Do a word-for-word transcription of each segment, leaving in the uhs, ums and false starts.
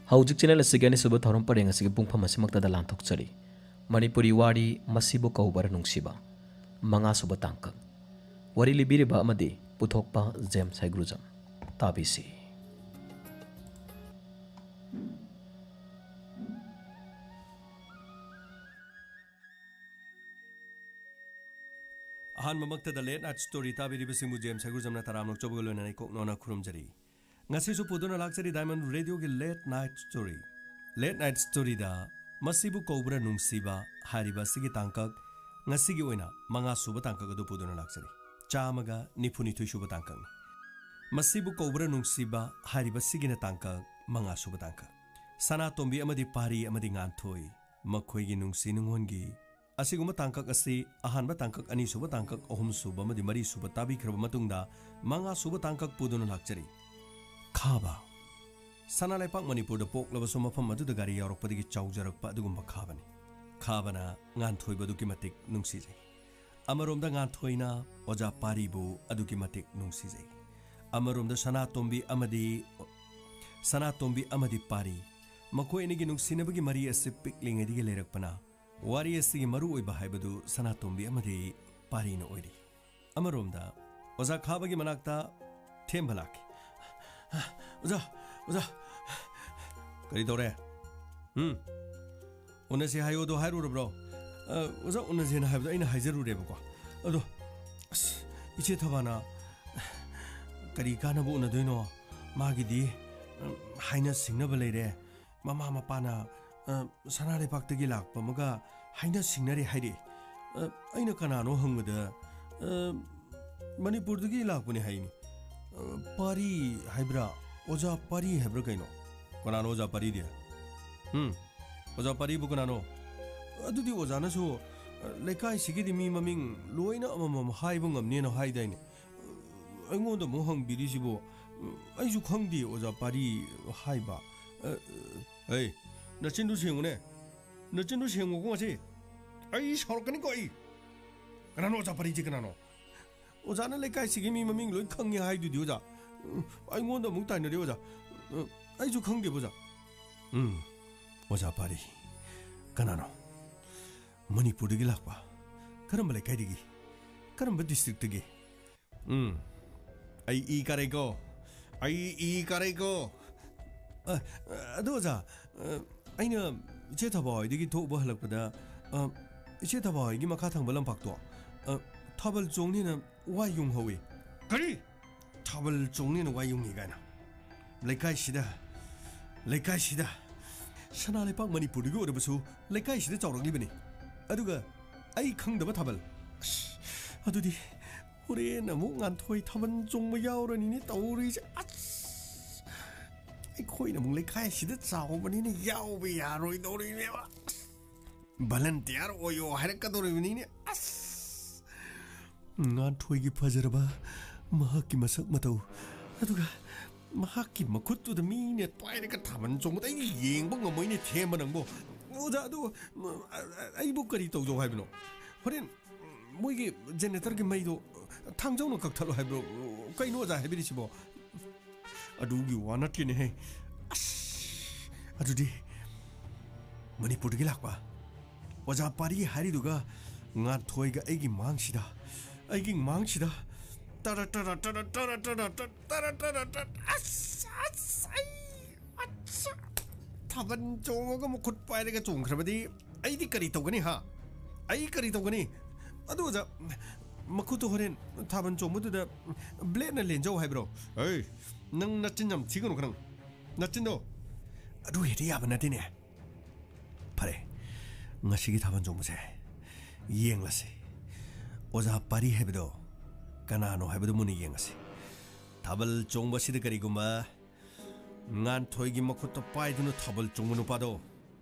ꯍꯧꯖꯤꯛ ꯆꯦꯅꯦꯜ ꯑꯁꯤꯒꯤ ꯑꯅꯤꯁꯨꯕ ꯊꯧꯔꯝ ꯄꯔꯦꯡ ꯑꯁꯤꯒꯤ ꯄꯨꯡꯐꯝ ꯑꯁꯤꯃꯛꯇꯗ ꯂꯥꯟꯊꯣꯛꯆꯔꯤ꯫ ꯃꯅꯤꯄꯨꯔꯤ ꯋꯥꯔꯤ ꯃꯁꯤꯕꯨ ꯀꯧꯕꯔ ꯅꯨꯡꯁꯤꯕ, ꯃꯉꯥꯁꯨꯕ ꯇꯥꯡꯀꯛ꯫ ꯋꯥꯔꯤ ꯂꯤꯕꯤꯔꯤꯕ ꯑꯃꯗꯤ ꯄꯨꯊꯣꯛꯄ ꯖꯦꯝꯁ ꯍꯩꯒ꯭ꯔꯨꯖꯝ꯫ ꯇꯥꯕꯤꯁꯤ꯫ ꯑꯍꯥꯟꯕꯃꯛꯇꯗ Late Night Story ꯇꯥꯕꯤꯔꯤꯕꯁꯤꯡꯕꯨ ꯖꯦꯝꯁ ꯍꯩꯒ꯭ꯔꯨꯖꯝꯅ ꯇꯔꯥꯝꯅ ꯑꯣꯛꯆꯕꯒ ꯂꯣꯏꯅꯅ ꯏꯀꯣꯛ ꯅꯣꯟꯅ ꯈꯨꯔꯨꯝꯖꯔꯤ꯫ ꯉꯁꯤꯁꯨ ꯄꯨꯗꯨꯅ ꯂꯥꯛꯆꯔꯤ Diamond Radio ꯒꯤ Late Night Story꯫ Late Night Story ꯗ ꯃꯁꯤꯕꯨ ꯀꯧꯕ꯭ꯔꯥ ꯅꯨꯡꯁꯤꯕ ꯍꯥꯏꯔꯤꯕ ꯑꯁꯤꯒꯤ ꯇꯥꯡꯀꯛ, ꯉꯁꯤꯒꯤ ꯑꯣꯏꯅ ꯃꯉꯥ ꯁꯨꯕ ꯇꯥꯡꯀꯛ ꯑꯗꯨ ꯄꯨꯗꯨꯅ ꯂꯥꯛꯆꯔꯤ꯫ ꯆꯥꯝꯃꯒ ꯅꯤꯐꯨ ꯅꯤꯊꯣꯏ ꯁꯨꯕ ꯇꯥꯡꯀꯛꯅꯤ꯫ ꯃꯁꯤꯕꯨ ꯀꯧꯕ꯭ꯔꯥ ꯅꯨꯡꯁꯤꯕ ꯍꯥꯏꯔꯤꯕ ꯁꯤꯒꯤꯅ ꯇꯥꯡꯀꯛ ꯃꯉꯥ ꯁꯨꯕ ꯇꯥꯡꯀꯛ꯫ ꯁꯅꯥꯇꯣꯝꯕꯤ ꯑꯃꯗꯤ ꯄꯥꯔꯤ ꯑꯃꯗꯤ ꯉꯥꯟꯊꯣꯏ, ꯃꯈꯣꯏꯒꯤ ꯅꯨꯡꯁꯤ ꯅꯨꯡꯉꯣꯟꯒꯤ ꯑꯁꯤꯒꯨꯝꯕ ꯇꯥꯡꯀꯛ ꯑꯁꯤ ꯑꯍꯥꯟꯕ ꯇꯥꯡꯀꯛ, ꯑꯅꯤꯁꯨꯕ ꯇꯥꯡꯀꯛ, ꯑꯍꯨꯝꯁꯨꯕ ꯑꯃꯗꯤ ꯃꯔꯤꯁꯨꯕ ꯇꯥꯕꯤꯈ꯭ꯔꯕ ꯃꯇꯨꯡꯗ, ꯃꯉꯥꯁꯨꯕ ꯇꯥꯡꯀꯛ ꯄꯨꯗꯨꯅ ꯂꯥꯛꯆꯔꯤ꯫ ꯈꯥꯕ꯫ ꯁꯅꯥ ꯂꯩꯄꯥꯛ ꯃꯅꯤꯄꯨꯔꯗ ꯄꯣꯛꯂꯕꯁꯨ, ꯃꯐꯝ ꯑꯗꯨꯗ ꯒꯥꯔꯤ ꯌꯥꯎꯔꯛꯄꯗꯒꯤ ꯆꯥꯎꯖꯔꯛꯄ ꯑꯗꯨꯒꯨꯝꯕ ꯈꯥꯕꯅꯤ꯫ ꯈꯥꯕꯅ ꯉꯥꯟꯊꯣꯏꯕꯨ ꯑꯗꯨꯛꯀꯤ ꯃꯇꯤꯛ ꯅꯨꯡꯁꯤꯖꯩ꯫ ꯑꯃꯔꯣꯝꯗ ꯉꯥꯟꯊꯣꯏꯅ ꯑꯣꯖꯥ ꯄꯥꯔꯤꯕꯨ ꯑꯗꯨꯛꯀꯤ ꯃꯇꯤꯛ ꯅꯨꯡꯁꯤꯖꯩ꯫ ꯑꯃꯔꯣꯝꯗ ꯁꯅꯥꯇꯣꯝꯕꯤ ꯑꯃꯗꯤ, ꯁꯅꯥꯇꯣꯝꯕꯤ ꯑꯃꯗꯤ ꯄꯥꯔꯤ, ꯃꯈꯣꯏ ꯑꯅꯤꯒꯤ ꯅꯨꯡꯁꯤꯅꯕꯒꯤ ꯃꯔꯤ ꯑꯁꯤ ꯄꯤꯛꯂꯤꯉꯩꯗꯒꯤ ꯂꯩꯔꯛꯄꯅ, ꯋꯥꯔꯤ ꯑꯁꯤꯒꯤ ꯃꯔꯨ ꯑꯣꯏꯕ ꯍꯥꯏꯕꯗꯨ ꯁꯅꯥꯇꯣꯝꯕꯤ ꯑꯃꯗꯤ ꯄꯥꯔꯤꯅ ꯑꯣꯏꯔꯤ꯫ ꯑꯃꯔꯣꯝꯗ ꯑꯣꯖꯥ ꯈꯥꯕꯒꯤ ꯃꯅꯥꯛꯇ ꯊꯦꯝꯕ ꯂꯥꯛꯈꯤ꯫ "ꯑꯣꯖꯥ, ꯑꯣꯖꯥ, ꯀꯔꯤ ꯇꯧꯔꯦ? ꯎꯝ? ꯎꯅꯁꯤ ꯍꯥꯏꯌꯣꯗꯣ ꯍꯥꯏꯔꯨꯔꯕ꯭ꯔꯣ?" "ꯑ, ꯑꯣꯖꯥ, ꯎꯅꯁꯦꯅ ꯍꯥꯏꯕꯗꯣ ꯑꯩꯅ ꯍꯥꯏꯖꯔꯨꯔꯦꯕꯀꯣ꯫ ꯑꯗꯣ, ꯑꯁ, ꯏꯆꯦ ꯊꯕꯥꯅ ꯀꯔꯤ ꯀꯥꯟꯅꯕ ꯎꯅꯗꯣꯏꯅꯣ? ꯃꯥꯒꯤꯗꯤ, ꯎꯝ, ꯍꯥꯏꯅ ꯁꯤꯡꯅꯕ ꯂꯩꯔꯦ꯫ ꯃꯃꯥ ꯃꯄꯥꯅ, ꯑ, ꯁꯅꯥ ꯂꯩꯄꯥꯛꯇꯒꯤ ꯂꯥꯛꯄ ꯑꯃꯒ ꯍꯥꯏꯅ ꯁꯤꯡꯅꯔꯦ ꯍꯥꯏꯔꯛꯑꯦ꯫ ꯑ, ꯑꯩꯅ ꯀꯅꯥꯅꯣ ꯍꯪꯕꯗ, ꯑ, ꯃꯅꯤꯄꯨꯔꯗꯒꯤ ꯂꯥꯛꯄꯅꯦ ꯍꯥꯏꯅꯤ꯫ ꯑ, ꯄꯥꯔꯤ ꯍꯥꯏꯕ꯭ꯔꯥ? ꯑꯣꯖꯥ ꯄꯥꯔꯤ ꯍꯥꯏꯕ꯭ꯔꯥ ꯀꯩꯅꯣ?" "ꯀꯅꯥꯅꯣ ꯑꯣꯖꯥ ꯄꯥꯔꯤꯗꯤ?" "ꯎꯝ, ꯑꯣꯖꯥ ꯄꯥꯔꯤꯕꯨ ꯀꯅꯥꯅꯣ?" "ꯑꯗꯨꯗꯤ ꯑꯣꯖꯥꯅꯁꯨ, ꯑ, ꯂꯩꯀꯥꯏꯁꯤꯒꯤꯗꯤ ꯃꯤ ꯃꯃꯤꯡ ꯂꯣꯏꯅ ꯑꯃꯃꯝ ꯍꯥꯏꯕ ꯉꯝꯅꯦꯅ ꯍꯥꯏꯗꯥꯏꯅꯦ?" ꯑ, ꯑꯩꯉꯣꯟꯗ ꯑꯃꯨꯛ ꯍꯪꯕꯤꯔꯤꯁꯤꯕꯨ? "ꯑ, ꯑꯩꯁꯨ ꯈꯪꯗꯦ ꯑꯣꯖꯥ ꯄꯥꯔꯤ ꯍꯥꯏꯕ꯫ ꯑ, ꯑ, ꯑꯩ, ꯅꯆꯤꯟꯗꯨ ꯁꯦꯡꯉꯨꯅꯦ꯫ ꯅꯆꯤꯟꯗꯨ ꯁꯦꯡꯉꯨꯀꯣ ꯉꯁꯤ꯫ ꯑꯩ ꯁꯥꯎꯔꯛꯀꯅꯤꯀꯣ ꯑꯩ꯫ ꯀꯅꯥꯅꯣ ꯑꯣꯖꯥ ꯄꯥꯔꯤꯁꯦ ꯀꯅꯥꯅꯣ? ꯑꯣꯖꯥꯅ ꯂꯩꯀꯥꯏꯁꯤꯒꯤ ꯃꯤ ꯃꯃꯤꯡ ꯂꯣꯏ ꯈꯪꯉꯦ ꯍꯥꯏꯗꯨꯗꯤ ꯑꯣꯖꯥ꯫ ꯑ, ꯑꯩꯉꯣꯟꯗ ꯑꯃꯨꯛ ꯇꯥꯏꯅꯔꯦ ꯑꯣꯖꯥ꯫ ꯑ, ꯑꯩꯁꯨ ꯈꯪꯗꯦꯕ ꯑꯣꯖꯥ꯫ ꯎꯝ, ꯑꯣꯖꯥ ꯄꯥꯔꯤ꯫ ꯀꯅꯥꯅꯣ? ꯃꯅꯤꯄꯨꯔꯗꯒꯤ ꯂꯥꯛꯄ? ꯀꯔꯝꯕ ꯂꯩꯀꯥꯏꯗꯒꯤ? ꯀꯔꯝꯕ ꯗꯤꯁꯇ꯭ꯔꯤꯛꯇꯒꯤ? ꯎꯝ, ꯑꯩ ꯏ ꯀꯥꯔꯦꯀꯣ꯫ ꯑꯩ ꯏ ꯀꯥꯔꯦꯀꯣ꯫ ꯑ, ꯑꯗꯣ ꯑꯣꯖꯥ, ꯑ, ꯑꯩꯅ ꯏꯆꯦ ꯊꯕꯥ ꯍꯣꯏꯗꯒꯤ ꯊꯣꯛꯎꯕ ꯍꯜꯂꯛꯄꯗ, ꯑ, ꯏꯆꯦ ꯊꯕꯥ ꯍꯣꯏꯒꯤ ꯃꯈꯥ ꯊꯪꯕ ꯂꯝꯄꯥꯛꯇꯣ, ꯑ, ꯊꯥꯕꯜ ꯆꯣꯡꯅꯤꯅ ꯋꯥ ꯌꯨꯡꯍꯧꯋꯤ꯫ ꯀꯔꯤ? ꯊꯥꯕꯜ ꯆꯣꯡꯅꯤꯅ ꯋꯥ ꯌꯨꯡꯉꯤ ꯀꯥꯏꯅ? ꯂꯩꯀꯥꯏꯁꯤꯗ, ꯂꯩꯀꯥꯏꯁꯤꯗ, ꯁꯅꯥ ꯂꯩꯄꯥꯛ ꯃꯅꯤꯄꯨꯔꯗꯒꯤ ꯑꯣꯏꯔꯕꯁꯨ ꯂꯩꯀꯥꯏꯁꯤꯗ ꯆꯥꯎꯔꯛꯂꯤꯕꯅꯤ꯫ ꯑꯗꯨꯒ ꯑꯩ ꯈꯪꯗꯕ ꯊꯥꯕꯜ? ꯑꯁ, ꯑꯗꯨꯗꯤ ꯍꯣꯔꯦꯟ ꯑꯃꯨꯛ ꯉꯥꯟꯊꯣꯏ ꯊꯥꯕꯜ ꯆꯣꯡꯕ ꯌꯥꯎꯔꯅꯤꯅꯦ ꯇꯧꯔꯤꯁꯦ꯫ ꯑꯁ, ꯑꯩꯈꯣꯏꯅ ꯑꯃꯨꯛ ꯂꯩꯀꯥꯏꯁꯤꯗ ꯆꯥꯎꯕꯅꯤꯅ ꯌꯥꯎꯕ ꯌꯥꯔꯣꯏꯗꯧꯔꯤꯅꯦꯕ꯫ ꯚꯂꯟꯇꯤꯌꯥꯔ ꯑꯣꯏꯌꯣ ꯍꯥꯏꯔꯛꯀꯗꯧꯔꯤꯕꯅꯤꯅꯦ꯫ ꯑꯁ! ꯉꯥꯟꯊꯣꯏꯒꯤ ꯐꯖꯔꯕ ꯃꯍꯥꯛꯀꯤ ꯃꯁꯛ ꯃꯇꯧ, ꯑꯗꯨꯒ ꯃꯍꯥꯛꯀꯤ ꯃꯈꯨꯠꯇꯨꯗ ꯃꯤꯅ ꯄꯥꯏꯔꯒ ꯊꯥꯕꯜ ꯆꯣꯡꯕꯗ ꯑꯩꯗꯤ ꯌꯦꯡꯕ ꯉꯝꯃꯣꯏꯅꯦ, ꯊꯦꯝꯕ ꯅꯪꯕꯣ꯫ ꯑꯣꯖꯥ, ꯑꯗꯨ, ꯑ, ꯑ, ꯑꯩꯕꯨ ꯀꯔꯤ ꯇꯧꯖꯧ ꯍꯥꯏꯕꯅꯣ? ꯍꯣꯔꯦꯟ ꯃꯣꯏꯒꯤ ꯖꯦꯅꯦꯔꯦꯇꯔꯒꯤ ꯃꯩꯗꯣ ꯊꯥꯡꯖꯧꯅ ꯀꯛꯊꯠꯂꯣ ꯍꯥꯏꯕ꯭ꯔꯣ? ꯀꯩꯅꯣ ꯑꯣꯖꯥ ꯍꯥꯏꯕꯤꯔꯤꯁꯤꯕꯣ? ꯑꯗꯨꯒꯤ ꯋꯥ ꯅꯠꯇꯦꯅꯦꯍꯦ꯫ ꯑꯁ! ꯑꯗꯨꯗꯤ ꯃꯅꯤꯄꯨꯔꯗꯒꯤ ꯂꯥꯛꯄ ꯑꯣꯖꯥ ꯄꯥꯔꯤ ꯍꯥꯏꯔꯤꯗꯨꯒ ꯉꯥꯟꯊꯣꯏꯒ ꯑꯩꯒꯤ ꯃꯥꯡꯁꯤꯗ, ꯑꯩꯒꯤ ꯃꯥꯡꯁꯤꯗ ꯇꯔ ꯇꯔ ꯇꯔ ꯇꯔ ꯇꯔ ꯇꯔ ꯇꯔ ꯇꯔ ꯇꯔ, ꯑꯁ! ꯑꯁ! ꯑꯩ! ꯑꯁ! ꯊꯥꯕꯜ ꯆꯣꯡꯉꯒ ꯃꯈꯨꯠ ꯄꯥꯏꯔꯒ ꯆꯣꯡꯈ꯭ꯔꯕꯗꯤ ꯑꯩꯗꯤ ꯀꯔꯤ ꯇꯧꯒꯅꯤ, ꯍꯥ? ꯑꯩ ꯀꯔꯤ ꯇꯧꯒꯅꯤ? ꯑꯗꯨ ꯑꯣꯖꯥ, ꯃꯈꯨꯠꯇꯣ ꯍꯣꯔꯦꯟ ꯊꯥꯕꯜ ꯆꯣꯡꯕꯗꯨꯗ ꯕ꯭ꯂꯦꯗꯅ ꯂꯦꯟꯖꯧ ꯍꯥꯏꯕ꯭ꯔꯣ? ꯑꯩ, ꯅꯪ ꯅꯆꯤꯟ ꯌꯥꯝ ꯊꯤꯒꯅꯨ ꯈꯔꯪ꯫ ꯅꯆꯤꯟꯗꯣ꯫ ꯑꯗꯨ ꯍꯦꯛꯇ ꯌꯥꯕ ꯅꯠꯇꯦꯅꯦ꯫ ꯐꯔꯦ, ꯉꯁꯤꯒꯤ ꯊꯥꯕꯜ ꯆꯣꯡꯕꯁꯦ ꯌꯦꯡꯂꯁꯤ꯫ ꯑꯣꯖꯥ ꯄꯥꯔꯤ ꯍꯥꯏꯕꯗꯣ ꯀꯅꯥꯅꯣ ꯍꯥꯏꯕꯗꯨ ꯃꯨꯟꯅ ꯌꯦꯡꯉꯁꯤ꯫ ꯊꯥꯕꯜ ꯆꯣꯡꯕꯁꯤꯗ ꯀꯔꯤꯒꯨꯝꯕ ꯉꯥꯟꯊꯣꯏꯒꯤ ꯃꯈꯨꯠꯇ ꯄꯥꯏꯗꯨꯅ ꯊꯥꯕꯜ ꯆꯣꯡꯕ ꯅꯨꯄꯥꯗꯣ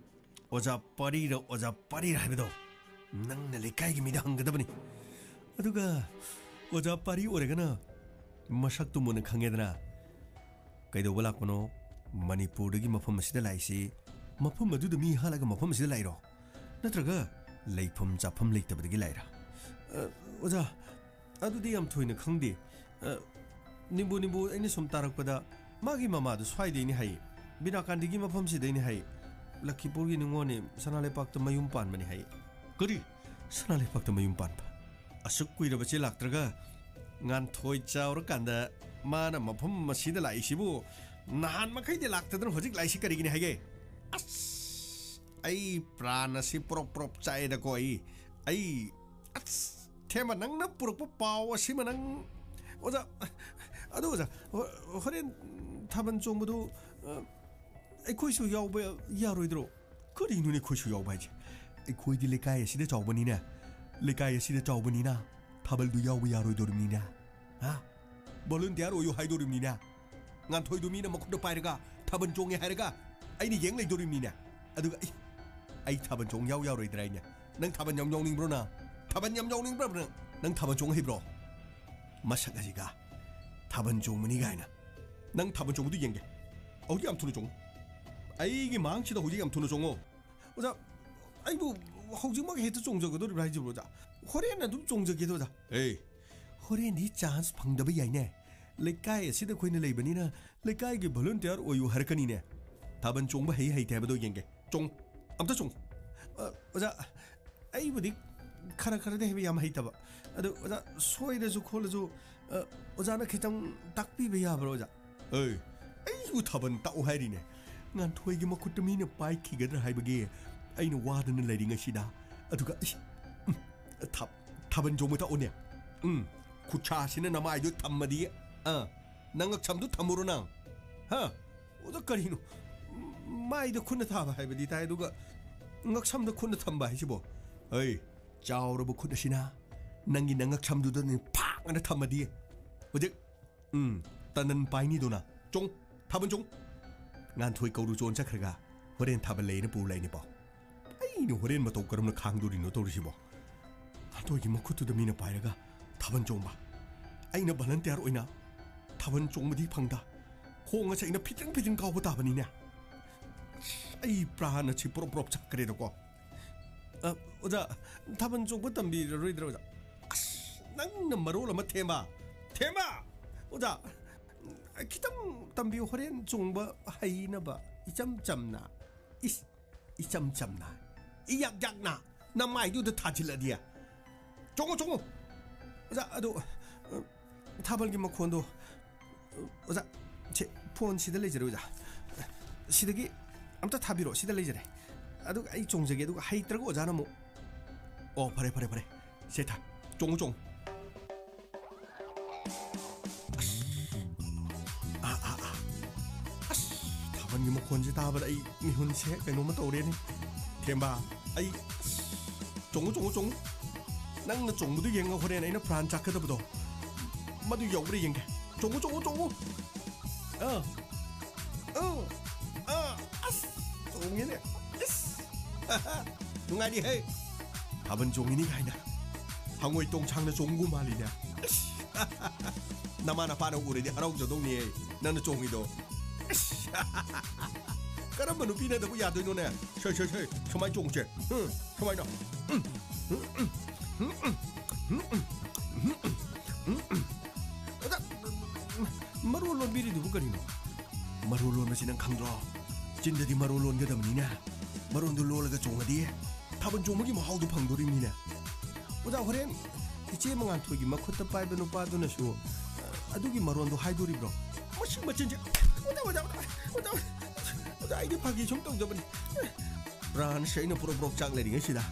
ꯑꯣꯖꯥ ꯄꯥꯔꯤꯔ, ꯑꯣꯖꯥ ꯄꯥꯔꯤꯔ ꯍꯥꯏꯕꯗꯣ ꯅꯪꯅ ꯂꯩꯀꯥꯏꯒꯤ ꯃꯤꯗ ꯍꯪꯒꯗꯕꯅꯤ꯫ ꯑꯗꯨꯒ ꯑꯣꯖꯥ ꯄꯥꯔꯤ ꯑꯣꯏꯔꯒꯅ ꯃꯁꯛꯇꯨ ꯃꯨꯟꯅ ꯈꯪꯉꯦꯗꯅ꯫ ꯀꯩꯗꯧꯕ ꯂꯥꯛꯄꯅꯣ? ꯃꯅꯤꯄꯨꯔꯗꯒꯤ ꯃꯐꯝ ꯑꯁꯤꯗ ꯂꯥꯛꯏꯁꯤ, ꯃꯐꯝ ꯑꯗꯨꯗ ꯃꯤ ꯍꯥꯠꯂꯒ ꯃꯐꯝ ꯑꯁꯤꯗ ꯂꯥꯛꯏꯔꯣ? ꯅꯠꯇ꯭ꯔꯒ ꯂꯩꯐꯝ ꯆꯥꯐꯝ ꯂꯩꯇꯕꯗꯒꯤ ꯂꯥꯛꯏꯔꯥ? ꯑ, ꯑꯣꯖꯥ, ꯑꯗꯨꯗꯤ ꯌꯥꯝ ꯊꯣꯏꯅ ꯈꯪꯗꯦ꯫ ꯑ, ꯅꯤꯝꯕꯨ ꯅꯤꯝꯕꯨ ꯑꯩꯅ ꯁꯨꯝ ꯇꯥꯔꯛꯄꯗ ꯃꯥꯒꯤ ꯃꯃꯥꯗꯨ ꯁ꯭ꯋꯥꯏꯗꯩꯅꯤ ꯍꯥꯏꯌꯦ꯫ ꯕꯤꯅꯥꯀꯥꯟꯗꯤꯒꯤ ꯃꯐꯝꯁꯤꯗꯩꯅꯦ ꯍꯥꯏ꯫ ꯂꯈꯤꯄꯨꯔꯒꯤ ꯅꯤꯉꯣꯜꯅꯦ, ꯁꯅꯥ ꯂꯩꯄꯥꯛꯇ ꯃꯌꯨꯝ ꯄꯥꯟꯕꯅꯦ ꯍꯥꯏ꯫ ꯀꯔꯤ? ꯁꯅꯥ ꯂꯩꯄꯥꯛꯇ ꯃꯌꯨꯝ ꯄꯥꯟꯕ? ꯑꯁꯨꯛ ꯀꯨꯏꯔꯕꯁꯦ ꯂꯥꯛꯇ꯭ꯔꯒ ꯉꯥꯟꯊꯣꯏ ꯆꯥꯎꯔꯀꯥꯟꯗ ꯃꯥꯅ ꯃꯐꯝ ꯑꯁꯤꯗ ꯂꯥꯛꯏꯁꯤꯕꯨ ꯅꯍꯥꯟ ꯃꯈꯩꯗꯤ ꯂꯥꯛꯇꯗꯅ ꯍꯧꯖꯤꯛ ꯂꯥꯛꯏꯁꯤ ꯀꯔꯤꯒꯤꯅꯤ ꯍꯥꯏꯒꯦ? ꯑꯁ, ꯑꯩ ꯄ꯭ꯔꯥꯟ ꯑꯁꯤ ꯄ꯭ꯔꯣꯞ ꯄ꯭ꯔꯣꯞ ꯆꯥꯛꯑꯦꯗꯀꯣ꯫ ꯑꯩ, ꯑꯩ, ꯑꯁ, ꯊꯦꯝꯕ, ꯅꯪꯅ ꯄꯨꯔꯛꯄ ꯄꯥꯎ ꯑꯁꯤꯃ ꯅꯪ, ꯑꯣꯖꯥ, ꯑꯗꯨ ꯑꯣꯖꯥ, ꯍꯣ-, ꯍꯣꯔꯦꯟ ꯊꯥꯕꯜ ꯆꯣꯡꯕꯗꯨ, ꯑ, ꯑꯩꯈꯣꯏꯁꯨ ꯌꯥꯎꯕ ꯌꯥꯔꯣꯏꯗ꯭ꯔꯣ? ꯀꯔꯤꯅꯣꯅꯦ ꯑꯩꯈꯣꯏꯁꯨ ꯌꯥꯎꯕ ꯍꯥꯏꯁꯦ? ꯑꯩꯈꯣꯏꯗꯤ ꯂꯩꯀꯥꯏ ꯑꯁꯤꯗ ꯆꯥꯎꯕꯅꯤꯅ, ꯂꯩꯀꯥꯏ ꯑꯁꯤꯗ ꯆꯥꯎꯕꯅꯤꯅ ꯊꯥꯕꯜꯗꯨ ꯌꯥꯎꯕ ꯌꯥꯔꯣꯏꯗꯧꯔꯤꯕꯅꯤꯅ꯫ ꯍꯥ? ꯚꯣꯂꯨꯟꯇꯤꯌꯥꯔ ꯑꯣꯏꯌꯨ ꯍꯥꯏꯗꯧꯔꯤꯕꯅꯤꯅ꯫ ꯉꯥꯟꯊꯣꯏꯗꯨ ꯃꯤꯅ ꯃꯈꯨꯠꯇ ꯄꯥꯏꯔꯒ ꯊꯥꯕꯜ ꯆꯣꯡꯉꯦ ꯍꯥꯏꯔꯒ ꯑꯩꯅ ꯌꯦꯡ ꯂꯩꯗꯧꯔꯤꯕꯅꯤꯅ꯫ ꯑꯗꯨꯒ ꯑꯩ, ꯑꯩ ꯊꯥꯕꯜ ꯆꯣꯡ ꯌꯥꯎ ꯌꯥꯔꯣꯏꯗ꯭ꯔꯥ ꯍꯥꯏꯅ? ꯅꯪ ꯊꯥꯕꯜ ꯌꯥꯝ ꯌꯥꯎꯅꯤꯡꯕ꯭ꯔꯣ ꯅꯪ? ꯊꯥꯕꯜ ꯌꯥꯝ ꯌꯥꯎꯅꯤꯡꯕ꯭ꯔꯕ ꯅꯪ? ꯅꯪ ꯊꯥꯕꯜ ꯆꯣꯡ ꯍꯩꯕ꯭ꯔꯣ? ꯃꯁꯛ ꯑꯁꯤꯒ ꯊꯥꯕꯜ ꯆꯣꯡꯕꯅꯤ ꯀꯥꯏꯅ꯫ ꯅꯪ ꯊꯥꯕꯜ ꯆꯣꯡꯕꯗꯨ ꯌꯦꯡꯒꯦ꯫ ꯍꯧꯖꯤꯛ ꯌꯥꯝ ꯊꯨꯅ ꯆꯣꯡꯉꯨ꯫ ꯑꯩꯒꯤ ꯃꯥꯡꯁꯤꯗ ꯍꯧꯖꯤꯛ ꯌꯥꯝ ꯊꯨꯅ ꯆꯣꯡꯉꯨ꯫ ꯑꯣꯖꯥ, ꯑꯩꯕꯨ ꯍꯧꯖꯤꯛꯃꯛ ꯍꯦꯛꯇ ꯆꯣꯡꯖꯒꯗꯧꯔꯤꯕ꯭ꯔꯥ ꯍꯥꯏꯁꯤꯕꯣ, ꯑꯣꯖꯥ? ꯍꯣꯔꯦꯟ ꯑꯗꯨꯝ ꯆꯣꯡꯖꯒꯦꯗ, ꯑꯣꯖꯥ꯫ ꯑꯦ, ꯍꯣꯔꯦꯟꯗꯤ ꯆꯥꯟꯁ ꯐꯪꯗꯕ ꯌꯥꯏꯅꯦ꯫ ꯂꯩꯀꯥꯏ ꯑꯁꯤꯗ ꯑꯩꯈꯣꯏꯅ ꯂꯩꯕꯅꯤꯅ ꯂꯩꯀꯥꯏꯒꯤ ꯚꯣꯂꯨꯟꯇꯤꯌꯥꯔ ꯑꯣꯏꯌꯨ ꯍꯥꯏꯔꯛꯀꯅꯤꯅꯦ꯫ ꯊꯥꯕꯜ ꯆꯣꯡꯕ ꯍꯩ ꯍꯩꯇꯦ ꯍꯥꯏꯕꯗꯣ ꯌꯦꯡꯒꯦ꯫ ꯆꯣꯡ, ꯑꯝꯇ ꯆꯣꯡ꯫ ꯑ, ꯑꯣꯖꯥ, ꯑꯩꯕꯨꯗꯤ ꯈꯔ ꯈꯔꯗꯤ ꯍꯩꯕ, ꯌꯥꯝ ꯍꯩꯇꯕ꯫ ꯑꯗꯨ ꯑꯣꯖꯥ, ꯁꯣꯏꯔꯁꯨ ꯈꯣꯠꯂꯁꯨ, ꯑ, ꯑꯣꯖꯥꯅ ꯈꯤꯇꯪ ꯇꯥꯛꯄꯤꯕ ꯌꯥꯕ꯭ꯔꯣ, ꯑꯣꯖꯥ? ꯑꯦ, ꯑꯩꯕꯨ ꯊꯥꯕꯜ ꯇꯥꯛꯎ ꯍꯥꯏꯔꯤꯅꯦ꯫ ꯉꯥꯟꯊꯣꯏꯒꯤ ꯃꯈꯨꯠꯇ ꯃꯤꯅ ꯄꯥꯏꯈꯤꯒꯗ꯭ꯔꯥ ꯍꯥꯏꯕꯒꯤ ꯑꯩꯅ ꯋꯥꯗꯅ ꯂꯩꯔꯤꯉꯩꯁꯤꯗ꯫ ꯑꯗꯨꯒ, ꯏꯁ, ꯎꯝ, ꯊꯥ-, ꯊꯥꯕꯜ ꯆꯣꯡꯕ ꯇꯥꯛꯎꯅꯦ꯫ ꯎꯝ, ꯈꯨꯠꯁꯥꯁꯤꯅ ꯅꯃꯥꯏꯗꯨ ꯊꯝꯃꯗꯤ, ꯑꯥ, ꯅꯉꯛꯁꯝꯗꯨ ꯊꯝꯃꯨꯔꯣ ꯅꯪ? ꯍꯥ? ꯑꯣꯖꯥ, ꯀꯔꯤꯅꯣ? ꯃꯥꯏꯗ ꯈꯨꯠꯅ ꯊꯥꯕ ꯍꯥꯏꯕꯗꯤ ꯇꯥꯏ, ꯑꯗꯨꯒ ꯉꯛꯁꯝꯗ ꯈꯨꯠꯅ ꯊꯝꯕ ꯍꯥꯏꯁꯤꯕꯣ? ꯑꯩ, ꯆꯥꯎꯔꯕ ꯈꯨꯠ ꯑꯁꯤꯅ ꯅꯪꯒꯤ ꯅꯉꯛꯁꯝꯗꯨꯗꯅꯦ ꯐꯥꯛ ꯑꯅ ꯊꯝꯃꯗꯤ, ꯍꯧꯖꯤꯛ, ꯎꯝ, ꯇꯟꯗꯟ ꯄꯥꯏꯅꯤꯗꯨꯅ꯫ ꯆꯣꯡ, ꯊꯥꯕꯜ ꯆꯣꯡ꯫ ꯉꯥꯟꯊꯣꯏ ꯀꯧꯔꯨ ꯆꯣꯟ ꯆꯠꯈ꯭ꯔꯒ ꯍꯣꯔꯦꯟ ꯊꯥꯕꯜ ꯂꯩꯅ ꯄꯨ ꯂꯩꯅꯤꯄꯥꯎ꯫ ꯑꯩꯅ ꯍꯣꯔꯦꯟ ꯃꯇꯧ ꯀꯔꯝꯅ ꯈꯥꯡꯗꯣꯔꯤꯅꯣ ꯇꯧꯔꯤꯁꯤꯕꯣ? ꯉꯥꯟꯊꯣꯏꯒꯤ ꯃꯈꯨꯠꯇꯨꯗ ꯃꯤꯅ ꯄꯥꯏꯔꯒ ꯊꯥꯕꯜ ꯆꯣꯡꯕ, ꯑꯩꯅ ꯚꯣꯂꯟꯇꯤꯌꯥꯔ ꯑꯣꯏꯅ ꯊꯥꯕꯜ ꯆꯣꯡꯕꯗꯤ ꯐꯪꯗ, ꯈꯣꯡ ꯑꯁꯦ ꯑꯩꯅ ꯐꯤꯇ꯭ꯔꯤꯡ ꯐꯤꯇ꯭ꯔꯤꯡ ꯀꯥꯎꯕ ꯇꯥꯕꯅꯤꯅꯦ꯫ ꯑꯩ ꯄ꯭ꯔꯥꯟ ꯑꯁꯤ ꯄ꯭ꯔꯣꯞ ꯄ꯭ꯔꯣꯞ ꯆꯠꯈ꯭ꯔꯦꯗꯀꯣ꯫ ꯑ, ꯑꯣꯖꯥ, ꯊꯥꯕꯜ ꯆꯣꯡꯕ ꯇꯝꯕꯤꯔꯔꯣꯏꯗ꯭ꯔꯥ, ꯑꯣꯖꯥ? ꯑꯁ, ꯅꯪꯅ ꯃꯔꯣꯜ ꯑꯃ, ꯊꯦꯝꯕ! ꯊꯦꯝꯕ! ꯑꯣꯖꯥ, ꯈꯤꯇꯪ ꯇꯝꯕꯤꯌꯨ, ꯍꯣꯔꯦꯟ ꯆꯣꯡꯕ ꯍꯩꯅꯕ꯫ ꯏꯆꯝ ꯆꯝꯅ꯫ ꯏꯁ, ꯏꯆꯝ ꯆꯝꯅ, ꯏꯌꯥꯛ ꯌꯥꯛꯅ ꯅꯃꯥꯏꯗꯨꯗ ꯊꯥꯖꯤꯜꯂꯗꯤ꯫ ꯆꯣꯡꯉꯨ, ꯆꯣꯡꯉꯨ꯫ ꯑꯣꯖꯥ, ꯑꯗꯨ, ꯑ, ꯊꯥꯕꯜꯒꯤ ꯃꯈꯣꯟꯗꯣ, ꯑ, ꯑꯣꯖꯥ, ꯁꯦ, ꯐꯣꯟ ꯁꯤꯗ ꯂꯩꯖꯔꯦ, ꯑꯣꯖꯥ꯫ ꯁꯤꯗꯒꯤ ꯑꯝꯇ ꯊꯥꯕꯤꯔꯛꯑꯣ, ꯁꯤꯗ ꯂꯩꯖꯔꯦ꯫ ꯑꯗꯨꯒ ꯑꯩ ꯆꯣꯡꯖꯒꯦ, ꯑꯗꯨꯒ ꯍꯩꯇ꯭ꯔꯒ ꯑꯣꯖꯥꯅ ꯑꯃꯨꯛ꯫ ꯑꯣ, ꯐꯔꯦ, ꯐꯔꯦ, ꯐꯔꯦ꯫ ꯁꯦ, ꯊꯥ-, ꯆꯣꯡꯉꯨ, ꯆꯣꯡꯉꯨ꯫ ꯑꯁ, ꯑꯥ, ꯑꯥ, ꯑꯥ꯫ ꯑꯁ, ꯊꯥꯕꯜꯒꯤ ꯃꯈꯣꯟꯁꯦ ꯇꯥꯕꯗ ꯑꯩ ꯃꯤꯍꯨꯟꯁꯦ ꯀꯩꯅꯣꯝꯃ ꯇꯧꯔꯦꯅꯦ꯫ ꯊꯦꯝꯕ, ꯑꯩ, ꯑꯁ, ꯆꯣꯡꯉꯨ, ꯆꯣꯡꯉꯨ, ꯆꯣꯡꯉꯨ꯫ ꯅꯪꯅ ꯆꯣꯡꯕꯗꯨ ꯌꯦꯡꯉ ꯍꯣꯔꯦꯟ ꯑꯩꯅ ꯄ꯭ꯔꯥꯟ ꯆꯥꯛꯀꯗꯕꯗꯣ, ꯃꯗꯨ ꯌꯧꯕ꯭ꯔꯥ ꯌꯦꯡꯒꯦ꯫ ꯆꯣꯡꯉꯨ, ꯆꯣꯡꯉꯨ, ꯆꯣꯡꯉꯨ꯫ ꯑꯥ, ꯑꯥ, ꯑꯥ, ꯑꯁ, ꯆꯣꯡꯉꯦꯅꯦ꯫ ꯏꯁ꯫ ꯅꯨꯡꯉꯥꯏꯔꯤꯍꯦ꯫ ꯊꯥꯕꯜ ꯆꯣꯡꯉꯤꯅꯤ ꯀꯥꯏꯅ꯫ ꯍꯪꯉꯣꯏ ꯇꯣꯡꯁꯥꯡꯅ ꯆꯣꯡꯕꯒꯨꯝ ꯃꯥꯜꯂꯤꯅꯦ꯫ ꯏꯁ꯫ ꯅꯃꯥ ꯅꯄꯥꯅ ꯎꯔꯗꯤ ꯍꯔꯥꯎꯖꯗꯧꯅꯤꯍꯦ, ꯅꯪꯅ ꯆꯣꯡꯉꯤꯗꯣ꯫ ꯏꯁ꯫ ꯀꯔꯝꯕ ꯅꯨꯄꯤꯅꯗꯕꯨ ꯌꯥꯗꯣꯏꯅꯣꯅꯦ? ꯁꯦ, ꯁꯦ, ꯁꯦ, ꯁꯨꯃꯥꯏ ꯆꯣꯡꯁꯦ꯫ ꯎꯝ, ꯁꯨꯃꯥꯏꯅ꯫ ꯎꯝ, ꯎꯝ, ꯎꯝ, ꯎꯝ, ꯎꯝ, ꯎꯝ, ꯎꯝ, ꯎꯝ, ꯎꯝ, ꯎꯝ, ꯎꯝ꯫ ꯑꯣꯖꯥ, ꯃꯔꯣꯜ ꯂꯣꯟꯕꯤꯔꯤꯗꯨꯕꯨ ꯀꯔꯤꯅꯣ? ꯃꯔꯣꯜ ꯂꯣꯟꯕꯁꯤ ꯅꯪ ꯈꯪꯗ꯭ꯔꯣ? ꯆꯤꯟꯗꯗꯤ ꯃꯔꯣꯜ ꯂꯣꯟꯒꯗꯕꯅꯤꯅꯦ꯫ ꯃꯔꯣꯟꯗꯨ ꯂꯣꯜꯂꯒ ꯆꯣꯡꯉꯗꯤ ꯊꯥꯕꯜ ꯆꯣꯡꯕꯒꯤ ꯃꯍꯥꯎꯗꯨ ꯐꯪꯗꯣꯔꯤꯕꯅꯤꯅꯦ꯫ ꯑꯣꯖꯥ, ꯍꯣꯔꯦꯟ ꯏꯆꯦ ꯃꯉꯥꯟꯊꯣꯏꯒꯤ ꯃꯈꯨꯠꯇ ꯄꯥꯏꯕ ꯅꯨꯄꯥꯗꯨꯅꯁꯨ, ꯑ, ꯑꯗꯨꯒꯤ ꯃꯔꯣꯟꯗꯣ ꯍꯥꯏꯗꯣꯔꯤꯕ꯭ꯔꯣ? ꯃꯁꯤ ꯃꯆꯤꯟꯁꯦ꯫ ꯑꯣꯖꯥ, ꯑꯣꯖꯥ, ꯑꯣꯖꯥ, ꯑꯣꯖꯥ, ꯑꯣꯖꯥ, ꯑꯩꯗꯤ ꯐꯥꯒꯤ ꯁꯨꯝ ꯇꯧꯖꯕꯅꯤ꯫ ꯄ꯭ꯔꯥꯟꯁꯦ ꯑꯩꯅ ꯄ꯭ꯔꯣꯛ ꯄ꯭ꯔꯣꯛ ꯆꯥꯛ ꯂꯩꯔꯤꯉꯩꯁꯤꯗ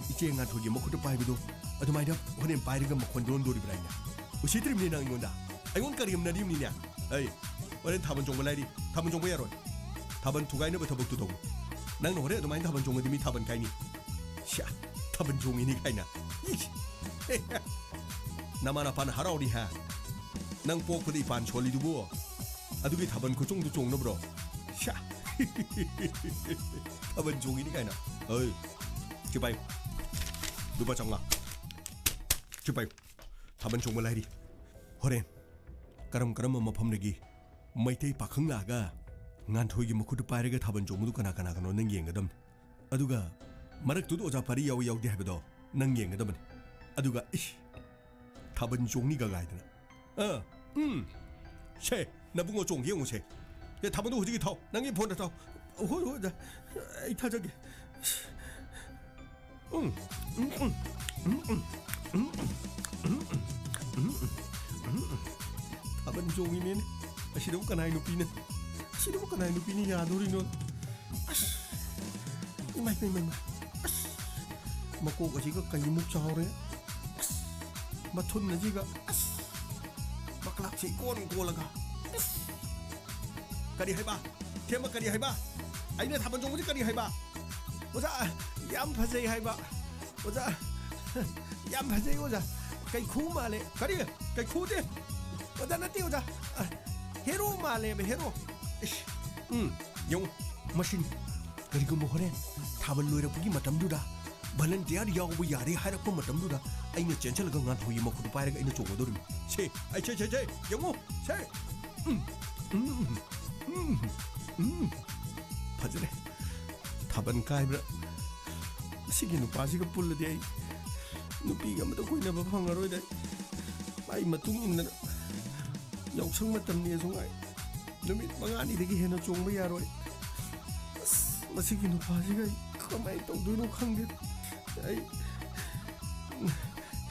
ꯏꯆꯦ ꯉꯥꯟꯊꯣꯏꯒꯤ ꯃꯈꯨꯠꯇ ꯄꯥꯏꯕꯗꯣ ꯑꯗꯨꯃꯥꯏꯅ ꯍꯣꯔꯦꯟ ꯄꯥꯏꯔꯒ ꯃꯈꯣꯟ ꯂꯣꯟꯗꯣꯔꯤꯕ꯭ꯔꯥ ꯍꯥꯏꯅ꯫ ꯎꯁꯤꯠꯇ꯭ꯔꯤꯕꯅꯤ ꯅꯪ ꯑꯩꯉꯣꯟꯗ꯫ ꯑꯩꯉꯣꯟꯗ ꯀꯔꯦꯝꯅꯔꯤꯕꯅꯤꯅꯦ꯫ ꯑꯩ ꯍꯣꯔꯦꯟ ꯊꯥꯕꯜ ꯆꯣꯡꯕ ꯂꯥꯏꯔꯤ꯫ ꯊꯥꯕꯜ ꯆꯣꯡꯕ ꯌꯥꯔꯣꯏ꯫ ꯊꯥꯕꯜ ꯊꯨꯒꯥꯏꯅꯕ ꯊꯕꯛꯇꯨ ꯇꯧ꯫ ꯅꯪꯅ ꯍꯣꯔꯦꯟ ꯑꯗꯨꯃꯥꯏꯅ ꯊꯥꯕꯜ ꯆꯣꯡꯉꯗꯤ ꯃꯤ ꯊꯥꯕꯜ ꯀꯥꯏꯅꯤ꯫ ꯁ꯭ꯌꯥ, ꯊꯥꯕꯜ ꯆꯣꯡꯉꯤꯅꯤ ꯀꯥꯏꯅ꯫ ꯏꯁ꯫ ꯅꯃꯥ ꯅꯄꯥꯅ ꯍꯔꯥꯎꯔꯤ ꯍꯥ? ꯅꯪ ꯄꯣꯛꯄꯗ ꯏꯄꯥꯟ ꯁꯣꯜꯂꯤꯗꯨꯕꯨ ꯑꯗꯨꯒꯤ ꯊꯥꯕꯜ ꯈꯨꯆꯣꯡꯗꯨ ꯆꯣꯡꯅꯕ꯭ꯔꯣ? ꯁ꯭ꯌꯥ꯫ ꯊꯥꯕꯜ ꯆꯣꯡꯉꯤꯅꯤ ꯀꯥꯏꯅ꯫ ꯑꯩ, ꯁꯤ ꯄꯥꯏꯌꯨ꯫ ꯂꯨꯄꯥ ꯆꯥꯝꯃꯉꯥ꯫ ꯁꯤ ꯄꯥꯏꯌꯨ꯫ ꯊꯥꯕꯜ ꯆꯣꯡꯕ ꯂꯥꯏꯔꯤ꯫ ꯍꯣꯔꯦꯟ ꯀꯔꯝ ꯀꯔꯝꯕ ꯃꯐꯝꯗꯒꯤ ꯃꯩꯇꯩ ꯄꯥꯈꯪ ꯂꯥꯛꯑꯒ ꯉꯥꯟꯊꯣꯏꯒꯤ ꯃꯈꯨꯠꯇ ꯄꯥꯏꯔꯒ ꯊꯥꯕꯜ ꯆꯣꯡꯕꯗꯨ ꯀꯅꯥ ꯀꯅꯥ ꯀꯅꯣ ꯅꯪ ꯌꯦꯡꯒꯗꯕꯅꯤ꯫ ꯑꯗꯨꯒ ꯃꯔꯛꯇꯨꯗ ꯑꯣꯖꯥ ꯄꯥꯔꯤ ꯌꯥꯎꯏ ꯌꯥꯎꯗꯦ ꯍꯥꯏꯕꯗꯣ ꯅꯪ ꯌꯦꯡꯒꯗꯕꯅꯤ꯫ ꯑꯗꯨꯒ ꯏꯁ, ꯊꯥꯕꯜ ꯆꯣꯡꯅꯤꯒ ꯒꯥꯏꯗꯅ꯫ ꯑ, ꯎꯝ, ꯁꯦ, ꯅꯕꯨꯡꯉꯣ ꯆꯣꯡꯒꯦ ꯌꯦꯡꯉꯨꯁꯦ꯫ ꯑꯦ, ꯊꯥꯕꯜꯗꯣ ꯍꯧꯖꯤꯛꯀꯤ ꯊꯥꯎ꯫ ꯅꯪꯒꯤ ꯐꯣꯟꯗ ꯊꯥꯎ꯫ ꯍꯣꯏ, ꯍꯣꯏ, ꯑꯣꯖꯥ꯫ ꯑꯩ ꯊꯥꯖꯒꯦ꯫ ꯎꯝ, ꯎꯝ, ꯎꯝ, ꯎꯝ, ꯎꯝ, ꯎꯝ, ꯎꯝ, ꯎꯝ, ꯎꯝ, ꯎꯝ, ꯎꯝ꯫ ꯊꯥꯕꯜ ꯆꯣꯡꯉꯤꯅꯦꯅꯦ꯫ ꯑꯁꯤꯗꯕꯨ ꯀꯅꯥꯏ ꯅꯨꯄꯤꯅ? ꯑꯁꯤꯗꯕꯨ ꯀꯅꯥꯏ ꯅꯨꯄꯤꯅ ꯌꯥꯗꯣꯔꯤꯅꯣ? ꯑꯁ! ꯏꯃꯥꯏ, ꯏꯃꯥꯏ, ꯏꯃꯥꯏ, ꯏꯃꯥꯏ꯫ ꯑꯁ! ꯃꯀꯣꯛ ꯑꯁꯤꯒ ꯀꯩꯃꯨꯛ ꯆꯥꯎꯔꯦ? ꯑꯁ! ꯃꯊꯨꯟ ꯑꯁꯤꯒ, ꯑꯁ! ꯃꯀ꯭ꯂꯥꯛꯁꯦ ꯏꯀꯣꯟ ꯀꯣꯜꯂꯒ꯫ ꯑꯁ! ꯀꯔꯤ ꯍꯥꯏꯕ? ꯊꯦꯝꯕ ꯀꯔꯤ ꯍꯥꯏꯕ? ꯑꯩꯅ ꯊꯥꯕꯜ ꯆꯣꯡꯕꯁꯤ ꯀꯔꯤ ꯍꯥꯏꯕ? ꯑꯣꯖꯥ, ꯌꯥꯝ ꯐꯖꯩ ꯍꯥꯏꯕ꯫ ꯑꯣꯖꯥ, ꯌꯥꯝ ꯐꯖꯩ ꯑꯣꯖꯥ꯫ ꯀꯩꯈꯨ ꯃꯥꯜꯂꯦ꯫ ꯀꯔꯤ? ꯀꯩꯈꯨꯗꯤ? ꯑꯣꯖꯥ ꯅꯠꯇꯦ ꯑꯣꯖꯥ꯫ ꯑ, ꯍꯦꯔꯣ ꯃꯥꯜꯂꯦꯕ, ꯍꯦꯔꯣ꯫ ꯏꯁ, ꯎꯝ, ꯌꯦꯡꯉꯨ, ꯃꯁꯤꯅꯤ꯫ ꯀꯔꯤꯒꯨꯝꯕ ꯍꯣꯔꯦꯟ ꯊꯥꯕꯜ ꯂꯣꯏꯔꯛꯄꯒꯤ ꯃꯇꯝꯗꯨꯗ volunteer ꯌꯥꯎꯕ ꯌꯥꯔꯦ ꯍꯥꯏꯔꯛꯄ ꯃꯇꯝꯗꯨꯗ ꯑꯩꯅ ꯆꯦꯟꯁꯤꯜꯂꯒ ꯉꯥꯟꯊꯣꯏꯒꯤ ꯃꯈꯨꯠꯇꯨ ꯄꯥꯏꯔꯒ ꯑꯩꯅ ꯆꯣꯡꯒꯗꯧꯔꯤꯕꯅꯤ꯫ ꯁꯦ, ꯑꯩ ꯁꯦ, ꯁꯦ, ꯁꯦ, ꯌꯦꯡꯉꯨ, ꯁꯦ꯫ ꯎꯝ, ꯎꯝ, ꯎꯝ, ꯎꯝ꯫ ꯐꯖꯔꯦ꯫ ꯊꯥꯕꯜ ꯀꯥꯏꯕ꯭ꯔꯥ? ꯑꯁꯤꯒꯤ ꯅꯨꯄꯥꯁꯤꯒ ꯄꯨꯜꯂꯗꯤ ꯑꯩ ꯅꯨꯄꯤꯒ ꯑꯃꯇ ꯀꯣꯏꯅꯕ ꯐꯪꯉꯔꯣꯏꯗ꯫ ꯑꯩ ꯃꯇꯨꯡ ꯏꯟꯗꯅ ꯌꯥꯎꯁꯪ ꯃꯇꯝꯅꯦꯁꯨ ꯉꯥꯏ꯫ ꯅꯨꯃꯤꯠ ꯃꯉꯥꯅꯤꯗꯒꯤ ꯍꯦꯟꯅ ꯆꯣꯡꯕ ꯌꯥꯔꯣꯏ꯫ ꯑꯁ, ꯃꯁꯤꯒꯤ ꯅꯨꯄꯥꯁꯤꯒ ꯑꯩ ꯀꯃꯥꯏꯅ ꯇꯧꯗꯣꯏꯅꯣ ꯈꯪꯗꯦ꯫ ꯑꯩ,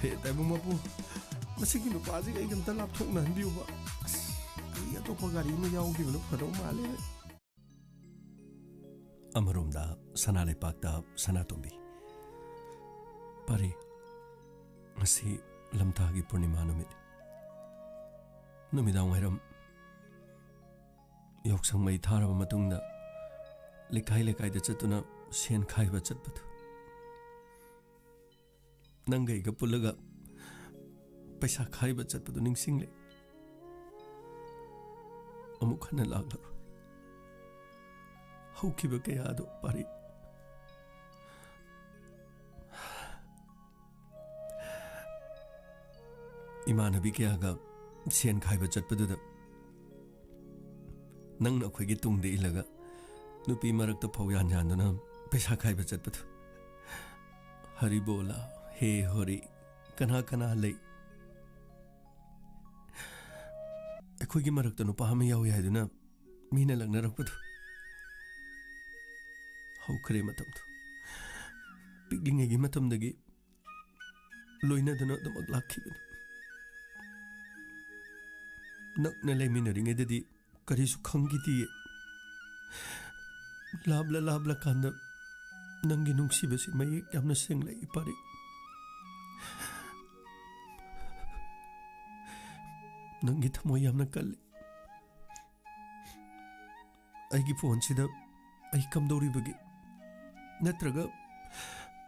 ꯍꯦ ꯇꯥꯏꯕꯪ ꯃꯄꯨ, ꯃꯁꯤꯒꯤ ꯅꯨꯄꯥꯁꯤꯒ ꯑꯩꯒ ꯑꯝꯇ ꯂꯥꯞꯊꯣꯛꯅꯍꯟꯕꯤꯌꯨꯕ꯫ ꯑꯁ, ꯑꯩ ꯑꯇꯣꯞꯄ ꯒꯥꯔꯤ ꯑꯃ ꯌꯥꯎꯈꯤꯕꯅ ꯐꯗꯧ ꯃꯥꯜꯂꯦ꯫ ꯑꯃꯔꯣꯝꯗ ꯁꯅꯥ ꯂꯩꯄꯥꯛꯇ ꯁꯅꯥꯇꯣꯝꯕꯤ꯫ ꯄꯥꯔꯤ, ꯉꯁꯤ ꯂꯝꯇꯥꯒꯤ ꯄꯨꯔꯅꯤꯃꯥ ꯅꯨꯃꯤꯠ꯫ ꯅꯨꯃꯤꯗꯥꯡ ꯋꯥꯏꯔꯝ ꯌꯥꯎꯁꯪ ꯃꯩ ꯊꯥꯔꯕ ꯃꯇꯨꯡꯗ ꯂꯩꯀꯥꯏ ꯂꯩꯀꯥꯏꯗ ꯆꯠꯇꯨꯅ ꯁꯦꯟ ꯈꯥꯏꯕ ꯆꯠꯄꯗꯨ꯫ ꯅꯪꯒ ꯑꯩꯒ ꯄꯨꯜꯂꯒ ꯄꯩꯁꯥ ꯈꯥꯏꯕ ꯆꯠꯄꯗꯨ ꯅꯤꯡꯁꯤꯡꯂꯦ꯫ ꯑꯃꯨꯛ ꯍꯟꯅ ꯂꯥꯛꯂꯔꯣꯏ꯫ ꯍꯧꯈꯤꯕ ꯀꯌꯥꯗꯣ ꯄꯥꯔꯤ꯫ ꯏꯃꯥꯟꯅꯕꯤ ꯀꯌꯥꯒ ꯁꯦꯟ ꯈꯥꯏꯕ ꯆꯠꯄꯗꯨꯗ ꯅꯪꯅ ꯑꯩꯈꯣꯏꯒꯤ ꯇꯨꯡꯗ ꯏꯜꯂꯒ ꯅꯨꯄꯤ ꯃꯔꯛꯇ ꯐꯧ ꯌꯥꯟ ꯌꯥꯟꯗꯨꯅ ꯄꯩꯁꯥ ꯈꯥꯏꯕ ꯆꯠꯄꯗꯨ꯫ ꯍꯔꯤꯕꯣꯂꯥ, ꯍꯦ ꯍꯣꯔꯤ, ꯀꯅꯥ ꯀꯅꯥ ꯂꯩ? ꯑꯩꯈꯣꯏꯒꯤ ꯃꯔꯛꯇ ꯅꯨꯄꯥ ꯑꯃ ꯌꯥꯎꯏ ꯍꯥꯏꯗꯨꯅ ꯃꯤꯅ ꯂꯛꯅꯔꯛꯄꯗꯨ ꯍꯧꯈ꯭ꯔꯦ꯫ ꯃꯇꯝꯗꯨ ꯄꯤꯛꯂꯤꯉꯩꯒꯤ ꯃꯇꯝꯗꯒꯤ ꯂꯣꯏꯅꯗꯨꯅ ꯑꯗꯨꯃꯛ ꯂꯥꯛꯈꯤꯕꯅꯤ꯫ ꯅꯛꯅ ꯂꯩꯃꯤꯟꯅꯔꯤꯉꯩꯗꯗꯤ ꯀꯔꯤꯁꯨ ꯈꯪꯈꯤꯗꯤꯌꯦ꯫ ꯂꯥꯞꯂ ꯂꯥꯞꯂ ꯀꯥꯟꯗ ꯅꯪꯒꯤ ꯅꯨꯡꯁꯤꯕꯁꯤ ꯃꯌꯦꯛ ꯌꯥꯝꯅ ꯁꯦꯡꯂꯛꯏ ꯄꯥꯔꯤ꯫ ꯅꯪꯒꯤ ꯊꯃꯣꯏ ꯌꯥꯝꯅ ꯀꯜꯂꯤ꯫ ꯑꯩꯒꯤ ꯐꯣꯟꯁꯤꯗ ꯑꯩ ꯀꯝꯗꯧꯔꯤꯕꯒꯦ? ꯅꯠꯇ꯭ꯔꯒ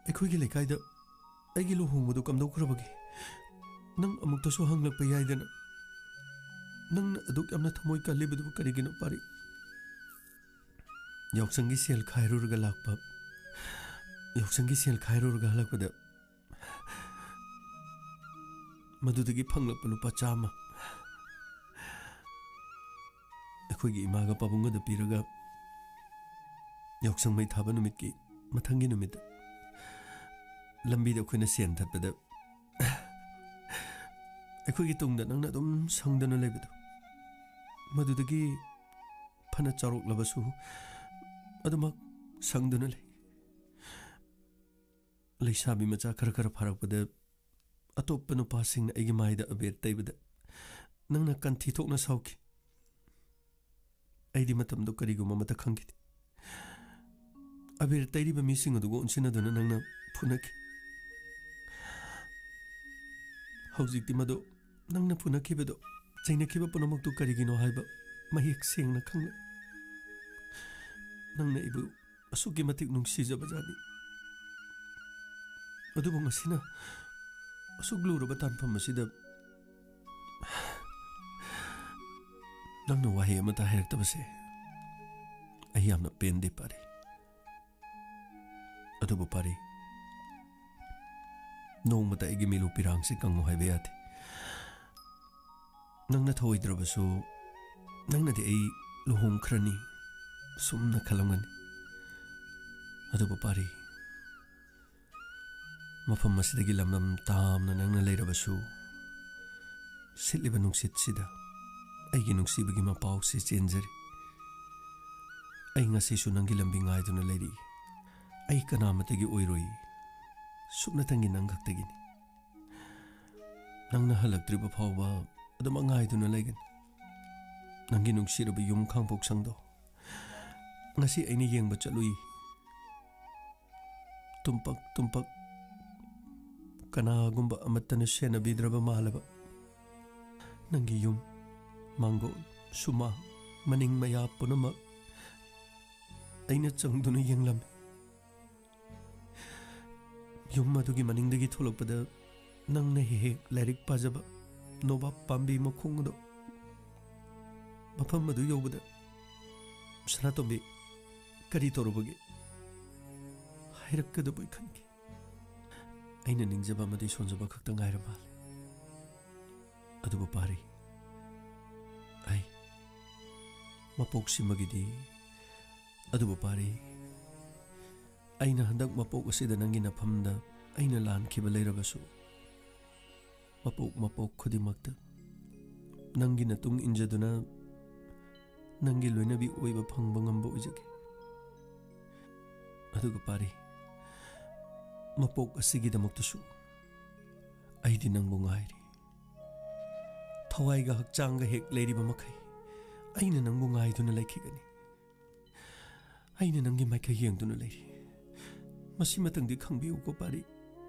ꯑꯩꯈꯣꯏꯒꯤ ꯂꯩꯀꯥꯏꯗ ꯑꯩꯒꯤ ꯂꯨꯍꯣꯡꯕꯗꯨ ꯀꯝꯗꯧꯈ꯭ꯔꯕꯒꯦ? ꯅꯪ ꯑꯃꯨꯛꯇꯁꯨ ꯍꯪꯂꯛꯄ ꯌꯥꯏꯗꯅ꯫ ꯅꯪꯅ ꯑꯗꯨꯛ ꯌꯥꯝꯅ ꯊꯃꯣꯏ ꯀꯜꯂꯤꯕꯗꯨꯕꯨ ꯀꯔꯤꯒꯤꯅꯣ ꯄꯥꯔꯤ? ꯌꯥꯎꯁꯪꯒꯤ ꯁꯦꯜ ꯈꯥꯏꯔꯨꯔꯒ ꯂꯥꯛꯄ, ꯌꯥꯎꯁꯪꯒꯤ ꯁꯦꯜ ꯈꯥꯏꯔꯨꯔꯒ ꯍꯜꯂꯛꯄꯗ ꯃꯗꯨꯗꯒꯤ ꯐꯪꯂꯛꯄ ꯂꯨꯄꯥ ꯆꯥꯝꯃ ꯑꯩꯈꯣꯏꯒꯤ ꯏꯃꯥꯒ ꯄꯥꯕꯨꯡꯒꯗ ꯄꯤꯔꯒ ꯌꯥꯎꯁꯪ ꯃꯩ ꯊꯥꯕ ꯅꯨꯃꯤꯠꯀꯤ ꯃꯊꯪꯒꯤ ꯅꯨꯃꯤꯠꯇ ꯂꯝꯕꯤꯗ ꯑꯩꯈꯣꯏꯅ ꯁꯦꯟ ꯊꯠꯄꯗ ꯑꯩꯈꯣꯏꯒꯤ ꯇꯨꯡꯗ ꯅꯪꯅ ꯑꯗꯨꯝ ꯁꯪꯗꯨꯅ ꯂꯩꯕꯗꯣ, ꯃꯗꯨꯗꯒꯤ ꯐꯅ ꯆꯥꯎꯔꯛꯂꯕꯁꯨ ꯑꯗꯨꯃꯛ ꯁꯪꯗꯨꯅ ꯂꯩ꯫ ꯂꯩꯁꯥꯕꯤ ꯃꯆꯥ ꯈꯔ ꯈꯔ ꯐꯥꯔꯛꯄꯗ ꯑꯇꯣꯞꯄ ꯅꯨꯄꯥꯁꯤꯡꯅ ꯑꯩꯒꯤ ꯃꯥꯏꯗ ꯑꯕꯦꯔ ꯇꯩꯕꯗ ꯅꯪꯅ ꯀꯟꯊꯤ ꯊꯣꯛꯅ ꯁꯥꯎꯈꯤ꯫ ꯑꯩꯗꯤ ꯃꯇꯝꯗꯨ ꯀꯔꯤꯒꯨꯝꯕ ꯑꯃꯠꯇ ꯈꯪꯈꯤꯗꯦ꯫ ꯑꯕꯦꯔ ꯇꯩꯔꯤꯕ ꯃꯤꯁꯤꯡ ꯑꯗꯨꯒ ꯑꯣꯟꯁꯤꯟꯅꯗꯨꯅ ꯅꯪꯅ ꯐꯨꯅꯈꯤ꯫ ꯍꯧꯖꯤꯛꯇꯤ ꯃꯗꯨ ꯅꯪꯅ ꯐꯨꯅꯈꯤꯕꯗꯨ, ꯆꯩꯅꯈꯤꯕ ꯄꯨꯝꯅꯃꯛꯇꯨ ꯀꯔꯤꯒꯤꯅꯣ ꯍꯥꯏꯕ ꯃꯌꯦꯛ ꯁꯦꯡꯅ ꯈꯪꯂꯦ꯫ ꯅꯪꯅ ꯑꯩꯕꯨ ꯑꯁꯨꯛꯀꯤ ꯃꯇꯤꯛ ꯅꯨꯡꯁꯤꯖꯕꯖꯥꯠꯅꯤ꯫ ꯑꯗꯨꯕꯨ ꯉꯁꯤꯅ ꯑꯁꯨꯛ ꯂꯨꯔꯕ ꯇꯥꯟꯐꯝ ꯑꯁꯤꯗ ꯅꯪꯅ ꯋꯥꯍꯩ ꯑꯃꯠꯇ ꯍꯥꯏꯔꯛꯇꯕꯁꯦ ꯑꯩ ꯌꯥꯝꯅ ꯄꯦꯟꯗꯦ ꯄꯥꯔꯤ꯫ ꯑꯗꯨꯕꯨ ꯄꯥꯔꯤ, ꯅꯣꯡꯃꯇ ꯑꯩꯒꯤ ꯃꯤꯂꯨ ꯄꯤꯔꯥꯡꯁꯤ ꯀꯪꯉꯨ ꯍꯥꯏꯕ ꯌꯥꯗꯦ꯫ ꯅꯪꯅ ꯊꯧꯑꯣꯏꯗ꯭ꯔꯕꯁꯨ ꯅꯪꯅꯗꯤ ꯑꯩ ꯂꯨꯍꯣꯡꯈ꯭ꯔꯅꯤ ꯁꯨꯝꯅ ꯈꯜꯂꯝꯒꯅꯤ꯫ ꯑꯗꯨꯕꯨ ꯄꯥꯔꯤ, ꯃꯐꯝ ꯑꯁꯤꯗꯒꯤ ꯂꯝꯂꯝ ꯇꯥꯝꯅ ꯅꯪꯅ ꯂꯩꯔꯕꯁꯨ, ꯁꯤꯠꯂꯤꯕ ꯅꯨꯡꯁꯤꯠꯁꯤꯗ ꯑꯩꯒꯤ ꯅꯨꯡꯁꯤꯕꯒꯤ ꯃꯄꯥꯎꯁꯦ ꯆꯦꯟꯖꯔꯤ꯫ ꯑꯩ ꯉꯁꯤꯁꯨ ꯅꯪꯒꯤ ꯂꯝꯕꯤ ꯉꯥꯏꯗꯨꯅ ꯂꯩꯔꯤ꯫ ꯑꯩ ꯀꯅꯥꯃꯠꯇꯒꯤ ꯑꯣꯏꯔꯣꯏ, ꯁꯨꯞꯅꯇꯪꯒꯤ ꯅꯪ ꯈꯛꯇꯒꯤꯅꯤ꯫ ꯅꯪꯅ ꯍꯜꯂꯛꯇ꯭ꯔꯤꯕ ꯐꯥꯎꯕ ꯑꯗꯨꯃꯛ ꯉꯥꯏꯗꯨꯅ ꯂꯩꯒꯅꯤ꯫ ꯅꯪꯒꯤ ꯅꯨꯡꯁꯤꯔꯕ ꯌꯨꯝ ꯈꯥꯡꯄꯣꯛꯁꯪꯗꯣ ꯉꯁꯤ ꯑꯩꯅ ꯌꯦꯡꯕ ꯆꯠꯂꯨꯏ꯫ ꯇꯨꯝꯄꯛ ꯇꯨꯝꯄꯛ, ꯀꯅꯥꯒꯨꯝꯕ ꯑꯃꯠꯇꯅ ꯁꯦꯟꯅꯕꯤꯗ꯭ꯔꯕ ꯃꯥꯜꯂꯕ ꯅꯪꯒꯤ ꯌꯨꯝ, ꯃꯥꯡꯒꯣꯜ, ꯁꯨꯃꯥꯡ, ꯃꯅꯤꯡ ꯃꯌꯥ ꯄꯨꯝꯅꯃꯛ ꯑꯩꯅ ꯆꯪꯗꯨꯅ ꯌꯦꯡꯂꯝꯃꯤ꯫ ꯌꯨꯝ ꯑꯗꯨꯒꯤ ꯃꯅꯤꯡꯗꯒꯤ ꯊꯣꯛꯂꯛꯄꯗ ꯅꯪꯅ ꯍꯦꯛ ꯍꯦꯛ ꯂꯥꯏꯔꯤꯛ ꯄꯥꯖꯕ ꯅꯣꯕꯥꯞ ꯄꯥꯝꯕꯤ ꯃꯈꯣꯡ ꯑꯗꯣ, ꯃꯐꯝ ꯑꯗꯨ ꯌꯧꯕꯗ, "ꯁꯅꯥꯇꯣꯝꯕꯤ, ꯀꯔꯤ ꯇꯧꯔꯨꯕꯒꯦ?" ꯍꯥꯏꯔꯛꯀꯗꯕꯣꯏ ꯈꯟꯈꯤ꯫ ꯑꯩꯅ ꯅꯤꯡꯖꯕ ꯑꯃꯗꯤ ꯁꯣꯟꯖꯕ ꯈꯛꯇ ꯉꯥꯏꯔ ꯃꯥꯜꯂꯦ꯫ ꯑꯗꯨꯕꯨ ꯄꯥꯔꯤ, ꯑꯩ ꯃꯄꯣꯛꯁꯤꯃꯒꯤꯗꯤ, ꯑꯗꯨꯕꯨ ꯄꯥꯔꯤ, ꯑꯩꯅ ꯍꯟꯗꯛ ꯃꯄꯣꯛ ꯑꯁꯤꯗ ꯅꯪꯒꯤ ꯅꯐꯝꯗ ꯑꯩꯅ ꯂꯥꯟꯈꯤꯕ ꯂꯩꯔꯕꯁꯨ, ꯃꯄꯣꯛ ꯃꯄꯣꯛ ꯈꯨꯗꯤꯡꯃꯛꯇ ꯅꯪꯒꯤ ꯅꯇꯨꯡ ꯏꯟꯖꯗꯨꯅ ꯅꯪꯒꯤ ꯂꯣꯏꯅꯕꯤ ꯑꯣꯏꯕ ꯐꯪꯕ ꯉꯝꯕ ꯑꯣꯏꯖꯒꯦ꯫ ꯑꯗꯨꯒ ꯄꯥꯔꯤ, ꯃꯄꯣꯛ ꯑꯁꯤꯒꯤꯗꯃꯛꯇꯁꯨ ꯑꯩꯗꯤ ꯅꯪꯕꯨ ꯉꯥꯏꯔꯤ꯫ ꯊꯋꯥꯏꯒ ꯍꯛꯆꯥꯡꯒ ꯍꯦꯛ ꯂꯩꯔꯤꯕ ꯃꯈꯩ ꯑꯩꯅ ꯅꯪꯕꯨ ꯉꯥꯏꯗꯨꯅ ꯂꯩꯈꯤꯒꯅꯤ꯫ ꯑꯩꯅ ꯅꯪꯒꯤ ꯃꯥꯏꯀꯩ ꯌꯦꯡꯗꯨꯅ ꯂꯩꯔꯤ꯫ ꯃꯁꯤꯃꯇꯪꯗꯤ ꯈꯪꯕꯤꯌꯨꯀꯣ ꯄꯥꯔꯤ꯫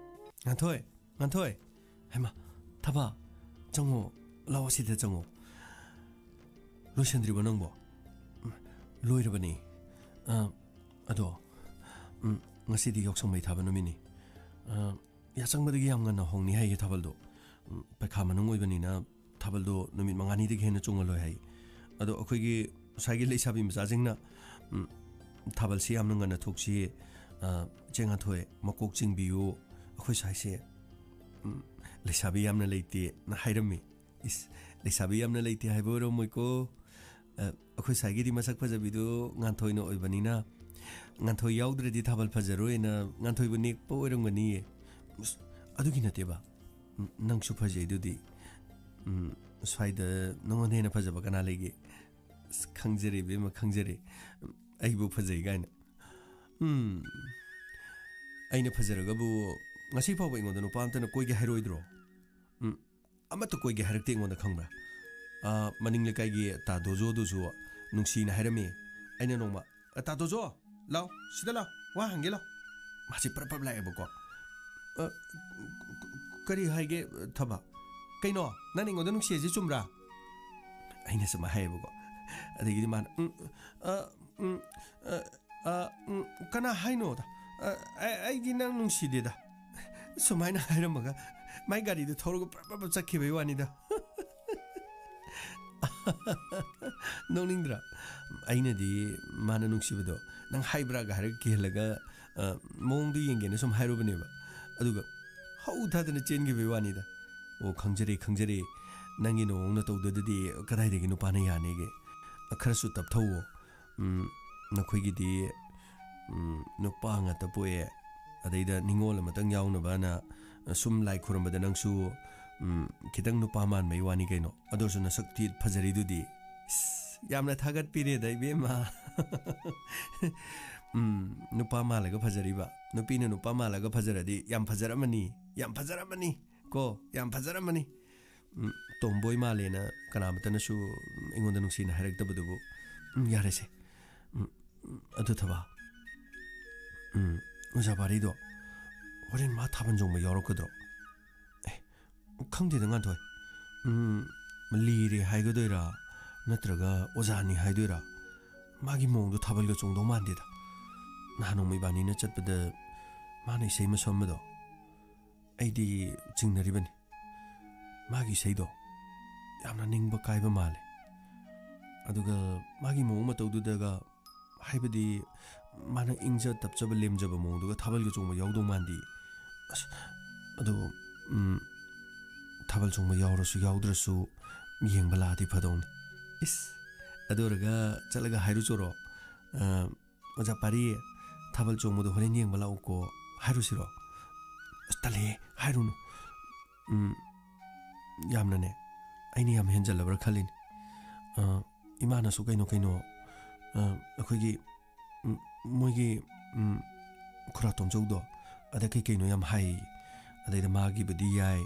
ꯉꯥꯟꯊꯣꯏ, ꯉꯥꯟꯊꯣꯏ! ꯍꯩꯃꯥ, ꯊꯕꯥ, ꯆꯪꯉꯣ, ꯂꯥꯛꯑꯣ, ꯁꯤꯗ ꯆꯪꯉꯣ꯫ ꯂꯣꯏꯁꯤꯟꯗ꯭ꯔꯤꯕꯣ ꯅꯪꯕꯣ? ꯎꯝ, ꯂꯣꯏꯔꯕꯅꯤ꯫ ꯑ, ꯑꯗꯣ, ꯎꯝ, ꯉꯁꯤꯗꯤ ꯌꯥꯎꯁꯪ ꯃꯩ ꯊꯥꯕ ꯅꯨꯃꯤꯠꯅꯤ꯫ ꯑ, ꯌꯥꯆꯪꯕꯗꯒꯤ ꯌꯥꯝ ꯉꯟꯅ ꯍꯧꯅꯤ ꯍꯥꯏꯌꯦ ꯊꯥꯕꯜꯗꯣ꯫ ꯎꯝ, ꯄꯩꯈꯥ ꯃꯅꯨꯡ ꯑꯣꯏꯕꯅꯤꯅ ꯊꯥꯕꯜꯗꯣ ꯅꯨꯃꯤꯠ ꯃꯉꯥꯅꯤꯗꯒꯤ ꯍꯦꯟꯅ ꯆꯣꯡꯍꯜꯂꯣꯏ ꯍꯥꯏ꯫ ꯑꯗꯣ ꯑꯩꯈꯣꯏꯒꯤ ꯉꯁꯥꯏꯒꯤ ꯂꯩꯁꯥꯕꯤ ꯃꯆꯥꯁꯤꯡꯅ, ꯎꯝ, "ꯊꯥꯕꯜꯁꯤ ꯌꯥꯝꯅ ꯉꯟꯅ ꯊꯣꯛꯁꯤ, ꯑ, ꯆꯦ ꯉꯥꯟꯊꯣꯏ, ꯃꯀꯣꯛ ꯆꯤꯡꯕꯤꯌꯨ, ꯑꯩꯈꯣꯏ ꯁ꯭ꯋꯥꯏꯁꯦ, ꯎꯝ, ꯂꯩꯁꯥꯕꯤ ꯌꯥꯝꯅ ꯂꯩꯇꯦꯅ" ꯍꯥꯏꯔꯝꯃꯤ꯫ ꯏꯁ, ꯂꯩꯁꯥꯕꯤ ꯌꯥꯝꯅ ꯂꯩꯇꯦ ꯍꯥꯏꯕ ꯑꯣꯏꯔꯝꯃꯣꯏꯀꯣ꯫ ꯑ, ꯑꯩꯈꯣꯏ ꯁ꯭ꯋꯥꯏꯒꯤꯗꯤ ꯃꯁꯛ ꯐꯖꯕꯤꯗꯣ ꯉꯥꯟꯊꯣꯏꯅ ꯑꯣꯏꯕꯅꯤꯅ, ꯉꯥꯟꯊꯣꯏ ꯌꯥꯎꯗ꯭ꯔꯗꯤ ꯊꯥꯕꯜ ꯐꯖꯔꯣꯏꯅ ꯉꯥꯟꯊꯣꯏꯕꯨ ꯅꯦꯛꯄ ꯑꯣꯏꯔꯝꯒꯅꯤꯌꯦ꯫ ꯑꯁ, ꯑꯗꯨꯒꯤ ꯅꯠꯇꯦꯕ꯫ ꯎꯝ, ꯅꯪꯁꯨ ꯐꯖꯩꯗꯨꯗꯤ꯫ ꯎꯝ, ꯁ꯭ꯋꯥꯏꯗ ꯅꯉꯣꯟꯗ ꯍꯦꯟꯅ ꯐꯖꯕ ꯀꯅꯥ ꯂꯩꯒꯦ? ꯑꯁ, ꯈꯪꯖꯔꯦ ꯏꯕꯦꯝꯃ, ꯈꯪꯖꯔꯦ꯫ ꯑꯩꯕꯨ ꯐꯖꯩ ꯀꯥꯏꯅ꯫ ꯎꯝ, ꯑꯩꯅ ꯐꯖꯔꯒꯕꯨ ꯉꯁꯤ ꯐꯥꯎꯕ ꯑꯩꯉꯣꯟꯗ ꯅꯨꯄꯥ ꯑꯝꯇꯅ ꯀꯣꯏꯒꯦ ꯍꯥꯏꯔꯣꯏꯗ꯭ꯔꯣ? ꯎꯝ, ꯑꯃꯠꯇ ꯀꯣꯏꯒꯦ ꯍꯥꯏꯔꯛꯇꯦ ꯑꯩꯉꯣꯟꯗ, ꯈꯪꯕ꯭ꯔꯥ? ꯑꯥ, ꯃꯅꯤꯡ ꯂꯩꯀꯥꯏꯒꯤ ꯇꯥ ꯗꯣꯖꯣꯗꯨꯁꯨ ꯅꯨꯡꯁꯤꯅ ꯍꯥꯏꯔꯝꯃꯤ꯫ ꯑꯩꯅ ꯅꯣꯡꯃ, "ꯑ, ꯇꯥ ꯗꯣꯖꯣ, ꯂꯥꯎ, ꯁꯤꯗ ꯂꯥꯎ, ꯋꯥ ꯍꯪꯒꯦ ꯂꯥꯎ"꯫ ꯃꯥꯁꯤ ꯄ꯭ꯔꯞ ꯄ꯭ꯔꯞ ꯂꯥꯛꯑꯦꯕꯀꯣ꯫ "ꯑ, ꯀꯔꯤ ꯍꯥꯏꯒꯦ, ꯊꯕ? ꯀꯩꯅꯣ, ꯅꯪꯅ ꯑꯩꯉꯣꯟꯗ ꯅꯨꯡꯁꯤ ꯍꯥꯏꯁꯤ ꯆꯨꯝꯕ꯭ꯔꯥ?" ꯑꯩꯅ ꯁꯨꯝ ꯍꯥꯏꯌꯦꯕꯀꯣ꯫ ꯑꯗꯒꯤꯗꯤ ꯃꯥꯅ, "ꯎꯝ, ꯑ, ꯎꯝ, ꯑ, ꯑ, ꯎꯝ, ꯀꯅꯥ ꯍꯥꯏꯅꯣꯗ? ꯑ, ꯑꯩ-, ꯑꯩꯗꯤ ꯅꯪ ꯅꯨꯡꯁꯤꯗꯦꯗ"꯫ ꯁꯨꯃꯥꯏꯅ ꯍꯥꯏꯔꯝꯃꯒ ꯃꯥꯏ ꯒꯥꯔꯤꯗꯨ ꯊꯧꯔꯒ ꯄ꯭ꯔꯞ ꯄ꯭ꯔꯞ ꯄ꯭ꯔꯞ ꯆꯠꯈꯤꯕꯩ ꯋꯥꯅꯤꯗ꯫ ꯅꯣꯛꯅꯤꯡꯗ꯭ꯔꯥ? ꯑꯩꯅꯗꯤ ꯃꯥꯅ ꯅꯨꯡꯁꯤꯕꯗꯣ ꯅꯪ ꯍꯥꯏꯕ꯭ꯔꯥꯒ ꯍꯥꯏꯔꯒ ꯀꯤꯍꯜꯂꯒ, ꯑ, ꯃꯑꯣꯡꯗꯣ ꯌꯦꯡꯒꯦꯅ ꯁꯨꯝ ꯍꯥꯏꯔꯨꯕꯅꯦꯕ꯫ ꯑꯗꯨꯒ ꯍꯧ ꯊꯥꯗꯅ ꯆꯦꯟꯈꯤꯕꯩ ꯋꯥꯅꯤꯗ꯫ "ꯑꯣ, ꯈꯪꯖꯔꯦ, ꯈꯪꯖꯔꯦ꯫ ꯅꯪꯒꯤ ꯅꯑꯣꯡ ꯅꯇꯧꯗꯨꯗꯗꯤ ꯀꯗꯥꯏꯗꯒꯤ ꯅꯨꯄꯥꯅ ꯌꯥꯅꯤꯒꯦ? ꯈꯔꯁꯨ ꯇꯞꯊꯧꯋꯣ꯫ ꯎꯝ, ꯅꯈꯣꯏꯒꯤꯗꯤ, ꯎꯝ, ꯅꯨꯄꯥ ꯉꯥꯛꯇ ꯄꯣꯛꯑꯦ꯫ ꯑꯗꯩꯗ ꯅꯤꯉꯣꯜ ꯑꯃꯇꯪ ꯌꯥꯎꯅꯕꯅ ꯁꯨꯝ ꯂꯥꯏ ꯈꯨꯔꯨꯝꯕꯗ ꯅꯪꯁꯨ, ꯎꯝ, ꯈꯤꯇꯪ ꯅꯨꯄꯥ ꯃꯥꯟꯕꯩ ꯋꯥꯅꯤ ꯀꯩꯅꯣ꯫ ꯑꯗꯨ ꯑꯣꯏꯔꯁꯨ ꯅꯁꯛꯇꯤ ꯐꯖꯔꯤꯗꯨꯗꯤ"꯫ ꯏꯁ, ꯌꯥꯝꯅ ꯊꯥꯒꯠꯄꯤꯔꯦꯗ, ꯏꯕꯦꯝꯃ꯫ ꯎꯝ, ꯅꯨꯄꯥ ꯃꯥꯜꯂꯒ ꯐꯖꯔꯤꯕ꯫ ꯅꯨꯄꯤꯅ ꯅꯨꯄꯥ ꯃꯥꯜꯂꯒ ꯐꯖꯔꯗꯤ ꯌꯥꯝ ꯐꯖꯔꯝꯃꯅꯤ, ꯌꯥꯝ ꯐꯖꯔꯝꯃꯅꯤ꯫ ꯀꯣ, ꯌꯥꯝ ꯐꯖꯔꯝꯃꯅꯤ꯫ ꯎꯝ, ꯇꯣꯝꯕꯣꯏ ꯃꯥꯜꯂꯦꯅ ꯀꯅꯥꯃꯠꯇꯅꯁꯨ ꯑꯩꯉꯣꯟꯗ ꯅꯨꯡꯁꯤꯅ ꯍꯥꯏꯔꯛꯇꯕꯗꯨꯕꯨ꯫ ꯎꯝ, ꯌꯥꯔꯦꯁꯦ꯫ ꯎꯝ, ꯎꯝ, ꯑꯗꯨ ꯊꯕ, ꯎꯝ, ꯑꯣꯖꯥ ꯄꯥꯔꯤꯗꯣ ꯍꯣꯔꯦꯟ ꯃꯥ ꯊꯥꯕꯜ ꯆꯣꯡꯕ ꯌꯥꯎꯔꯛꯀꯗ꯭ꯔꯣ? ꯑꯦ, ꯈꯪꯗꯦꯗ, ꯉꯥꯟꯊꯣꯏ꯫ ꯎꯝ, ꯂꯤꯔꯦ ꯍꯥꯏꯒꯗꯣꯏꯔꯥ, ꯅꯠꯇ꯭ꯔꯒ ꯑꯣꯖꯥꯅꯤ ꯍꯥꯏꯗꯣꯏꯔꯥ? ꯃꯥꯒꯤ ꯃꯑꯣꯡꯗꯣ ꯊꯥꯕꯜꯒ ꯆꯣꯡꯗꯧ ꯃꯥꯟꯗꯦꯗ꯫ ꯅꯍꯥꯟ ꯅꯣꯡꯃ ꯏꯕꯥꯅꯤꯅ ꯆꯠꯄꯗ ꯃꯥꯅ ꯏꯁꯩ ꯑꯃ ꯁꯛꯑꯝꯕꯗꯣ, ꯑꯩꯗꯤ ꯆꯤꯡꯅꯔꯤꯕꯅꯤ꯫ ꯃꯥꯒꯤ ꯏꯁꯩꯗꯣ ꯌꯥꯝꯅ ꯅꯤꯡꯕ ꯀꯥꯏꯕ ꯃꯥꯜꯂꯦ꯫ ꯑꯗꯨꯒ ꯃꯥꯒꯤ ꯃꯑꯣꯡ ꯃꯇꯧꯗꯨꯗꯒ, ꯍꯥꯏꯕꯗꯤ ꯃꯥꯅ ꯏꯪꯖ ꯇꯞꯆꯕ, ꯂꯦꯝꯖꯕ ꯃꯑꯣꯡꯗꯨꯒ ꯊꯥꯕꯜꯒ ꯆꯣꯡꯕ ꯌꯥꯎꯗꯧ ꯃꯥꯟꯗꯦ꯫ ꯑꯁ, ꯑꯗꯨ, ꯎꯝ, ꯊꯥꯕꯜ ꯆꯣꯡꯕ ꯌꯥꯎꯔꯁꯨ ꯌꯥꯎꯗ꯭ꯔꯁꯨ ꯌꯦꯡꯕ ꯂꯥꯛꯑꯗꯤ ꯐꯗꯧꯅꯤ꯫ ꯏꯁ, ꯑꯗꯨ ꯑꯣꯏꯔꯒ ꯆꯠꯂꯒ ꯍꯥꯏꯔꯨꯆꯣꯔꯣ? ꯑ, "ꯑꯣꯖꯥ ꯄꯥꯔꯤ, ꯊꯥꯕꯜ ꯆꯣꯡꯕꯗꯣ ꯍꯣꯔꯦꯟ ꯌꯦꯡꯕ ꯂꯥꯛꯎꯀꯣ" ꯍꯥꯏꯔꯨꯁꯤꯔꯣ? ꯑꯁ, ꯇꯜꯂꯦꯍꯦ, ꯍꯥꯏꯔꯨꯅꯨ꯫ ꯎꯝ, ꯌꯥꯝꯅꯅꯦ, ꯑꯩꯅ ꯌꯥꯝ ꯍꯦꯟꯖꯜꯂꯕ꯭ꯔꯥ ꯈꯜꯂꯤꯅꯤ꯫ ꯑ, ꯏꯃꯥꯅꯁꯨ ꯀꯩꯅꯣ ꯀꯩꯅꯣ, ꯑ, ꯑꯩꯈꯣꯏꯒꯤ, ꯎꯝ, ꯃꯣꯏꯒꯤ, ꯎꯝ, ꯈꯨꯔꯥ ꯇꯣꯝꯆꯧꯗꯣ, ꯑꯗ ꯀꯩ ꯀꯩꯅꯣ ꯌꯥꯝ ꯍꯥꯏ꯫ ꯑꯗꯩꯗ ꯃꯥꯒꯤꯕꯨꯗꯤ ꯌꯥꯏ,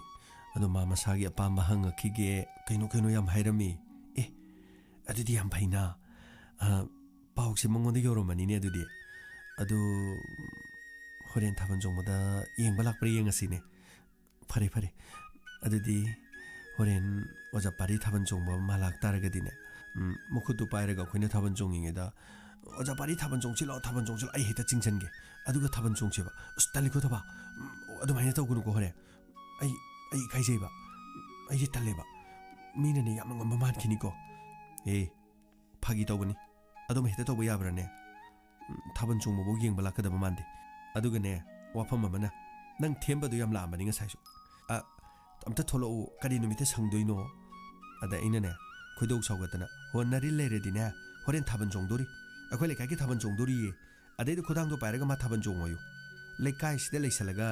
ꯑꯗꯣ ꯃꯥ ꯃꯁꯥꯒꯤ ꯑꯄꯥꯝꯕ ꯍꯪꯉꯛꯈꯤꯒꯦ, ꯀꯩꯅꯣ ꯀꯩꯅꯣ ꯌꯥꯝ ꯍꯥꯏꯔꯝꯃꯤ꯫ ꯑꯦ, ꯑꯗꯨꯗꯤ ꯌꯥꯝ ꯐꯩꯅ꯫ ꯑ, ꯄꯥꯎꯁꯦ ꯃꯉꯣꯟꯗ ꯌꯧꯔꯝꯃꯅꯤꯅꯦ ꯑꯗꯨꯗꯤ꯫ ꯑꯗꯨ ꯍꯣꯔꯦꯟ ꯊꯥꯕꯜ ꯆꯣꯡꯕꯗ ꯌꯦꯡꯕ ꯂꯥꯛꯄ꯭ꯔꯥ ꯌꯦꯡꯉꯁꯤꯅꯦ꯫ ꯐꯔꯦ, ꯐꯔꯦ꯫ ꯑꯗꯨꯗꯤ ꯍꯣꯔꯦꯟ ꯑꯣꯖꯥ ꯄꯥꯔꯤ ꯊꯥꯕꯜ ꯆꯣꯡꯕ ꯃꯥ ꯂꯥꯛꯇꯥꯔꯒꯗꯤꯅꯦ, ꯎꯝ, ꯃꯈꯨꯠꯇꯨ ꯄꯥꯏꯔꯒ ꯑꯩꯈꯣꯏꯅ ꯊꯥꯕꯜ ꯆꯣꯡꯉꯤꯉꯩꯗ, "ꯑꯣꯖꯥ ꯄꯥꯔꯤ ꯊꯥꯕꯜ ꯆꯣꯡꯁꯤ ꯂꯥꯛꯑꯣ, ꯊꯥꯕꯜ ꯆꯣꯡꯁꯤ ꯂꯥꯛꯑꯣ", ꯑꯩ ꯍꯦꯛꯇ ꯆꯤꯡꯁꯟꯒꯦ꯫ ꯑꯗꯨꯒ ꯊꯥꯕꯜ ꯆꯣꯡꯁꯦꯕ꯫ "ꯑꯁ, ꯇꯜꯂꯤꯀꯣ ꯊꯕꯥ꯫ ꯎꯝ, ꯑꯗꯨꯃꯥꯏꯅ ꯇꯧꯒꯅꯨꯀꯣ ꯍꯣꯔꯦꯟ꯫ ꯑꯩ, ꯑꯩ ꯏꯀꯥꯏꯖꯩꯕ꯫ ꯑꯩꯁꯦ ꯇꯜꯂꯦꯕ꯫ ꯃꯤꯅꯅꯦ ꯌꯥꯝꯅ ꯉꯝꯕ ꯃꯥꯟꯈꯤꯅꯤꯀꯣ꯫" "ꯑꯦ, ꯐꯥꯒꯤ ꯇꯧꯕꯅꯤ꯫ ꯑꯗꯨꯝ ꯍꯦꯛꯇ ꯇꯧꯕ ꯌꯥꯕ꯭ꯔꯥꯅꯦ? ꯎꯝ, ꯊꯥꯕꯜ ꯆꯣꯡꯕꯐꯥꯎ ꯌꯦꯡꯕ ꯂꯥꯛꯀꯗꯕ ꯃꯥꯟꯗꯦ꯫ ꯑꯗꯨꯒꯅꯦ, ꯋꯥꯐꯝ ꯑꯃꯅ, ꯅꯪ ꯊꯦꯝꯕꯗꯣ ꯌꯥꯝ ꯂꯥꯛꯑꯝꯕꯅꯤ ꯉꯁꯥꯏꯁꯨ꯫ ꯑ, ꯑꯝꯇ ꯊꯣꯛꯂꯛꯎ, ꯀꯔꯤ ꯅꯨꯃꯤꯠꯇ ꯁꯪꯗꯣꯏꯅꯣ?" ꯑꯗ ꯑꯩꯅꯅꯦ, ꯈꯣꯏꯗꯧ ꯁꯥꯎꯒꯠꯇꯅ, "ꯍꯣ, ꯅꯔꯤꯜ ꯂꯩꯔꯗꯤꯅꯦ, ꯍꯣꯔꯦꯟ ꯊꯥꯕꯜ ꯆꯣꯡꯗꯣꯔꯤ꯫ ꯑꯩꯈꯣꯏ ꯂꯩꯀꯥꯏꯒꯤ ꯊꯥꯕꯜ ꯆꯣꯡꯗꯣꯔꯤꯌꯦ꯫ ꯑꯗꯩꯗ ꯈꯨꯗꯥꯡꯗꯣ ꯄꯥꯏꯔꯒ ꯃꯥ ꯊꯥꯕꯜ ꯆꯣꯡꯉꯣꯌꯨ꯫ ꯂꯩꯀꯥꯏꯁꯤꯗ ꯂꯩꯁꯜꯂꯒ,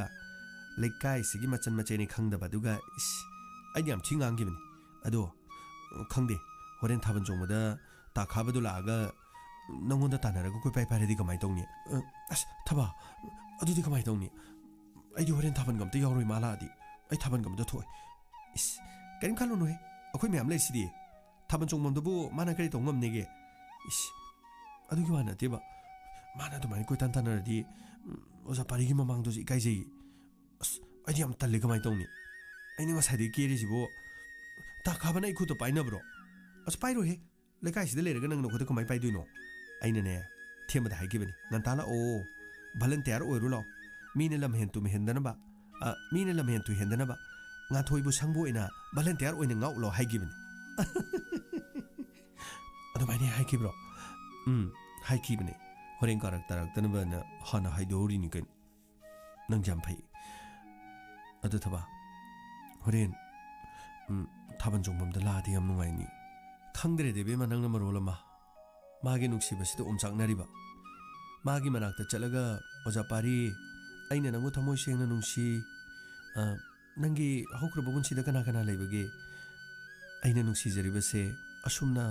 ꯂꯩꯀꯥꯏꯁꯤꯒꯤ ꯃꯆꯟ ꯃꯆꯩꯅꯤ ꯈꯪꯗꯕ, ꯑꯗꯨꯒ, ꯏꯁ, ꯑꯩꯗꯤ ꯌꯥꯝ ꯊꯤ ꯉꯥꯡꯈꯤꯕꯅꯤ꯫ ꯑꯗꯣ, ꯈꯪꯗꯦ, ꯍꯣꯔꯦꯟ ꯊꯥꯕꯜ ꯆꯣꯡꯕꯗ ꯇꯥ ꯈꯥꯕꯗꯨ ꯂꯥꯛꯑꯒ ꯅꯪꯉꯣꯟꯗ ꯇꯥꯟꯅꯔꯒ ꯀꯣꯏꯄꯥꯏ ꯄꯥꯏꯔꯗꯤ ꯀꯃꯥꯏꯅ ꯇꯧꯅꯤ?" "ꯑ, ꯑꯁ, ꯊꯕꯥ, ꯑꯗꯨꯗꯤ ꯀꯃꯥꯏꯅ ꯇꯧꯅꯤ? ꯑꯩꯗꯤ ꯍꯣꯔꯦꯟ ꯊꯥꯕꯜꯒ ꯑꯝꯇ ꯌꯥꯎꯔꯣꯏ, ꯃꯥ ꯂꯥꯛꯑꯗꯤ꯫ ꯑꯩ ꯊꯥꯕꯜꯒ ꯑꯝꯇ ꯊꯣꯛꯑꯣꯏ꯫" "ꯏꯁ, ꯀꯔꯤꯝ ꯈꯜꯂꯨꯅꯨꯍꯦ, ꯑꯩꯈꯣꯏ ꯃꯌꯥꯝ ꯂꯩꯔꯤꯁꯤꯗꯤ꯫ ꯊꯥꯕꯜ ꯆꯣꯡꯐꯝꯗꯨꯕꯨ ꯃꯥꯅ ꯀꯔꯤ ꯇꯧ ꯉꯝꯅꯦꯒꯦ?" "ꯏꯁ, ꯑꯗꯨꯒꯤ ꯋꯥ ꯅꯠꯇꯦꯕ꯫ ꯃꯥꯅ ꯑꯗꯨꯃꯥꯏꯅ ꯀꯣꯏꯇꯥꯟ ꯇꯥꯟꯅꯔꯗꯤ, ꯎꯝ, ꯑꯣꯖꯥ ꯄꯥꯔꯤꯒꯤ ꯃꯃꯥꯡꯗꯁꯨ ꯏꯀꯥꯏꯖꯩ꯫" "ꯑꯁ, ꯑꯩꯗꯤ ꯌꯥꯝ ꯇꯜꯂꯦ, ꯀꯃꯥꯏꯅ ꯇꯧꯅꯤ? ꯑꯩꯅ ꯉꯁꯥꯏꯗꯒꯤ ꯀꯦꯔꯤꯁꯤꯕꯨ꯫ ꯇꯥ ꯈꯥꯕꯅ ꯑꯩ ꯈꯨꯠꯇ ꯄꯥꯏꯅꯕ꯭ꯔꯣ? ꯑꯁ, ꯄꯥꯏꯔꯣꯏꯍꯦ꯫ ꯂꯩꯀꯥꯏꯁꯤꯗ ꯂꯩꯔꯒ ꯅꯪ ꯅꯈꯨꯠꯇ ꯀꯃꯥꯏꯅ ꯄꯥꯏꯗꯣꯏꯅꯣ?" ꯑꯩꯅꯅꯦ, ꯊꯦꯝꯕꯗ ꯍꯥꯏꯈꯤꯕꯅꯤ, "ꯉꯟꯇꯥ ꯂꯥꯛꯑꯣ, ꯚꯂꯟꯇꯤꯌꯥꯔ ꯑꯣꯏꯔꯨ ꯂꯥꯛꯑꯣ꯫ ꯃꯤꯅ ꯂꯝ ꯍꯦꯟ ꯇꯨꯝ ꯍꯦꯟꯗꯅꯕ, ꯑ, ꯃꯤꯅ ꯂꯝ ꯍꯦꯟ ꯇꯨ ꯍꯦꯟꯗꯅꯕ, ꯉꯥꯟꯊꯣꯏꯕꯨ ꯁꯪꯕꯨ ꯑꯣꯏꯅ ꯚꯂꯟꯇꯤꯌꯥꯔ ꯑꯣꯏꯅ ꯉꯥꯛꯎ ꯂꯥꯛꯑꯣ" ꯍꯥꯏꯈꯤꯕꯅꯤ꯫ "ꯑꯗꯨꯃꯥꯏꯅ ꯍꯥꯏꯈꯤꯕ꯭ꯔꯣ?" "ꯎꯝ, ꯍꯥꯏꯈꯤꯕꯅꯦ꯫ ꯍꯣꯔꯦꯟ ꯀꯥꯔꯛ ꯇꯥꯔꯛꯇꯅꯕꯅ ꯍꯥꯟꯅ ꯍꯥꯏꯗꯣꯛꯍꯧꯔꯤꯅꯤ ꯀꯩꯅꯣ꯫ ꯅꯪ ꯌꯥꯝ ꯐꯩ꯫ ꯑꯗꯨ ꯊꯕꯥ, ꯍꯣꯔꯦꯟ, ꯎꯝ, ꯊꯥꯕꯜ ꯆꯣꯡꯐꯝꯗ ꯂꯥꯛꯑꯗꯤ ꯌꯥꯝ ꯅꯨꯡꯉꯥꯏꯅꯤ꯫" ꯈꯪꯗ꯭ꯔꯦꯗ ꯏꯕꯦꯝꯃ, ꯅꯪꯅ ꯃꯔꯣꯜ ꯑꯃ꯫ ꯃꯥꯒꯤ ꯅꯨꯡꯁꯤꯕꯁꯤꯗ ꯑꯣꯝꯆꯥꯛꯅꯔꯤꯕ꯫ ꯃꯥꯒꯤ ꯃꯅꯥꯛꯇ ꯆꯠꯂꯒ, "ꯑꯣꯖꯥ ꯄꯥꯔꯤ, ꯑꯩꯅ ꯅꯪꯕꯨ ꯊꯃꯣꯏ ꯁꯦꯡꯅ ꯅꯨꯡꯁꯤ꯫ ꯑ, ꯅꯪꯒꯤ ꯍꯧꯈ꯭ꯔꯕ ꯄꯨꯟꯁꯤꯗ ꯀꯅꯥ ꯀꯅꯥ ꯂꯩꯕꯒꯦ?" ꯑꯩꯅ ꯅꯨꯡꯁꯤꯖꯔꯤꯕꯁꯦ ꯑꯁꯨꯝꯅ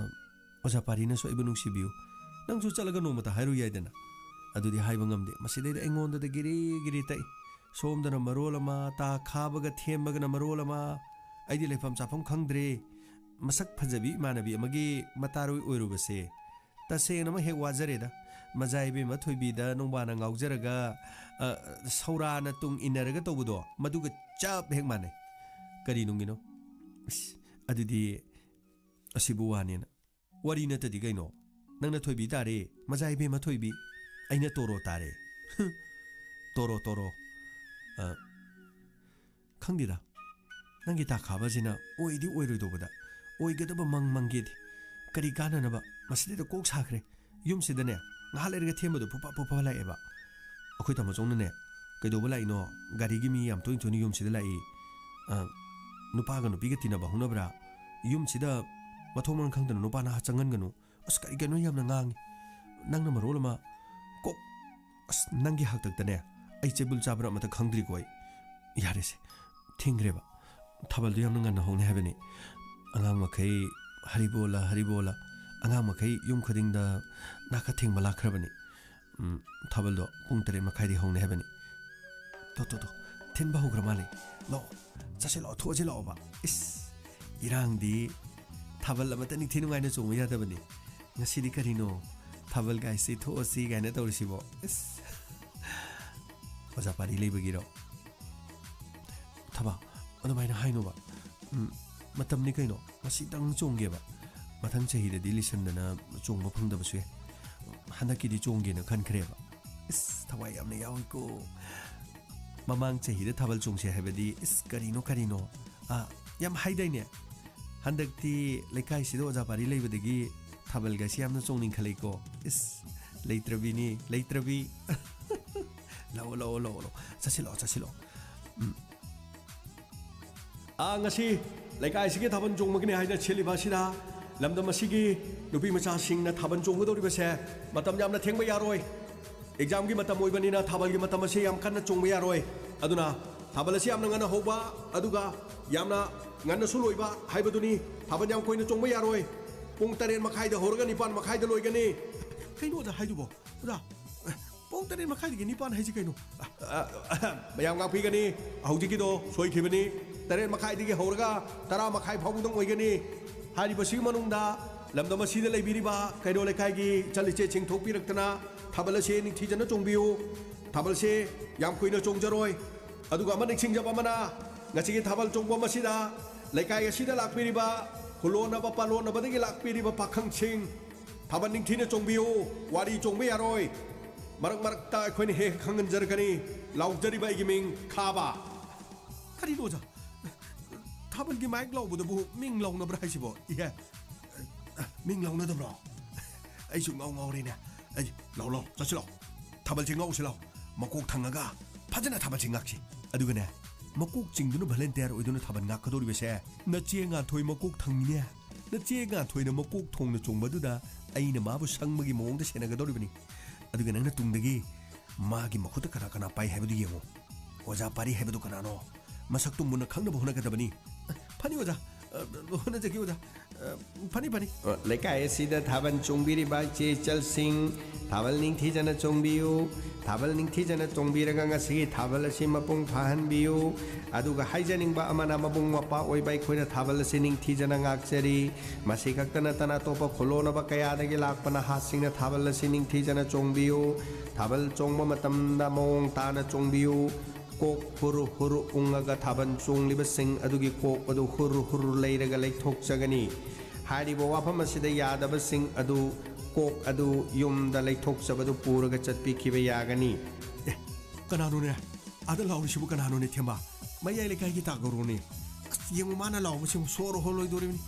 ꯑꯣꯖꯥ ꯄꯥꯔꯤꯅꯁꯨ ꯑꯩꯕꯨ ꯅꯨꯡꯁꯤꯕꯤꯌꯨ, ꯅꯪꯁꯨ ꯆꯠꯂꯒ ꯅꯣꯡꯃꯇ ꯍꯥꯏꯔꯨ ꯌꯥꯏꯗꯅ꯫ ꯑꯗꯨꯗꯤ ꯍꯥꯏꯕ ꯉꯝꯗꯦ꯫ ꯃꯁꯤꯗꯩꯗ ꯑꯩꯉꯣꯟꯗꯗ ꯒꯤꯔꯤ ꯒꯤꯔꯤ ꯇꯛꯏ꯫ ꯁꯣꯝꯗꯅ ꯃꯔꯣꯜ ꯑꯃ, ꯇꯥ ꯈꯥꯕꯒ ꯊꯦꯝꯕꯒꯅ ꯃꯔꯣꯜ ꯑꯃ꯫ ꯑꯩꯗꯤ ꯂꯩꯐꯝ ꯆꯥꯐꯝ ꯈꯪꯗ꯭ꯔꯦ꯫ ꯃꯁꯛ ꯐꯖꯕꯤ ꯏꯃꯥꯟꯅꯕꯤ ꯑꯃꯒꯤ ꯃꯇꯥꯔꯣꯏ ꯑꯣꯏꯔꯨꯕꯁꯦ ꯇꯁꯦꯡꯅꯃꯛ ꯍꯦꯛ ꯋꯥꯖꯔꯦꯗ꯫ ꯃꯖꯥ ꯏꯕꯦꯝꯃ ꯊꯣꯏꯕꯤꯗ ꯅꯣꯡꯕꯥꯅ ꯉꯥꯎꯖꯔꯒ, ꯑ, ꯁꯧꯔꯥꯅ ꯇꯨꯡ ꯏꯟꯅꯔꯒ ꯇꯧꯕꯗꯣ, ꯃꯗꯨꯒ ꯆꯞ ꯍꯦꯛ ꯃꯥꯟꯅꯩ꯫ ꯀꯔꯤ ꯅꯨꯡꯒꯤꯅꯣ? ꯏꯁ, ꯑꯗꯨꯗꯤ ꯑꯁꯤꯕꯨ ꯋꯥꯅꯦꯅ꯫ ꯋꯥꯔꯤ ꯅꯠꯇꯗꯤ ꯀꯩꯅꯣ? ꯅꯪꯅ ꯊꯣꯏꯕꯤ ꯇꯥꯔꯦ, ꯃꯖꯥ ꯏꯕꯦꯝꯃ ꯊꯣꯏꯕꯤ꯫ ꯑꯩꯅ ꯇꯣꯔꯣ ꯇꯥꯔꯦ꯫ ꯇꯣꯔꯣ, ꯇꯣꯔꯣ꯫ ꯑ, ꯈꯪꯗꯦꯗ, ꯅꯪꯒꯤ ꯇꯥꯈꯥꯕꯁꯤꯅ ꯑꯣꯏꯗꯤ ꯑꯣꯏꯔꯣꯏꯗꯧꯕꯗ ꯑꯣꯏꯒꯗꯕ ꯃꯪ ꯃꯪꯒꯦꯗꯤ꯫ ꯀꯔꯤ ꯀꯥꯟꯅꯅꯕ? ꯃꯁꯤꯗꯩꯗ ꯀꯣꯛ ꯁꯥꯈ꯭ꯔꯦ꯫ ꯌꯨꯝꯁꯤꯗꯅꯦ, ꯉꯥꯏꯍꯥꯛ ꯂꯩꯔꯒ ꯊꯦꯝꯕꯗꯣ ꯐꯨꯐ ꯐꯨꯐ ꯂꯥꯛꯑꯦꯕ꯫ ꯑꯩꯈꯣꯏ ꯇꯥꯃꯣꯆꯧꯅꯅꯦ, "ꯀꯩꯗꯧꯕ ꯂꯥꯛꯏꯅꯣ? ꯒꯥꯔꯤꯒꯤ ꯃꯤ ꯌꯥꯝ ꯇꯣꯏ ꯇꯣꯏꯅ ꯌꯨꯝꯁꯤꯗ ꯂꯥꯛꯏ꯫ ꯑ, ꯅꯨꯄꯥꯒ ꯅꯨꯄꯤꯒ ꯇꯤꯟꯅꯕ ꯍꯧꯅꯕ꯭ꯔꯥ? ꯌꯨꯝꯁꯤꯗ ꯃꯊꯣꯡ ꯃꯔꯝ ꯈꯪꯗꯅ ꯅꯨꯄꯥ ꯅꯍꯥ ꯆꯪꯍꯟꯒꯅꯨ꯫ ꯑꯁ, ꯀꯔꯤ ꯀꯩꯅꯣ ꯌꯥꯝꯅ ꯉꯥꯡꯉꯤ꯫ ꯅꯪꯅ ꯃꯔꯣꯜ ꯑꯃ ꯀꯣꯛ, ꯑꯁ, ꯅꯪꯒꯤ ꯍꯥꯛꯇꯛꯇꯅꯦ, ꯑꯩ ꯆꯩꯕꯨꯜ ꯆꯥꯕ꯭ꯔꯥ ꯑꯃꯇ ꯈꯪꯗ꯭ꯔꯤꯀꯣ ꯑꯩ꯫ ꯌꯥꯔꯦꯁꯦ, ꯊꯦꯡꯈ꯭ꯔꯦꯕ꯫ ꯊꯥꯕꯜꯗꯣ ꯌꯥꯝꯅ ꯉꯟꯅ ꯍꯧꯅꯤ ꯍꯥꯏꯕꯅꯤ꯫ ꯑꯉꯥꯡ ꯃꯈꯩ ꯍꯔꯤꯕꯣꯂ, ꯍꯔꯤꯕꯣꯂ꯫ ꯑꯉꯥꯡ ꯃꯈꯩ ꯌꯨꯝ ꯈꯨꯗꯤꯡꯗ ꯅꯥꯀ ꯊꯦꯡꯕ ꯂꯥꯛꯈ꯭ꯔꯕꯅꯤ꯫ ꯎꯝ, ꯊꯥꯕꯜꯗꯣ ꯄꯨꯡ ꯇꯔꯦꯠ ꯃꯈꯥꯏꯗꯒꯤ ꯍꯧꯅꯤ ꯍꯥꯏꯕꯅꯤ꯫ ꯇꯣ, ꯇꯣ, ꯇꯣ, ꯊꯤꯟꯕ ꯍꯧꯈ꯭ꯔ ꯃꯥꯜꯂꯦ꯫ ꯂꯥꯛꯑꯣ, ꯆꯠꯁꯤ ꯂꯥꯛꯑꯣ, ꯊꯣꯛꯑꯁꯤ ꯂꯥꯛꯑꯣꯕ꯫ ꯏꯁ, ꯏꯔꯥꯡꯗꯤ ꯊꯥꯕꯜ ꯑꯃꯇ ꯅꯤꯡꯊꯤ ꯅꯨꯡꯉꯥꯏꯅ ꯆꯣꯡꯕ ꯌꯥꯗꯕꯅꯤ꯫ ꯉꯁꯤꯗꯤ ꯀꯔꯤꯅꯣ? ꯊꯥꯕꯜ ꯒꯥꯏꯁꯤ ꯊꯣꯛꯑꯁꯤ ꯀꯥꯏꯅ ꯇꯧꯔꯤꯁꯤꯕꯣ? ꯏꯁ, ꯑꯣꯖꯥ ꯄꯥꯔꯤ ꯂꯩꯕꯒꯤꯔꯣ? ꯊꯕ, ꯑꯗꯨꯃꯥꯏꯅ ꯍꯥꯏꯅꯣꯕ꯫ ꯎꯝ, ꯃꯇꯝꯅꯤ ꯀꯩꯅꯣ, ꯉꯁꯤꯇꯪ ꯆꯣꯡꯒꯦꯕ꯫ ꯃꯊꯪ ꯆꯍꯤꯗꯗꯤ ꯂꯤꯁꯟꯗꯅ ꯆꯣꯡꯕ ꯐꯪꯗꯕꯁꯨ ꯌꯥꯏ꯫ ꯍꯟꯗꯛꯀꯤꯗꯤ ꯆꯣꯡꯒꯦꯅ ꯈꯟꯈ꯭ꯔꯦꯕ꯫ ꯏꯁ, ꯊꯋꯥꯏ ꯌꯥꯝꯅ ꯌꯥꯎꯏꯀꯣ꯫ ꯃꯃꯥꯡ ꯆꯍꯤꯗ ꯊꯥꯕꯜ ꯆꯣꯡꯁꯦ ꯍꯥꯏꯕꯗꯤ, ꯏꯁ, ꯀꯔꯤꯅꯣ, ꯀꯔꯤꯅꯣ? ꯑꯥ, ꯌꯥꯝ ꯍꯥꯏꯗꯥꯏꯅꯦ? ꯍꯟꯗꯛꯇꯤ ꯂꯩꯀꯥꯏꯁꯤꯗ ꯑꯣꯖꯥ ꯄꯥꯔꯤ ꯂꯩꯕꯗꯒꯤ ꯊꯥꯕꯜꯒꯁꯤ ꯌꯥꯝꯅ ꯆꯣꯡꯅꯤꯡꯈꯠꯂꯛꯏꯀꯣ꯫ ꯏꯁ, ꯂꯩꯇ꯭ꯔꯕꯤꯅꯤ, ꯂꯩꯇ꯭ꯔꯕꯤ꯫ ꯂꯥꯛꯑꯣ, ꯂꯥꯛꯑꯣ, ꯂꯥꯛꯑꯣ, ꯂꯥꯛꯑꯣ꯫ ꯆꯠꯁꯤꯜꯂꯛꯑꯣ, ꯆꯠꯁꯤꯜꯂꯛꯑꯣ꯫ ꯎꯝ꯫ ꯑꯥ, ꯉꯁꯤ ꯂꯩꯀꯥꯏꯁꯤꯒꯤ ꯊꯥꯕꯜ ꯆꯣꯡꯕꯒꯤꯅꯤ ꯍꯥꯏꯅ ꯁꯤꯜꯂꯤꯕ ꯑꯁꯤꯗ ꯂꯝꯗꯝ ꯑꯁꯤꯒꯤ ꯅꯨꯄꯤ ꯃꯆꯥꯁꯤꯡꯅ ꯊꯥꯕꯜ ꯆꯣꯡꯒꯗꯧꯔꯤꯕꯁꯦ ꯃꯇꯝ ꯌꯥꯝꯅ ꯊꯦꯡꯕ ꯌꯥꯔꯣꯏ꯫ ꯑꯦꯛꯖꯥꯝꯒꯤ ꯃꯇꯝ ꯑꯣꯏꯕꯅꯤꯅ ꯊꯥꯕꯜꯒꯤ ꯃꯇꯝ ꯑꯁꯤ ꯌꯥꯝ ꯀꯟꯅ ꯆꯣꯡꯕ ꯌꯥꯔꯣꯏ꯫ ꯑꯗꯨꯅ ꯊꯥꯕꯜ ꯑꯁꯤ ꯌꯥꯝꯅ ꯉꯟꯅ ꯍꯧꯕ, ꯑꯗꯨꯒ ꯌꯥꯝꯅ ꯉꯟꯅꯁꯨ ꯂꯣꯏꯕ ꯍꯥꯏꯕꯗꯨꯅꯤ꯫ ꯊꯥꯕꯜ ꯌꯥꯝ ꯀꯨꯏꯅ ꯆꯣꯡꯕ ꯌꯥꯔꯣꯏ꯫ ꯄꯨꯡ ꯇꯔꯦꯠ ꯃꯈꯥꯏꯗ ꯍꯧꯔꯒ ꯅꯤꯄꯥꯟ ꯃꯈꯥꯏꯗ ꯂꯣꯏꯒꯅꯤ꯫ ꯀꯩꯅꯣ ꯑꯣꯖꯥ ꯍꯥꯏꯗꯨꯕꯣ? ꯑꯣꯖꯥ, ꯄꯨꯡ ꯇꯔꯦꯠ ꯃꯈꯥꯏꯗꯒꯤ ꯅꯤꯄꯥꯟ ꯍꯥꯏꯁꯤ ꯀꯩꯅꯣ? ꯑ, ꯑ, ꯃꯌꯥꯝ ꯉꯥꯛꯄꯤꯒꯅꯤ, ꯍꯧꯖꯤꯛꯀꯤꯗꯣ ꯁꯣꯏꯈꯤꯕꯅꯤ꯫ ꯇꯔꯦꯠ ꯃꯈꯥꯏꯗꯒꯤ ꯍꯧꯔꯒ ꯇꯔꯥ ꯃꯈꯥꯏ ꯐꯥꯎꯕꯗꯪ ꯑꯣꯏꯒꯅꯤ꯫ ꯍꯥꯏꯔꯤꯕꯁꯤꯒꯤ ꯃꯅꯨꯡꯗ ꯂꯝꯗꯝ ꯑꯁꯤꯗ ꯂꯩꯕꯤꯔꯤꯕ ꯀꯩꯔꯣꯜ ꯂꯩꯀꯥꯏꯒꯤ ꯏꯆꯜ ꯏꯆꯦꯁꯤꯡ ꯊꯣꯛꯄꯤꯔꯛꯇꯅ ꯊꯥꯕꯜ ꯑꯁꯤ ꯅꯤꯡꯊꯤꯖꯅ ꯆꯣꯡꯕꯤꯌꯨ꯫ ꯊꯥꯕꯜꯁꯦ ꯌꯥꯝ ꯀꯨꯏꯅ ꯆꯣꯡꯖꯔꯣꯏ꯫ ꯑꯗꯨꯒ ꯑꯃ ꯅꯤꯡꯁꯤꯡꯖꯕ ꯑꯃꯅ, ꯉꯁꯤꯒꯤ ꯊꯥꯕꯜ ꯆꯣꯡꯐꯝ ꯑꯁꯤꯗ ꯂꯩꯀꯥꯏ ꯑꯁꯤꯗ ꯂꯥꯛꯄꯤꯔꯤꯕ ꯈꯨꯂꯣꯟꯅꯕ ꯄꯥꯂꯣꯟꯅꯕꯗꯒꯤ ꯂꯥꯛꯄꯤꯔꯤꯕ ꯄꯥꯈꯪꯁꯤꯡ, ꯊꯥꯕꯜ ꯅꯤꯡꯊꯤꯅ ꯆꯣꯡꯕꯤꯌꯨ, ꯋꯥꯔꯤ ꯆꯣꯡꯕ ꯌꯥꯔꯣꯏ꯫ ꯃꯔꯛ ꯃꯔꯛꯇ ꯑꯩꯈꯣꯏꯅ ꯍꯦꯛ ꯈꯪꯍꯟꯖꯔꯛꯀꯅꯤ꯫ ꯂꯥꯎꯖꯔꯤꯕ ꯑꯩꯒꯤ ꯃꯤꯡ ꯈꯥꯕ꯫ ꯀꯔꯤꯅꯣ ꯑꯣꯖꯥ? ꯊꯥꯕꯜꯒꯤ ꯃꯥꯏꯛ ꯂꯥꯎꯕꯗꯕꯨ ꯃꯤꯡ ꯂꯥꯎꯅꯕ꯭ꯔꯥ ꯍꯥꯏꯁꯤꯕꯣ? ꯏꯍꯦ, ꯃꯤꯡ ꯂꯥꯎꯅꯗꯕ꯭ꯔꯣ? ꯑꯩꯁꯨ ꯉꯥꯎ ꯉꯥꯎꯔꯦꯅꯦ꯫ ꯑꯩ, ꯂꯥꯎ, ꯂꯥꯎ, ꯆꯠꯁꯤ ꯂꯥꯎ꯫ ꯊꯥꯕꯜꯁꯤ ꯉꯥꯎꯁꯤ ꯂꯥꯎ꯫ ꯃꯀꯣꯛ ꯊꯪꯉꯒ ꯐꯖꯅ ꯊꯥꯕꯜꯁꯤ ꯉꯥꯛꯁꯤ꯫ ꯑꯗꯨꯒꯅꯦ, ꯃꯀꯣꯛ ꯆꯤꯡꯗꯨꯅ ꯚꯂꯦꯟꯇꯤꯌꯥꯔ ꯑꯣꯏꯗꯨꯅ ꯊꯥꯕꯜ ꯉꯥꯛꯀꯗꯧꯔꯤꯕꯁꯦ ꯅꯆꯦ ꯉꯥꯟꯊꯣꯏ ꯃꯀꯣꯛ ꯊꯪꯉꯤꯅꯦ꯫ ꯅꯆꯦ ꯉꯥꯟꯊꯣꯏꯅ ꯃꯀꯣꯛ ꯊꯣꯡꯅ ꯆꯣꯡꯕꯗꯨꯗ ꯑꯩꯅ ꯃꯥꯕꯨ ꯁꯪꯕꯒꯤ ꯃꯑꯣꯡꯗ ꯁꯦꯟꯅꯒꯗꯧꯔꯤꯕꯅꯤ꯫ ꯑꯗꯨꯒ ꯅꯪꯅ ꯇꯨꯡꯗꯒꯤ ꯃꯥꯒꯤ ꯃꯈꯨꯠꯇ ꯀꯅꯥ ꯀꯅꯥ ꯄꯥꯏ ꯍꯥꯏꯕꯗꯨ ꯌꯦꯡꯉꯨ꯫ ꯑꯣꯖꯥ ꯄꯥꯔꯤ ꯍꯥꯏꯕꯗꯨ ꯀꯅꯥꯅꯣ? ꯃꯁꯛꯇꯨ ꯃꯨꯟꯅ ꯈꯪꯅꯕ ꯍꯣꯠꯅꯒꯗꯕꯅꯤ꯫ ꯐꯅꯤ ꯑꯣꯖꯥ, ꯑ, ꯍꯣꯠꯅꯖꯒꯦ ꯑꯣꯖꯥ꯫ ꯑ, ꯐꯅꯤ, ꯐꯅꯤ꯫ ꯑ, ꯂꯩꯀꯥꯏ ꯑꯁꯤꯗ ꯊꯥꯕꯜ ꯆꯣꯡꯕꯤꯔꯤꯕ ꯏꯆꯦ ꯏꯆꯜꯁꯤꯡ, ꯊꯥꯕꯜ ꯅꯤꯡꯊꯤꯖꯅ ꯆꯣꯡꯕꯤꯌꯨ꯫ ꯊꯥꯕꯜ ꯅꯤꯡꯊꯤꯖꯅ ꯆꯣꯡꯕꯤꯔꯒ ꯉꯁꯤꯒꯤ ꯊꯥꯕꯜ ꯑꯁꯤ ꯃꯄꯨꯡ ꯐꯥꯍꯟꯕꯤꯌꯨ꯫ ꯑꯗꯨꯒ ꯍꯥꯏꯖꯅꯤꯡꯕ ꯑꯃꯅ, ꯃꯕꯨꯡ ꯃꯧꯄ꯭ꯋꯥ ꯑꯣꯏꯕ ꯑꯩꯈꯣꯏꯅ ꯊꯥꯕꯜ ꯑꯁꯤ ꯅꯤꯡꯊꯤꯖꯅ ꯉꯥꯛꯆꯔꯤ꯫ ꯃꯁꯤ ꯈꯛꯇ ꯅꯠꯇꯅ ꯑꯇꯣꯞꯄ ꯈꯨꯜꯂꯣꯟꯅꯕ ꯀꯌꯥꯗꯒꯤ ꯂꯥꯛꯄ ꯅꯍꯥꯁꯤꯡꯅ ꯊꯥꯕꯜ ꯑꯁꯤ ꯅꯤꯡꯊꯤꯖꯅ ꯆꯣꯡꯕꯤꯌꯨ꯫ ꯊꯥꯕꯜ ꯆꯣꯡꯕ ꯃꯇꯝꯗ ꯃꯑꯣꯡ ꯇꯥꯅ ꯆꯣꯡꯕꯤꯌꯨ꯫ ꯀꯣꯛ ꯍꯨꯔꯨ ꯍꯨꯔꯨ ꯎꯪꯉꯒ ꯊꯥꯕꯜ ꯆꯣꯡꯂꯤꯕꯁꯤꯡ ꯑꯗꯨꯒꯤ ꯀꯣꯛ ꯑꯗꯨ ꯍꯨꯔꯨ ꯍꯨꯔꯨ ꯂꯩꯔꯒ ꯂꯩꯊꯣꯛꯆꯒꯅꯤ꯫ ꯍꯥꯏꯔꯤꯕ ꯋꯥꯐꯝ ꯑꯁꯤꯗ ꯌꯥꯗꯕꯁꯤꯡ ꯑꯗꯨ ꯀꯣꯛ ꯑꯗꯨ ꯌꯨꯝꯗ ꯂꯩꯊꯣꯛꯆꯕꯗꯨ ꯄꯨꯔꯒ ꯆꯠꯄꯤꯈꯤꯕ ꯌꯥꯒꯅꯤ꯫ ꯑꯦ, ꯀꯅꯥꯅꯣꯅꯦ? ꯑꯥꯗ ꯂꯥꯎꯔꯤꯁꯤꯕꯨ ꯀꯅꯥꯅꯣꯅꯦ, ꯊꯦꯝꯕ? ꯃꯌꯥꯏ ꯂꯩꯀꯥꯏꯒꯤ ꯇꯥꯒꯧꯔꯣꯅꯦ꯫ ꯑꯁ, ꯌꯦꯡꯉꯨ, ꯃꯥꯅ ꯂꯥꯎꯕꯁꯤꯕꯨ ꯁꯣꯔ ꯍꯣꯜꯂꯣꯏꯗꯣꯔꯤꯕꯅꯤ꯫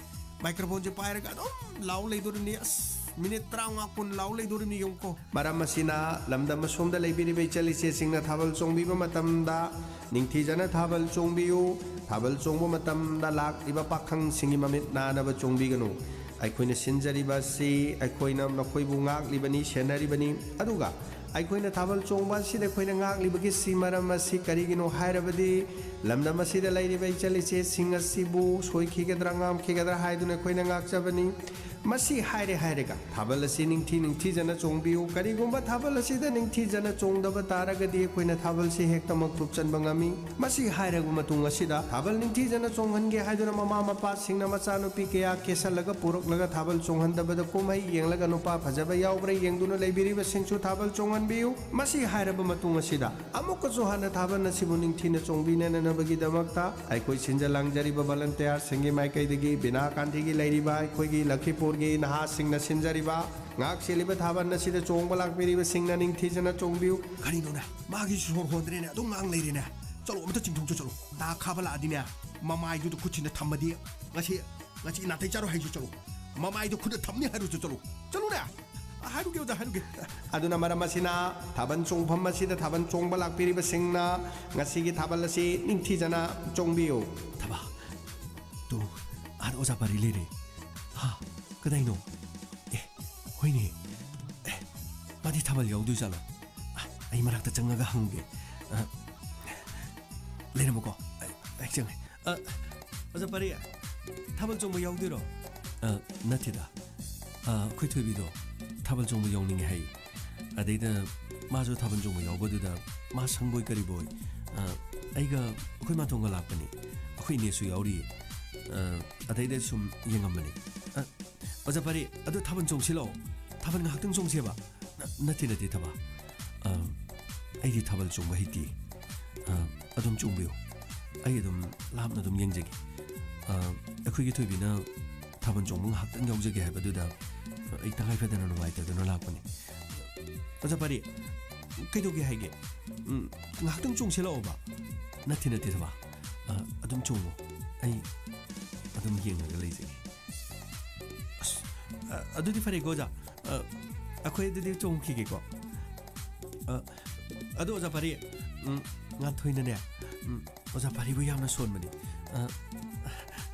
ꯃꯥꯏꯀ꯭ꯔꯣꯐꯣꯟꯁꯦ ꯄꯥꯏꯔꯒ ꯑꯗꯨꯝ ꯂꯥꯎ ꯂꯩꯗꯣꯔꯤꯕꯅꯤ꯫ ꯑꯁ, ꯃꯤꯅꯤꯠ ꯇꯔꯥꯃꯉꯥ ꯀꯨꯟ ꯂꯥꯎ ꯂꯩꯗꯣꯔꯤꯕꯅꯤ, ꯌꯦꯡꯉꯨꯀꯣ꯫ ꯃꯔꯝ ꯑꯁꯤꯅ, ꯂꯝꯗꯝ ꯑꯁꯣꯝꯗ ꯂꯩꯕꯤꯔꯤꯕ ꯏꯆꯜ ꯏꯆꯦꯁꯤꯡꯅ ꯊꯥꯕꯜ ꯆꯣꯡꯕꯤꯕ ꯃꯇꯝꯗ ꯅꯤꯡꯊꯤꯖꯅ ꯊꯥꯕꯜ ꯆꯣꯡꯕꯤꯌꯨ꯫ ꯊꯥꯕꯜ ꯆꯣꯡꯕ ꯃꯇꯝꯗ ꯂꯥꯛꯂꯤꯕ ꯄꯥꯈꯪꯁꯤꯡꯒꯤ ꯃꯃꯤꯠ ꯅꯥꯅꯕ ꯆꯣꯡꯕꯤꯒꯅꯨ꯫ ꯑꯩꯈꯣꯏꯅ ꯁꯤꯟꯖꯔꯤꯕ ꯑꯁꯤ ꯑꯩꯈꯣꯏꯅ ꯅꯈꯣꯏꯕꯨ ꯉꯥꯛꯂꯤꯕꯅꯤ, ꯁꯦꯟꯅꯔꯤꯕꯅꯤ꯫ ꯑꯗꯨꯒ ꯑꯩꯈꯣꯏꯅ ꯊꯥꯕꯜ ꯆꯣꯡꯕ ꯑꯁꯤꯗ ꯑꯩꯈꯣꯏꯅ ꯉꯥꯛꯂꯤꯕꯒꯤ ꯁꯤ ꯃꯔꯝ ꯑꯁꯤ ꯀꯔꯤꯒꯤꯅꯣ ꯍꯥꯏꯔꯕꯗꯤ, ꯂꯝꯗꯝ ꯑꯁꯤꯗ ꯂꯩꯔꯤꯕ ꯏꯆꯜ ꯏꯆꯦꯁꯤꯡ ꯑꯁꯤꯕꯨ ꯁꯣꯏꯈꯤꯒꯗ꯭ꯔꯥ ꯉꯥꯝꯈꯤꯒꯗ꯭ꯔꯥ ꯍꯥꯏꯗꯨꯅ ꯑꯩꯈꯣꯏꯅ ꯉꯥꯛꯆꯕꯅꯤ꯫ ꯃꯁꯤ ꯍꯥꯏꯔꯦ ꯍꯥꯏꯔꯒ ꯊꯥꯕꯜ ꯑꯁꯤ ꯅꯤꯡꯊꯤ ꯅꯤꯡꯊꯤꯖꯅ ꯆꯣꯡꯕꯤꯌꯨ꯫ ꯀꯔꯤꯒꯨꯝꯕ ꯊꯥꯕꯜ ꯑꯁꯤꯗ ꯅꯤꯡꯊꯤꯖꯅ ꯆꯣꯡꯗꯕ ꯇꯥꯔꯒꯗꯤ ꯑꯩꯈꯣꯏꯅ ꯊꯥꯕꯜꯁꯤ ꯍꯦꯛꯇꯃꯛ ꯊꯨꯞꯆꯟꯕ ꯉꯝꯃꯤ꯫ ꯃꯁꯤ ꯍꯥꯏꯔꯕ ꯃꯇꯨꯡ ꯑꯁꯤꯗ ꯊꯥꯕꯜ ꯅꯤꯡꯊꯤꯖꯅ ꯆꯣꯡꯍꯟꯒꯦ ꯍꯥꯏꯗꯨꯅ ꯃꯃꯥ ꯃꯄꯥꯁꯤꯡꯅ ꯃꯆꯥꯅꯨꯄꯤ ꯀꯌꯥ ꯀꯦꯁꯜꯂꯒ ꯄꯨꯔꯛꯂꯒ ꯊꯥꯕꯜ ꯆꯣꯡꯍꯟꯗꯕꯗ ꯀꯨꯝꯍꯩ ꯌꯦꯡꯂꯒ ꯅꯨꯄꯥ ꯐꯖꯕ ꯌꯥꯎꯕ꯭ꯔꯥ ꯌꯦꯡꯗꯨꯅ ꯂꯩꯕꯤꯔꯤꯕꯁꯤꯡꯁꯨ ꯊꯥꯕꯜ ꯆꯣꯡꯍꯟꯕꯤꯌꯨ꯫ ꯃꯁꯤ ꯍꯥꯏꯔꯕ ꯃꯇꯨꯡ ꯑꯁꯤꯗ ꯑꯃꯨꯛꯀꯁꯨ ꯍꯟꯅ ꯊꯥꯕꯜ ꯑꯁꯤꯕꯨ ꯅꯤꯡꯊꯤꯅ ꯆꯣꯡꯕꯤꯅꯅꯕꯒꯤꯗꯃꯛꯇ ꯑꯩꯈꯣꯏ ꯁꯤꯟꯖ ꯂꯥꯡꯖꯔꯤꯕ ꯚꯣꯂꯟꯇꯤꯌꯥꯔꯁꯤꯡꯒꯤ ꯃꯥꯏꯀꯩꯗꯒꯤ ꯕꯤꯅꯥ ꯀꯥꯟꯙꯤꯒꯤ ꯂꯩꯔꯤꯕ ꯑꯩꯈꯣꯏꯒꯤ ꯂꯈꯤꯄꯨꯔꯒꯤ ꯅꯍꯥꯁꯤꯡꯅ ꯁꯤꯟꯖꯔꯤꯕ ꯉꯥꯛ ꯁꯦꯜꯂꯤꯕ ꯊꯥꯕꯜ ꯑꯁꯤꯗ ꯆꯣꯡꯕ ꯂꯥꯛꯄꯤꯔꯤꯕꯁꯤꯡꯅ ꯅꯤꯡꯊꯤꯖꯅ ꯆꯣꯡꯕꯤꯌꯨ꯫ ꯀꯔꯤꯅꯣꯅꯦ? ꯃꯥꯒꯤ ꯁꯣꯔ ꯍꯣꯟꯗ꯭ꯔꯦꯅꯦ, ꯑꯗꯨꯝ ꯉꯥꯡ ꯂꯩꯔꯦꯅꯦ꯫ ꯆꯠꯂꯣ, ꯑꯃꯇ ꯆꯤꯡꯊꯣꯛꯆꯣ, ꯆꯠꯂꯣ꯫ ꯅꯥ ꯈꯥꯕ ꯂꯥꯛꯑꯗꯤꯅꯦ, ꯃꯃꯥꯏꯗꯨꯗ ꯈꯨꯠꯁꯤꯅ ꯊꯝꯃꯗꯤ ꯉꯁꯤ, ꯉꯁꯤ ꯅꯥꯇꯩ ꯆꯥꯔꯣꯏ ꯍꯥꯏꯁꯨ ꯆꯠꯂꯣ꯫ ꯃꯃꯥꯏꯗꯣ ꯈꯨꯠꯅ ꯊꯝꯅꯤ ꯍꯥꯏꯔꯨꯁꯨ ꯆꯠꯂꯣ꯫ ꯆꯠꯂꯨꯅꯦ꯫ ꯍꯥꯏꯔꯨꯒꯦ ꯑꯣꯖꯥ, ꯍꯥꯏꯔꯨꯒꯦ꯫ ꯑꯗꯨꯅ ꯃꯔꯝ ꯑꯁꯤꯅ ꯊꯥꯕꯜ ꯆꯣꯡꯐꯝ ꯑꯁꯤꯗ ꯊꯥꯕꯜ ꯆꯣꯡꯕ ꯂꯥꯛꯄꯤꯔꯤꯕꯁꯤꯡꯅ ꯉꯁꯤꯒꯤ ꯊꯥꯕꯜ ꯑꯁꯤ ꯅꯤꯡꯊꯤꯖꯅ ꯆꯣꯡꯕꯤꯌꯨ꯫ ꯊꯕꯥ, ꯇꯨ, ꯑꯥꯗ ꯑꯣꯖꯥ ꯄꯥꯔꯤ ꯂꯩꯔꯦ꯫ ꯍꯥ, ꯀꯗꯥꯏꯅꯣ? ꯑꯦ, ꯍꯣꯏꯅꯦ꯫ ꯑꯦ, ꯃꯥꯗꯤ ꯊꯥꯕꯜ ꯌꯥꯎꯗꯣꯏ ꯖꯥꯠꯂꯣ? ꯑ, ꯑꯩ ꯃꯅꯥꯛꯇ ꯆꯪꯉꯒ ꯍꯪꯒꯦ꯫ ꯑ, ꯂꯩꯔꯝꯃꯣꯀꯣ꯫ ꯑꯩ, ꯑꯩ ꯆꯪꯉꯦ꯫ ꯑ, ꯑꯣꯖꯥ ꯄꯥꯔꯤ, ꯊꯥꯕꯜ ꯆꯣꯡꯕ ꯌꯥꯎꯗꯣꯏꯔꯣ? ꯑ, ꯅꯠꯇꯦꯗ꯫ ꯑ, ꯑꯩꯈꯣꯏ ꯊꯣꯏꯕꯤꯗꯣ ꯊꯥꯕꯜ ꯆꯣꯡꯕ ꯌꯥꯎꯅꯤꯡꯉꯦ ꯍꯥꯏ꯫ ꯑꯗꯩꯗ ꯃꯥꯁꯨ ꯊꯥꯕꯜ ꯆꯣꯡꯕ ꯌꯥꯎꯕꯗꯨꯗ ꯃꯥ ꯁꯪꯕꯣꯏ ꯀꯔꯤꯕꯣꯏ, ꯑ, ꯑꯩꯒ ꯑꯩꯈꯣꯏ ꯃꯥꯊꯣꯡꯒ ꯂꯥꯛꯄꯅꯤ꯫ ꯑꯩꯈꯣꯏ ꯏꯅꯦꯁꯨ ꯌꯥꯎꯔꯤ꯫ ꯑ, ꯑꯗꯩꯗ ꯁꯨꯝ ꯌꯦꯡꯉꯝꯕꯅꯤ꯫ ꯑ, ꯑꯣꯖꯥ ꯄꯥꯔꯤ, ꯑꯗꯨ ꯊꯥꯕꯜ ꯆꯣꯡꯁꯤ ꯂꯥꯛꯑꯣ꯫ ꯊꯥꯕꯜ ꯉꯥꯏꯍꯥꯛꯇꯪ ꯆꯣꯡꯁꯦꯕ꯫ ꯅ-, ꯅꯠꯇꯦ, ꯅꯠꯇꯦ, ꯊꯕꯥ꯫ ꯑ, ꯑꯩꯗꯤ ꯊꯥꯕꯜ ꯆꯣꯡꯕ ꯍꯩꯇꯦ꯫ ꯑ, ꯑꯗꯨꯝ ꯆꯣꯡꯕꯤꯌꯨ꯫ ꯑꯩ ꯑꯗꯨꯝ ꯂꯥꯞꯅ ꯑꯗꯨꯝ ꯌꯦꯡꯖꯒꯦ꯫ ꯑ, ꯑꯩꯈꯣꯏꯒꯤ ꯊꯣꯏꯕꯤꯅ ꯊꯥꯕꯜ ꯆꯣꯡꯕ ꯉꯥꯏꯍꯥꯛꯇꯪ ꯌꯥꯎꯖꯒꯦ ꯍꯥꯏꯕꯗꯨꯗ ꯑꯩ ꯇꯉꯥꯏ ꯐꯗꯅ ꯅꯨꯡꯉꯥꯏꯇꯗꯨꯅ ꯂꯥꯛꯄꯅꯤ꯫ ꯑꯣꯖꯥ ꯄꯥꯔꯤ, ꯀꯩꯗꯧꯒꯦ ꯍꯥꯏꯒꯦ? ꯎꯝ, ꯉꯥꯏꯍꯥꯛꯇꯪ ꯆꯣꯡꯁꯦ ꯂꯥꯛꯑꯣꯕ꯫ ꯅꯠꯇꯦ, ꯅꯠꯇꯦ, ꯊꯕꯥ꯫ ꯑ, ꯑꯗꯨꯝ ꯆꯣꯡꯉꯣ꯫ ꯑꯩ ꯑꯗꯨꯝ ꯌꯦꯡꯉꯒ ꯂꯩꯖꯒꯦ꯫ ꯑꯁ, ꯑ, ꯑꯗꯨꯗꯤ ꯐꯔꯦꯀꯣ, ꯑꯣꯖꯥ꯫ ꯑ, ꯑꯩꯈꯣꯏ ꯑꯗꯨꯗꯤ ꯆꯣꯡꯈꯤꯒꯦꯀꯣ꯫ ꯑ, ꯑꯗꯣ ꯑꯣꯖꯥ ꯄꯥꯔꯤ, ꯎꯝ, ꯉꯥꯟꯊꯣꯏꯅꯅꯦ, ꯎꯝ, ꯑꯣꯖꯥ ꯄꯥꯔꯤꯕꯨ ꯌꯥꯝꯅ ꯁꯣꯟꯕꯅꯤ꯫ ꯑ,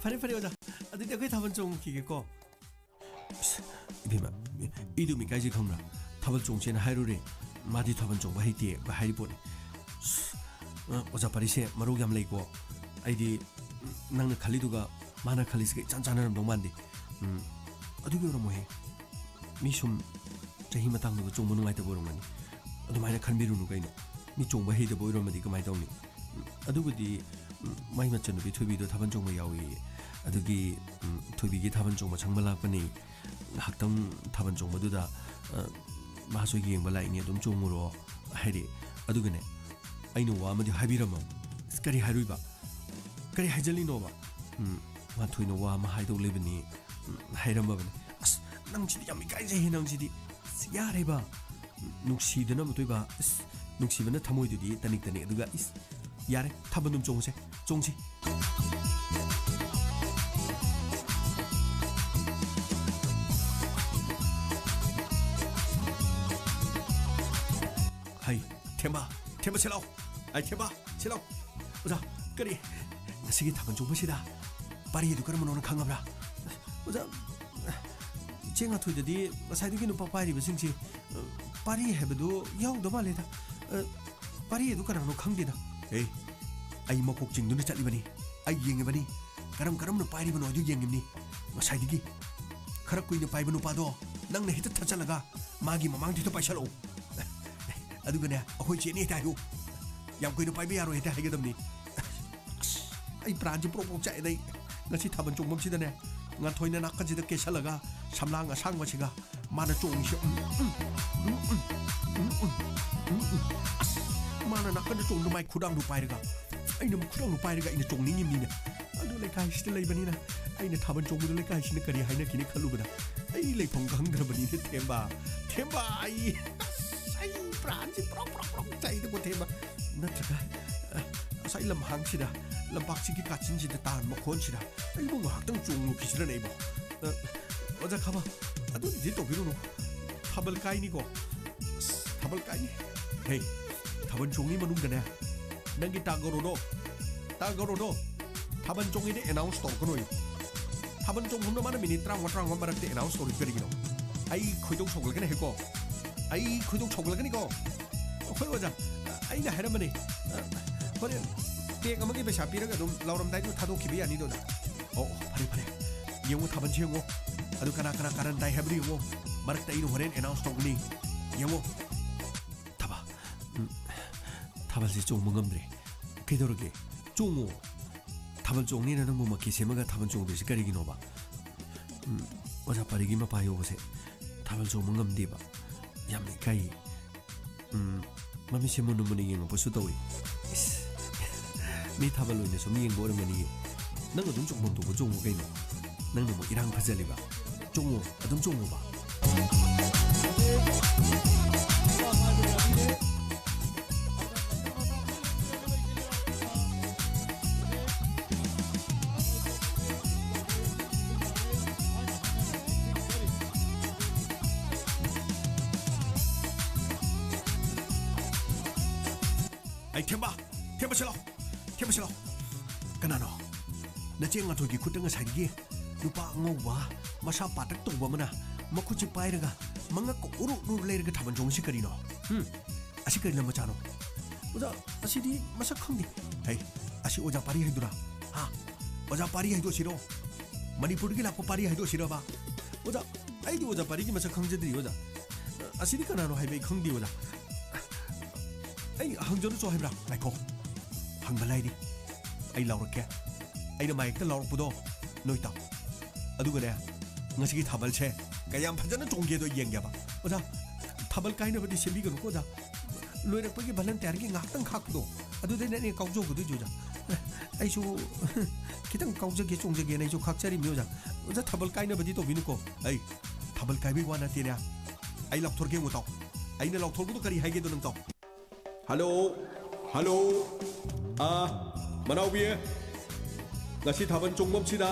ꯐꯔꯦ, ꯐꯔꯦ, ꯑꯣꯖꯥ꯫ ꯑꯗꯨꯗꯤ ꯑꯩꯈꯣꯏ ꯊꯥꯕꯜ ꯆꯣꯡꯈꯤꯒꯦꯀꯣ꯫ ꯑꯁ, ꯏꯕꯦꯝꯃ, ꯏꯗꯨꯝ ꯏꯀꯥꯏꯖꯩ ꯈꯪꯕ꯭ꯔꯥ? ꯊꯥꯕꯜ ꯆꯣꯡꯁꯦꯅ ꯍꯥꯏꯔꯨꯔꯦ, ꯃꯥꯗꯤ ꯊꯥꯕꯜ ꯆꯣꯡꯕ ꯍꯩꯇꯦ ꯍꯥꯏꯔꯤ ꯄꯣꯠꯅꯤ꯫ ꯑꯁ, ꯑ, ꯑꯣꯖꯥ ꯄꯥꯔꯤꯁꯦ ꯃꯔꯧ ꯌꯥꯝ ꯂꯩꯀꯣ꯫ ꯑꯩꯗꯤ, ꯎꯝ, ꯅꯪꯅ ꯈꯜꯂꯤꯗꯨꯒ ꯃꯥꯅ ꯈꯜꯂꯤꯁꯤꯒ ꯏꯆꯥꯟ ꯆꯥꯟꯅꯔꯝꯗꯧ ꯃꯥꯟꯗꯦ꯫ ꯎꯝ, ꯑꯗꯨꯒꯤ ꯑꯣꯏꯔꯝꯃꯣꯏꯍꯦ꯫ ꯃꯤ ꯁꯨꯝ ꯆꯍꯤ ꯃꯇꯥꯡꯗꯨꯒ ꯆꯣꯡꯕ ꯅꯨꯡꯉꯥꯏꯇꯕ ꯑꯣꯏꯔꯝꯒꯅꯤ꯫ ꯑꯗꯨꯃꯥꯏꯅ ꯈꯟꯕꯤꯔꯨꯅꯨ ꯀꯩꯅꯣ꯫ ꯃꯤ ꯆꯣꯡꯕ ꯍꯩꯇꯕ ꯑꯣꯏꯔꯝꯃꯗꯤ ꯀꯃꯥꯏꯅ ꯇꯧꯅꯤ? ꯎꯝ, ꯑꯗꯨꯕꯨꯗꯤ, ꯎꯝ, ꯃꯥꯏ ꯃꯆꯟꯅꯨꯄꯤ ꯊꯣꯏꯕꯤꯗꯣ ꯊꯥꯕꯜ ꯆꯣꯡꯕ ꯌꯥꯎꯏ꯫ ꯑꯗꯨꯒꯤ, ꯎꯝ, ꯊꯣꯏꯕꯤꯒꯤ ꯊꯥꯕꯜ ꯆꯣꯡꯕ ꯁꯪꯕ ꯂꯥꯛꯄꯅꯤ꯫ ꯉꯥꯏꯍꯥꯛꯇꯪ ꯊꯥꯕꯜ ꯆꯣꯡꯕꯗꯨꯗ, ꯑ, ꯃꯥꯁꯨ ꯌꯦꯡꯕ ꯂꯥꯛꯏꯅꯦ, ꯑꯗꯨꯝ ꯆꯣꯡꯉꯨꯔꯣ ꯍꯥꯏꯔꯛꯑꯦ꯫ ꯑꯗꯨꯒꯅꯦ, ꯑꯩꯅ ꯋꯥ ꯑꯃꯗꯤ ꯍꯥꯏꯕꯤꯔꯝꯃꯕ꯫ "ꯑꯁ, ꯀꯔꯤ ꯍꯥꯏꯔꯨꯏꯕ? ꯀꯔꯤ ꯍꯥꯏꯖꯜꯂꯤꯅꯣꯕ?" "ꯎꯝ, ꯉꯥꯟꯊꯣꯏꯅ ꯋꯥ ꯑꯃ ꯍꯥꯏꯗꯧ ꯂꯩꯕꯅꯤ, ꯎꯝ, ꯍꯥꯏꯔꯝꯃꯕꯅꯤ꯫" "ꯑꯁ, ꯅꯪꯁꯤꯗꯤ ꯌꯥꯝ ꯏꯀꯥꯏꯖꯩꯍꯦ ꯅꯪꯁꯤꯗꯤ꯫ ꯑꯁ, ꯌꯥꯔꯦꯕ꯫ ꯎꯝ, ꯅꯨꯡꯁꯤꯗꯅ ꯑꯃꯨꯛꯇꯣꯏꯕ꯫ ꯑꯁ, ꯅꯨꯡꯁꯤꯕꯅ ꯊꯃꯣꯏꯗꯨꯗꯤ ꯇꯅꯤꯛ ꯇꯅꯤꯛ꯫ ꯑꯗꯨꯒ, ꯏꯁ, ꯌꯥꯔꯦ, ꯊꯥꯕꯜꯗꯨꯝ ꯆꯣꯡꯉꯁꯦ, ꯆꯣꯡꯁꯤ꯫" "ꯍꯩ, ꯊꯦꯝꯕ, ꯊꯦꯝꯕ, ꯁꯤ ꯂꯥꯎ꯫ ꯑꯩ, ꯊꯦꯝꯕ, ꯁꯤ ꯂꯥꯎ꯫" "ꯑꯣꯖꯥ, ꯀꯔꯤ?" "ꯉꯁꯤꯒꯤ ꯊꯥꯕꯜ ꯆꯣꯡꯕꯁꯤꯗ ꯄꯥꯔꯤꯗꯨ ꯀꯔꯝꯕꯅꯣꯅ ꯈꯪꯉꯕ꯭ꯔꯥ?" "ꯑꯣꯖꯥ, ꯏꯆꯦ ꯉꯥꯟꯊꯣꯏꯗꯗꯤ ꯉꯁꯥꯏꯗꯒꯤ ꯅꯨꯄꯥ ꯄꯥꯏꯔꯤꯕꯁꯤꯡꯁꯦ, ꯑ, ꯄꯥꯔꯤ ꯍꯥꯏꯕꯗꯨ ꯌꯥꯎꯗ ꯃꯥꯜꯂꯦꯗ꯫ ꯑ, ꯄꯥꯔꯤ ꯑꯗꯨ ꯀꯅꯥꯅꯣ ꯈꯪꯗꯦꯗ꯫" "ꯑꯦ, ꯑꯩ ꯃꯀꯣꯛ ꯆꯤꯡꯗꯨꯅ ꯆꯠꯂꯤꯕꯅꯤ꯫ ꯑꯩ ꯌꯦꯡꯉꯤꯕꯅꯤ꯫ ꯀꯔꯝ ꯀꯔꯝꯅ ꯄꯥꯏꯔꯤꯕꯅꯣ ꯍꯥꯏꯗꯨ ꯌꯦꯡꯉꯤꯕꯅꯤ꯫ ꯉꯁꯥꯏꯗꯒꯤ ꯈꯔ ꯀꯨꯏꯅ ꯄꯥꯏꯕ ꯅꯨꯄꯥꯗꯣ ꯅꯪꯅ ꯍꯦꯛꯇ ꯊꯠꯆꯜꯂꯒ ꯃꯥꯒꯤ ꯃꯃꯥꯡꯗ ꯍꯦꯛꯇ ꯄꯥꯏꯁꯜꯂꯛꯑꯣ꯫" "ꯑꯗꯨꯒꯅꯦ, ꯑꯩꯈꯣꯏ ꯆꯦꯅꯤ ꯍꯦꯛꯇ ꯍꯥꯏꯌꯨ꯫ ꯌꯥꯝ ꯀꯨꯏꯅ ꯄꯥꯏꯕ ꯌꯥꯔꯣꯏ ꯍꯦꯛꯇ ꯍꯥꯏꯒꯗꯕꯅꯤ꯫" ꯑꯁ, ꯑꯩ ꯄ꯭ꯔꯥꯟꯁꯦ ꯄ꯭ꯔꯣꯛ ꯄ꯭ꯔꯣꯛ ꯆꯥꯛꯑꯦꯗ ꯑꯩ꯫ ꯉꯁꯤ ꯊꯥꯕꯜ ꯆꯣꯡꯐꯝꯁꯤꯗꯅꯦ, ꯉꯥꯟꯊꯣꯏꯅ ꯅꯥꯀꯟꯁꯤꯗ ꯀꯦꯁꯜꯂꯒ ꯁꯝꯂꯥꯡ ꯑꯁꯥꯡꯕꯁꯤꯒ ꯃꯥꯅ ꯆꯣꯡꯉꯤꯁꯦ, ꯎꯝ, ꯎꯝ, ꯎꯝ, ꯎꯝ, ꯎꯝ, ꯎꯝ, ꯎꯝ, ꯎꯝ꯫ ꯑꯁ, ꯃꯥꯅ ꯅꯥꯀꯟꯗ ꯆꯣꯡꯗ ꯃꯥꯏ ꯈꯨꯗꯥꯡꯗꯨ ꯄꯥꯏꯔꯒ, ꯑꯩꯅ ꯑꯃꯨꯛ ꯈꯨꯗꯥꯡꯗꯨ ꯄꯥꯏꯔꯒ ꯑꯩꯅ ꯆꯣꯡꯅꯤꯡꯉꯤꯕꯅꯤꯅꯦ꯫ ꯑꯗꯨ ꯂꯩꯀꯥꯏꯁꯤꯗ ꯂꯩꯕꯅꯤꯅ, ꯑꯩꯅ ꯊꯥꯕꯜ ꯆꯣꯡꯕꯗ ꯂꯩꯀꯥꯏꯁꯤꯅ ꯀꯔꯤ ꯍꯥꯏꯅꯈꯤꯅꯤ ꯈꯜꯂꯨꯕꯗ ꯑꯩ ꯂꯩꯐꯝ ꯈꯪꯗ꯭ꯔꯕꯅꯤꯅꯦ, ꯊꯦꯝꯕ꯫ ꯊꯦꯝꯕ, ꯑꯩ, ꯑꯁ, ꯑꯩ ꯄ꯭ꯔꯥꯟꯁꯤ ꯄ꯭ꯔꯣꯛ ꯄ꯭ꯔꯣꯛ ꯄ꯭ꯔꯣꯛ ꯆꯥꯛꯏꯗꯀꯣ, ꯊꯦꯝꯕ꯫ ꯅꯠꯇ꯭ꯔꯒ, ꯑ, ꯉꯁꯥꯏ ꯂꯝꯍꯥꯡꯁꯤꯗ, ꯂꯝꯄꯥꯛꯁꯤꯒꯤ ꯀꯥꯆꯤꯟꯁꯤꯗ ꯇꯥꯟ ꯃꯈꯣꯟꯁꯤꯗ ꯑꯩꯕꯨ ꯉꯥꯏꯍꯥꯛꯇꯪ ꯆꯣꯡꯉꯨꯈꯤꯁꯤꯔꯅꯦ ꯑꯩꯕꯨ? ꯑ, ꯑꯣꯖꯥ ꯈꯥꯕ, ꯑꯗꯨꯒꯤꯗꯤ ꯇꯧꯕꯤꯔꯨꯅꯨ꯫ ꯊꯥꯕꯜ ꯀꯥꯏꯅꯤꯀꯣ꯫ ꯑꯁ, ꯊꯥꯕꯜ ꯀꯥꯏꯅꯤ꯫ ꯍꯦ, ꯊꯥꯕꯜ ꯆꯣꯡꯉꯤ ꯃꯅꯨꯡꯗꯅꯦ, ꯅꯪꯒꯤ ꯇꯥꯒꯣꯔꯣꯗꯣ, ꯇꯥꯒꯣꯔꯣꯗꯣ, ꯊꯥꯕꯜ ꯆꯣꯡꯉꯤꯅ announce ꯇꯧꯔꯛꯀꯅꯣꯌꯨ꯫ ꯊꯥꯕꯜ ꯆꯣꯡꯐꯝꯗꯣ ꯃꯥꯅ ꯃꯤꯅꯤꯠ ꯇꯔꯥꯃꯉꯥ, ꯇꯔꯥꯃꯉꯥ ꯃꯔꯛꯇ announce ꯇꯧꯔꯤ ꯀꯔꯤꯒꯤꯅꯣ? ꯑꯩ ꯈꯣꯏꯗꯧ ꯁꯧꯒꯠꯂꯛꯀꯅꯤ ꯍꯦꯀꯣ꯫ ꯑꯩ ꯈꯣꯏꯗꯧ ꯁꯥꯎꯒꯠꯂꯛꯀꯅꯤꯀꯣ꯫ ꯑꯩꯈꯣꯏ ꯑꯣꯖꯥ, ꯑꯩꯅ ꯍꯥꯏꯔꯝꯕꯅꯦ, ꯍꯣꯔꯦꯟ ꯄꯦꯛ ꯑꯃꯒꯤ ꯄꯩꯁꯥ ꯄꯤꯔꯒ ꯑꯗꯨꯝ ꯂꯥꯎꯔꯝꯗꯥꯏꯗꯨ ꯊꯥꯗꯣꯛꯈꯤꯕ ꯌꯥꯅꯤꯗꯣ ꯑꯣꯖꯥ꯫ ꯑꯣ, ꯑꯣ, ꯐꯔꯦ, ꯐꯔꯦ꯫ ꯌꯦꯡꯉꯣ, ꯊꯥꯕꯜꯁꯦ ꯌꯦꯡꯉꯣ꯫ ꯑꯗꯨ ꯀꯅꯥ ꯀꯅꯥ ꯀꯥꯔꯟ ꯇꯥꯏ ꯍꯥꯏꯕꯗꯨ ꯌꯦꯡꯉꯣ꯫ ꯃꯔꯛꯇ ꯑꯩꯅ ꯍꯣꯔꯦꯟ ꯑꯦꯅꯥꯎꯟꯁ ꯇꯧꯒꯅꯤ꯫ ꯌꯦꯡꯉꯣ꯫ ꯊꯥꯕꯜ, ꯎꯝ, ꯊꯥꯕꯜꯁꯦ ꯆꯣꯡꯕ ꯉꯝꯗ꯭ꯔꯦ꯫ ꯀꯩꯗꯧꯔꯒꯦ? ꯆꯣꯡꯉꯣ꯫ ꯊꯥꯕꯜ ꯆꯣꯡꯅꯤꯅ ꯅꯪꯕꯨ ꯃꯈꯤ ꯁꯦꯝꯃꯒ ꯊꯥꯕꯜ ꯆꯣꯡꯗ꯭ꯔꯤꯁꯤ ꯀꯔꯤꯒꯤꯅꯣꯕ? ꯎꯝ, ꯑꯣꯖꯥ ꯄꯥꯔꯤꯒꯤ ꯃꯄꯥ ꯌꯧꯕꯁꯦ ꯊꯥꯕꯜ ꯆꯣꯡꯕ ꯉꯝꯗꯦꯕ꯫ ꯌꯥꯝꯅ ꯏꯀꯥꯏꯌꯦ꯫ ꯎꯝ, ꯃꯃꯤꯠꯁꯦ ꯃꯨꯟꯅ ꯃꯨꯟꯅ ꯌꯦꯡꯉꯛꯄꯁꯨ ꯇꯧꯏ꯫ ꯏꯁ, ꯃꯤ ꯊꯥꯕꯜ ꯑꯣꯏꯅ ꯁꯨꯝ ꯌꯦꯡꯕ ꯑꯣꯏꯔꯝꯒꯅꯤꯌꯦ꯫ ꯅꯪ ꯑꯗꯨꯝ ꯆꯣꯡꯐꯝ ꯊꯣꯛꯄ ꯆꯣꯡꯉꯨ ꯀꯩꯅꯣ꯫ ꯅꯪꯅ ꯑꯃꯨꯛ ꯏꯔꯥꯡ ꯐꯖꯜꯂꯤꯕ꯫ ꯆꯣꯡꯉꯣ, ꯑꯗꯨꯝ ꯆꯣꯡꯉꯣꯕ꯫ ꯑꯩ ꯊꯦꯝꯕ, ꯊꯦꯝꯕ ꯁꯤꯂꯥꯎ, ꯊꯦꯝꯕ ꯁꯤꯂꯥꯎ꯫ ꯀꯅꯥꯅꯣ? ꯅꯆꯦ ꯉꯥꯟꯊꯣꯏꯒꯤ ꯈꯨꯠꯇ ꯉꯁꯥꯏꯗꯒꯤ ꯅꯨꯄꯥ ꯑꯉꯧꯕ, ꯃꯁꯥ ꯄꯥꯇꯛ ꯇꯧꯕ ꯑꯃꯅ ꯃꯈꯨꯠꯁꯤ ꯄꯥꯏꯔꯒ ꯃꯉꯛꯀ ꯎꯔꯨ ꯎꯔꯨ ꯂꯩꯔꯒ ꯊꯥꯕꯜ ꯆꯣꯡꯉꯤꯁꯤ ꯀꯔꯤꯅꯣ? ꯍꯨꯝ? ꯑꯁꯤ ꯀꯔꯤ ꯂꯝ ꯃꯆꯥꯅꯣ? ꯑꯣꯖꯥ, ꯑꯁꯤꯗꯤ ꯃꯁꯛ ꯈꯪꯗꯦ꯫ ꯍꯩ, ꯑꯁꯤ ꯑꯣꯖꯥ ꯄꯥꯔꯤ ꯍꯥꯏꯗꯨꯔꯥ? ꯍꯥ? ꯑꯣꯖꯥ ꯄꯥꯔꯤ ꯍꯥꯏꯗꯣ ꯑꯁꯤꯔꯣ? ꯃꯅꯤꯄꯨꯔꯗꯒꯤ ꯂꯥꯛꯄ ꯄꯥꯔꯤ ꯍꯥꯏꯗꯣ ꯑꯁꯤꯔꯕ? ꯑꯣꯖꯥ, ꯑꯩꯗꯤ ꯑꯣꯖꯥ ꯄꯥꯔꯤꯒꯤ ꯃꯁꯛ ꯈꯪꯖꯗ꯭ꯔꯤ, ꯑꯣꯖꯥ꯫ ꯑꯁꯤꯗꯤ ꯀꯅꯥꯅꯣ ꯍꯥꯏꯕ ꯑꯩ ꯈꯪꯗꯦ, ꯑꯣꯖꯥ꯫ ꯑꯩ ꯍꯪꯖꯔꯨꯆꯣ ꯍꯥꯏꯕ꯭ꯔꯥ? ꯉꯥꯏꯈꯣ, ꯍꯪꯕ ꯂꯥꯏꯔꯤ꯫ ꯑꯩ ꯂꯥꯎꯔꯛꯀꯦ꯫ ꯑꯩꯅ ꯃꯥꯌꯦꯛꯇ ꯂꯥꯎꯔꯛꯄꯗꯣ ꯅꯣꯏ ꯇꯥꯎ꯫ ꯑꯗꯨꯒꯅꯦ, ꯉꯁꯤꯒꯤ ꯊꯥꯕꯜꯁꯦ ꯀꯌꯥꯝ ꯐꯖꯅ ꯆꯣꯡꯒꯦꯗꯣ ꯌꯦꯡꯒꯦꯕ꯫ ꯑꯣꯖꯥ, ꯊꯥꯕꯜ ꯀꯥꯏꯅꯕꯗꯤ ꯁꯦꯝꯕꯤꯒꯅꯨꯀꯣ, ꯑꯣꯖꯥ꯫ ꯂꯣꯏꯔꯛꯄꯒꯤ ꯚꯂꯟꯇꯤꯌꯥꯔꯒꯤ ꯉꯥꯏꯍꯥꯛꯇꯪ ꯈꯥꯛꯄꯗꯣ, ꯑꯗꯨꯗꯩꯅ ꯑꯩꯅ ꯀꯥꯎꯖꯍꯧꯒꯗꯣꯏꯁꯦ, ꯑꯣꯖꯥ꯫ ꯑꯩꯁꯨ ꯈꯤꯇꯪ ꯀꯥꯎꯖꯒꯦ, ꯆꯣꯡꯖꯒꯦꯅ ꯑꯩꯁꯨ ꯈꯥꯛꯆꯔꯤꯕꯅꯤ, ꯑꯣꯖꯥ꯫ ꯑꯣꯖꯥ, ꯊꯥꯕꯜ ꯀꯥꯏꯅꯕꯗꯤ ꯇꯧꯕꯤꯅꯨꯀꯣ꯫ ꯑꯩ ꯊꯥꯕꯜ ꯀꯥꯏꯕꯩ ꯋꯥ ꯅꯠꯇꯦꯅꯦ꯫ ꯑꯩ ꯂꯥꯎꯊꯣꯔꯛꯀꯦ, ꯌꯦꯡꯉꯨ ꯇꯥꯎ꯫ ꯑꯩꯅ ꯂꯥꯎꯊꯣꯔꯛꯄꯗꯣ ꯀꯔꯤ ꯍꯥꯏꯒꯦꯗꯣ ꯅꯪ ꯇꯥꯎ꯫ Hello, hello. ꯑꯥ, ꯃꯅꯥꯎꯕꯤ, ꯉꯁꯤ ꯊꯥꯕꯜ ꯆꯣꯡꯐꯝꯁꯤꯗ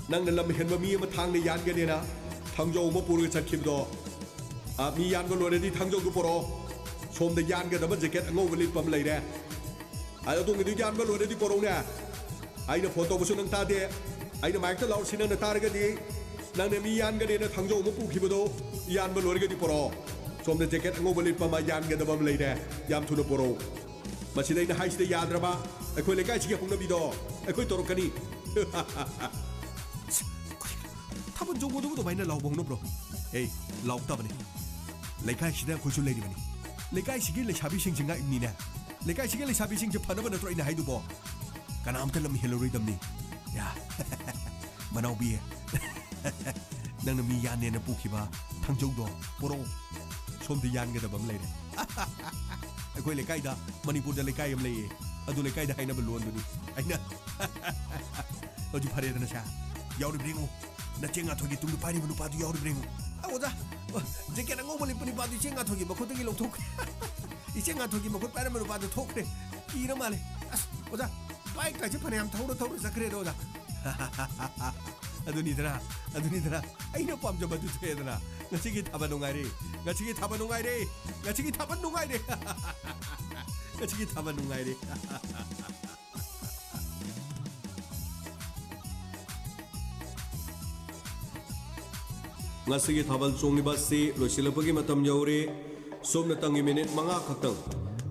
ꯅꯪꯅ ꯂꯝ ꯍꯦꯟꯕ ꯃꯤ ꯑꯃ ꯊꯥꯡꯅ ꯌꯥꯟꯒꯅꯦꯅ ꯊꯥꯡꯖꯧ ꯑꯃ ꯄꯨꯔꯒ ꯆꯠꯈꯤꯕꯗꯣ, ꯑꯥ, ꯃꯤ ꯌꯥꯟꯕ ꯂꯣꯏꯔꯗꯤ ꯊꯥꯡꯖꯧꯗꯨ ꯄꯨꯔꯛꯑꯣ꯫ ꯁꯣꯝꯗ ꯌꯥꯟꯒꯗꯕ ꯖꯦꯀꯦꯠ ꯑꯉꯧꯕ ꯂꯤꯠꯄ ꯑꯃ ꯂꯩꯔꯦ꯫ ꯑꯗꯣꯝꯒꯤꯗꯨ ꯌꯥꯟꯕ ꯂꯣꯏꯔꯗꯤ ꯄꯨꯔꯛꯎꯅꯦ꯫ ꯑꯩꯅ ꯐꯣꯟ ꯇꯧꯕꯁꯨ ꯅꯪ ꯇꯥꯗꯦ꯫ ꯑꯩꯅ ꯃꯥꯏꯛꯇ ꯂꯥꯎꯔꯁꯤ ꯅꯪꯅ ꯇꯥꯔꯒꯗꯤ, ꯅꯪꯅ ꯃꯤ ꯌꯥꯟꯒꯅꯦꯅ ꯊꯥꯡꯖꯧ ꯑꯃ ꯄꯨꯈꯤꯕꯗꯣ ꯌꯥꯟꯕ ꯂꯣꯏꯔꯒꯗꯤ ꯄꯨꯔꯛꯑꯣ꯫ ꯁꯣꯝꯗ ꯖꯦꯀꯦꯠ ꯑꯉꯧꯕ ꯂꯤꯠꯄ ꯑꯃ ꯌꯥꯟꯒꯗꯕ ꯑꯃ ꯂꯩꯔꯦ꯫ ꯌꯥꯝ ꯊꯨꯅ ꯄꯨꯔꯛꯎ꯫ ꯃꯁꯤꯗ ꯑꯩꯅ ꯍꯥꯏꯁꯤꯗ ꯌꯥꯗ꯭ꯔꯕ? ꯑꯩꯈꯣꯏ ꯂꯩꯀꯥꯏꯁꯤꯒꯤ ꯍꯧꯅꯕꯤꯗꯣ ꯑꯩꯈꯣꯏ ꯇꯧꯔꯛꯀꯅꯤ꯫ ꯊꯥꯕꯜ ꯆꯣꯡꯕꯗꯨꯕꯨ ꯑꯗꯨꯃꯥꯏꯅ ꯂꯥꯎꯕ ꯍꯧꯅꯕ꯭ꯔꯣ? ꯑꯦ, ꯂꯥꯎꯇꯕꯅꯤ꯫ ꯂꯩꯀꯥꯏꯁꯤꯗ ꯑꯩꯈꯣꯏꯁꯨ ꯂꯩꯔꯤꯕꯅꯤ꯫ ꯂꯩꯀꯥꯏꯁꯤꯒꯤ ꯂꯩꯁꯥꯕꯤꯁꯤꯡꯁꯤ ꯉꯥꯛꯏꯕꯅꯤꯅꯦ꯫ ꯂꯩꯀꯥꯏꯁꯤꯒꯤ ꯂꯩꯁꯥꯕꯤꯁꯤꯡꯁꯦ ꯐꯅꯕ ꯅꯠꯇ꯭ꯔꯣ ꯑꯩꯅ ꯍꯥꯏꯗꯨꯕꯣ? ꯀꯅꯥꯝꯇ ꯂꯝ ꯍꯦꯜꯂꯔꯣꯏꯗꯕꯅꯤ꯫ ꯌꯥ꯫ ꯃꯅꯥꯎꯕꯤ, ꯅꯪꯅ ꯃꯤ ꯌꯥꯟꯅꯦꯅ ꯄꯨꯈꯤꯕ ꯊꯥꯡꯖꯧꯗꯣ ꯄꯨꯔꯛꯑꯣ꯫ ꯁꯣꯝꯗ ꯌꯥꯟꯒꯗꯕ ꯑꯃ ꯂꯩꯔꯦ꯫ ꯑꯩꯈꯣꯏ ꯂꯩꯀꯥꯏꯗ, ꯃꯅꯤꯄꯨꯔꯗ ꯂꯩꯀꯥꯏ ꯑꯃ ꯂꯩꯌꯦ꯫ ꯑꯗꯨ ꯂꯩꯀꯥꯏꯗ ꯍꯥꯏꯅꯕ ꯂꯣꯟꯗꯨꯅꯤ꯫ ꯑꯩꯅ ꯍꯧꯖꯤꯛ ꯐꯔꯦꯗꯅ ꯁꯦ꯫ ꯌꯥꯎꯔꯤꯕ꯭ꯔꯥ ꯌꯦꯡꯉꯨ꯫ ꯅꯆꯦ ꯉꯥꯊꯣꯏꯒꯤ ꯇꯨꯡꯗ ꯄꯥꯏꯔꯤꯕ ꯅꯨꯄꯥꯗꯨ ꯌꯥꯎꯔꯤꯕ꯭ꯔꯥ ꯌꯦꯡꯉꯨ꯫ ꯑ, ꯑꯣꯖꯥ, ꯑ, ꯖꯦꯀꯦꯠ ꯑꯉꯧꯕ ꯂꯤꯠꯄ ꯅꯨꯄꯥꯗꯨ ꯏꯆꯦ ꯉꯥꯊꯣꯏꯒꯤ ꯃꯈꯨꯠꯇꯒꯤ ꯂꯧꯊꯣꯛꯈ꯭ꯔꯦ꯫ ꯏꯆꯦ ꯉꯥꯊꯣꯏꯒꯤ ꯃꯈꯨꯠ ꯄꯥꯏꯔꯝꯕ ꯅꯨꯄꯥꯗꯨ ꯊꯣꯛꯈ꯭ꯔꯦ꯫ ꯀꯤꯔ ꯃꯥꯜꯂꯦ꯫ ꯑꯁ, ꯑꯣꯖꯥ, ꯕꯥꯏꯛ ꯀꯥꯏꯁꯦ ꯐꯅꯌꯥꯝ ꯊꯧꯔ ꯊꯧꯔ ꯆꯠꯈ꯭ꯔꯦꯗ, ꯑꯣꯖꯥ꯫ ꯑꯗꯨꯅꯤꯗꯅ, ꯑꯗꯨꯅꯤꯗꯅ, ꯑꯩꯅ ꯄꯥꯝꯖꯕꯗꯨ ꯊꯣꯛꯑꯦꯗꯅ꯫ ꯉꯁꯤꯒꯤ ꯊꯥꯕꯜ ꯅꯨꯡꯉꯥꯏꯔꯦ꯫ ꯉꯁꯤꯒꯤ ꯊꯥꯕꯜ ꯅꯨꯡꯉꯥꯏꯔꯦ꯫ ꯉꯁꯤꯒꯤ ꯊꯥꯕꯜ ꯅꯨꯡꯉꯥꯏꯔꯦ꯫ ꯉꯁꯤꯒꯤ ꯊꯥꯕꯜ ꯅꯨꯡꯉꯥꯏꯔꯦ꯫ ꯉꯁꯤꯒꯤ ꯊꯥꯕꯜ ꯆꯣꯡꯂꯤꯕ ꯑꯁꯤ ꯂꯣꯏꯁꯤꯜꯂꯛꯄꯒꯤ ꯃꯇꯝ ꯌꯧꯔꯦ꯫ ꯁꯣꯝꯅ ꯇꯪꯒꯤ ꯃꯤꯅꯤꯠ ꯃꯉꯥ ꯈꯛꯇꯪ꯫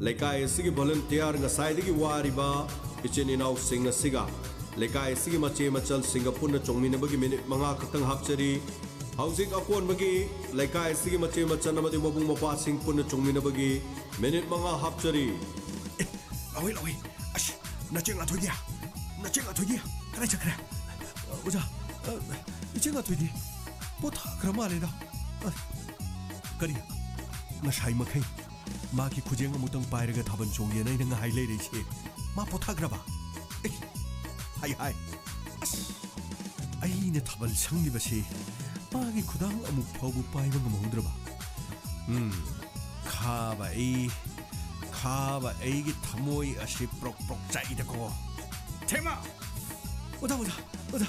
ꯂꯩꯀꯥꯏ ꯑꯁꯤꯒꯤ ꯚꯣꯂꯨꯟꯇꯤꯌꯥꯔ ꯉꯁꯥꯏꯗꯒꯤ ꯋꯥꯔꯤꯕ ꯏꯆꯤꯟ ꯏꯅꯥꯎꯁꯤꯡ ꯑꯁꯤꯒ ꯂꯩꯀꯥꯏ ꯑꯁꯤꯒꯤ ꯃꯆꯦ ꯃꯆꯜꯁꯤꯡꯒ ꯄꯨꯟꯅ ꯆꯣꯡꯃꯤꯟꯅꯕꯒꯤ ꯃꯤꯅꯤꯠ ꯃꯉꯥ ꯈꯛꯇꯪ ꯍꯥꯞꯆꯔꯤ꯫ ꯍꯧꯖꯤꯛ ꯑꯀꯣꯟꯕꯒꯤ ꯂꯩꯀꯥꯏ ꯑꯁꯤꯒꯤ ꯃꯆꯦ ꯃꯆꯜ ꯑꯃꯗꯤ ꯃꯕꯨꯡ ꯃꯧꯄ꯭ꯋꯥꯁꯤꯡ ꯄꯨꯟꯅ ꯆꯣꯡꯃꯤꯟꯅꯕꯒꯤ ꯃꯤꯅꯤꯠ ꯃꯉꯥ ꯍꯥꯞꯆꯔꯤ꯫ ꯑꯦ, ꯂꯥꯛꯑꯣꯏ, ꯂꯥꯛꯑꯣꯏ꯫ ꯑꯁ, ꯅꯆꯦ ꯉꯥꯊꯣꯏꯗꯤ? ꯅꯆꯦ ꯉꯥꯊꯣꯏꯗꯤ? ꯀꯗꯥꯏ ꯆꯠꯈ꯭ꯔꯦ? ꯑꯣꯖꯥ, ꯑ, ꯏꯆꯦ ꯉꯥꯊꯣꯏꯗꯤ ꯄꯣꯊꯥꯈ꯭ꯔ ꯃꯥꯜꯂꯦꯗ꯫ ꯑ, ꯀꯔꯤ? ꯉꯁꯥꯏ ꯃꯈꯩ ꯃꯥꯒꯤ ꯈꯨꯖꯦꯡ ꯑꯃꯨꯛꯇꯪ ꯄꯥꯏꯔꯒ ꯊꯥꯕꯜ ꯆꯣꯡꯒꯦꯅ ꯑꯩꯅ ꯉꯥꯏ ꯂꯩꯔꯛꯏꯁꯦ꯫ ꯃꯥ ꯄꯣꯊꯥꯈ꯭ꯔꯕ? ꯑꯦ, ꯍꯥꯏ, ꯍꯥꯏ꯫ ꯑꯁ, ꯑꯩꯅ ꯊꯥꯕꯜ ꯁꯪꯂꯤꯕꯁꯦ ꯃꯥꯒꯤ ꯈꯨꯗꯥꯡ ꯑꯃꯨꯛ ꯐꯥꯎꯕ ꯄꯥꯏꯕ ꯉꯝꯍꯧꯗ꯭ꯔꯕ? ꯎꯝ, ꯈꯥꯕ ꯑꯩ, ꯈꯥꯕ ꯑꯩꯒꯤ ꯊꯃꯣꯏ ꯑꯁꯤ ꯄ꯭ꯔꯣꯛ ꯄ꯭ꯔꯣꯛ ꯆꯥꯛꯏꯗꯀꯣ꯫ ꯊꯦꯃ! ꯑꯣꯖꯥ, ꯑꯣꯖꯥ, ꯑꯣꯖꯥ꯫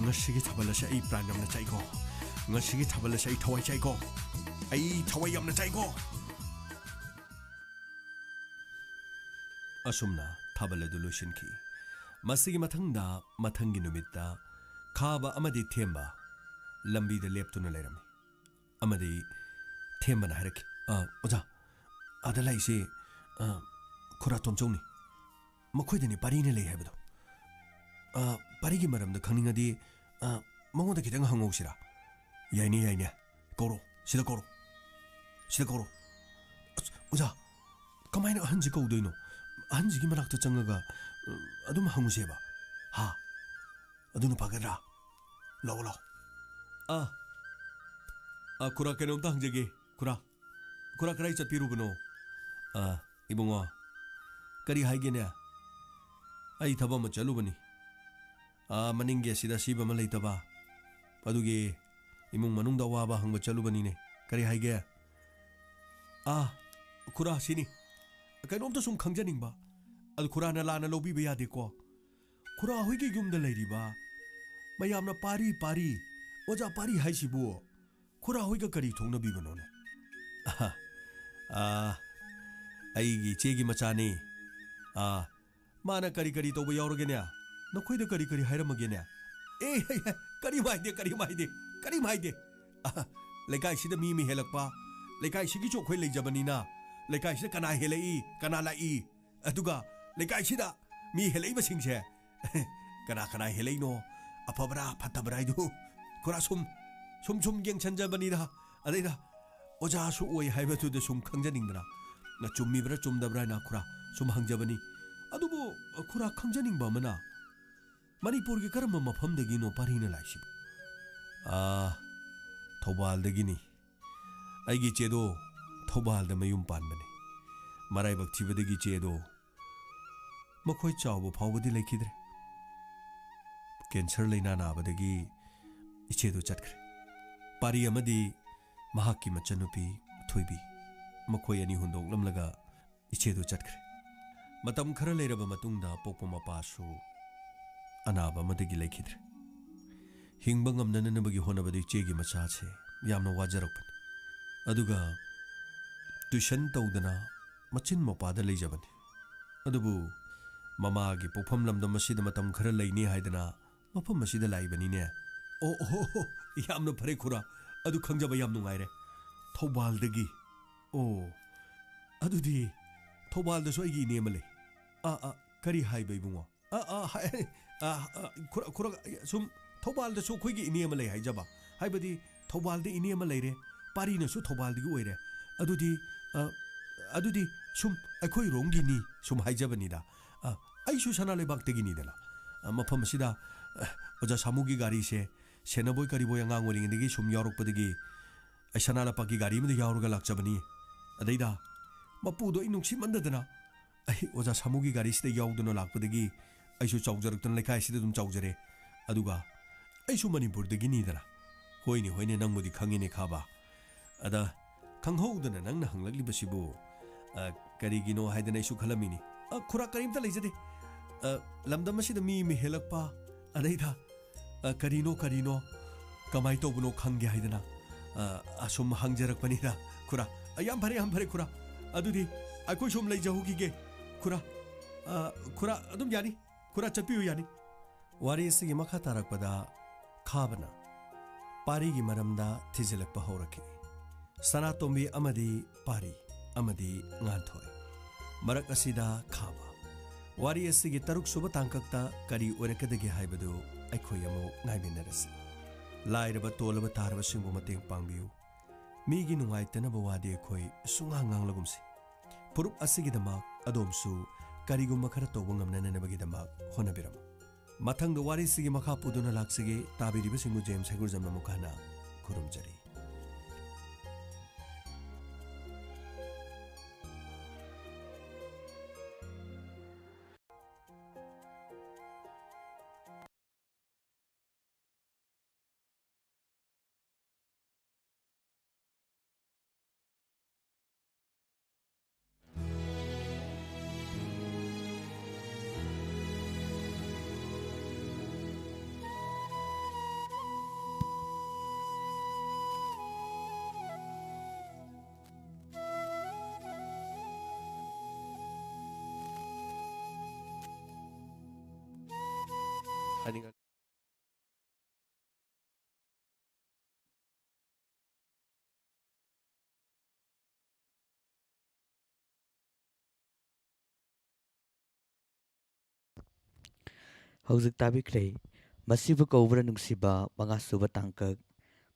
ꯉꯁꯤꯒꯤ ꯊꯥꯕꯜ ꯑꯁꯤ ꯑꯩ ꯄ꯭ꯔꯥꯟ ꯌꯥꯝꯅ ꯆꯥꯛꯏꯀꯣ꯫ ꯉꯁꯤꯒꯤ ꯊꯥꯕꯜ ꯑꯁꯤ ꯑꯩ ꯊꯋꯥꯏ ꯆꯥꯛꯏꯀꯣ꯫ ꯑꯩ ꯊꯋꯥꯏ ꯌꯥꯝꯅ ꯆꯥꯛꯏꯀꯣ꯫ ꯑꯁꯨꯝꯅ ꯊꯥꯕꯜ ꯑꯗꯨ ꯂꯣꯏꯁꯤꯟꯈꯤ꯫ ꯃꯁꯤꯒꯤ ꯃꯊꯪꯗ, ꯃꯊꯪꯒꯤ ꯅꯨꯃꯤꯠꯇ ꯈꯥꯕ ꯑꯃꯗꯤ ꯊꯦꯝꯕ ꯂꯝꯕꯤꯗ ꯂꯦꯞꯇꯨꯅ ꯂꯩꯔꯝꯃꯤ꯫ ꯑꯃꯗꯤ ꯊꯦꯝꯕꯅ ꯍꯥꯏꯔꯛꯈꯤ, "ꯑ, ꯑꯣꯖꯥ, ꯑꯥꯗ ꯂꯩꯁꯤ, ꯑ, ꯈꯨꯔꯥ ꯇꯣꯝꯆꯧꯅꯤ꯫ ꯃꯈꯣꯏꯗꯅꯤ ꯄꯥꯔꯤꯅ ꯂꯩ ꯍꯥꯏꯕꯗꯣ꯫ ꯑ, ꯄꯥꯔꯤꯒꯤ ꯃꯔꯝꯗ ꯈꯪꯅꯤꯡꯉꯗꯤ, ꯑ, ꯃꯉꯣꯟꯗ ꯈꯤꯇꯪ ꯍꯪꯍꯧꯁꯤꯔꯥ?" "ꯌꯥꯏꯅꯦ, ꯌꯥꯏꯅꯦ꯫ ꯀꯧꯔꯣ, ꯁꯤꯗ ꯀꯧꯔꯣ, ꯁꯤꯗ ꯀꯧꯔꯣ꯫" "ꯑꯁ, ꯑꯣꯖꯥ, ꯀꯃꯥꯏꯅ ꯑꯍꯟꯁꯤ ꯀꯧꯗꯣꯏꯅꯣ? ꯑꯍꯟꯁꯤꯒꯤ ꯃꯅꯥꯛꯇ ꯆꯪꯉꯒ, ꯑ, ꯑꯗꯨꯝ ꯍꯪꯉꯨꯁꯦꯕ꯫ ꯍꯥ? ꯑꯗꯨꯅ ꯐꯒꯗ꯭ꯔꯥ? ꯂꯥꯛꯑꯣ, ꯂꯥꯛꯑꯣ꯫ ꯑꯥ, ꯑꯥ, ꯈꯨꯔꯥ, ꯀꯩꯅꯣꯝꯇ ꯍꯪꯖꯒꯦ, ꯈꯨꯔꯥ꯫ ꯈꯨꯔꯥ, ꯀꯗꯥꯏ ꯆꯠꯄꯤꯔꯨꯕꯅꯣ?" "ꯑꯥ, ꯏꯕꯨꯡꯉꯣ, ꯀꯔꯤ ꯍꯥꯏꯒꯦꯅꯦ? ꯑꯩ ꯊꯕꯛ ꯑꯃ ꯆꯠꯂꯨꯕꯅꯤ꯫ ꯑꯥ, ꯃꯅꯤꯡꯒꯤ ꯑꯁꯤꯗ ꯑꯁꯤꯕ ꯑꯃ ꯂꯩꯇꯕ꯫ ꯑꯗꯨꯒꯤ ꯏꯃꯨꯡ ꯃꯅꯨꯡꯗ ꯑꯋꯥꯕ ꯍꯪꯕ ꯆꯠꯂꯨꯕꯅꯤꯅꯦ꯫ ꯀꯔꯤ ꯍꯥꯏꯒꯦ?" "ꯑꯥ, ꯈꯨꯔꯥ, ꯁꯤꯅꯤ꯫ ꯀꯩꯅꯣꯝꯇ ꯁꯨꯝ ꯈꯪꯖꯅꯤꯡꯕ꯫ ꯑꯗꯨ ꯈꯨꯔꯥꯅ ꯂꯥꯟꯅ ꯂꯧꯕꯤꯕ ꯌꯥꯗꯦꯀꯣ꯫ ꯈꯨꯔꯥ ꯍꯣꯏꯒꯤ ꯌꯨꯝꯗ ꯂꯩꯔꯤꯕ ꯃꯌꯥꯝꯅ ꯄꯥꯔꯤ, ꯄꯥꯔꯤ, ꯑꯣꯖꯥ ꯄꯥꯔꯤ ꯍꯥꯏꯁꯤꯕꯨ ꯈꯨꯔꯥ ꯍꯣꯏꯒ ꯀꯔꯤ ꯊꯣꯛꯅꯕꯤꯕꯅꯣꯅꯦ?" "ꯑꯍ, ꯑꯥ, ꯑꯩꯒꯤ ꯏꯆꯦꯒꯤ ꯃꯆꯥꯅꯤ꯫ ꯑꯥ, ꯃꯥꯅ ꯀꯔꯤ ꯀꯔꯤ ꯇꯧꯕ ꯌꯥꯎꯔꯒꯦꯅꯦ? ꯅꯈꯣꯏꯗ ꯀꯔꯤ ꯀꯔꯤ ꯍꯥꯏꯔꯝꯃꯒꯦꯅꯦ?" "ꯑꯦ, ꯍꯦ, ꯍꯦ, ꯀꯔꯤꯝ ꯍꯥꯏꯗꯦ, ꯀꯔꯤꯝ ꯍꯥꯏꯗꯦ, ꯀꯔꯤꯝ ꯍꯥꯏꯗꯦ꯫ ꯑꯍ, ꯂꯩꯀꯥꯏꯁꯤꯗ ꯃꯤ ꯑꯃ ꯍꯦꯜꯂꯛꯄ, ꯂꯩꯀꯥꯏꯁꯤꯒꯤꯁꯨ ꯑꯩꯈꯣꯏ ꯂꯩꯖꯕꯅꯤꯅ, ꯂꯩꯀꯥꯏꯁꯤꯗ ꯀꯅꯥ ꯍꯦꯜꯂꯛꯏ, ꯀꯅꯥ ꯂꯥꯛꯏ, ꯑꯗꯨꯒ ꯂꯩꯀꯥꯏꯁꯤꯗ ꯃꯤ ꯍꯦꯜꯂꯛꯏꯕꯁꯤꯡꯁꯦ ꯀꯅꯥ ꯀꯅꯥ ꯍꯦꯜꯂꯛꯏꯅꯣ, ꯑꯐꯕ꯭ꯔꯥ ꯐꯠꯇꯕ꯭ꯔꯥ ꯍꯥꯏꯗꯨ ꯈꯨꯔꯥ ꯁꯨꯝ, ꯁꯨꯝ, ꯁꯨꯝ ꯌꯦꯡꯁꯟꯖꯕꯅꯤꯗ꯫ ꯑꯗꯩꯗ ꯑꯣꯖꯥꯁꯨ ꯑꯣꯏ ꯍꯥꯏꯕꯗꯨꯗ ꯁꯨꯝ ꯈꯪꯖꯅꯤꯡꯗꯅ, ꯅ ꯆꯨꯝꯃꯤꯕ꯭ꯔꯥ ꯆꯨꯝꯗꯕ꯭ꯔꯥ ꯍꯥꯏꯅ ꯈꯨꯔꯥ ꯁꯨꯝ ꯍꯪꯖꯕꯅꯤ꯫ ꯑꯗꯨꯕꯨ ꯈꯨꯔꯥ, ꯈꯪꯖꯅꯤꯡꯕ ꯑꯃꯅ, ꯃꯅꯤꯄꯨꯔꯒꯤ ꯀꯔꯝꯕ ꯃꯐꯝꯗꯒꯤꯅꯣ ꯄꯥꯔꯤꯅ ꯂꯥꯛꯏꯁꯤꯕꯨ?" "ꯑꯥ, ꯊꯧꯕꯥꯜꯗꯒꯤꯅꯤ꯫ ꯑꯩꯒꯤ ꯏꯆꯦꯗꯣ ꯊꯧꯕꯥꯜꯗ ꯃꯌꯨꯝ ꯄꯥꯟꯕꯅꯤ꯫ ꯃꯔꯥꯏꯕꯛ ꯊꯤꯕꯗꯒꯤ ꯏꯆꯦꯗꯣ ꯃꯈꯣꯏ ꯆꯥꯎꯕ ꯐꯥꯎꯕꯗꯤ ꯂꯩꯈꯤꯗ꯭ꯔꯦ꯫ ꯀꯦꯟꯁꯔ ꯂꯩꯅꯥ ꯅꯥꯕꯗꯒꯤ ꯏꯆꯦꯗꯣ ꯆꯠꯈ꯭ꯔꯦ꯫ ꯄꯥꯔꯤ ꯑꯃꯗꯤ ꯃꯍꯥꯛꯀꯤ ꯃꯆꯟꯅꯨꯄꯤ ꯊꯣꯏꯕꯤ, ꯃꯈꯣꯏ ꯑꯅꯤ ꯍꯨꯟꯗꯣꯛꯂꯝꯂꯒ ꯏꯆꯦꯗꯨ ꯆꯠꯈ꯭ꯔꯦ꯫ ꯃꯇꯝ ꯈꯔ ꯂꯩꯔꯕ ꯃꯇꯨꯡꯗ ꯄꯣꯛꯄ ꯃꯄꯥꯁꯨ ꯑꯅꯥꯕ ꯑꯃꯗꯒꯤ ꯂꯩꯈꯤꯗ꯭ꯔꯦ꯫ ꯍꯤꯡꯕ ꯉꯝꯅꯅꯕꯒꯤ ꯍꯣꯠꯅꯕꯗ ꯏꯆꯦꯒꯤ ꯃꯆꯥꯁꯦ ꯌꯥꯝꯅ ꯋꯥꯖꯔꯛꯄꯅꯤ꯫ ꯑꯗꯨꯒ ꯇ꯭ꯌꯨꯁꯟ ꯇꯧꯗꯅ ꯃꯆꯤꯟ ꯃꯧꯄꯥꯗ ꯂꯩꯖꯕꯅꯤ꯫ ꯑꯗꯨꯕꯨ ꯃꯃꯥꯒꯤ ꯄꯣꯛꯐꯝ ꯂꯝꯗꯝ ꯑꯁꯤꯗ ꯃꯇꯝ ꯈꯔ ꯂꯩꯅꯤ ꯍꯥꯏꯗꯅ ꯃꯐꯝ ꯑꯁꯤꯗ ꯂꯥꯛꯏꯕꯅꯤꯅꯦ꯫ ꯑꯣ, ꯑꯣ, ꯑꯣ, ꯌꯥꯝꯅ ꯐꯔꯦ ꯈꯨꯔꯥ, ꯑꯗꯨ ꯈꯪꯖꯕ ꯌꯥꯝ ꯅꯨꯡꯉꯥꯏꯔꯦ꯫ ꯊꯧꯕꯥꯜꯗꯒꯤ꯫ ꯑꯣ, ꯑꯗꯨꯗꯤ ꯊꯧꯕꯥꯜꯗꯁꯨ ꯑꯩꯒꯤ ꯏꯅꯦ ꯑꯃ ꯂꯩ꯫ ꯑꯥ, ꯑꯥ, ꯀꯔꯤ ꯍꯥꯏꯕ ꯏꯕꯨꯡꯉꯣ? ꯑꯥ, ꯑꯥ, ꯍꯥꯏ-, ꯑꯥ, ꯑꯥ, ꯈꯨꯔ-, ꯈꯨꯔ-, ꯁꯨꯝ ꯊꯧꯕꯥꯜꯗꯁꯨ ꯑꯩꯈꯣꯏꯒꯤ ꯏꯅꯦ ꯑꯃ ꯂꯩ ꯍꯥꯏꯖꯕ꯫ ꯍꯥꯏꯕꯗꯤ ꯊꯧꯕꯥꯜꯗ ꯏꯅꯦ ꯑꯃ ꯂꯩꯔꯦ, ꯄꯥꯔꯤꯅꯁꯨ ꯊꯧꯕꯥꯜꯗꯒꯤ ꯑꯣꯏꯔꯦ꯫ ꯑꯗꯨꯗꯤ, ꯑ, ꯑꯗꯨꯗꯤ ꯁꯨꯝ ꯑꯩꯈꯣꯏꯔꯣꯝꯒꯤꯅꯤ ꯁꯨꯝ ꯍꯥꯏꯖꯕꯅꯤꯗ꯫ ꯑ, ꯑꯩꯁꯨ ꯁꯅꯥ ꯂꯩꯕꯥꯛꯇꯒꯤꯅꯤꯗꯅ꯫ ꯑ, ꯃꯐꯝ ꯑꯁꯤꯗ, ꯑ, ꯑꯣꯖꯥ ꯁꯥꯃꯨꯒꯤ ꯒꯥꯔꯤꯁꯦ ꯁꯦꯟꯅꯕꯣꯏ ꯀꯔꯤꯕꯣꯏ ꯑꯉꯥꯡ ꯑꯣꯏꯔꯤꯉꯩꯗꯒꯤ ꯁꯨꯝ ꯌꯥꯎꯔꯛꯄꯗꯒꯤ ꯑꯩ ꯁꯅꯥ ꯂꯩꯕꯥꯛꯀꯤ ꯒꯥꯔꯤ ꯑꯃꯗ ꯌꯥꯎꯔꯒ ꯂꯥꯛꯆꯕꯅꯤ꯫ ꯑꯗꯩꯗ ꯃꯄꯨꯗꯣ ꯑꯩ ꯅꯨꯡꯁꯤꯃꯟꯗꯗꯅ ꯑꯩ ꯑꯣꯖꯥ ꯁꯥꯃꯨꯒꯤ ꯒꯥꯔꯤꯁꯤꯗ ꯌꯥꯎꯗꯨꯅ ꯂꯥꯛꯄꯗꯒꯤ ꯑꯩꯁꯨ ꯆꯥꯎꯖꯔꯛꯇꯨꯅ ꯂꯩꯀꯥꯏꯁꯤꯗ ꯑꯗꯨꯝ ꯆꯥꯎꯖꯔꯦ꯫ ꯑꯗꯨꯒ ꯑꯩꯁꯨ ꯃꯅꯤꯄꯨꯔꯗꯒꯤꯅꯤꯗꯅ꯫ ꯍꯣꯏꯅꯦ, ꯍꯣꯏꯅꯦ, ꯅꯪꯕꯨꯗꯤ ꯈꯪꯉꯤꯅꯦ ꯈꯥꯕ꯫ ꯑꯗ ꯈꯪꯍꯧꯗꯅ ꯅꯪꯅ ꯍꯪꯂꯛꯂꯤꯕꯁꯤꯕꯨ, ꯑ, ꯀꯔꯤꯒꯤꯅꯣ ꯍꯥꯏꯗꯅ ꯑꯩꯁꯨ ꯈꯜꯂꯝꯃꯤꯅꯤ꯫ ꯑ, ꯈꯨꯔꯥ, ꯀꯔꯤꯝꯇ ꯂꯩꯖꯗꯦ꯫ ꯑ, ꯂꯝꯗꯝ ꯑꯁꯤꯗ ꯃꯤ ꯑꯃ ꯍꯦꯜꯂꯛꯄ, ꯑꯗꯩꯗ, ꯑ, ꯀꯔꯤꯅꯣ, ꯀꯔꯤꯅꯣ, ꯀꯃꯥꯏ ꯇꯧꯕꯅꯣ ꯈꯪꯒꯦ ꯍꯥꯏꯗꯅ, ꯑ, ꯑꯁꯨꯝ ꯍꯪꯖꯔꯛꯄꯅꯤꯗ, ꯈꯨꯔꯥ꯫ ꯑ, ꯌꯥꯝ ꯐꯔꯦ, ꯌꯥꯝ ꯐꯔꯦ, ꯈꯨꯔꯥ꯫ ꯑꯗꯨꯗꯤ ꯑꯩꯈꯣꯏ ꯁꯨꯝ ꯂꯩꯖꯍꯧꯈꯤꯒꯦ, ꯈꯨꯔꯥ꯫ ꯑ, ꯈꯨꯔꯥ, ꯑꯗꯨꯝ ꯌꯥꯅꯤ꯫ ꯈꯨꯔꯥ, ꯆꯠꯄꯤꯌꯨ, ꯌꯥꯅꯤ꯫ ꯋꯥꯔꯤ ꯑꯁꯤꯒꯤ ꯃꯈꯥ ꯇꯥꯔꯛꯄꯗ ꯈꯥꯕꯅ ꯄꯥꯔꯤꯒꯤ ꯃꯔꯝꯗ ꯊꯤꯖꯤꯜꯂꯛꯄ ꯍꯧꯔꯛꯈꯤ꯫ ꯁꯅꯥꯇꯣꯝꯕꯤ ꯑꯃꯗꯤ ꯄꯥꯔꯤ ꯑꯃꯗꯤ ꯉꯥꯟꯊꯣꯏ꯫ ꯃꯔꯛ ꯑꯁꯤꯗ ꯈꯥꯕ꯫ ꯋꯥꯔꯤ ꯑꯁꯤꯒꯤ ꯇꯔꯨꯛ ꯁꯨꯕ ꯇꯥꯡꯀꯛꯇ ꯀꯔꯤ ꯑꯣꯏꯔꯛꯀꯗꯒꯦ ꯍꯥꯏꯕꯗꯨ ꯑꯩꯈꯣꯏ ꯑꯃꯨꯛ ꯉꯥꯏꯃꯤꯟꯅꯔꯁꯤ꯫ ꯂꯥꯏꯔꯕ ꯇꯣꯜꯂꯕ ꯇꯥꯔꯕꯁꯤꯡꯕꯨ ꯃꯇꯦꯡ ꯄꯥꯡꯕꯤꯌꯨ꯫ ꯃꯤꯒꯤ ꯅꯨꯡꯉꯥꯏꯇꯅꯕ ꯋꯥꯗꯤ ꯑꯩꯈꯣꯏ ꯁꯨꯡꯉꯥꯡ ꯉꯥꯡꯂꯒꯨꯝꯁꯤ꯫ ꯐꯨꯔꯨꯞ ꯑꯁꯤꯒꯤꯗꯃꯛ ꯑꯗꯣꯝꯁꯨ ꯀꯔꯤꯒꯨꯝꯕ ꯈꯔ ꯇꯧꯕ ꯉꯝꯅꯅꯕꯒꯤꯗꯃꯛ ꯍꯣꯠꯅꯕꯤꯔꯝꯃꯨ꯫ ꯃꯊꯪꯗ ꯋꯥꯔꯤꯁꯤꯒꯤ ꯃꯈꯥ ꯄꯨꯗꯨꯅ ꯂꯥꯛꯆꯒꯦ꯫ ꯇꯥꯕꯤꯔꯤꯕꯁꯤꯡꯕꯨ ꯖꯦꯝꯁ ꯍꯩꯒ꯭ꯔꯨꯖꯝꯅ ꯑꯃꯨꯛꯀ ꯍꯟꯅ ꯈꯨꯔꯨꯝꯖꯔꯤ꯫ ꯍꯥꯏꯅꯤꯡꯉ- ꯍꯧꯖꯤꯛ ꯇꯥꯕꯤꯈ꯭ꯔꯦ, ꯃꯁꯤꯕꯨ ꯀꯧꯕ꯭ꯔꯥ ꯅꯨꯡꯁꯤꯕ, ꯃꯉꯥꯁꯨꯕ ꯇꯥꯡꯀꯛ꯫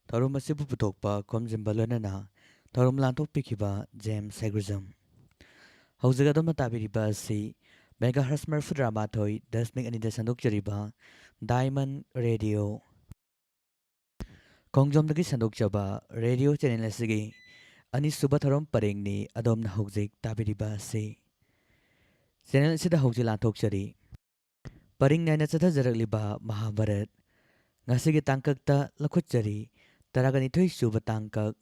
ꯊꯧꯔꯝ ꯑꯁꯤꯕꯨ ꯄꯨꯊꯣꯛꯄ ꯈꯣꯝꯖꯤꯟꯕ ꯂꯣꯏꯅꯅ ꯊꯧꯔꯝ ꯂꯥꯟꯊꯣꯛꯄꯤꯈꯤꯕ ꯖꯦꯝꯁ ꯁꯦꯒ꯭ꯔꯖꯝ꯫ ꯍꯧꯖꯤꯛ ꯑꯗꯣꯝꯅ ꯇꯥꯕꯤꯔꯤꯕ ꯑꯁꯤ ꯃꯦꯒꯥꯍꯔꯁ ꯃꯔꯤꯐꯨꯇꯔꯥꯃꯥꯊꯣꯏ ꯗꯁꯃꯤꯛ ꯑꯅꯤꯗ ꯁꯟꯗꯣꯛꯆꯔꯤꯕ ꯗꯥꯏꯃꯟ ꯔꯦꯗꯤꯑꯣ ꯈꯣꯡꯖꯣꯝꯗꯒꯤ ꯁꯟꯗꯣꯛꯆꯕ ꯔꯦꯗꯤꯑꯣ ꯆꯦꯅꯦꯜ ꯑꯁꯤꯒꯤ ꯑꯅꯤꯁꯨꯕ ꯊꯧꯔꯝ ꯄꯔꯦꯡꯅꯤ ꯑꯗꯣꯝꯅ ꯍꯧꯖꯤꯛ ꯇꯥꯕꯤꯔꯤꯕ ꯑꯁꯤ꯫ ꯆꯦꯅꯦꯜ ꯑꯁꯤꯗ ꯍꯧꯖꯤꯛ ꯂꯥꯟꯊꯣꯛꯆꯔꯤ꯫ ꯄꯔꯤꯡ ꯅꯥꯏꯅ ꯆꯠꯊꯖꯔꯛꯂꯤꯕ ꯃꯍꯥꯚꯥꯔꯠ ꯉꯁꯤꯒꯤ ꯇꯥꯡꯀꯛꯇ ꯂꯧꯈꯠꯆꯔꯤ, ꯇꯔꯥꯒ ꯅꯤꯊꯣꯏ ꯁꯨꯕ ꯇꯥꯡꯀꯛ,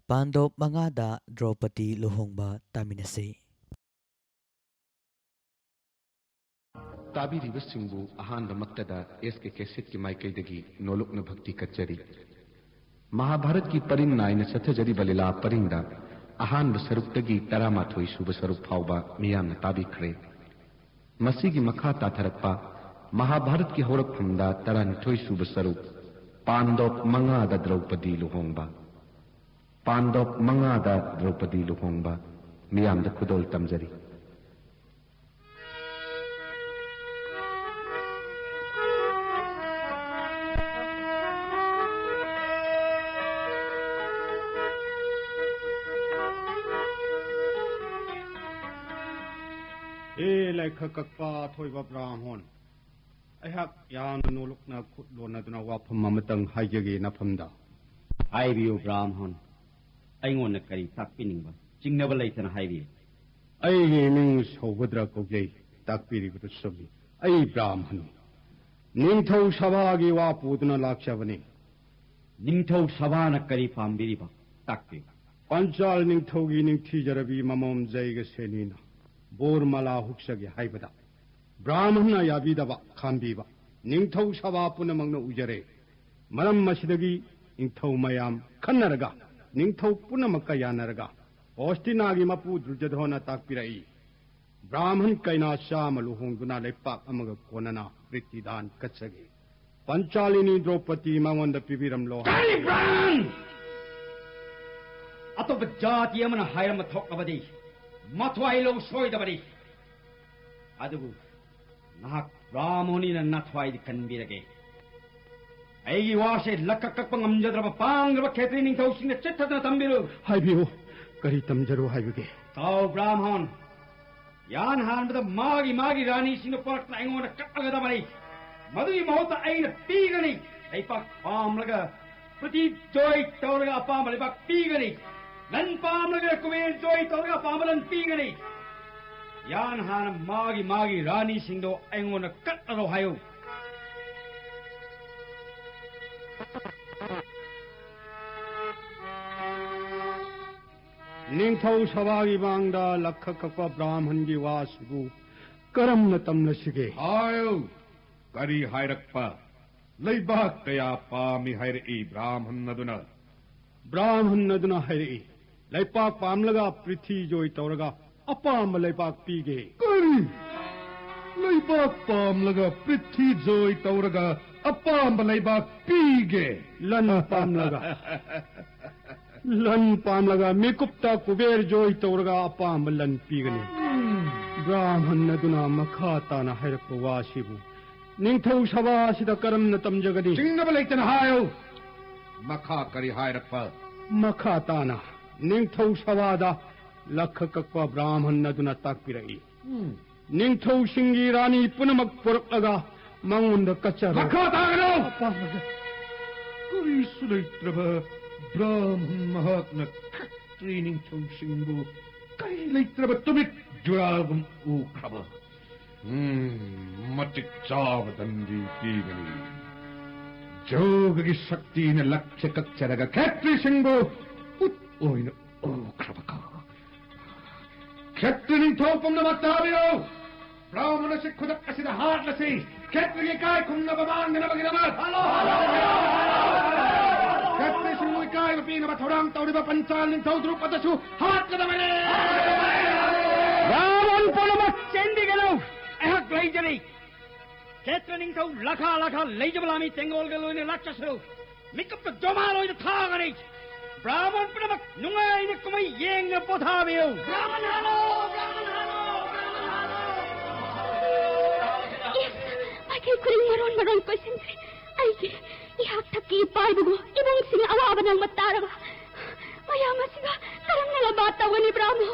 ꯄꯥꯟꯗꯣꯞ ꯃꯉꯥꯗ ꯗ꯭ꯔꯧꯄꯗꯤ ꯂꯨꯍꯣꯡꯕ ꯇꯥꯃꯤꯟꯅꯁꯤ꯫ ꯇꯥꯕꯤꯔꯤꯕꯁꯤꯡꯕꯨ ꯑꯍꯥꯟꯕꯃꯛꯇꯗ ꯑꯦꯁ ꯀꯦ ꯀꯦꯁꯦꯠꯀꯤ ꯃꯥꯏꯀꯩꯗꯒꯤ ꯅꯣꯂꯨꯛꯅ ꯚꯛꯇꯤ ꯀꯠꯆꯔꯤ꯫ ꯃꯍꯥꯚꯥꯔꯠꯀꯤ ꯄꯔꯤꯡ ꯅꯥꯏꯅ ꯆꯠꯊꯖꯔꯤꯕ ꯂꯤꯂꯥ ꯄꯔꯤꯡꯗ ꯑꯍꯥꯟꯕ ꯁꯔꯨꯛꯇꯒꯤ ꯇꯔꯥꯃꯥꯊꯣꯏ ꯁꯨꯕ ꯁꯔꯨꯛ ꯐꯥꯎꯕ ꯃꯤꯌꯥꯝꯅ ꯇꯥꯕꯤꯈ꯭ꯔꯦ꯫ ꯃꯁꯤꯒꯤ ꯃꯈꯥ ꯇꯥꯊꯔꯛꯄ ꯃꯍꯥꯚꯥꯔꯠꯀꯤ ꯍꯧꯔꯛꯐꯝꯗ ꯇꯔꯥꯅꯤꯊꯣꯏ ꯁꯨꯕ ꯁꯔꯨꯛ, ꯄꯥꯟꯗꯣꯞ ꯃꯉꯥꯗ ꯗ꯭ꯔꯧꯄꯗꯤ ꯂꯨꯍꯣꯡꯕ, ꯄꯥꯟꯗꯣꯞ ꯃꯉꯥꯗ ꯗ꯭ꯔꯧꯄꯗꯤ ꯂꯨꯍꯣꯡꯕ ꯃꯤꯌꯥꯝꯗ ꯈꯨꯗꯣꯜ ꯇꯝꯖꯔꯤ꯫ ꯍꯦ ꯂꯥꯏꯈ ꯀꯛꯄ ꯑꯊꯣꯏꯕ ꯕ꯭ꯔꯥꯍꯣꯟ, ꯑꯩꯍꯥꯛ ꯌꯥꯝꯅ ꯅꯣꯂꯨꯛꯅ ꯈꯨꯠ ꯂꯣꯟꯅꯗꯨꯅ ꯋꯥꯐꯝ ꯑꯃꯇꯪ ꯍꯥꯏꯖꯒꯦ ꯅꯐꯝꯗ꯫ ꯍꯥꯏꯕꯤꯌꯨ ꯕ꯭ꯔꯥꯍꯣꯟ, ꯑꯩꯉꯣꯟꯗ ꯀꯔꯤ ꯇꯥꯛꯄꯤꯅꯤꯡꯕ? ꯆꯤꯡꯅꯕ ꯂꯩꯇꯅ ꯍꯥꯏꯕꯤꯌꯨ꯫ ꯑꯩꯒꯤ ꯃꯤꯡ ꯁꯧꯚꯗ꯭ꯔ ꯀꯧꯖꯩ꯫ ꯇꯥꯛꯄꯤꯔꯤꯕꯗꯨ ꯆꯨꯝꯃꯤ꯫ ꯑꯩ ꯕ꯭ꯔꯥꯍꯃꯟꯅꯤ꯫ ꯅꯤꯡꯊꯧ ꯁꯚꯥꯒꯤ ꯋꯥ ꯄꯨꯗꯨꯅ ꯂꯥꯛꯆꯕꯅꯤ꯫ ꯅꯤꯡꯊꯧ ꯁꯚꯥꯅ ꯀꯔꯤ ꯄꯥꯝꯕꯤꯔꯤꯕ? ꯇꯥꯛꯄꯤꯌꯨ꯫ ꯄꯟꯆꯥꯜ ꯅꯤꯡꯊꯧꯒꯤ ꯅꯤꯡꯊꯤꯖꯔꯕꯤ ꯃꯃꯣꯝ ꯖꯩꯒ ꯁꯦꯅꯤꯅ ꯕꯣꯔꯃꯂꯥ ꯍꯨꯛꯆꯒꯦ ꯍꯥꯏꯕꯗ ꯕ꯭ꯔꯥꯍꯃꯟꯅ ꯌꯥꯕꯤꯗꯕ ꯈꯥꯝꯕꯤꯕ ꯅꯤꯡꯊꯧ ꯁꯚꯥ ꯄꯨꯝꯅꯃꯛꯅ ꯎꯖꯔꯦ꯫ ꯃꯔꯝ ꯑꯁꯤꯗꯒꯤ ꯅꯤꯡꯊꯧ ꯃꯌꯥꯝ ꯈꯟꯅꯔꯒ, ꯅꯤꯡꯊꯧ ꯄꯨꯝꯅꯃꯛꯀ ꯌꯥꯅꯔꯒ ꯍꯣꯁꯇꯤꯅꯥꯒꯤ ꯃꯄꯨ ꯗꯨꯔꯖꯣꯙꯣꯟꯅ ꯇꯥꯛꯄꯤꯔꯛꯏ, ꯕ꯭ꯔꯥꯍꯃꯟ ꯀꯩꯅꯥ ꯆꯥꯝꯃ ꯂꯨꯍꯣꯡꯗꯨꯅ ꯂꯩꯄꯥꯛ ꯑꯃꯒ ꯀꯣꯟꯅꯅ ꯄ꯭ꯔꯤꯇꯤꯗꯥꯟ ꯀꯠꯆꯒꯦ꯫ ꯄꯟꯆꯥꯂꯤꯅꯤ ꯗ꯭ꯔꯧꯄꯗꯤ ꯃꯉꯣꯟꯗ ꯄꯤꯕꯤꯔꯝꯂꯣ꯫ ꯀꯔꯤ ꯕ꯭ꯔꯥꯍꯃꯟ? ꯑꯇꯣꯞꯄ ꯖꯥꯇꯤ ꯑꯃꯅ ꯍꯥꯏꯔꯝꯕ ꯊꯣꯛꯂꯕꯗꯤ ꯃꯊ꯭ꯋꯥꯏ ꯂꯧ ꯁꯣꯏꯗꯕꯅꯤ꯫ ꯑꯗꯨꯕꯨ ꯅꯍꯥꯛ ꯕ꯭ꯔꯥꯍꯃꯣꯅꯤꯅ ꯅꯊ꯭ꯋꯥꯏꯗꯤ ꯀꯟꯕꯤꯔꯒꯦ꯫ ꯑꯩꯒꯤ ꯋꯥꯁꯦ ꯂꯛꯈ ꯀꯛꯄ ꯉꯝꯖꯗ꯭ꯔꯕ ꯄꯥꯡꯗ꯭ꯔꯕ ꯈꯦꯇ꯭ꯔꯤ ꯅꯤꯡꯊꯧꯁꯤꯡꯗ ꯆꯤꯠꯊꯗꯅ ꯇꯝꯕꯤꯔꯨ꯫ ꯍꯥꯏꯕꯤꯌꯨ, ꯀꯔꯤ ꯇꯝꯖꯔꯣ ꯍꯥꯏꯕꯒꯦ? ꯇꯥꯎ ꯕ꯭ꯔꯥꯍꯃꯣꯟ, ꯌꯥꯟ ꯍꯥꯟꯕꯗ ꯃꯥꯒꯤ ꯃꯥꯒꯤ ꯔꯥꯅꯤꯁꯤꯡꯗꯨ ꯄꯨꯔꯛꯇꯨꯅ ꯑꯩꯉꯣꯟꯗ ꯀꯠꯂꯒꯗꯕꯅꯤ꯫ ꯃꯗꯨꯒꯤ ꯃꯍꯨꯠꯇ ꯑꯩꯅ ꯄꯤꯒꯅꯤ꯫ ꯂꯩꯄꯥꯛ ꯄꯥꯝꯂꯒ ꯄ꯭ꯔꯤꯊꯤ ꯖꯣꯏ ꯇꯧꯔꯒ ꯑꯄꯥꯝꯕ ꯂꯩꯕꯥꯛ ꯄꯤꯒꯅꯤ꯫ ꯂꯟ ꯄꯥꯝꯂꯒ ꯀꯨꯕꯦꯔ ꯖꯣꯏ ꯇꯧꯔꯒ ꯑꯄꯥꯝꯕ ꯂꯟ ꯄꯤꯒꯅꯤ꯫ ꯌꯥꯟ ꯍꯥꯟꯅ ꯃꯥꯒꯤ ꯃꯥꯒꯤ ꯔꯥꯅꯤꯁꯤꯡꯗꯣ ꯑꯩꯉꯣꯟꯗ ꯀꯠꯂꯔꯣ ꯍꯥꯏꯌꯨ꯫ ꯅꯤꯡꯊꯧ ꯁꯚꯥꯒꯤ ꯃꯥꯡꯗ ꯂꯛꯈ ꯀꯛꯄ ꯕ꯭ꯔꯥꯍꯃꯟꯒꯤ ꯋꯥꯁꯤꯕꯨ ꯀꯔꯝꯅ ꯇꯝꯂꯁꯤꯒꯦ? ꯍꯥꯏꯌꯨ, ꯀꯔꯤ ꯍꯥꯏꯔꯛꯄ? ꯂꯩꯕꯥꯛ ꯀꯌꯥ ꯄꯥꯝꯃꯤ ꯍꯥꯏꯔꯛꯏ ꯕ꯭ꯔꯥꯍꯃꯟ ꯑꯗꯨꯅ꯫ ꯕ꯭ꯔꯥꯍꯃꯟ ꯑꯗꯨꯅ ꯍꯥꯏꯔꯛꯏ, ꯂꯩꯄꯥꯛ ꯄꯥꯝꯂꯒ ꯄ꯭ꯔꯤꯊꯤ ꯖꯣꯏ ꯇꯧꯔꯒ ꯑꯄꯥꯝꯕ ꯂꯩꯕꯥꯛ ꯄꯤꯒꯦ꯫ ꯀꯔꯤ? ꯂꯩꯕꯥꯛ ꯄꯥꯝꯂꯒ ꯄ꯭ꯔꯤꯊꯤ ꯖꯣꯏ ꯇꯧꯔꯒ ꯑꯄꯥꯝꯕ ꯂꯩꯕꯥꯛ ꯄꯤꯒꯦ? ꯂꯟ ꯄꯥꯝꯂꯒ꯫ ꯂꯟ ꯄꯥꯝꯂꯒ ꯃꯤꯀꯨꯞꯇ ꯀꯨꯕꯦꯔ ꯖꯣꯏ ꯇꯧꯔꯒ ꯑꯄꯥꯝꯕ ꯂꯟ ꯄꯤꯒꯅꯤ꯫ ꯕ꯭ꯔꯥꯍꯃꯟ ꯑꯗꯨꯅ ꯃꯈꯥ ꯇꯥꯅ ꯍꯥꯏꯔꯛꯄ ꯋꯥꯁꯤꯕꯨ ꯅꯤꯡꯊꯧ ꯁꯚꯥ ꯑꯁꯤꯗ ꯀꯔꯝꯅ ꯇꯝꯖꯒꯅꯤ? ꯆꯤꯡꯅꯕ ꯂꯩꯇꯅ ꯍꯥꯏꯌꯨ꯫ ꯃꯈꯥ ꯀꯔꯤ ꯍꯥꯏꯔꯛꯄ? ꯃꯈꯥ ꯇꯥꯅ ꯅꯤꯡꯊꯧ ꯁꯚꯥꯗ ꯂꯛꯈ ꯀꯛꯄ ꯕ꯭ꯔꯥꯍꯃꯟ ꯑꯗꯨꯅ ꯇꯥꯛꯄꯤꯔꯛꯏ꯫ ꯎꯝ꯫ ꯅꯤꯡꯊꯧꯁꯤꯡꯒꯤ ꯔꯥꯅꯤ ꯄꯨꯝꯅꯃꯛ ꯄꯨꯔꯛꯂꯒ ꯃꯉꯣꯟꯗ ꯀꯠꯆꯔꯣ꯫ ꯃꯈꯥ ꯇꯥꯒꯅꯨ! ꯑꯄꯥꯝꯕꯗ ꯀꯔꯤꯁꯨ ꯂꯩꯇ꯭ꯔꯕ ꯕ꯭ꯔꯥꯍꯃꯟ ꯃꯍꯥꯛꯅ ꯈꯛꯇ꯭ꯔꯤ ꯅꯤꯡꯊꯧꯁꯤꯡꯕꯨ ꯀꯔꯤ ꯂꯩꯇ꯭ꯔꯕ ꯇꯨꯃꯤꯠ ꯖꯨꯔꯥꯒꯨꯝ ꯎꯈ꯭ꯔꯕ? ꯎꯝ, ꯃꯇꯤꯛ ꯆꯥꯕ ꯗꯟꯗꯤ ꯄꯤꯒꯅꯤ꯫ ꯖꯣꯒꯒꯤ ꯁꯛꯇꯤꯅ ꯂꯛꯈ꯭ꯌ ꯀꯛꯆꯔꯒ ꯈꯦꯇ꯭ꯔꯤꯁꯤꯡꯕꯨ ꯎꯠ ꯑꯣꯏꯅ ꯎꯈ꯭ꯔꯕꯀꯣ꯫ ꯈꯦꯇ꯭ꯔꯤ ꯅꯤꯡꯊꯧ ꯄꯨꯝꯅꯃꯛ ꯇꯥꯕꯤꯌꯨ! ꯕ꯭ꯔꯥꯍꯃꯟ ꯑꯁꯤ ꯈꯨꯗꯛ ꯑꯁꯤꯗ ꯍꯥꯠꯂꯁꯤ! ꯈꯦꯇ꯭ꯔꯤꯒꯤ ꯏꯀꯥꯏ ꯈꯨꯝꯅꯕ ꯃꯥꯡꯗꯅꯕꯒꯤꯗꯃꯛ! ꯈꯦꯇ꯭ꯔꯤꯁꯤꯡꯕꯨ ꯏꯀꯥꯏꯕ ꯄꯤꯅꯕ ꯊꯧꯔꯥꯡ ꯇꯧꯔꯤꯕ ꯄꯟꯆꯥꯜ ꯅꯤꯡꯊꯧ ꯗ꯭ꯔꯨꯄꯗꯁꯨ ꯍꯥꯠꯀꯗꯕꯅꯤ! ꯕ꯭ꯔꯥꯍꯃꯟ ꯄꯨꯝꯅꯃꯛ ꯆꯦꯟꯕꯤꯒꯅꯨ! ꯑꯩꯍꯥꯛ ꯂꯩꯖꯔꯤ! ꯈꯦꯇ꯭ꯔ ꯅꯤꯡꯊꯧ ꯂꯈꯥ ꯂꯈꯥ ꯂꯩꯖꯕ ꯂꯥꯃꯤ ꯇꯦꯡꯒꯣꯜꯒ ꯂꯣꯏꯅ ꯂꯥꯛꯆꯁꯅꯨ! ꯃꯤꯀꯨꯞꯇ ꯖꯣꯃꯥ ꯂꯣꯏꯅ ꯊꯥꯒꯅꯤ! ꯕ꯭ꯔꯥꯍꯃꯟ ꯄꯨꯝꯅꯃꯛ ꯅꯨꯡꯉꯥꯏꯅ ꯀꯨꯝꯍꯩ ꯌꯦꯡꯅ ꯄꯣꯊꯥꯕꯤꯌꯨ! ꯕ꯭ꯔꯥꯍꯃꯟ ꯍꯥꯠꯂꯣ! ꯕ꯭ꯔꯥꯍꯃꯟ ꯍꯥꯠꯂꯣ! ꯕ꯭ꯔꯥꯍꯃꯟ ꯍꯥꯠꯂꯣ! ꯀꯩꯊꯦꯜ ꯈꯨꯗꯤꯡ ꯃꯔꯣꯟ ꯃꯔꯣꯟ ꯀꯣꯏꯁꯤꯟꯈ꯭ꯔꯦ꯫ ꯑꯩꯒꯤ ꯏꯍꯥꯛ ꯊꯛꯀꯤ ꯏꯄꯥ ꯏꯕꯨꯡꯉꯣ, ꯏꯕꯨꯡꯁꯤꯡ ꯑꯋꯥꯕ ꯅꯪꯕ ꯇꯥꯔꯒ ꯃꯌꯥꯝ ꯑꯁꯤꯒ ꯀꯔꯝꯅ ꯂꯝꯕꯥ ꯇꯧꯒꯅꯤ, ꯕ꯭ꯔꯥꯍꯃꯣ?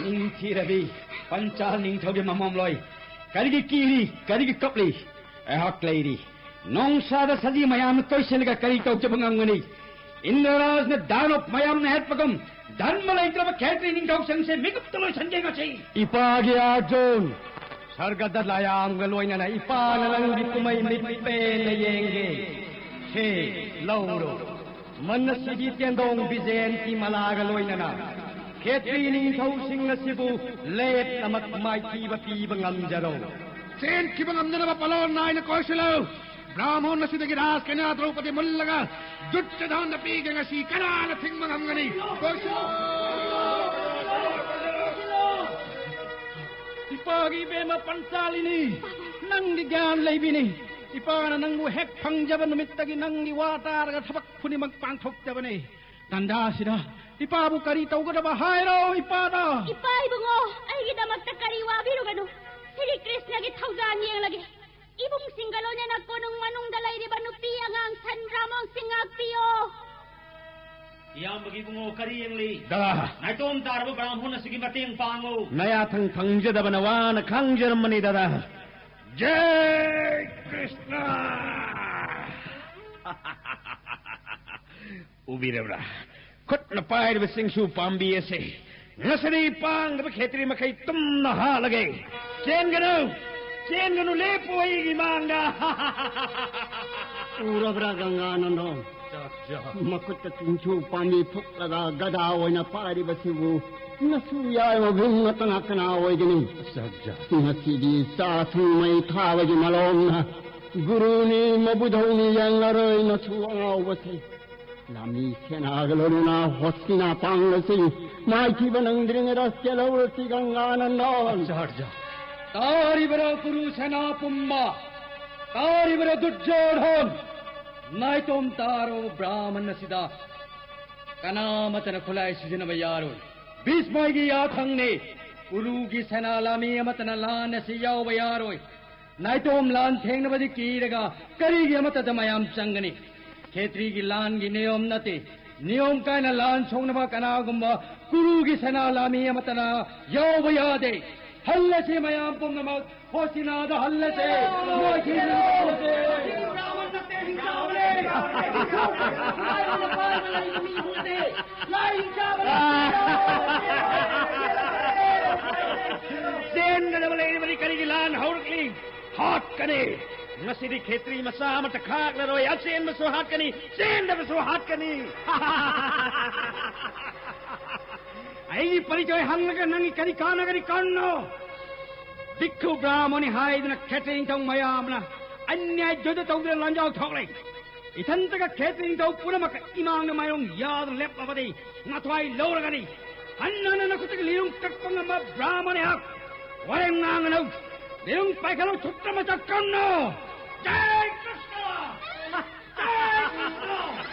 ꯅꯤꯡꯊꯤꯔꯕꯤ ꯄꯟꯆꯥꯜ ꯅꯤꯡꯊꯧꯒꯤ ꯃꯃꯣꯝꯂꯣꯏ, ꯀꯔꯤꯒꯤ ꯀꯤꯔꯤ, ꯀꯔꯤꯒꯤ ꯀꯞꯂꯤ? ꯑꯩꯍꯥꯛ ꯂꯩꯔꯤ꯫ ꯅꯣꯡꯁꯥꯗ ꯁꯖꯤ ꯃꯌꯥꯝꯅ ꯀꯣꯏꯁꯤꯜꯂꯒ ꯀꯔꯤ ꯇꯧꯖꯕ ꯉꯝꯒꯅꯤ? ꯏꯟꯗ꯭ꯔꯔꯥꯖꯅ ꯗꯥꯅꯕ ꯃꯌꯥꯝꯅ ꯍꯦꯠꯄꯒꯨꯝ ꯙꯔꯃ ꯂꯩꯇ꯭ꯔꯕ ꯈꯦꯇ꯭ꯔꯤ ꯅꯤꯡꯊꯧꯁꯤꯡꯁꯦ ꯃꯤꯀꯨꯞꯇ ꯂꯣꯏꯁꯟꯒꯦ ꯉꯁꯤ꯫ ꯏꯄꯥꯒꯤ ꯑꯥꯔꯖꯨꯟ, ꯁꯔꯒꯗ ꯂꯥꯌꯥꯝꯒ ꯂꯣꯏꯅꯅ ꯏꯄꯥꯅ ꯅꯪꯒꯤ ꯀꯨꯝꯍꯩ ꯃꯤꯠ ꯄꯦꯟꯅ ꯌꯦꯡꯒꯦ꯫ ꯁꯦ, ꯂꯧꯔꯣ꯫ ꯃꯟꯅ ꯁꯤꯕꯤ ꯇꯦꯟꯗꯣꯡ ꯕꯤꯖꯦꯟꯇꯤ ꯃꯂꯥꯒ ꯂꯣꯏꯅꯅ ꯈꯦꯇ꯭ꯔꯤ ꯅꯤꯡꯊꯧꯁꯤꯡ ꯑꯁꯤꯕꯨ ꯂꯦꯞꯇꯃꯛ ꯃꯥꯏꯊꯤꯕ ꯄꯤꯕ ꯉꯝꯖꯔꯣ꯫ ꯆꯦꯟꯈꯤꯕ ꯉꯝꯗꯅꯕ ꯄꯂꯣꯟ ꯅꯥꯏꯅ ꯀꯣꯏꯁꯤꯜꯂꯨ꯫ ꯕ꯭ꯔꯥꯍꯃꯣꯟ ꯑꯁꯤꯗꯒꯤ ꯔꯥꯖꯀꯩꯅꯥ ꯗ꯭ꯔꯧꯄꯗꯤ ꯃꯨꯜꯂꯒ ꯗꯨꯠꯌꯣꯙꯟꯗ ꯄꯤꯒꯦ꯫ ꯉꯁꯤ ꯀꯅꯥꯅ ꯊꯤꯡꯕ ꯉꯝꯒꯅꯤ? ꯀꯣꯏꯁꯤꯜꯂꯨ꯫ ꯏꯄꯥꯒꯤ ꯏꯕꯦꯝꯃ ꯄꯟꯆꯥꯂꯤꯅꯤ, ꯅꯪꯗꯤ ꯒ꯭ꯌꯥꯟ ꯂꯩꯕꯤꯅꯤ꯫ ꯏꯄꯥꯅ ꯅꯪꯕꯨ ꯍꯦꯛ ꯐꯪꯖꯕ ꯅꯨꯃꯤꯠꯇꯒꯤ ꯅꯪꯒꯤ ꯋꯥ ꯇꯥꯔꯒ ꯊꯕꯛ ꯈꯨꯗꯤꯡꯃꯛ ꯄꯥꯡꯊꯣꯛꯆꯕꯅꯤ꯫ ꯇꯟꯖꯥꯁꯤꯗ ꯏꯄꯥꯕꯨ ꯀꯔꯤ ꯇꯧꯒꯗꯕ ꯍꯥꯏꯔꯣ, ꯏꯄꯥꯗ? ꯏꯄꯥ ꯏꯕꯨꯡꯉꯣ, ꯑꯩꯒꯤꯗꯃꯛꯇ ꯀꯔꯤ ꯋꯥꯕꯤꯔꯨꯒꯅꯨ꯫ ꯁ꯭ꯔꯤ ꯀ꯭ꯔꯤꯁꯅꯒꯤ ꯊꯧꯖꯥꯜ ꯌꯦꯡꯂꯒꯦ꯫ ꯏꯕꯨꯡꯁꯤꯡꯒ ꯂꯣꯏꯅꯅ ꯀꯣꯅꯨꯡ ꯃꯅꯨꯡꯗ ꯂꯩꯔꯤꯕ ꯅꯨꯄꯤ ꯑꯉꯥꯡ ꯁꯟ ꯕ꯭ꯔꯥꯍꯃꯣꯟꯁꯤꯡ ꯉꯥꯛꯄꯤꯌꯣ꯫ ꯏꯌꯥꯝꯕꯒꯤ ꯏꯕꯨꯡꯉꯣ, ꯀꯔꯤ ꯌꯦꯡꯂꯤ? ꯗꯥ꯫ ꯅꯥꯏꯇꯣꯝ ꯇꯥꯔꯕ ꯕ꯭ꯔꯥꯍꯃꯣꯟ ꯑꯁꯤꯒꯤ ꯃꯇꯦꯡ ꯄꯥꯡꯉꯨ꯫ ꯅꯌꯥꯊꯪ ꯐꯪꯖꯗꯕꯅ ꯋꯥꯅ ꯈꯥꯡꯖꯔꯝꯕꯅꯤ, ꯗꯥꯗꯥ꯫ ꯖꯩ ꯀ꯭ꯔꯤꯁꯅ! ꯎꯕꯤꯔꯕ꯭ꯔꯥ? ꯈꯨꯠꯅ ꯄꯥꯏꯔꯤꯕ ꯆꯤꯡꯁꯨ ꯄꯥꯝꯕꯤ ꯑꯁꯦ ꯉꯁꯤꯗꯤ ꯄꯥꯡꯗꯕ ꯈꯦꯇ꯭ꯔꯤ ꯃꯈꯩ ꯇꯨꯝꯅ ꯍꯥꯠꯂꯒꯦ꯫ ꯆꯦꯟꯒꯅꯨ! ꯆꯦꯟꯒꯅꯨ! ꯂꯦꯞꯄꯨ ꯑꯩꯒꯤ ꯃꯥꯡꯗ! ꯎꯔꯕ꯭ꯔꯥ, ꯒꯪꯒꯥꯅꯟꯗꯣꯟ? ꯆꯥꯛꯆꯥ꯫ ꯃꯈꯨꯠꯇ ꯆꯤꯡꯁꯨ ꯄꯥꯝꯕꯤ ꯐꯨꯛꯂꯒ ꯒꯗꯥ ꯑꯣꯏꯅ ꯄꯥꯏꯔꯤꯕꯁꯤꯕꯨ ꯅꯁꯨ ꯌꯥꯏꯃ ꯚꯤꯝ ꯅꯠꯇꯅ ꯀꯅꯥ ꯑꯣꯏꯒꯅꯤ? ꯆꯥꯛꯆꯥ꯫ ꯉꯁꯤꯗꯤ ꯆꯥ ꯊꯨꯝ ꯃꯩ ꯊꯥꯕꯒꯤ ꯃꯂꯣꯝꯅ ꯒꯨꯔꯨꯅꯤ, ꯃꯕꯨꯙꯧꯅꯤ ꯌꯦꯡꯂꯔꯣꯏ ꯅꯁꯨ ꯑꯉꯥꯎꯕꯁꯦ꯫ ꯂꯥꯃꯤ ꯁꯦꯅꯥꯒ ꯂꯣꯏꯅꯅ ꯍꯣꯁꯇꯤꯅꯥ ꯄꯥꯡꯂꯁꯤ꯫ ꯃꯥꯏꯊꯤꯕ ꯅꯪꯗ꯭ꯔꯤꯉꯩꯗ ꯆꯦꯜꯍꯧꯔꯁꯤ, ꯒꯪꯒꯥꯅꯟꯗꯣꯟ꯫ ꯑꯆꯥꯔꯖ꯫ ꯇꯥꯔꯤꯕꯔ ꯀꯨꯔꯨ ꯁꯦꯅꯥ ꯄꯨꯝꯕ? ꯇꯥꯔꯤꯕꯔ ꯗꯨꯔꯖꯣꯙꯟ? ꯅꯥꯏꯇꯣꯝ ꯇꯥꯔꯣ ꯕ꯭ꯔꯥꯍꯃꯟ ꯑꯁꯤꯗ꯫ ꯀꯅꯥꯃꯠꯇꯅ ꯈꯨꯠꯂꯥꯏ ꯁꯤꯖꯤꯟꯅꯕ ꯌꯥꯔꯣꯏ꯫ ꯚꯤꯁꯃꯒꯤ ꯌꯥꯊꯪꯅꯤ꯫ ꯀꯨꯔꯨꯒꯤ ꯁꯦꯅꯥ ꯂꯥꯃꯤ ꯑꯃꯠꯇꯅ ꯂꯥꯟ ꯑꯁꯤ ꯌꯥꯎꯕ ꯌꯥꯔꯣꯏ꯫ ꯅꯥꯏꯇꯣꯝ ꯂꯥꯟ ꯊꯦꯡꯅꯕꯗꯤ ꯀꯤꯔꯒ ꯀꯔꯤꯒꯤ ꯑꯃꯠꯇꯗ ꯃꯌꯥꯝ ꯆꯪꯒꯅꯤ? ꯈꯦꯇ꯭ꯔꯤꯒꯤ ꯂꯥꯟꯒꯤ ꯅꯤꯌꯣꯝ ꯅꯠꯇꯦ꯫ ꯅꯤꯌꯣꯝ ꯀꯥꯏꯅ ꯂꯥꯟ ꯁꯣꯛꯅꯕ ꯀꯅꯥꯒꯨꯝꯕ ꯀꯨꯔꯨꯒꯤ ꯁꯦꯅꯥ ꯂꯥꯟꯃꯤ ꯑꯃꯠꯇꯅ ꯌꯥꯎꯕ ꯌꯥꯗꯦ꯫ ꯍꯜꯂꯁꯤ ꯃꯌꯥꯝ ꯄꯨꯝꯅꯃꯛ ꯍꯣꯁꯤꯅꯥꯗ ꯍꯜꯂꯁꯦ꯫ ꯃꯣꯏꯒꯤ ꯆꯦꯟꯒꯗꯕ ꯂꯩꯔꯤꯕꯅꯤ꯫ ꯀꯔꯤꯒꯤ ꯂꯥꯟ ꯍꯧꯔꯛꯂꯤ? ꯍꯥꯠꯀꯅꯤ꯫ ꯉꯁꯤꯗꯤ ꯈꯦꯇ꯭ꯔꯤ ꯃꯆꯥ ꯑꯃꯠꯇ ꯈꯥꯛꯂꯔꯣꯏ꯫ ꯑꯆꯦꯟꯕꯁꯨ ꯍꯥꯠꯀꯅꯤ, ꯆꯦꯟꯗꯕꯁꯨ ꯍꯥꯠꯀꯅꯤ꯫ ꯑꯩꯒꯤ ꯄꯔꯤꯆꯣꯏ ꯍꯪꯂꯒ ꯅꯪꯒꯤ ꯀꯔꯤ ꯀꯥꯟꯅꯒꯅꯤ? ꯀꯔꯝꯅꯣ? ꯚꯤꯛꯈꯨ ꯕ꯭ꯔꯥꯍꯃꯣꯟꯅꯤ ꯍꯥꯏꯗꯨꯅ ꯈꯦꯇ꯭ꯔꯤ ꯅꯤꯡꯊꯧ ꯃꯌꯥꯝꯅ ꯑꯟꯌꯥꯌ ꯖꯨꯗ ꯇꯧꯗꯨꯅ ꯂꯥꯟꯖꯥꯎ ꯊꯣꯛꯂꯦ꯫ ꯏꯊꯟꯇꯒ ꯈꯦꯇ꯭ꯔꯤ ꯅꯤꯡꯊꯧ ꯄꯨꯝꯅꯃꯛꯀ ꯏꯃꯥꯡꯗ ꯃꯥꯏꯔꯣꯡ ꯌꯥꯗꯨꯅ ꯂꯦꯞꯂꯕꯗꯤ ꯅꯊ꯭ꯋꯥꯏ ꯂꯧꯔꯒꯅꯤ꯫ ꯍꯟꯅ ꯍꯟꯅ ꯅꯈꯨꯠꯇꯒꯤ ꯂꯤꯔꯨꯡ ꯀꯛꯄ ꯉꯝꯕ ꯕ꯭ꯔꯥꯍꯃꯣꯟꯅꯤ ꯑꯩꯍꯥꯛ꯫ ꯋꯥꯔꯦꯝ ꯉꯥꯡꯒꯅꯨ꯫ ꯂꯤꯔꯨꯡ ꯄꯥꯏꯈꯠꯂꯨ, ꯁꯨꯠꯇ ꯃꯆꯥ ꯀꯟꯅꯣ꯫ ꯖꯥꯏ ꯀ꯭ꯔꯤꯁꯅ! ꯖꯥꯏ ꯀ꯭ꯔꯤꯁꯅ!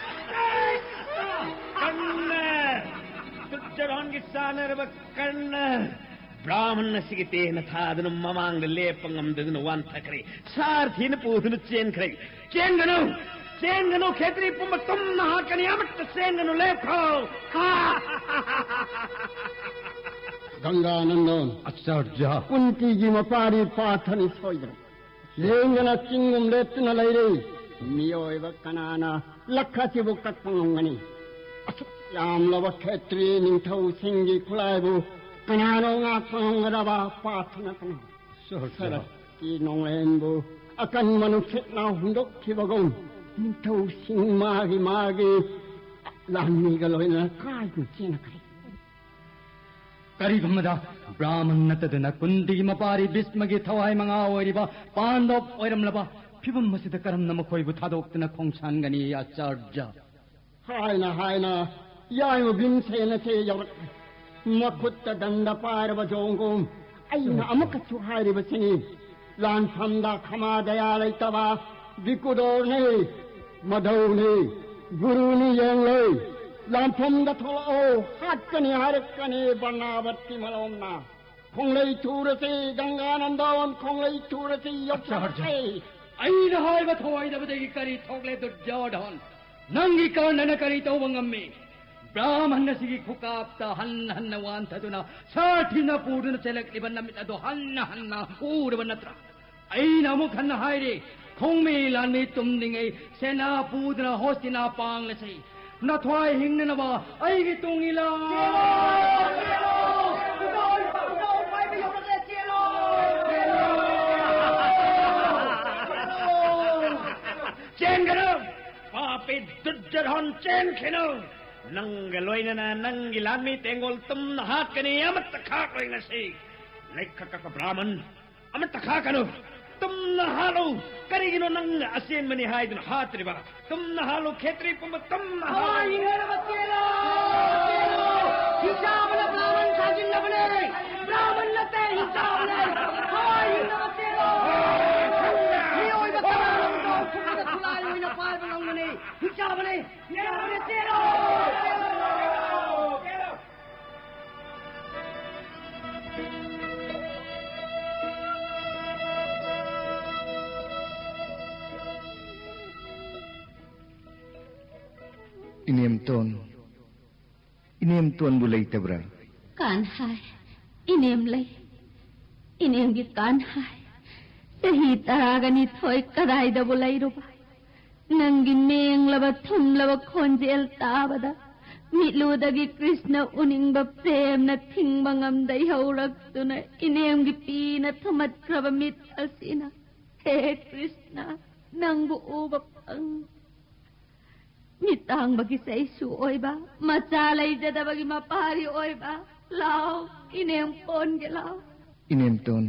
ꯖꯥꯏ ꯀ꯭ꯔꯤꯁꯅ! ꯀꯟꯅ! ꯗꯨꯔꯖꯣꯙꯟꯒꯤ ꯆꯥꯟꯅꯔꯕ ꯀꯔꯅ ꯕ꯭ꯔꯥꯍꯃꯟ ꯑꯁꯤꯒꯤ ꯇꯦꯟꯅ ꯊꯥꯗꯨꯅ ꯃꯃꯥꯡꯗ ꯂꯦꯞꯄ ꯉꯝꯗꯗꯨꯅ ꯋꯥꯟꯊꯈ꯭ꯔꯦ꯫ ꯁꯥꯔꯊꯤꯅ ꯄꯨꯗꯨꯅ ꯆꯦꯟꯈ꯭ꯔꯦ꯫ ꯆꯦꯟꯒꯅꯨ! ꯆꯦꯟꯒꯅꯨ! ꯈꯦꯇ꯭ꯔꯤ ꯄꯨꯝꯕ ꯇꯨꯝꯅ ꯍꯥꯠꯀꯅꯤ꯫ ꯑꯃꯠꯇ ꯆꯦꯟꯒꯅꯨ! ꯂꯦꯞꯈꯣ! ꯍꯥ! ꯒꯪꯒꯥꯅꯟꯗꯣꯟ, ꯑꯆꯥꯔꯖ꯫ ꯀꯨꯟꯇꯤꯒꯤ ꯃꯄꯥꯔꯤ ꯄꯥꯊꯅꯤ ꯁꯣꯏꯗ꯭ꯔꯦ꯫ ꯂꯦꯡꯗꯅ ꯆꯤꯡꯒꯨꯝ ꯂꯦꯞꯇꯨꯅ ꯂꯩꯔꯤ꯫ ꯃꯤꯑꯣꯏꯕ ꯀꯅꯥꯅ ꯂꯛꯈ ꯑꯁꯤꯕꯨ ꯀꯛꯄ ꯉꯝꯒꯅꯤ? ꯑꯁꯨꯛ ꯌꯥꯝꯂꯕ ꯈꯦꯇ꯭ꯔꯤ ꯅꯤꯡꯊꯧꯁꯤꯡꯒꯤ ꯈꯨꯠꯂꯥꯏꯕꯨ ꯀꯅꯥꯅꯣ ꯉꯥꯛꯄ ꯉꯝꯒꯗꯕ? ꯄꯥꯊꯅ ꯀꯅꯥ? ꯁꯣꯔꯖ꯫ ꯁꯔꯛꯀꯤ ꯅꯣꯡꯂꯦꯟꯕꯨ ꯑꯀꯟꯕ ꯅꯨꯡꯁꯤꯠꯅ ꯍꯨꯝꯗꯣꯛꯈꯤꯕꯒꯨꯝ, ꯅꯤꯡꯊꯧꯁꯤꯡ ꯃꯥꯒꯤ ꯃꯥꯒꯤ ꯂꯥꯟꯃꯤꯒ ꯂꯣꯏꯅꯅ ꯀꯥꯏꯗꯨꯅ ꯆꯦꯟꯈ꯭ꯔꯦ꯫ ꯀꯔꯤꯒꯨꯝꯕꯗ ꯕ꯭ꯔꯥꯍꯃꯟ ꯅꯠꯇꯗꯅ ꯀꯨꯟꯗꯤꯒꯤ ꯃꯄꯥꯔꯤ ꯚꯤꯁꯃꯒꯤ ꯊꯋꯥꯏ ꯃꯉꯥ ꯑꯣꯏꯔꯤꯕ ꯄꯥꯟꯗꯕ ꯑꯣꯏꯔꯝꯂꯕ ꯐꯤꯕꯝ ꯑꯁꯤꯗ ꯀꯔꯝꯅ ꯃꯈꯣꯏꯕꯨ ꯊꯥꯗꯣꯛꯇꯨꯅ ꯈꯣꯡꯁꯥꯟꯒꯅꯤ, ꯑꯆꯥꯔꯖ? ꯍꯥꯏꯅ ꯍꯥꯏꯅ ꯌꯥꯏꯃ ꯚꯤꯝꯁꯦꯟ ꯑꯁꯤ ꯌꯧꯔꯛꯂꯦ꯫ ꯃꯈꯨꯠꯇ ꯗꯟꯗ ꯄꯥꯏꯔꯕ ꯖꯣꯡꯒꯨꯝ ꯑꯩꯅ ꯑꯃꯨꯛꯀꯁꯨ ꯍꯥꯏꯔꯤꯕꯁꯤꯅꯤ꯫ ꯂꯥꯟꯐꯝꯗ ꯈꯃꯥ ꯗꯌꯥ ꯂꯩꯇꯕ ꯚꯤꯀꯨꯗꯣꯔꯅꯤ, ꯃꯙꯧꯅꯤ, ꯒꯨꯔꯨꯅꯤ ꯌꯦꯡꯂꯣꯏ꯫ ꯂꯥꯟꯐꯝꯗ ꯊꯣꯛꯂꯛꯑꯣ, ꯍꯥꯠꯀꯅꯤ ꯍꯥꯏꯔꯛꯀꯅꯤ ꯕꯔꯅꯥꯕꯠꯀꯤ ꯃꯂꯣꯝꯅ꯫ ꯈꯣꯡꯂꯩ ꯊꯨꯔꯁꯤ, ꯒꯪꯒꯥ ꯅꯟꯗꯣꯟ, ꯈꯣꯡꯂꯩ ꯊꯨꯔꯁꯤ, ꯌꯣꯛꯁꯜꯂꯁꯤ꯫ ꯑꯩꯅ ꯍꯥꯏꯕ ꯊꯧꯑꯣꯏꯗꯕꯗꯒꯤ ꯀꯔꯤ ꯊꯣꯛꯂꯦ, ꯗꯨꯔꯖꯣꯙꯟ? ꯅꯪꯒꯤ ꯀꯔꯅꯅ ꯀꯔꯤ ꯇꯧꯕ ꯉꯝꯃꯤ? ꯕ꯭ꯔꯥꯍꯃꯟ ꯑꯁꯤꯒꯤ ꯈꯨꯀꯥꯞꯇ ꯍꯟꯅ ꯍꯟꯅ ꯋꯥꯟꯊꯗꯨꯅ ꯁꯥꯊꯤꯅ ꯄꯨꯗꯨꯅ ꯆꯦꯜꯂꯛꯂꯤꯕ ꯅꯃꯤꯠ ꯑꯗꯣ ꯍꯟꯅ ꯍꯟꯅ ꯎꯔꯕ ꯅꯠꯇ꯭ꯔꯥ? ꯑꯩꯅ ꯑꯃꯨꯛ ꯍꯟꯅ ꯍꯥꯏꯔꯤ, ꯈꯣꯡꯃꯤ ꯂꯥꯟꯃꯤ ꯇꯨꯝꯂꯤꯉꯩ ꯁꯦꯅꯥ ꯄꯨꯗꯨꯅ ꯍꯣꯁꯇꯤꯅꯥ ꯄꯥꯡꯂꯁꯤ꯫ ꯅꯊ꯭ꯋꯥꯏ ꯍꯤꯡꯅꯅꯕ ꯑꯩꯒꯤ ꯇꯨꯡ ꯏꯜꯂꯣ꯫ ꯆꯦꯟꯒꯅꯨ! ꯄꯥꯄꯤ ꯗꯨꯔꯖꯣꯙꯟ, ꯆꯦꯟꯈꯤꯅꯨ! ꯅꯪꯒ ꯂꯣꯏꯅꯅ ꯅꯪꯒꯤ ꯂꯥꯟꯃꯤ ꯇꯦꯡꯒꯣꯜ ꯇꯨꯝꯅ ꯍꯥꯠꯀꯅꯤ, ꯑꯃꯠꯇ ꯈꯥꯛꯂꯣꯏ ꯉꯁꯤ꯫ ꯂꯩꯈꯠ ꯀꯛꯄ ꯕ꯭ꯔꯥꯍꯃꯟ, ꯑꯃꯠꯇ ꯈꯥꯛꯀꯅꯨ꯫ ꯇꯨꯝꯅ ꯍꯥꯠꯂꯨ꯫ ꯀꯔꯤꯒꯤꯅꯣ ꯅꯪꯅ ꯑꯆꯦꯟꯕꯅꯤ ꯍꯥꯏꯗꯨꯅ ꯍꯥꯠꯇ꯭ꯔꯤꯕ? ꯇꯨꯝꯅ ꯍꯥꯠꯂꯨ, ꯈꯦꯇ꯭ꯔꯤ ꯄꯨꯝꯕ ꯇꯨꯝꯅ ꯍꯥꯠꯂꯨ꯫ ꯍꯤꯡꯅꯅꯕ ꯆꯦꯜꯂꯨ! ꯆꯦꯜꯂꯨ! ꯍꯤꯡꯆꯥꯕꯅ ꯕ꯭ꯔꯥꯍꯃꯟ ꯁꯥꯖꯤꯟꯅꯕꯅꯦ! ꯕ꯭ꯔꯥꯍꯃꯟ ꯅꯠꯇꯦ, ꯍꯤꯡꯆꯥꯕꯅꯦ! ꯍꯣꯏ, ꯍꯤꯡꯅꯕ ꯆꯦꯜꯂꯨ! ꯃꯤꯑꯣꯏꯕ ꯀꯅꯥꯅꯣ ꯈꯨꯠꯇ ꯈꯨꯠꯂꯥꯏ ꯑꯣꯏꯅ ꯄꯥꯏꯕ ꯉꯝꯒꯅꯤ? ꯍꯤꯡꯆꯥꯕꯅꯦ! ꯍꯤꯡꯆꯥꯕꯅꯦ! ꯆꯦꯜꯂꯨ! ꯏꯅꯦꯝꯇꯣꯟ, ꯏꯅꯦꯝꯇꯣꯟꯕꯨ ꯂꯩꯇꯕ꯭ꯔꯥ? ꯀꯥꯟꯍꯥꯏ, ꯏꯅꯦꯝ ꯂꯩ꯫ ꯏꯅꯦꯝꯒꯤ ꯀꯥꯟꯍꯥꯏ, ꯆꯍꯤ ꯇꯔꯥꯒ ꯅꯤꯊꯣꯏ ꯀꯗꯥꯏꯗꯕꯨ ꯂꯩꯔꯨꯕ? ꯅꯪꯒꯤ ꯃꯦꯡꯂꯕ ꯊꯨꯝꯂꯕ ꯈꯣꯟꯖꯦꯜ ꯇꯥꯕꯗ ꯃꯤꯠꯂꯨꯗꯒꯤ ꯀ꯭ꯔꯤꯁꯅ ꯎꯅꯤꯡꯕ ꯄ꯭ꯔꯦꯝꯅ ꯊꯤꯡꯕ ꯉꯝꯗ ꯏꯍꯧꯔꯛꯇꯨꯅ ꯏꯅꯦꯝꯒꯤ ꯄꯤꯅ ꯊꯨꯝꯃꯠꯈ꯭ꯔꯕ ꯃꯤꯠ ꯑꯁꯤꯅ, ꯍꯦ ꯀ꯭ꯔꯤꯁꯅ, ꯅꯪꯕꯨ ꯎꯕ ꯐꯪ꯫ ꯃꯤꯠ ꯇꯥꯡꯕꯒꯤ ꯆꯩꯁꯨ ꯑꯣꯏꯕ, ꯃꯆꯥ ꯂꯩꯖꯗꯕꯒꯤ ꯃꯄꯥꯔꯤ ꯑꯣꯏꯕ, ꯂꯥꯎ, ꯏꯅꯦꯝ ꯄꯣꯟꯒꯦ ꯂꯥꯎ꯫ ꯏꯅꯦꯝꯇꯣꯟ,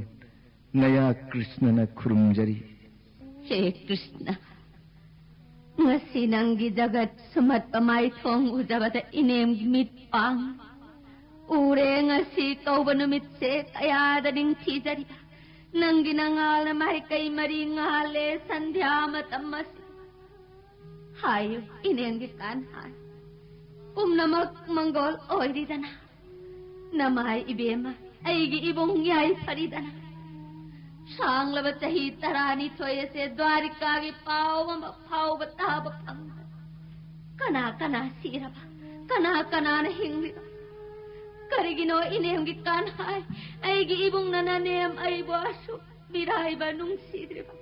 ꯅꯌꯥ ꯀ꯭ꯔꯤꯁꯅꯅ ꯈꯨꯔꯨꯝꯖꯔꯤ꯫ ꯍꯦ ꯀ꯭ꯔꯤꯁꯅ, ꯉꯁꯤ ꯅꯪꯒꯤ ꯖꯒꯠ ꯁꯨꯝꯍꯠꯄ ꯃꯥꯏꯊꯣꯡ ꯎꯖꯕꯗ ꯏꯅꯦꯝꯒꯤ ꯃꯤꯠ ꯄꯥꯡ ꯎꯔꯦ꯫ ꯉꯁꯤ ꯀꯧꯕ ꯅꯨꯃꯤꯠꯁꯦ ꯀꯌꯥꯗ ꯅꯤꯡꯊꯤꯖꯔꯤꯕ꯫ ꯅꯪꯒꯤ ꯅꯉꯥꯜꯅ ꯃꯥꯏꯀꯩ ꯃꯔꯤ ꯉꯥꯜꯂꯦ ꯁꯟꯙ꯭ꯌꯥ ꯃꯇꯝ ꯑꯁꯤ꯫ ꯍꯥꯏꯌꯨ, ꯏꯅꯦꯝꯒꯤ ꯀꯥꯟ ꯍꯥꯏ, ꯄꯨꯝꯅꯃꯛ ꯃꯪꯒꯣꯜ ꯑꯣꯏꯔꯤꯗꯅ꯫ ꯅꯃꯥꯏ ꯏꯕꯦꯝꯃ, ꯑꯩꯒꯤ ꯏꯕꯨꯡ ꯌꯥꯏꯐꯔꯤꯗꯅ ꯁꯥꯡꯂꯕ ꯆꯍꯤ ꯇꯔꯥꯅꯤꯊꯣꯏ ꯑꯁꯦ ꯗ꯭ꯋꯥꯔꯤꯀꯥꯒꯤ ꯄꯥꯎ ꯑꯃ ꯐꯥꯎꯕ ꯇꯥꯕ ꯐꯪꯗꯦ꯫ ꯀꯅꯥ ꯀꯅꯥ ꯁꯤꯔꯕ? ꯀꯅꯥ ꯀꯅꯥꯅ ꯍꯤꯡꯂꯤꯕ? ꯀꯔꯤꯒꯤꯅꯣ ꯏꯅꯦꯝꯒꯤ ꯀꯥꯟꯍꯥꯏ? ꯑꯩꯒꯤ ꯏꯕꯨꯡꯅ ꯅꯅꯦꯝ ꯑꯩꯕꯨ ꯑꯁꯨꯛ ꯃꯤꯔꯥꯏꯕ ꯅꯨꯡꯁꯤꯗ꯭ꯔꯤꯕ?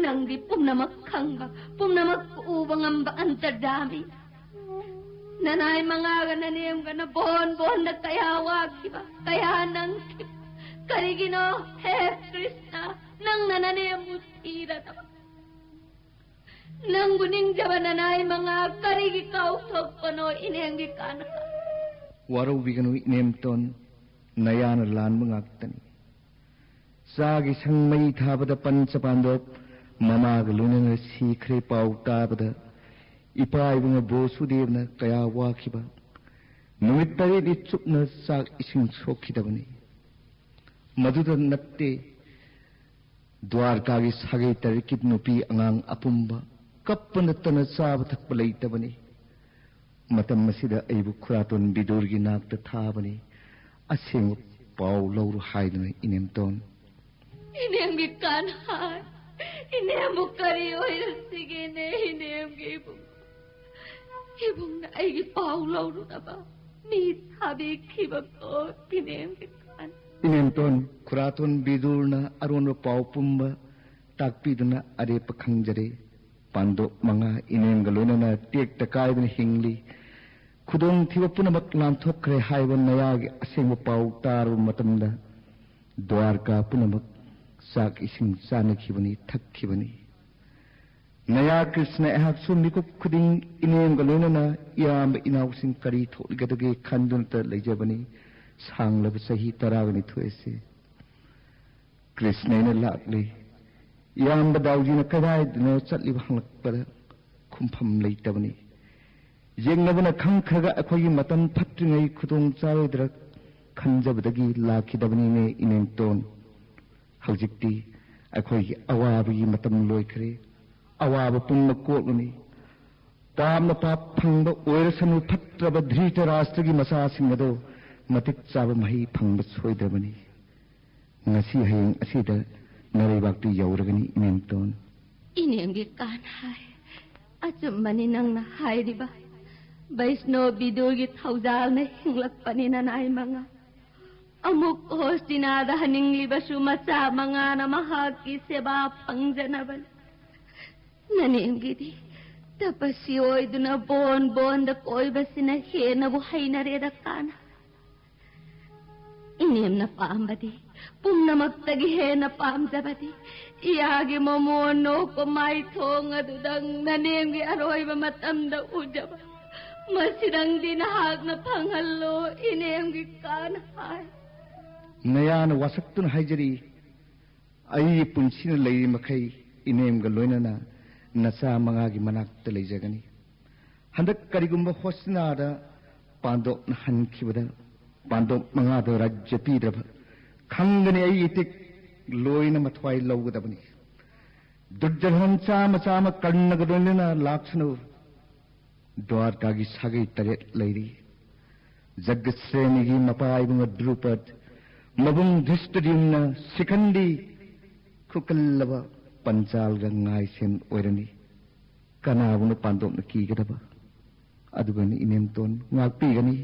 ꯅꯪꯗꯤ ꯄꯨꯝꯅꯃꯛ ꯈꯪꯕ, ꯄꯨꯝꯅꯃꯛ ꯎꯕ ꯉꯝꯕ ꯑꯟꯇꯔꯗꯥꯃꯤ꯫ ꯅꯅꯥꯏ ꯃꯉꯥꯒ ꯅꯅꯦꯝꯒꯅ ꯕꯣꯟ ꯕꯣꯟꯗ ꯀꯌꯥ ꯋꯥꯈꯤꯕ, ꯀꯌꯥ ꯅꯪꯈꯤꯕ꯫ ꯀꯔꯤꯒꯤꯅꯣ ꯍꯦ ꯀ꯭ꯔꯤꯁꯅ ꯅꯪꯅ ꯅꯅꯦꯝꯕꯨ ꯊꯤꯔꯗꯕ? ꯅꯪꯕꯨ ꯅꯤꯡꯖꯕ ꯅꯅꯥꯏ ꯃꯉꯥ ꯀꯔꯤꯒꯤ ꯀꯥꯎꯊꯣꯛꯄꯅꯣ ꯏꯅꯦꯝꯒꯤ ꯀꯥꯟꯅꯕ? ꯋꯥꯔꯧꯕꯤꯒꯅꯨ ꯏꯅꯦꯝꯇꯣꯟ, ꯅꯌꯥꯅ ꯂꯥꯟꯕ ꯉꯥꯛꯇꯅꯤ꯫ ꯆꯥꯒꯤ ꯁꯪ ꯃꯩ ꯊꯥꯕꯗ ꯄꯟꯆ ꯄꯥꯟꯗꯣꯞ ꯃꯃꯥꯒ ꯂꯣꯏꯅꯅ ꯁꯤꯈ꯭ꯔꯦ ꯄꯥꯎ ꯇꯥꯕꯗ ꯏꯄꯥ ꯏꯕꯨꯡꯉꯣ ꯕꯣꯁꯨꯗꯦꯕꯅ ꯀꯌꯥ ꯋꯥꯈꯤꯕ꯫ ꯅꯨꯃꯤꯠ ꯇꯔꯦꯠꯅꯤ ꯆꯨꯞꯅ ꯆꯥꯛ ꯏꯁꯤꯡ ꯁꯣꯛꯈꯤꯗꯕꯅꯤ꯫ ꯃꯗꯨꯗ ꯅꯠꯇꯦ, ꯗ꯭ꯋꯥꯔꯀꯥꯒꯤ ꯁꯥꯒꯩ ꯇꯔꯦꯠꯀꯤ ꯅꯨꯄꯤ ꯑꯉꯥꯡ ꯑꯄꯨꯝꯕ ꯀꯞꯄ ꯅꯠꯇꯅ ꯆꯥꯕ ꯊꯛꯄ ꯂꯩꯇꯕꯅꯤ꯫ ꯃꯇꯝ ꯑꯁꯤꯗ ꯑꯩꯕꯨ ꯈꯨꯔꯥꯇꯣꯟ ꯕꯤꯗꯨꯔꯒꯤ ꯅꯥꯛꯇ ꯊꯥꯕꯅꯤ꯫ ꯑꯁꯦꯡꯕ ꯄꯥꯎ ꯂꯧꯔꯨ ꯍꯥꯏꯗꯨꯅ ꯏꯅꯦꯝꯇꯣꯟ꯫ ꯏꯅꯦꯝꯒꯤ ꯀꯥꯟꯍꯥꯏ, ꯏꯅꯦꯝꯕꯨ ꯀꯔꯤ ꯑꯣꯏꯔꯁꯤꯒꯦꯅꯦ? ꯏꯅꯦꯝꯒꯤ ꯏꯕꯨꯡ, ꯏꯕꯨꯡꯅ ꯑꯩꯒꯤ ꯄꯥꯎ ꯂꯧꯔꯨꯅꯕ ꯃꯤ ꯊꯥꯕꯤꯈꯤꯕꯀꯣ ꯏꯅꯦꯝꯒꯤ ꯀꯥꯟ꯫ ꯏꯅꯦꯝꯇꯣꯟ, ꯈꯨꯔꯥꯇꯣꯟ ꯕꯤꯗꯨꯔꯅ ꯑꯔꯣꯟꯕ ꯄꯥꯎ ꯄꯨꯝꯕ ꯇꯥꯛꯄꯤꯗꯨꯅ ꯑꯔꯦꯞꯄ ꯈꯪꯖꯔꯦ꯫ ꯄꯥꯟꯗꯣꯞ ꯃꯉꯥ ꯏꯅꯦꯝꯒ ꯂꯣꯏꯅꯅ ꯇꯦꯛꯇ ꯀꯥꯏꯗꯅ ꯍꯤꯡꯂꯤ꯫ ꯈꯨꯗꯣꯡꯊꯤꯕ ꯄꯨꯝꯅꯃꯛ ꯂꯥꯟꯊꯣꯛꯈ꯭ꯔꯦ ꯍꯥꯏꯕ ꯅꯌꯥꯒꯤ ꯑꯁꯦꯡꯕ ꯄꯥꯎ ꯇꯥꯔꯕ ꯃꯇꯝꯗ ꯗ꯭ꯋꯥꯔꯀꯥ ꯄꯨꯝꯅꯃꯛ ꯆꯥꯛ ꯏꯁꯤꯡ ꯆꯥꯅꯈꯤꯕꯅꯤ, ꯊꯛꯈꯤꯕꯅꯤ꯫ ꯅꯌꯥ ꯀ꯭ꯔꯤꯁꯅ ꯑꯩꯍꯥꯛꯁꯨ ꯃꯤꯀꯨꯞ ꯈꯨꯗꯤꯡ ꯏꯅꯦꯝꯒ ꯂꯣꯏꯅꯅ ꯏꯌꯥꯝꯕ ꯏꯅꯥꯎꯁꯤꯡ ꯀꯔꯤ ꯊꯣꯛꯂꯤꯒꯗꯒꯦ ꯈꯟꯗꯨꯅꯇ ꯂꯩꯖꯕꯅꯤ꯫ ꯁꯥꯡꯂꯕ ꯆꯍꯤ ꯇꯔꯥꯒ ꯅꯤꯊꯣꯏ ꯑꯁꯤ ꯀ꯭ꯔꯤꯁꯅ ꯑꯩꯅ ꯂꯥꯛꯂꯤ꯫ ꯏꯌꯥꯝꯕ ꯗꯥꯎꯖꯤꯅ ꯀꯗꯥꯏꯗꯅꯣ ꯆꯠꯂꯤꯕ ꯍꯪꯂꯛꯄꯗ ꯈꯨꯝꯐꯝ ꯂꯩꯇꯕꯅꯤ꯫ ꯌꯦꯡꯅꯕꯅ ꯈꯪꯈ꯭ꯔꯒ ꯑꯩꯈꯣꯏꯒꯤ ꯃꯇꯝ ꯐꯠꯇ꯭ꯔꯤꯉꯩ ꯈꯨꯗꯣꯡ ꯆꯥꯔꯣꯏꯗ꯭ꯔꯥ ꯈꯟꯖꯕꯗꯒꯤ ꯂꯥꯛꯈꯤꯗꯕꯅꯤꯅꯦ ꯏꯅꯦꯝꯇꯣꯟ꯫ ꯍꯧꯖꯤꯛꯇꯤ ꯑꯩꯈꯣꯏꯒꯤ ꯑꯋꯥꯕꯒꯤ ꯃꯇꯝ ꯂꯣꯏꯈ꯭ꯔꯦ꯫ ꯑꯋꯥꯕ ꯄꯨꯝꯅꯃꯛ ꯀꯣꯛꯂꯅꯤ꯫ ꯄꯥꯞꯅ ꯄꯥꯞ ꯐꯪꯕ ꯑꯣꯏꯔꯁꯅꯨ, ꯐꯠꯇ꯭ꯔꯕ ꯙ꯭ꯔꯤꯇꯔꯥꯁꯇ꯭ꯔꯒꯤ ꯃꯆꯥꯁꯤꯡ ꯑꯗꯣ ꯃꯇꯤꯛ ꯆꯥꯕ ꯃꯍꯩ ꯐꯪꯕ ꯁꯣꯏꯗ꯭ꯔꯕꯅꯤ꯫ ꯉꯁꯤ ꯍꯌꯦꯡ ꯑꯁꯤꯗ ꯅꯔꯩꯕꯥꯛꯇꯨ ꯌꯧꯔꯒꯅꯤ, ꯏꯅꯦꯝꯇꯣꯟ꯫ ꯏꯅꯦꯝꯒꯤ ꯀꯥꯟ ꯍꯥꯏ꯫ ꯑꯆꯨꯝꯕꯅꯤ ꯅꯪꯅ ꯍꯥꯏꯔꯤꯕ꯫ ꯕꯩꯁꯅꯣ ꯕꯤꯗꯨꯒꯤ ꯊꯧꯖꯥꯜꯅ ꯍꯤꯡꯂꯛꯄꯅꯤ ꯅꯅꯥꯏ ꯃꯉꯥ꯫ ꯑꯃꯨꯛ ꯍꯣꯁꯇꯤꯅꯥꯗ ꯍꯟꯅꯤꯡꯂꯤꯕꯁꯨ ꯃꯆꯥ ꯃꯉꯥꯅ ꯃꯍꯥꯛꯀꯤ ꯁꯦꯕꯥ ꯐꯪꯖꯅꯕꯅꯤ꯫ ꯅꯅꯦꯝꯒꯤꯗꯤ ꯇꯄꯁꯤ ꯑꯣꯏꯗꯨꯅ ꯕꯣꯟ ꯕꯣꯟꯗ ꯀꯣꯏꯕꯁꯤꯅ ꯍꯦꯟꯅꯕꯨ ꯍꯩꯅꯔꯦꯗ ꯀꯥꯟꯅ꯫ ꯏꯅꯦꯝꯅ ꯄꯥꯝꯕꯗꯤ, ꯄꯨꯝꯅꯃꯛꯇꯒꯤ ꯍꯦꯟꯅ ꯄꯥꯝꯖꯕꯗꯤ, ꯏꯌꯥꯒꯤ ꯃꯃꯣꯟ ꯅꯣꯛꯄ ꯃꯥꯏꯊꯣꯡ ꯑꯗꯨꯗꯪ ꯅꯅꯦꯝꯒꯤ ꯑꯔꯣꯏꯕ ꯃꯇꯝꯗ ꯎꯖꯕ꯫ ꯃꯁꯤꯗꯪꯗꯤ ꯅꯍꯥꯛꯅ ꯐꯪꯍꯜꯂꯣ, ꯏꯅꯦꯝꯒꯤ ꯀꯥꯟ ꯍꯥꯏ꯫ ꯅꯌꯥꯅ ꯋꯥꯁꯛꯇꯨꯅ ꯍꯥꯏꯖꯔꯤ, ꯑꯩꯒꯤ ꯄꯨꯟꯁꯤꯅ ꯂꯩꯔꯤ ꯃꯈꯩ ꯏꯅꯦꯝꯒ ꯂꯣꯏꯅꯅ ꯅꯆꯥ ꯃꯉꯥꯒꯤ ꯃꯅꯥꯛꯇ ꯂꯩꯖꯒꯅꯤ꯫ ꯍꯟꯗꯛ ꯀꯔꯤꯒꯨꯝꯕ ꯍꯣꯁꯇꯤꯅꯥꯗ ꯄꯥꯟꯗꯣꯞꯅ ꯍꯟꯈꯤꯕꯗ, ꯄꯥꯟꯗꯣꯞ ꯃꯉꯥꯗ ꯔꯥꯖ꯭ꯌ ꯄꯤꯗ꯭ꯔꯕ ꯈꯪꯒꯅꯤ꯫ ꯑꯩ ꯏꯇꯤꯛ ꯂꯣꯏꯅ ꯃꯊ꯭ꯋꯥꯏ ꯂꯧꯒꯗꯕꯅꯤ꯫ ꯗꯨꯔꯖꯣꯙꯟ ꯆꯥꯃ ꯆꯥꯃ ꯀꯔꯅꯒ ꯂꯣꯏꯅꯅ ꯂꯥꯛꯁꯅꯨ꯫ ꯗ꯭ꯋꯥꯔꯀꯥꯒꯤ ꯁꯥꯒꯩ ꯇꯔꯦꯠ ꯂꯩꯔꯤ꯫ ꯖꯒꯠꯁꯦꯅꯤꯒꯤ ꯃꯄꯥ ꯏꯕꯨꯡ ꯗ꯭ꯔꯨꯄꯗ, ꯃꯕꯨꯡ ꯙ꯭ꯔꯤꯁꯇꯗ꯭ꯌꯨꯝꯅ, ꯁꯤꯈꯟꯗꯤ, ꯈꯨꯀꯜꯂꯕ ꯄꯟꯆꯥꯜꯒ ꯉꯥꯏꯁꯦꯟ ꯑꯣꯏꯔꯅꯤ꯫ ꯀꯅꯥꯕꯨꯅ ꯄꯥꯟꯗꯣꯞꯅ ꯀꯤꯒꯗꯕ? ꯑꯗꯨꯒꯅꯤ ꯏꯅꯦꯝꯇꯣꯟ ꯉꯥꯛꯄꯤꯒꯅꯤ꯫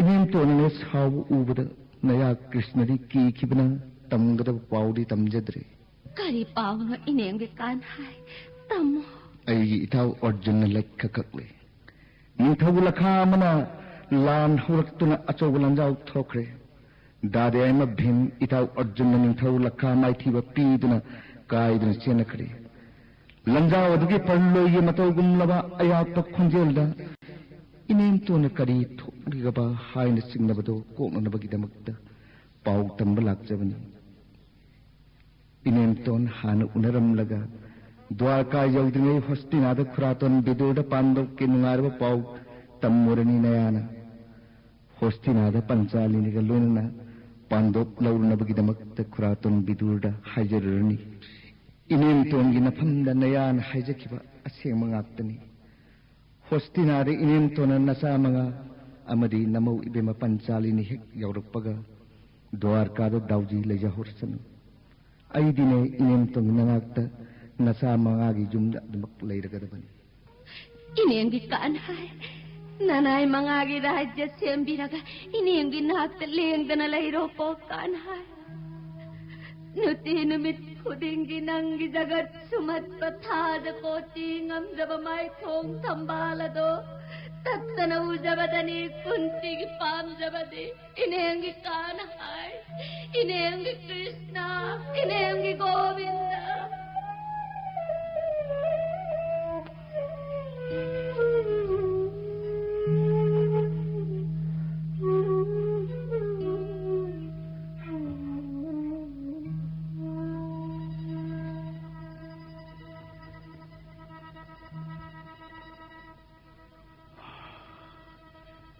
ꯏꯅꯦꯝꯇꯣꯟꯅ ꯁꯥꯎꯕ ꯎꯕꯗ ꯅꯌꯥ ꯀ꯭ꯔꯤꯁꯅꯗꯤ ꯀꯤꯈꯤꯕꯅ ꯇꯝꯒꯗꯕ ꯄꯥꯎꯗꯤ ꯇꯝꯖꯗ꯭ꯔꯦ꯫ ꯀꯔꯤ ꯄꯥꯎꯅꯣ ꯏꯅꯦꯝꯒꯤ ꯀꯥꯟ ꯍꯥꯏ? ꯇꯝꯃꯣ꯫ ꯑꯩꯒꯤ ꯏꯇꯥꯎ ꯑꯔꯖꯨꯟꯅ ꯂꯩꯈ ꯀꯛꯂꯦ꯫ ꯅꯤꯡꯊꯧ ꯂꯈꯥ ꯑꯃꯅ ꯂꯥꯟ ꯍꯧꯔꯛꯇꯨꯅ ꯑꯆꯧꯕ ꯂꯥꯟꯖꯥꯎ ꯊꯣꯛꯈ꯭ꯔꯦ꯫ ꯗꯥꯗꯥ ꯌꯥꯏꯃ ꯚꯤꯝ ꯏꯇꯥꯎ ꯑꯔꯖꯨꯟꯅ ꯅꯤꯡꯊꯧ ꯂꯈꯥ ꯃꯥꯏꯊꯤꯕ ꯄꯤꯗꯨꯅ ꯀꯥꯏꯗꯨꯅ ꯆꯦꯟꯅꯈ꯭ꯔꯦ꯫ ꯂꯥꯟꯖꯥꯎ ꯑꯗꯨꯒꯤ ꯄꯔꯂꯣꯏꯒꯤ ꯃꯇꯧꯒꯨꯝꯂꯕ ꯑꯌꯥꯛꯄ ꯈꯣꯟꯖꯦꯜꯗ ꯏꯅꯦꯝꯇꯣꯟꯅ ꯀꯔꯤ ꯊꯣꯛꯂꯤꯒꯕ ꯍꯥꯏꯅ ꯆꯤꯡꯅꯕꯗꯣ ꯀꯣꯛꯅꯅꯕꯒꯤꯗꯃꯛꯇ ꯄꯥꯎ ꯇꯝꯕ ꯂꯥꯛꯆꯕꯅꯤ꯫ ꯏꯅꯦꯝꯇꯣꯟ ꯍꯥꯟꯅ ꯎꯅꯔꯝꯂꯒ ꯗ꯭ꯋꯥꯔꯀꯥ ꯌꯧꯗ꯭ꯔꯤꯉꯩ ꯍꯣꯁꯇꯤꯅꯥꯗ ꯈꯨꯔꯥꯇꯣꯟ ꯕꯤꯗꯨꯔꯗ ꯄꯥꯟꯗꯣꯞꯀꯤ ꯅꯨꯡꯉꯥꯏꯔꯕ ꯄꯥꯎ ꯇꯝꯃꯨꯔꯅꯤ ꯅꯌꯥꯅ꯫ ꯍꯣꯁꯇꯤꯅꯥꯗ ꯄꯟꯆꯥꯂꯤꯅꯤꯒ ꯂꯣꯏꯅꯅ ꯄꯥꯟꯗꯣꯞ ꯂꯧꯔꯨꯅꯕꯒꯤꯗꯃꯛꯇ ꯈꯨꯔꯥꯇꯣꯟ ꯕꯤꯗꯨꯔꯗ ꯍꯥꯏꯖꯔꯨꯔꯅꯤ꯫ ꯏꯅꯦꯝꯇꯣꯟꯒꯤ ꯅꯐꯝꯗ ꯅꯌꯥꯅ ꯍꯥꯏꯖꯈꯤꯕ ꯑꯁꯦꯡꯕ ꯉꯥꯛꯇꯅꯤ꯫ ꯍꯣꯁꯇꯤꯅꯥꯗ ꯏꯅꯦꯝꯇꯣꯟꯅ ꯅꯆꯥ ꯃꯉꯥ ꯑꯃꯗꯤ ꯅꯃꯧ ꯏꯕꯦꯝꯃ ꯄꯟꯆꯥꯂꯤꯅꯤ ꯍꯦꯛ ꯌꯧꯔꯛꯄꯒ ꯗ꯭ꯋꯥꯔꯀꯥꯗ ꯗꯥꯎꯖꯤ ꯂꯩꯖꯍꯧꯔꯁꯅꯨ꯫ ꯑꯩꯗꯤꯅꯦ ꯏꯅꯦꯝꯇꯣꯟꯒꯤ ꯅꯅꯥꯛꯇ ꯅꯆꯥ ꯃꯉꯥꯒꯤ ꯌꯨꯝꯗ ꯑꯗꯨꯃꯛ ꯂꯩꯔꯒꯗꯕꯅꯤ꯫ ꯏꯅꯦꯝꯒꯤ ꯀꯥꯟꯍꯥꯏ, ꯅꯅꯥꯏ ꯃꯉꯥꯒꯤ ꯔꯥꯖ꯭ꯌ ꯁꯦꯝꯕꯤꯔꯒ ꯏꯅꯦꯝꯒꯤ ꯅꯥꯛꯇ ꯂꯦꯡꯗꯅ ꯂꯩꯔꯣꯀꯣ ꯀꯥꯟꯍꯥꯏ꯫ ꯅꯨꯡꯇꯤ ꯅꯨꯃꯤꯠ ꯈꯨꯗꯤꯡꯒꯤ ꯅꯪꯒꯤ ꯖꯒꯠ ꯁꯨꯝꯍꯠꯄ ꯊꯥꯖ ꯀꯣꯇꯤ ꯉꯝꯖꯕ ꯃꯥꯏꯊꯣꯡ ꯊꯝꯕꯥꯜ ꯑꯗꯣ ꯇꯠꯇꯅ ꯎꯖꯕꯗꯅꯤ ꯄꯨꯟꯁꯤꯒꯤ ꯄꯥꯝꯖꯕꯗꯤ꯫ ꯏꯅꯦꯝꯒꯤ ꯀꯥꯟꯍꯥꯏ, ꯏꯅꯦꯝꯒꯤ ꯀ꯭ꯔꯤꯁꯅ, ꯏꯅꯦꯝꯒꯤ ꯒꯣꯕꯤꯟꯗ꯫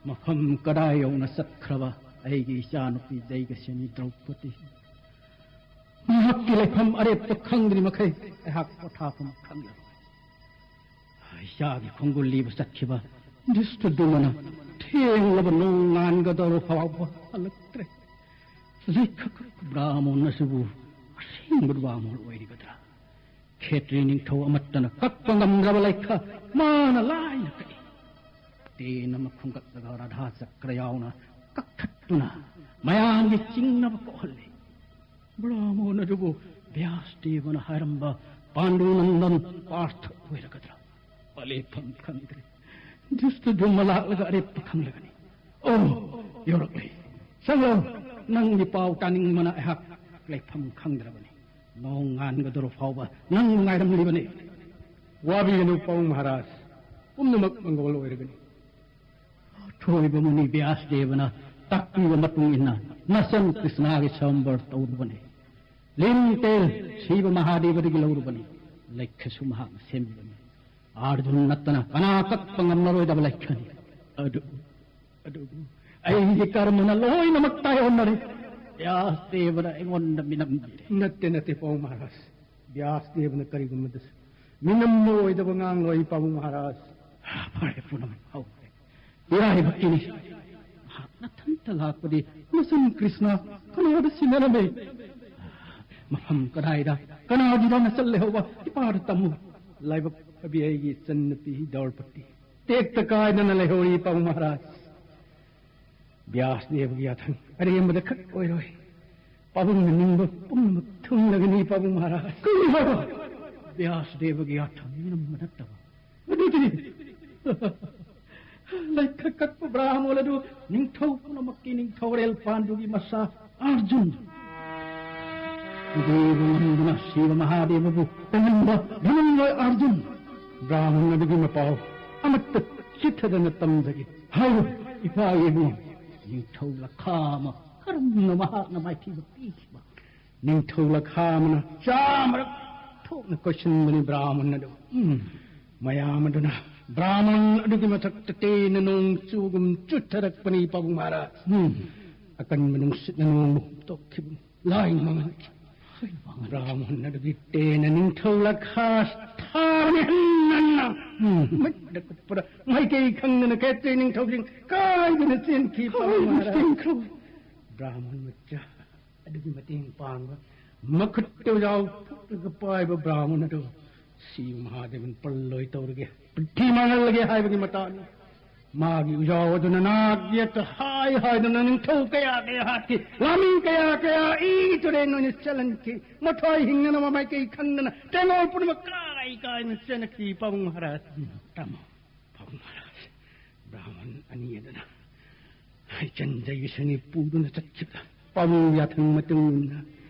ꯃꯐꯝ ꯀꯗꯥꯏ ꯌꯧꯅ ꯆꯠꯈ꯭ꯔꯕ ꯑꯩꯒꯤ ꯏꯆꯥꯅꯨꯄꯤ ꯖꯩꯒꯁꯤꯅꯤ ꯗ꯭ꯔꯧꯄꯗꯤ? ꯃꯍꯥꯛꯀꯤ ꯂꯩꯐꯝ ꯑꯔꯦꯞꯄ ꯈꯪꯗ꯭ꯔꯤ ꯃꯈꯩ ꯑꯩꯍꯥꯛ ꯄꯣꯊꯥꯐꯝ ꯈꯪꯂꯔꯣꯏ꯫ ꯏꯆꯥꯒꯤ ꯈꯣꯡꯒꯨꯜ ꯂꯤꯕ ꯆꯠꯈꯤꯕ ꯗ꯭ꯔꯤꯁꯇꯗꯨꯃꯅ ꯊꯦꯡꯂꯕ ꯅꯣꯡ ꯉꯥꯟꯒꯗꯧꯔ ꯐꯥꯎꯕ ꯍꯜꯂꯛꯇ꯭ꯔꯦ꯫ ꯂꯩꯈꯛ ꯕ꯭ꯔꯥꯃꯣꯟ ꯑꯁꯤꯕꯨ ꯑꯁꯦꯡꯕ ꯕ꯭ꯔꯥꯃꯣꯟ ꯑꯣꯏꯔꯤꯒꯗ꯭ꯔꯥ? ꯈꯦꯇ꯭ꯔꯤ ꯅꯤꯡꯊꯧ ꯑꯃꯠꯇꯅ ꯀꯛꯄ ꯉꯝꯗ꯭ꯔꯕ ꯂꯩꯈ ꯃꯥꯅ ꯂꯥꯏꯅ ꯀꯛꯏ꯫ ꯇꯦꯟ ꯑꯃ ꯈꯨꯝꯒꯠꯂꯒ ꯔꯥꯙꯥ ꯆꯀ꯭ꯔ ꯌꯥꯎꯅ ꯀꯛꯊꯠꯇꯨꯅ ꯃꯌꯥꯝꯒꯤ ꯆꯤꯡꯅꯕ ꯀꯣꯛꯍꯜꯂꯤ꯫ ꯕ꯭ꯔꯥꯃꯣꯟ ꯑꯗꯨꯕꯨ ꯕ꯭ꯌꯥꯁ ꯗꯦꯕꯅ ꯍꯥꯏꯔꯝꯕ ꯄꯥꯟꯗꯨ ꯅꯟꯗꯟ ꯄꯥꯔꯊ ꯑꯣꯏꯔꯒꯗ꯭ꯔꯥ? ꯂꯦꯞꯐꯝ ꯈꯪꯗ꯭ꯔꯦ꯫ ꯗ꯭ꯔꯤꯁꯇꯗꯨꯃ ꯂꯥꯛꯂꯒ ꯑꯔꯦꯞꯄ ꯈꯪꯂꯒꯅꯤ꯫ ꯑꯣ, ꯌꯧꯔꯛꯂꯦ꯫ ꯆꯪꯂꯣ꯫ ꯅꯪꯒꯤ ꯄꯥꯎ ꯇꯥꯅꯤꯡꯕꯅ ꯑꯩꯍꯥꯛ ꯂꯩꯐꯝ ꯈꯪꯗ꯭ꯔꯕꯅꯤ꯫ ꯅꯣꯡ ꯉꯥꯟꯒꯗꯧꯔ ꯐꯥꯎꯕ ꯅꯪ ꯉꯥꯏꯔꯝꯂꯤꯕꯅꯤ꯫ ꯋꯥꯕꯤꯒꯅꯨ ꯄꯥꯎ ꯃꯍꯥꯔꯥꯖ, ꯄꯨꯝꯅꯃꯛ ꯃꯪꯒꯣꯜ ꯑꯣꯏꯔꯒꯅꯤ꯫ ꯑꯊꯣꯏꯕ ꯃꯨꯅꯤ ꯕ꯭ꯌꯥꯁ ꯗꯦꯕꯅ ꯇꯥꯛꯄꯤꯕ ꯃꯇꯨꯡ ꯏꯟꯅ ꯅꯆꯟ ꯀ꯭ꯔꯤꯁꯅꯥꯒꯤ ꯁ꯭ꯋꯌꯝꯕꯔ ꯇꯧꯔꯨꯕꯅꯤ꯫ ꯂꯤꯟ ꯇꯦꯜ ꯁꯤꯕ ꯃꯍꯥꯗꯦꯕꯗꯒꯤ ꯂꯧꯔꯨꯕꯅꯤ꯫ ꯂꯩꯈꯁꯨ ꯃꯍꯥꯛꯅ ꯁꯦꯝꯕꯤꯕꯅꯤ꯫ ꯑꯥꯔꯖꯨꯟ ꯅꯠꯇꯅ ꯀꯅꯥ ꯀꯛꯄ ꯉꯝꯂꯔꯣꯏꯗꯕ ꯂꯩꯈꯅꯤ꯫ ꯑꯗꯨ ꯑꯗꯨꯕꯨ ꯑꯩꯒꯤ ꯀꯔꯃꯅ ꯂꯣꯏꯅꯃꯛ ꯇꯥꯏꯑꯣꯟꯅꯔꯦ꯫ ꯕ꯭ꯌꯥꯁ ꯗꯦꯕꯅ ꯑꯩꯉꯣꯟꯗ ꯃꯤꯅꯝꯕꯤꯔꯦ꯫ ꯅꯠꯇꯦ, ꯅꯠꯇꯦ, ꯄꯥꯕꯨꯡ ꯃꯍꯥꯔꯥꯖ꯫ ꯕ꯭ꯌꯥꯁ ꯗꯦꯕꯅ ꯀꯔꯤꯒꯨꯝꯕꯗꯁꯨ ꯃꯤꯅꯝꯕ ꯑꯣꯏꯗꯕ ꯉꯥꯡꯂꯣꯏ, ꯄꯥꯕꯨꯡ ꯃꯍꯥꯔꯥꯖ꯫ ꯐꯔꯦ, ꯄꯨꯝꯅꯃꯛ ꯍꯧꯈ꯭ꯔꯦ꯫ ꯏꯔꯥꯏꯕꯛꯀꯤꯅꯤ꯫ ꯃꯍꯥꯛ ꯅꯊꯟꯇ ꯂꯥꯛꯄꯗꯤ ꯃꯆꯟ ꯀ꯭ꯔꯤꯁꯅ ꯀꯅꯥꯗ ꯁꯤꯟꯅꯔꯝꯃꯤ? ꯃꯐꯝ ꯀꯗꯥꯏꯗ ꯀꯅꯥꯒꯤꯗ ꯃꯆꯜ ꯂꯩꯍꯧꯕ ꯏꯄꯥꯗ ꯇꯝꯃꯨ꯫ ꯂꯥꯏꯕꯛ ꯐꯕꯤ ꯑꯩꯒꯤ ꯏꯆꯟꯅꯨꯄꯤ ꯗ꯭ꯔꯧꯄꯗꯤ ꯇꯦꯛꯇ ꯀꯥꯏꯗꯅ ꯂꯩꯍꯧꯔꯤ ꯄꯥꯕꯨꯡ ꯃꯍꯥꯔꯥꯖ꯫ ꯕ꯭ꯌꯥꯁꯗꯦꯕꯒꯤ ꯌꯥꯊꯪ ꯑꯔꯦꯝꯕꯗ ꯈꯛ ꯑꯣꯏꯔꯣꯏ꯫ ꯄꯥꯕꯨꯡꯅ ꯅꯤꯡꯕ ꯄꯨꯝꯅꯃꯛ ꯊꯨꯡꯂꯒꯅꯤ ꯄꯥꯕꯨꯡ ꯃꯍꯥꯔꯥꯖ꯫ ꯀꯔꯤ ꯍꯥꯏꯕ? ꯕ꯭ꯌꯥꯁꯗꯦꯕꯒꯤ ꯌꯥꯊꯪ ꯅꯝꯕ ꯅꯠꯇꯕ꯫ ꯑꯗꯨꯗꯤ ꯂꯩꯈꯠ ꯀꯠꯄ ꯕ꯭ꯔꯥꯍꯃꯣꯟ ꯑꯗꯨ ꯅꯤꯡꯊꯧ ꯄꯨꯝꯅꯃꯛꯀꯤ ꯅꯤꯡꯊꯧꯔꯦꯜ ꯄꯥꯟꯗꯨꯒꯤ ꯃꯆꯥ ꯑꯔꯖꯨꯟ꯫ ꯏꯗꯦꯕ ꯉꯝꯗꯨꯅ ꯁꯤꯕ ꯃꯍꯥꯗꯦꯕꯕꯨ ꯇꯩꯍꯟꯕ ꯉꯝꯂꯣꯏ ꯑꯔꯖꯨꯟ꯫ ꯕ꯭ꯔꯥꯍꯃꯣꯟ ꯑꯗꯨꯒꯤ ꯃꯄꯥꯎ ꯑꯃꯠꯇ ꯆꯤꯠꯊꯗꯅ ꯇꯝꯖꯒꯦ꯫ ꯍꯥꯏꯌꯨ, ꯏꯄꯥ ꯏꯕꯨꯡ꯫ ꯅꯤꯡꯊꯧ ꯂꯈꯥ ꯑꯃ ꯀꯔꯝꯅ ꯃꯍꯥꯛꯅ ꯃꯥꯏꯊꯤꯕ ꯄꯤꯈꯤꯕ? ꯅꯤꯡꯊꯧ ꯂꯈꯥ ꯑꯃꯅ ꯆꯥꯃꯔꯛ ꯊꯣꯛꯅ ꯀꯣꯏꯁꯤꯟꯕꯅꯤ ꯕ꯭ꯔꯥꯍꯃꯟ ꯑꯗꯨ꯫ ꯎꯝ꯫ ꯃꯌꯥꯝ ꯑꯗꯨꯅ ꯕ꯭ꯔꯥꯍꯃꯟ ꯑꯗꯨꯒꯤ ꯃꯊꯛꯇ ꯇꯦꯟꯅ ꯅꯣꯡ ꯆꯨꯒꯨꯝ ꯆꯨꯠꯊꯔꯛꯄꯅꯤ ꯄꯥꯕꯨꯡ ꯃꯍꯥꯔꯥꯖ꯫ ꯎꯝ꯫ ꯑꯀꯟꯕ ꯅꯨꯡꯁꯤꯠꯅ ꯅꯣꯡꯕꯨ ꯍꯨꯝꯇꯣꯛꯈꯤꯕꯅꯤ꯫ ꯂꯥꯏ ꯃꯥꯡꯍꯟꯈꯤ꯫ ꯕ꯭ꯔꯥꯍꯃꯟ ꯑꯗꯨꯒꯤ ꯇꯦꯟꯅ ꯅꯤꯡꯊꯧ ꯂꯈꯥ ꯊꯥꯕꯅꯤ ꯍꯟꯅ ꯍꯟꯅ꯫ ꯎꯝ꯫ ꯃꯤꯠꯅ ꯀꯨꯞꯄꯗ ꯃꯥꯏꯀꯩ ꯈꯪꯗꯅ ꯈꯦꯇ꯭ꯔꯤ ꯅꯤꯡꯊꯧꯁꯤꯡ ꯀꯥꯏꯗꯅ ꯆꯦꯟꯈꯤ ꯄꯥꯕꯨꯡ ꯃꯍꯥꯔꯥꯖ꯫ ꯆꯦꯟꯈ꯭ꯔꯕ? ꯕ꯭ꯔꯥꯍꯃꯟ ꯃꯆꯥ ꯑꯗꯨꯒꯤ ꯃꯇꯦꯡ ꯄꯥꯡꯕ, ꯃꯈꯨꯠꯇ ꯎꯖꯥꯎ ꯐꯨꯛꯂꯒ ꯄꯥꯏꯕ ꯕ꯭ꯔꯥꯍꯃꯟ ꯑꯗꯨ ꯁꯤꯕ ꯃꯍꯥꯗꯦꯕꯟ ꯄꯜꯂꯣꯏ ꯇꯧꯔꯒꯦ, ꯄ꯭ꯔꯤꯊꯤ ꯃꯥꯡꯍꯜꯂꯒꯦ ꯍꯥꯏꯕꯒꯤ ꯃꯇꯥꯡꯅꯤ꯫ ꯃꯥꯒꯤ ꯎꯖꯥꯎ ꯑꯗꯨꯅ ꯅꯥꯛ ꯌꯦꯠꯇ ꯍꯥꯏ ꯍꯥꯏꯗꯨꯅ ꯅꯤꯡꯊꯧ ꯀꯌꯥ ꯀꯌꯥ ꯍꯥꯠꯈꯤ, ꯂꯥꯟꯃꯤ ꯀꯌꯥ ꯀꯌꯥ ꯏꯒꯤ ꯇꯨꯔꯦꯟ ꯑꯣꯏꯅ ꯆꯦꯜꯍꯟꯈꯤ, ꯃꯊ꯭ꯋꯥꯏ ꯍꯤꯡꯅꯅꯕ ꯃꯥꯏꯀꯩ ꯈꯪꯗꯅ ꯇꯦꯡꯉꯣꯜ ꯄꯨꯝꯅꯃꯛ ꯀꯥꯏ ꯀꯥꯏꯅ ꯆꯦꯟꯅꯈꯤ꯫ ꯄꯥꯕꯨꯡ ꯃꯍꯥꯔꯥꯖ, ꯇꯥꯃꯣ꯫ ꯄꯥꯕꯨꯡ ꯃꯍꯥꯔꯥꯖ, ꯕ꯭ꯔꯥꯍꯃꯟ ꯑꯅꯤ ꯑꯗꯨꯅ ꯏꯆꯟ ꯖꯩꯕꯤꯁꯅꯤ ꯄꯨꯗꯨꯅ ꯆꯠꯈꯤꯕꯗ ꯄꯥꯕꯨꯡ ꯌꯥꯊꯪ ꯃꯇꯨꯡ ꯏꯟꯅ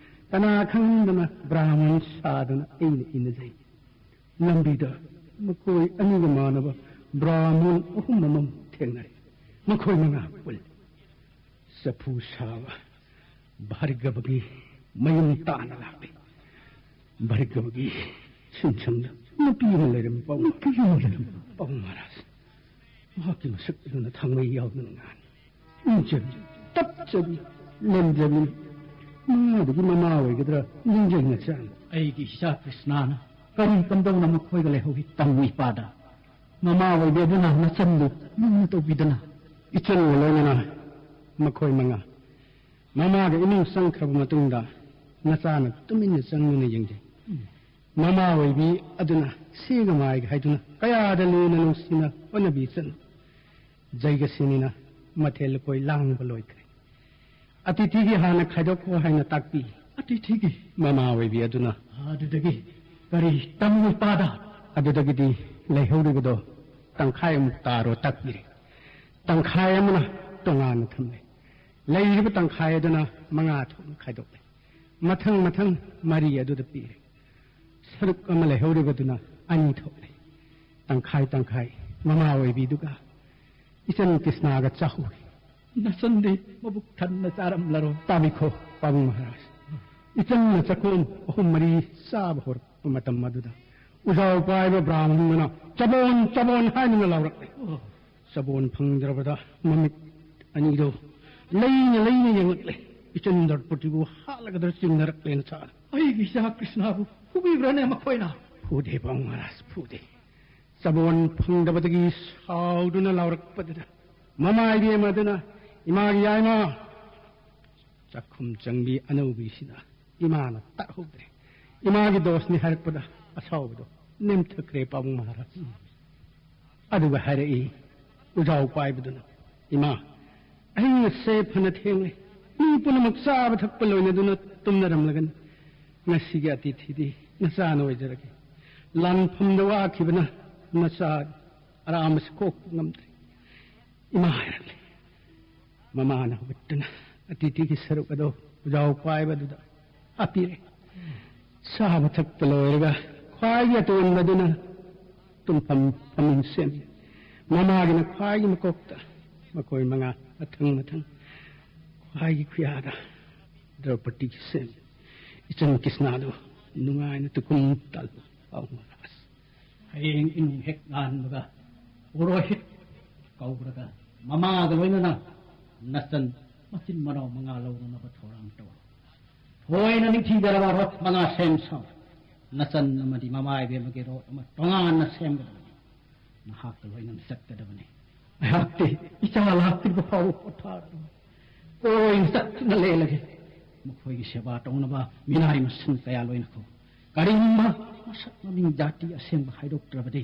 ꯀꯅꯥ ꯈꯪꯗꯅ ꯕ꯭ꯔꯥꯍꯃꯟ ꯁꯥꯗꯨꯅ ꯑꯩꯅ ꯏꯟꯅꯖꯩ꯫ ꯂꯝꯕꯤꯗ ꯃꯈꯣꯏ ꯑꯅꯤꯒ ꯃꯥꯟꯅꯕ ꯕ꯭ꯔꯥꯍꯃꯟ ꯑꯍꯨꯝ ꯑꯃ ꯊꯦꯡꯅꯔꯦ꯫ ꯃꯈꯣꯏ ꯃꯉꯥ ꯄꯨꯜꯂꯤ꯫ ꯆꯐꯨ ꯁꯥꯕ ꯚꯥꯔꯒꯕꯒꯤ ꯃꯌꯨꯝ ꯇꯥꯟꯅ ꯂꯥꯛꯂꯤ꯫ ꯚꯥꯔꯒꯕꯒꯤ ꯁꯤꯟꯁꯪꯗ ꯅꯨꯄꯤ ꯑꯃ ꯂꯩꯔꯝꯃꯤ ꯄꯥꯎ꯫ ꯅꯨꯄꯤ ꯑꯃ ꯂꯩꯔꯝꯃꯤ꯫ ꯄꯥꯎ ꯃꯍꯥꯔꯥꯖ, ꯃꯍꯥꯛꯀꯤ ꯃꯁꯛ ꯑꯗꯨꯅ ꯊꯥꯡꯃꯩ ꯌꯥꯎꯗꯅ ꯉꯥꯅꯤ꯫ ꯏꯪꯖꯕꯤ, ꯇꯞꯆꯕꯤ, ꯂꯦꯝꯖꯕꯤ꯫ ꯃꯉꯥꯗꯨꯒꯤ ꯃꯃꯥ ꯑꯣꯏꯒꯗ꯭ꯔꯥ ꯅꯤꯡꯖꯩ ꯅꯆꯥꯅ꯫ ꯑꯩꯒꯤ ꯏꯆꯥ ꯀ꯭ꯔꯤꯁꯅꯥꯅ ꯀꯔꯤ ꯀꯝꯗꯧꯅ ꯃꯈꯣꯏꯒ ꯂꯩꯍꯧꯏ ꯇꯝꯃꯨ ꯏꯄꯥꯗ꯫ ꯃꯃꯥ ꯑꯣꯏꯕꯤ ꯑꯗꯨꯅ ꯃꯆꯟꯗꯨ ꯂꯨꯅ ꯇꯧꯕꯤꯗꯅ꯫ ꯏꯆꯟꯒ ꯂꯣꯏꯅꯅ ꯃꯈꯣꯏ ꯃꯉꯥ ꯃꯃꯥꯒ ꯏꯃꯨꯡ ꯆꯪꯈ꯭ꯔꯕ ꯃꯇꯨꯡꯗ, ꯅꯆꯥꯅ ꯇꯨꯃꯤꯟꯅ ꯆꯪꯗꯨꯅ ꯌꯦꯡꯖꯩ꯫ ꯃꯃꯥ ꯑꯣꯏꯕꯤ ꯑꯗꯨꯅ ꯁꯤꯒ ꯃꯥꯏꯒ ꯍꯥꯏꯗꯨꯅ ꯀꯌꯥꯗ ꯂꯨꯅ ꯅꯨꯡꯁꯤꯅ ꯍꯣꯠꯅꯕꯤꯁꯅꯨ꯫ ꯖꯩꯒꯁꯤꯅꯤꯅ ꯃꯊꯦꯜ ꯂꯨꯀꯣꯏ ꯂꯥꯡꯕ ꯂꯣꯏꯈ꯭ꯔꯦ꯫ ꯑꯇꯤꯊꯤꯒꯤ ꯍꯥꯟꯅ ꯈꯥꯏꯗꯣꯛꯈꯣ ꯍꯥꯏꯅ ꯇꯥꯛꯄꯤ꯫ ꯑꯇꯤꯊꯤꯒꯤ? ꯃꯃꯥ ꯑꯣꯏꯕꯤ ꯑꯗꯨꯅ꯫ ꯑꯗꯨꯗꯒꯤ ꯀꯔꯤ ꯇꯝꯃꯨ ꯏꯄꯥꯗ? ꯑꯗꯨꯗꯒꯤꯗꯤ ꯂꯩꯍꯧꯔꯤꯕꯗꯣ ꯇꯪꯈꯥꯏ ꯑꯃꯨꯛ ꯇꯥꯔꯣ ꯇꯥꯛꯄꯤꯔꯦ꯫ ꯇꯪꯈꯥꯏ ꯑꯃꯅ ꯇꯣꯉꯥꯟꯅ ꯊꯝꯂꯦ꯫ ꯂꯩꯔꯤꯕ ꯇꯪꯈꯥꯏ ꯑꯗꯨꯅ ꯃꯉꯥ ꯊꯣꯛꯅ ꯈꯥꯏꯗꯣꯛꯂꯦ꯫ ꯃꯊꯪ ꯃꯊꯪ ꯃꯔꯤ ꯑꯗꯨꯗ ꯄꯤꯔꯦ꯫ ꯁꯔꯨꯛ ꯑꯃ ꯂꯩꯍꯧꯔꯤꯕꯗꯨꯅ ꯑꯅꯤ ꯊꯣꯛꯂꯦ꯫ ꯇꯪꯈꯥꯏ ꯇꯪꯈꯥꯏ ꯃꯃꯥ ꯑꯣꯏꯕꯤꯗꯨꯒ ꯏꯆꯟ ꯀ꯭ꯔꯤꯁꯅꯥꯒ ꯆꯥꯍꯧꯏ꯫ ꯅꯆꯟꯗꯤ ꯃꯕꯨꯛ ꯊꯟꯅ ꯆꯥꯔꯝꯂꯔꯣꯏ꯫ ꯇꯥꯕꯤꯈꯣ, ꯄꯥꯕꯨꯡ ꯃꯍꯥꯔꯥꯖ꯫ ꯏꯆꯟꯅ ꯆꯈꯣꯝ ꯑꯍꯨꯝ ꯃꯔꯤ ꯆꯥꯕ ꯍꯧꯔꯛꯄ ꯃꯇꯝ ꯑꯗꯨꯗ ꯎꯖꯥꯎ ꯄꯥꯏꯕ ꯕ꯭ꯔꯥꯍꯃꯟꯗꯨꯅ "ꯆꯕꯣꯟ, ꯆꯕꯣꯟ" ꯍꯥꯏꯗꯨꯅ ꯂꯥꯎꯔꯛꯂꯦ꯫ ꯑꯣ꯫ ꯆꯕꯣꯟ ꯐꯪꯗ꯭ꯔꯕꯗ ꯃꯃꯤꯠ ꯑꯅꯤꯗꯣ ꯂꯩꯅ ꯂꯩꯅ ꯌꯦꯡꯂꯛꯂꯦ꯫ ꯏꯆꯟ ꯗ꯭ꯔꯧꯄꯗꯤꯕꯨ ꯍꯥꯠꯂꯒꯗ꯭ꯔꯥ ꯆꯤꯡꯅꯔꯛꯂꯦ ꯅꯆꯥꯅ꯫ ꯑꯩꯒꯤ ꯏꯆꯥ ꯀ꯭ꯔꯤꯁꯅꯥꯕꯨ ꯐꯨꯕꯤꯕ꯭ꯔꯥꯅꯦ ꯃꯈꯣꯏꯅ? ꯐꯨꯗꯦ, ꯄꯥꯕꯨꯡ ꯃꯍꯥꯔꯥꯖ, ꯐꯨꯗꯦ꯫ ꯆꯕꯣꯟ ꯐꯪꯗꯕꯗꯒꯤ ꯁꯥꯎꯗꯨꯅ ꯂꯥꯎꯔꯛꯄꯗꯨꯗ ꯃꯃꯥ ꯏꯕꯦꯝꯃ ꯑꯗꯨꯅ, "ꯏꯃꯥꯒꯤ ꯌꯥꯏꯃ, ꯆꯥꯛꯈꯨꯝ ꯆꯪꯕꯤ ꯑꯅꯧꯕꯤꯁꯤꯗ ꯏꯃꯥꯅ ꯇꯥꯛꯍꯧꯗ꯭ꯔꯦ꯫ ꯏꯃꯥꯒꯤ ꯗꯣꯁꯅꯤ" ꯍꯥꯏꯔꯛꯄꯗ ꯑꯁꯥꯎꯕꯗꯣ ꯅꯦꯝꯊꯈ꯭ꯔꯦ, ꯄꯥꯕꯨꯡ ꯃꯍꯥꯔꯥꯖ꯫ ꯑꯗꯨꯒ ꯍꯥꯏꯔꯛꯏ, ꯎꯖꯥꯎ ꯄꯥꯏꯕꯗꯨꯅ, "ꯏꯃꯥ, ꯑꯍꯤꯡ ꯑꯁꯦ ꯐꯅ ꯊꯦꯡꯂꯦ꯫ ꯃꯤ ꯄꯨꯝꯅꯃꯛ ꯆꯥꯕ ꯊꯛꯄ ꯂꯣꯏꯅꯗꯨꯅ ꯇꯨꯝꯅꯔꯝꯂꯒꯅꯤ꯫ ꯉꯁꯤꯒꯤ ꯑꯇꯤꯊꯤꯗꯤ ꯅꯆꯥꯅ ꯑꯣꯏꯖꯔꯒꯦ꯫ ꯂꯥꯟꯐꯝꯗ ꯋꯥꯈꯤꯕꯅ ꯅꯆꯥ ꯑꯔꯥꯝꯕꯁꯨ ꯀꯣꯛꯄ ꯉꯝꯗ꯭ꯔꯦ, ꯏꯃꯥ" ꯍꯥꯏꯔꯛꯂꯦ꯫ ꯃꯃꯥꯅ ꯍꯧꯒꯠꯇꯨꯅ ꯑꯇꯤꯊꯤꯒꯤ ꯁꯔꯨꯛ ꯑꯗꯨ ꯎꯖꯥꯎ ꯄꯥꯏꯕꯗꯨꯗ ꯍꯥꯞꯄꯤꯔꯦ꯫ ꯆꯥꯕ ꯊꯛꯄ ꯂꯣꯏꯔꯒ ꯈ꯭ꯋꯥꯏꯒꯤ ꯑꯇꯣꯟꯕꯗꯨꯅ ꯇꯨꯝꯐꯝ ꯐꯃꯨꯡ ꯁꯦꯝꯃꯤ꯫ ꯃꯃꯥꯒꯤꯅ ꯈ꯭ꯋꯥꯏꯒꯤ ꯃꯀꯣꯛꯇ, ꯃꯈꯣꯏ ꯃꯉꯥ ꯃꯊꯪ ꯃꯊꯪ ꯈ꯭ꯋꯥꯏꯒꯤ ꯈꯨꯌꯥꯗ ꯗ꯭ꯔꯧꯄꯗꯤꯒꯤ ꯁꯦꯝꯃꯤ꯫ ꯏꯆꯟ ꯀ꯭ꯔꯤꯁꯅꯥꯗꯨ ꯅꯨꯡꯉꯥꯏꯅ ꯇꯨꯈꯨꯝ ꯇꯥꯜꯂꯨ꯫ ꯄꯥꯎ ꯃꯍꯥꯔꯥꯖ꯫ ꯍꯌꯦꯡ ꯏꯅꯨꯡ ꯍꯦꯛ ꯉꯥꯟꯕꯒ ꯄꯨꯔꯣꯍꯤꯠ ꯀꯧꯔꯒ ꯃꯃꯥꯒ ꯂꯣꯏꯅꯅ ꯅꯆꯟ ꯃꯆꯤꯟ ꯃꯅꯥꯎ ꯃꯉꯥ ꯂꯧꯔꯨꯅꯕ ꯊꯧꯔꯥꯡ ꯇꯧꯔꯣ꯫ ꯊꯣꯏꯅ ꯅꯤꯡꯊꯤꯖꯔꯕ ꯔꯣꯠ ꯃꯉꯥ ꯁꯦꯝ ꯁꯥꯎ꯫ ꯅꯆꯟ ꯑꯃꯗꯤ ꯃꯃꯥ ꯏꯕꯦꯝꯃꯒꯤ ꯔꯣꯠ ꯑꯃ ꯇꯣꯉꯥꯟꯅ ꯁꯦꯝꯒꯗꯕꯅꯤ꯫ ꯅꯍꯥꯛꯀ ꯂꯣꯏꯅꯅ ꯆꯠꯀꯗꯕꯅꯤ꯫ ꯑꯩꯍꯥꯛꯇꯤ ꯏꯆꯥ ꯂꯥꯛꯇ꯭ꯔꯤꯕ ꯐꯥꯎꯕ ꯄꯣꯊꯥꯔꯣꯏ꯫ ꯀꯣꯏꯅ ꯆꯠꯇꯨꯅ ꯂꯦꯜꯂꯒꯦ꯫ ꯃꯈꯣꯏꯒꯤ ꯁꯦꯕꯥ ꯇꯧꯅꯕ ꯃꯤꯅꯥꯏ ꯃꯁꯤꯡ ꯀꯌꯥ ꯂꯣꯏꯅꯈꯣ꯫ ꯀꯔꯤꯒꯨꯝꯕ ꯃꯁꯛ ꯃꯃꯤꯡ ꯖꯥꯇꯤ ꯑꯁꯦꯡꯕ ꯍꯥꯏꯗꯣꯛꯇ꯭ꯔꯕꯗꯤ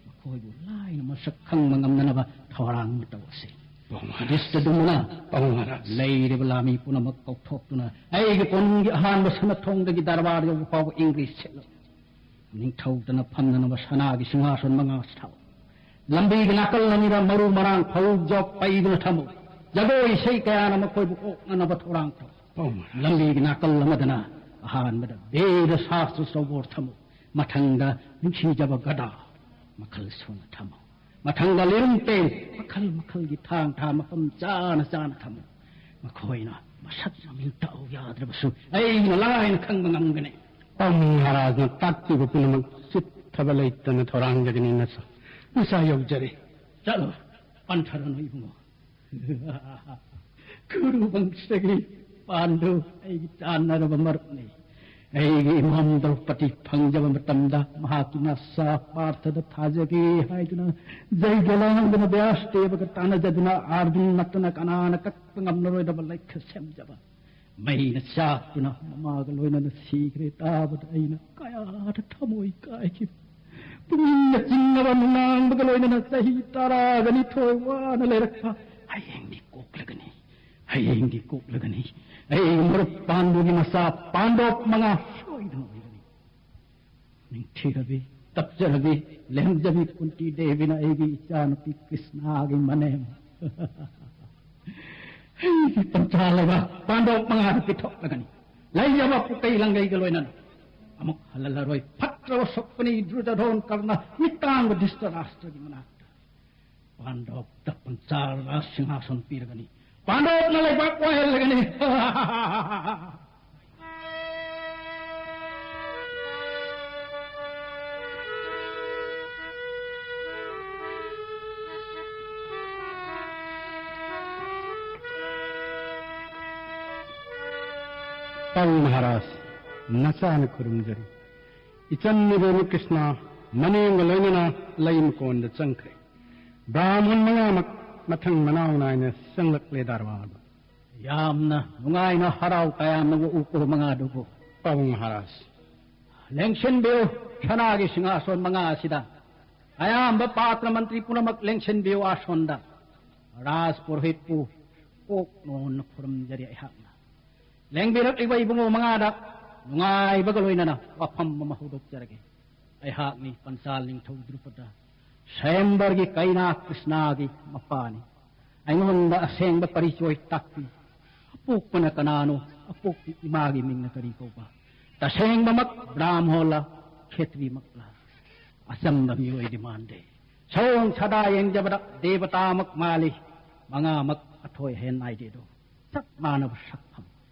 ꯃꯈꯣꯏꯕꯨ ꯂꯥꯏꯅ ꯃꯁꯛ ꯈꯪꯕ ꯉꯝꯅꯅꯕ ꯊꯧꯔꯥꯡ ꯑꯃ ꯇꯧꯔꯁꯤ꯫ ꯄꯥꯎ ꯃꯍꯥꯔꯥꯖ꯫ ꯗꯤꯁꯇꯗꯨꯝꯅ ꯄꯥꯎ ꯃꯍꯥꯔꯥꯖ꯫ ꯂꯩꯔꯤꯕ ꯂꯥꯃꯤ ꯄꯨꯝꯅꯃꯛ ꯀꯧꯊꯣꯛꯇꯨꯅ ꯑꯩꯒꯤ ꯀꯣꯅꯨꯡꯒꯤ ꯑꯍꯥꯟꯕ ꯁꯅꯥꯊꯣꯡꯗꯒꯤ ꯗꯔꯕꯥꯔ ꯌꯧꯕ ꯐꯥꯎꯕ ꯏꯪꯒ꯭ꯔꯤꯁ ꯁꯦꯠꯂꯨ꯫ ꯅꯤꯡꯊꯧꯗꯅ ꯐꯝꯅꯅꯕ ꯁꯅꯥꯒꯤ ꯁꯤꯡꯍꯥꯁꯣꯟ ꯃꯉꯥ ꯊꯥꯎ꯫ ꯂꯝꯕꯤꯒꯤ ꯅꯥꯀꯜ ꯑꯅꯤꯗ ꯃꯔꯨ ꯃꯔꯥꯡ ꯐꯧ ꯖꯣꯛ ꯄꯩꯗꯨꯅ ꯊꯝꯃꯨ꯫ ꯖꯒꯣꯏ ꯏꯁꯩ ꯀꯌꯥꯅ ꯃꯈꯣꯏꯕꯨ ꯑꯣꯛꯅꯅꯕ ꯊꯧꯔꯥꯡ ꯇꯧ꯫ ꯄꯥꯎ ꯃꯍꯥꯔꯥꯖ꯫ ꯂꯝꯕꯤꯒꯤ ꯅꯥꯀꯜ ꯑꯃꯗꯅ ꯑꯍꯥꯟꯕꯗ ꯕꯦꯗ ꯁꯥꯁꯇ꯭ꯔ ꯆꯧꯕꯣꯔ ꯊꯝꯃꯨ꯫ ꯃꯊꯪꯗ ꯅꯨꯡꯁꯤꯖꯕ ꯒꯗꯥ ꯃꯈꯜ ꯁꯨꯅ ꯊꯝꯃꯨ꯫ ꯃꯊꯪꯗ ꯂꯤꯔꯨꯝ ꯇꯦꯟ ꯃꯈꯜ ꯃꯈꯜꯒꯤ ꯊꯥꯡ ꯊꯥ ꯃꯐꯝ ꯆꯥꯅ ꯆꯥꯅ ꯊꯝꯃꯨ꯫ ꯃꯈꯣꯏꯅ ꯃꯁꯛ ꯃꯃꯤꯡ ꯇꯥꯛꯎ ꯌꯥꯗ꯭ꯔꯕꯁꯨ ꯑꯩꯅ ꯂꯥꯏꯅ ꯈꯪꯕ ꯉꯝꯒꯅꯤ꯫ ꯄꯥꯎꯃꯤ ꯃꯍꯥꯔꯥꯖꯅ ꯇꯥꯛꯄꯤꯕ ꯄꯨꯝꯅꯃꯛ ꯆꯤꯠꯊꯕ ꯂꯩꯇꯅ ꯊꯧꯔꯥꯡꯖꯒꯅꯤ ꯅꯆꯥ꯫ ꯅꯆꯥ ꯌꯧꯖꯔꯦ꯫ ꯆꯠꯂꯣ, ꯄꯟꯊꯔꯅꯨ ꯏꯕꯨꯡꯉꯣ꯫ ꯀꯨꯔꯨ ꯕꯪꯁꯒꯤ ꯄꯥꯟꯗꯨ ꯑꯩꯒꯤ ꯆꯥꯟꯅꯔꯕ ꯃꯔꯨꯞꯅꯤ꯫ ꯑꯩꯒꯤ ꯏꯃꯥꯝ ꯗ꯭ꯔꯧꯄꯗꯤ ꯐꯪꯖꯕ ꯃꯇꯝꯗ ꯃꯍꯥꯛꯀꯤ ꯃꯆꯥ ꯄꯥꯔꯊꯗ ꯊꯥꯖꯒꯦ ꯍꯥꯏꯗꯨꯅ ꯖꯩꯒ ꯂꯥꯡꯗꯨꯅ ꯕ꯭ꯌꯥꯁ ꯗꯦꯕꯒ ꯇꯥꯟꯅꯖꯗꯨꯅ ꯑꯥꯔꯖꯨꯟ ꯅꯠꯇꯅ ꯀꯅꯥꯅ ꯀꯛꯄ ꯉꯝꯂꯔꯣꯏꯗꯕ ꯂꯩꯈ ꯁꯦꯝꯖꯕ꯫ ꯃꯩꯅ ꯆꯥꯛꯇꯨꯅ ꯃꯃꯥꯒ ꯂꯣꯏꯅꯅ ꯁꯤꯈ꯭ꯔꯦ ꯇꯥꯕꯗ ꯑꯩꯅ ꯀꯌꯥꯗ ꯊꯃꯣꯏ ꯀꯥꯏꯈꯤꯕ꯫ ꯄꯨꯛꯅꯤꯡꯅ ꯆꯤꯡꯅꯕ ꯅꯨꯡꯅꯥꯡꯕꯒ ꯂꯣꯏꯅꯅ ꯆꯍꯤ ꯇꯔꯥꯒ ꯅꯤꯊꯣꯏ ꯋꯥꯅ ꯂꯩꯔꯛꯄ꯫ ꯍꯌꯦꯡꯗꯤ ꯀꯣꯛꯂꯒꯅꯤ, ꯍꯌꯦꯡꯗꯤ ꯀꯣꯛꯂꯒꯅꯤ꯫ ꯑꯩ ꯃꯔꯨꯞ ꯄꯥꯟꯗꯨꯒꯤ ꯃꯆꯥ ꯄꯥꯟꯗꯣꯞ ꯃꯉꯥ ꯁꯣꯏꯗꯅ ꯑꯣꯏꯒꯅꯤ꯫ ꯅꯤꯡꯊꯤꯔꯕꯤ, ꯇꯞꯆꯔꯕꯤ, ꯂꯦꯝꯖꯕꯤ ꯀꯨꯟꯇꯤ ꯗꯦꯕꯤꯅ ꯑꯩꯒꯤ ꯏꯆꯥꯅꯨꯄꯤ ꯀ꯭ꯔꯤꯁꯅꯥꯒꯤ ꯃꯅꯦꯝ꯫ ꯑꯩꯒꯤ ꯄꯟꯆꯥ ꯂꯩꯕ ꯄꯥꯟꯗꯣꯞ ꯃꯉꯥꯗꯨ ꯄꯤꯊꯣꯛꯂꯒꯅꯤ꯫ ꯂꯩꯖꯕ ꯄꯨꯀꯩ ꯂꯪꯒꯩꯒ ꯂꯣꯏꯅꯅ ꯑꯃꯨꯛ ꯍꯜꯂꯜꯂꯔꯣꯏ꯫ ꯐꯠꯇ꯭ꯔꯕ ꯁꯛꯄꯅꯤ ꯗ꯭ꯔꯨꯖꯙꯣꯟ ꯀꯔꯅ ꯃꯤꯇꯥꯡꯕ ꯙ꯭ꯔꯤꯁꯇꯔꯥꯁꯇ꯭ꯔꯒꯤ ꯃꯅꯥꯛꯇ꯫ ꯄꯥꯟꯗꯣꯞꯇ ꯄꯟꯆꯥ ꯔꯥꯖ ꯁꯤꯡꯍꯥꯁꯟ ꯄꯤꯔꯒꯅꯤ꯫ ꯄꯥꯟꯗꯣꯞꯅ ꯂꯩꯕꯥꯛ ꯋꯥꯍꯜꯂꯒꯅꯤ꯫ ꯄꯥꯎ ꯃꯍꯥꯔꯥꯖ, ꯅꯆꯥꯅ ꯈꯨꯔꯨꯝꯖꯔꯤ꯫ ꯏꯆꯟ ꯏꯕꯦꯝꯃ ꯀ꯭ꯔꯤꯁꯅ ꯃꯅꯦꯝꯒ ꯂꯣꯏꯅꯅ ꯂꯩ ꯃꯀꯣꯟꯗ ꯆꯪꯈ꯭ꯔꯦ꯫ ꯕ꯭ꯔꯥꯍꯃꯟ ꯃꯉꯥꯃꯛ ꯃꯊꯪ ꯃꯅꯥꯎ ꯅꯥꯏꯅ ꯆꯪꯂꯛꯂꯦ ꯗꯔꯕꯥꯔꯗ꯫ ꯌꯥꯝꯅ ꯅꯨꯡꯉꯥꯏꯅ ꯍꯔꯥꯎ ꯇꯌꯥꯝꯅ ꯎꯀꯣ ꯃꯉꯥꯗꯨꯕꯨ꯫ ꯄꯥꯕꯨꯡ ꯃꯍꯥꯔꯥꯖ꯫ ꯂꯦꯡꯁꯤꯟꯕꯤꯌꯨ, ꯁꯅꯥꯒꯤ ꯁꯤꯡꯍꯥꯁꯣꯟ ꯃꯉꯥ ꯑꯁꯤꯗ꯫ ꯑꯌꯥꯝꯕ ꯄꯥꯇ꯭ꯔ ꯃꯟꯇ꯭ꯔꯤ ꯄꯨꯝꯅꯃꯛ ꯂꯦꯡꯁꯤꯟꯕꯤꯌꯨ ꯑꯥꯁꯣꯟꯗ꯫ ꯔꯥꯖ ꯄꯨꯔꯣꯍꯤꯠꯄꯨ ꯀꯣꯛ ꯅꯣꯟꯅ ꯈꯨꯔꯨꯝꯖꯔꯤ ꯑꯩꯍꯥꯛꯅ꯫ ꯂꯦꯡꯕꯤꯔꯛꯂꯤꯕ ꯏꯕꯨꯡꯉꯣ ꯃꯉꯥꯗ ꯅꯨꯡꯉꯥꯏꯕꯒ ꯂꯣꯏꯅꯅ ꯋꯥꯐꯝ ꯑꯃ ꯍꯧꯗꯣꯛꯆꯔꯒꯦ꯫ ꯑꯩꯍꯥꯛꯅꯤ ꯄꯟꯆꯥꯜ ꯅꯤꯡꯊꯧ ꯗ꯭ꯔꯨꯄꯗ ꯁ꯭ꯋꯌꯝꯕꯔꯒꯤ ꯀꯩꯅꯥ ꯀ꯭ꯔꯤꯁꯅꯥꯒꯤ ꯃꯄꯥꯅꯤ꯫ ꯑꯩꯉꯣꯟꯗ ꯑꯁꯦꯡꯕ ꯄꯔꯤꯆꯣꯏ ꯇꯥꯛꯄꯤ꯫ ꯑꯄꯣꯛꯄꯅ ꯀꯅꯥꯅꯣ? ꯑꯄꯣꯛꯄꯤ ꯏꯃꯥꯒꯤ ꯃꯤꯡꯅ ꯀꯔꯤ ꯀꯧꯕ? ꯇꯁꯦꯡꯕꯃꯛ ꯕ꯭ꯔꯥꯝꯍꯣꯂ, ꯈꯦꯇ꯭ꯔꯤꯃꯛꯂ? ꯑꯆꯝꯕ ꯃꯤꯑꯣꯏꯗꯤ ꯃꯥꯟꯗꯦ꯫ ꯁꯑꯣꯡ ꯁꯥꯗꯥ ꯌꯦꯡꯖꯕꯗ ꯗꯦꯕꯇꯥꯃꯛ ꯃꯥꯜꯂꯤ꯫ ꯃꯉꯥꯃꯛ ꯑꯊꯣꯏ ꯑꯍꯦꯟ ꯅꯥꯏꯗꯦꯗꯣ꯫ ꯆꯞ ꯃꯥꯟꯅꯕ ꯁꯛꯐꯝ꯫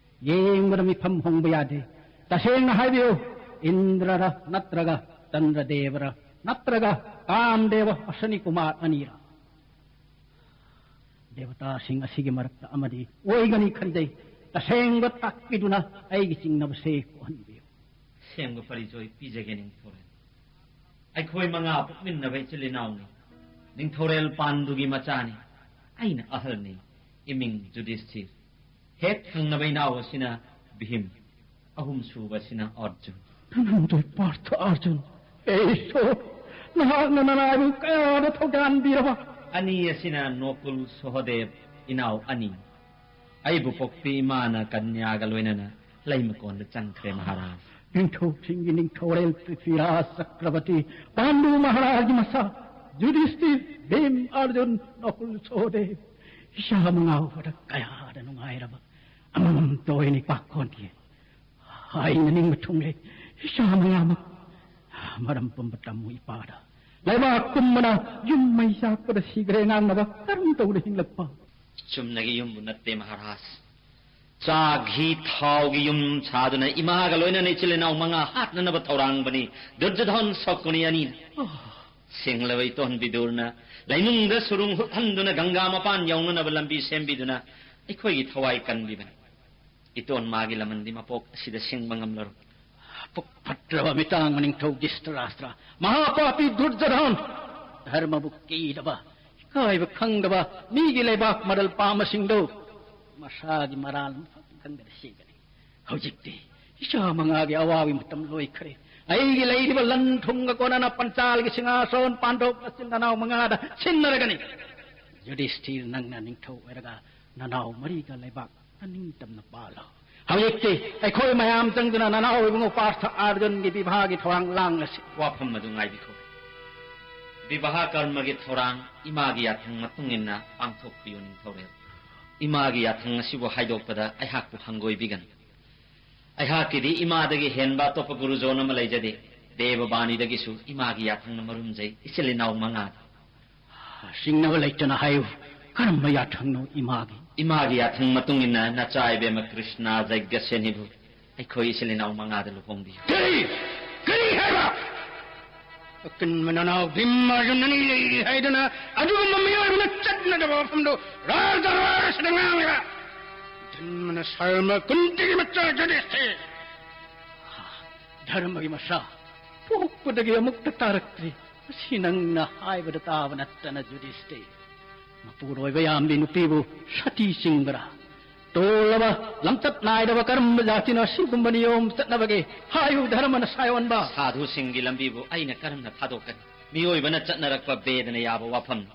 ꯌꯦꯡꯕꯗ ꯃꯤꯐꯝ ꯍꯣꯡꯕ ꯌꯥꯗꯦ꯫ ꯇꯁꯦꯡꯅ ꯍꯥꯏꯕꯤꯌꯨ, ꯏꯟꯗ꯭ꯔꯔ ꯅꯠꯇ꯭ꯔꯒ ꯆꯟꯗ꯭ꯔꯗꯦꯕꯔ ꯅꯠꯇ꯭ꯔꯒ ꯀꯥꯝꯗꯦꯕ ꯑꯁꯅꯤ ꯀꯨꯃꯥꯔ ꯑꯅꯤꯔ? ꯗꯦꯕꯇꯥꯁꯤꯡ ꯑꯁꯤꯒꯤ ꯃꯔꯛꯇ ꯑꯃꯗꯤ ꯑꯣꯏꯒꯅꯤ ꯈꯟꯖꯩ꯫ ꯇꯁꯦꯡꯕ ꯇꯥꯛꯄꯤꯗꯨꯅ ꯑꯩꯒꯤ ꯆꯤꯡꯅꯕꯁꯦ ꯀꯣꯛꯍꯟꯕꯤꯌꯨ꯫ ꯑꯁꯦꯡꯕ ꯄꯔꯤꯆꯣꯏ ꯄꯤꯖꯒꯦ ꯅꯤꯡꯊꯧꯔꯦꯜ꯫ ꯑꯩꯈꯣꯏ ꯃꯉꯥ ꯄꯣꯛꯃꯤꯟꯅꯕ ꯏꯆꯤꯜ ꯏꯅꯥꯎꯅꯤ꯫ ꯅꯤꯡꯊꯧꯔꯦꯜ ꯄꯥꯟꯗꯨꯒꯤ ꯃꯆꯥꯅꯤ꯫ ꯑꯩꯅ ꯑꯍꯜꯅꯤ꯫ ꯏꯃꯤꯡ ꯖꯨꯗꯤꯁꯊꯤꯔ꯫ ꯍꯦꯛ ꯊꯪꯅꯕ ꯏꯅꯥꯎ ꯑꯁꯤꯅ ꯚꯤꯝ, ꯑꯍꯨꯝꯁꯨꯕ ꯑꯁꯤꯅ ꯑꯔꯖꯨꯟ꯫ ꯅꯅꯥꯎꯗꯣ ꯄꯥꯔꯊ ꯑꯔꯖꯨꯟ꯫ ꯑꯦ ꯏꯁꯣꯔ, ꯅꯍꯥꯛꯅ ꯅꯅꯥꯏꯕꯨ ꯀꯌꯥꯗ ꯊꯧꯖꯥꯟꯕꯤꯔꯕ? ꯑꯅꯤ ꯑꯁꯤꯅ ꯅꯣꯀꯨꯜ ꯁꯣꯍꯗꯦꯕ, ꯏꯅꯥꯎ ꯑꯅꯤ꯫ ꯑꯩꯕꯨ ꯄꯣꯛꯄꯤ ꯏꯃꯥꯅ ꯀꯟꯌꯥꯒ ꯂꯣꯏꯅꯅ ꯂꯩꯃꯀꯣꯟꯗ ꯆꯪꯈ꯭ꯔꯦ ꯃꯍꯥꯔꯥꯖ꯫ ꯅꯤꯡꯊꯧꯁꯤꯡꯒꯤ ꯅꯤꯡꯊꯧꯔꯦꯜ ꯄ꯭ꯔꯤꯊꯤꯔꯥꯖ ꯆꯀ꯭ꯔꯕꯇꯤ, ꯄꯥꯟꯗꯨ ꯃꯍꯥꯔꯥꯖꯒꯤ ꯃꯆꯥ, ꯖꯨꯗꯤꯁꯇꯤꯔ, ꯚꯤꯝ, ꯑꯔꯖꯨꯟ, ꯅꯀꯨꯜ, ꯁꯣꯍꯗꯦꯕ, ꯏꯆꯥ ꯃꯉꯥꯎꯕꯗ ꯀꯌꯥꯗ ꯅꯨꯡꯉꯥꯏꯔꯕ꯫ ꯑꯃꯃꯝꯇ ꯑꯣꯏꯅ ꯏꯄꯥꯛ ꯀꯣꯟꯈꯤ꯫ ꯑꯩꯅ ꯅꯤꯡꯕ ꯊꯨꯡꯂꯦ, ꯏꯆꯥ ꯃꯉꯥꯃꯛ꯫ ꯃꯔꯝ ꯄꯨꯝꯕ ꯇꯝꯃꯨ ꯏꯄꯥꯗ꯫ ꯂꯩꯕꯥꯛ ꯄꯨꯝꯕꯅ ꯌꯨꯝ ꯃꯩ ꯆꯥꯛꯄꯗ ꯁꯤꯈ꯭ꯔꯦ ꯉꯥꯡꯅꯕ ꯀꯔꯝ ꯇꯧꯅ ꯍꯤꯡꯂꯛꯄ? ꯆꯨꯝꯅꯒꯤ ꯌꯨꯝꯕꯨ ꯅꯠꯇꯦ ꯃꯍꯥꯔꯥꯖ꯫ ꯆꯥꯛ, ꯘꯤ, ꯊꯥꯎꯒꯤ ꯌꯨꯝ ꯁꯥꯗꯨꯅ ꯏꯃꯥꯒ ꯂꯣꯏꯅꯅ ꯏꯆꯤꯜ ꯏꯅꯥꯎ ꯃꯉꯥ ꯍꯥꯠꯅꯅꯕ ꯊꯧꯔꯥꯡꯕꯅꯤ ꯗꯨꯔꯖꯣꯙꯟ ꯁꯀꯨꯅꯤ ꯑꯅꯤꯅ꯫ ꯁꯤꯡꯂꯕ ꯏꯇꯣꯟ ꯕꯤꯗꯨꯔꯅ ꯂꯩꯅꯨꯡꯗ ꯁꯨꯔꯨꯡ ꯍꯨꯠꯍꯟꯗꯨꯅ ꯒꯪꯒꯥ ꯃꯄꯥꯟ ꯌꯧꯅꯅꯕ ꯂꯝꯕꯤ ꯁꯦꯝꯕꯤꯗꯨꯅ ꯑꯩꯈꯣꯏꯒꯤ ꯊꯋꯥꯏ ꯀꯟꯕꯤꯕꯅꯤ꯫ ꯏꯇꯣꯟ ꯃꯥꯒꯤ ꯂꯃꯟꯗꯤ ꯃꯄꯣꯛ ꯑꯁꯤꯗ ꯁꯤꯡꯕ ꯉꯝꯂꯔꯣꯏ꯫ ꯄꯨꯛ ꯐꯠꯇ꯭ꯔꯕ ꯃꯤꯇꯥꯡ ꯃꯅꯤꯡꯊꯧ ꯙ꯭ꯔꯤꯇꯔꯥꯁꯇ꯭ꯔ, ꯃꯍꯥꯄꯥꯄꯤ ꯗꯨꯔꯖꯣꯙꯟ, ꯙꯔꯃꯕꯨ ꯀꯤꯗꯕ, ꯍꯥꯏꯕ ꯈꯪꯗꯕ ꯃꯤꯒꯤ ꯂꯩꯕꯥꯛ ꯃꯔꯜ ꯄꯥꯝꯕꯁꯤꯡꯗꯨ ꯃꯁꯥꯒꯤ ꯃꯔꯥꯜ ꯑꯃꯈꯛ ꯈꯪꯗꯅ ꯁꯤꯒꯅꯤ꯫ ꯍꯧꯖꯤꯛꯇꯤ ꯏꯆꯥ ꯃꯉꯥꯒꯤ ꯑꯋꯥꯕꯒꯤ ꯃꯇꯝ ꯂꯣꯏꯈ꯭ꯔꯦ꯫ ꯑꯩꯒꯤ ꯂꯩꯔꯤꯕ ꯂꯟ ꯊꯨꯝꯒ ꯀꯣꯟꯅꯅ ꯄꯟꯆꯥꯜꯒꯤ ꯁꯤꯡꯍꯥꯁꯣꯟ ꯄꯥꯟꯊꯣꯛ ꯅꯆꯤꯟ ꯅꯅꯥꯎ ꯃꯉꯥꯗ ꯁꯤꯟꯅꯔꯒꯅꯤ꯫ ꯌꯨꯙꯤꯁꯊꯤꯔ, ꯅꯪꯅ ꯅꯤꯡꯊꯧ ꯑꯣꯏꯔꯒ ꯅꯅꯥꯎ ꯃꯔꯤꯒ ꯂꯩꯕꯥꯛ ꯅꯅꯤꯡꯇꯝꯅ ꯄꯥꯜꯂꯣ꯫ ꯍꯧꯖꯤꯛꯇꯤ ꯑꯩꯈꯣꯏ ꯃꯌꯥꯝ ꯆꯪꯗꯨꯅ ꯅꯅꯥꯎ ꯏꯕꯨꯡꯉꯣ ꯄꯥꯔꯊ ꯑꯥꯔꯖꯨꯟꯒꯤ ꯕꯤꯚꯥꯒꯤ ꯊꯧꯔꯥꯡ ꯂꯥꯡꯂꯁꯤ꯫ ꯋꯥꯐꯝ ꯑꯗꯨ ꯉꯥꯏꯕꯤꯈꯣ꯫ ꯕꯤꯚꯥꯍ ꯀꯔꯃꯒꯤ ꯊꯧꯔꯥꯡ ꯏꯃꯥꯒꯤ ꯌꯥꯊꯪ ꯃꯇꯨꯡ ꯏꯟꯅ ꯄꯥꯡꯊꯣꯛꯄꯤꯌꯨ, ꯅꯤꯡꯊꯧꯔꯦꯜ꯫ ꯏꯃꯥꯒꯤ ꯌꯥꯊꯪ ꯑꯁꯤꯕꯨ ꯍꯥꯏꯗꯣꯛꯄꯗ ꯑꯩꯍꯥꯛꯄꯨ ꯍꯪꯒꯣꯏꯕꯤꯒꯅꯨ꯫ ꯑꯩꯍꯥꯛꯀꯤꯗꯤ ꯏꯃꯥꯗꯒꯤ ꯍꯦꯟꯕ ꯑꯇꯣꯞꯄ ꯒꯨꯔꯨꯖꯣꯟ ꯑꯃ ꯂꯩꯖꯗꯦ꯫ ꯗꯦꯕꯕꯥꯅꯤꯗꯒꯤꯁꯨ ꯏꯃꯥꯒꯤ ꯌꯥꯊꯪꯅ ꯃꯔꯨꯝꯖꯩ, ꯏꯆꯤꯜ ꯏꯅꯥꯎ ꯃꯉꯥꯗ꯫ ꯆꯤꯡꯅꯕ ꯂꯩꯇꯅ ꯍꯥꯏꯌꯨ, ꯀꯔꯝꯕ ꯌꯥꯊꯪꯅꯣ ꯏꯃꯥꯒꯤ? ꯏꯃꯥꯒꯤ ꯌꯥꯊꯪ ꯃꯇꯨꯡ ꯏꯟꯅ ꯅꯆꯥ ꯏꯕꯦꯝꯃ ꯀ꯭ꯔꯤꯁꯅ ꯖꯩꯒ꯭ꯌꯁꯦꯅꯤꯕꯨ ꯑꯩꯈꯣꯏ ꯏꯆꯤꯜ ꯏꯅꯥꯎ ꯃꯉꯥꯗ ꯂꯨꯍꯣꯡꯕꯤꯌꯨ꯫ ꯀꯔꯤ? ꯀꯔꯤ ꯍꯥꯏꯕ? ꯑꯀꯟꯕ ꯅꯅꯥꯎ ꯚꯤꯝ ꯑꯔꯖꯨꯟ ꯑꯅꯤ ꯂꯩꯔꯤ ꯍꯥꯏꯗꯨꯅ ꯑꯗꯨꯒꯨꯝꯕ ꯃꯤꯑꯣꯏꯕꯅ ꯆꯠꯅꯗꯕ ꯋꯥꯐꯝꯗꯨ ꯔꯥꯖꯗꯔꯕꯥꯔ ꯑꯁꯤꯗ ꯉꯥꯡꯂꯤꯕ ꯙꯔꯃꯅ ꯁꯔꯃ ꯀꯨꯟꯇꯤꯒꯤ ꯃꯆꯥ ꯖꯨꯙꯤꯁꯊꯤꯔ꯫ ꯙꯔꯃꯒꯤ ꯃꯆꯥ ꯄꯣꯛꯄꯗꯒꯤ ꯑꯃꯨꯛꯇ ꯇꯥꯔꯛꯇ꯭ꯔꯤ꯫ ꯃꯁꯤ ꯅꯪꯅ ꯍꯥꯏꯕꯗ ꯇꯥꯕ ꯅꯠꯇꯅ ꯖꯨꯙꯤꯁꯊꯤꯔ꯫ ꯃꯄꯨꯔꯣꯏꯕ ꯌꯥꯝꯕꯤ ꯅꯨꯄꯤꯕꯨ ꯁꯇꯤ ꯆꯤꯡꯕ꯭ꯔꯥ? ꯇꯣꯜꯂꯕ, ꯂꯝꯆꯠ ꯅꯥꯏꯗꯕ ꯀꯔꯝꯕ ꯖꯥꯇꯤꯅꯣ ꯑꯁꯤꯒꯨꯝꯕ ꯅꯤꯌꯣꯝ ꯆꯠꯅꯕꯒꯦ? ꯍꯥꯏꯌꯨ, ꯙꯔꯃꯅ ꯁꯥꯏꯑꯣꯟꯕ꯫ ꯁꯥꯙꯨꯁꯤꯡꯒꯤ ꯂꯝꯕꯤꯕꯨ ꯑꯩꯅ ꯀꯔꯝꯅ ꯊꯥꯗꯣꯛꯀꯅꯤ? ꯃꯤꯑꯣꯏꯕꯅ ꯆꯠꯅꯔꯛꯄ ꯕꯦꯗꯅ ꯌꯥꯕ ꯋꯥꯐꯝꯅꯤ꯫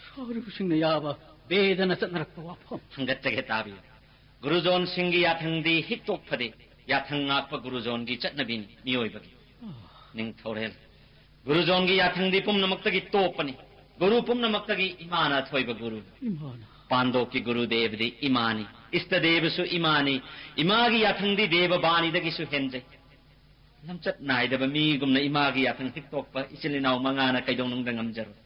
ꯁꯥꯙꯨꯁꯤꯡꯅ ꯌꯥꯕ ꯕꯦꯗꯅ ꯆꯠꯅꯔꯛꯄ ꯋꯥꯐꯝ꯫ ꯍꯪꯒꯠꯆꯒꯦ, ꯇꯥꯕꯤꯌꯨ꯫ ꯒꯨꯔꯨꯖꯣꯟꯁꯤꯡꯒꯤ ꯌꯥꯊꯪꯗꯤ ꯍꯤꯛꯇꯣꯛ ꯐꯗꯦ꯫ ꯌꯥꯊꯪ ꯉꯥꯛꯄ ꯒꯨꯔꯨꯖꯣꯟꯒꯤ ꯆꯠꯅꯕꯤꯅꯤ ꯃꯤꯑꯣꯏꯕꯒꯤ꯫ ꯅꯤꯡꯊꯧꯔꯦꯜ, ꯒꯨꯔꯨꯖꯣꯟꯒꯤ ꯌꯥꯊꯪꯗꯤ ꯄꯨꯝꯅꯃꯛꯇꯒꯤ ꯇꯣꯞꯄꯅꯤ꯫ ꯒꯨꯔꯨ ꯄꯨꯝꯅꯃꯛꯇꯒꯤ ꯏꯃꯥꯅ ꯑꯊꯣꯏꯕ ꯒꯨꯔꯨꯅꯤ꯫ ꯏꯃꯥꯅ꯫ ꯄꯥꯟꯗꯣꯞꯀꯤ ꯒꯨꯔꯨꯗꯦꯕꯗꯤ ꯏꯃꯥꯅꯤ, ꯏꯁꯇꯗꯦꯕꯁꯨ ꯏꯃꯥꯅꯤ꯫ ꯏꯃꯥꯒꯤ ꯌꯥꯊꯪꯗꯤ ꯗꯦꯕ ꯕꯥꯅꯤꯗꯒꯤꯁꯨ ꯍꯦꯟꯖꯩ꯫ ꯂꯝꯆꯠ ꯅꯥꯏꯗꯕ ꯃꯤꯒꯨꯝꯅ ꯏꯃꯥꯒꯤ ꯌꯥꯊꯪ ꯍꯤꯛꯇꯣꯛꯄ ꯏꯆꯤꯜ ꯏꯅꯥꯎ ꯃꯉꯥꯅ ꯀꯩꯗꯧꯅꯨꯡꯗ ꯉꯝꯖꯔꯣꯏ꯫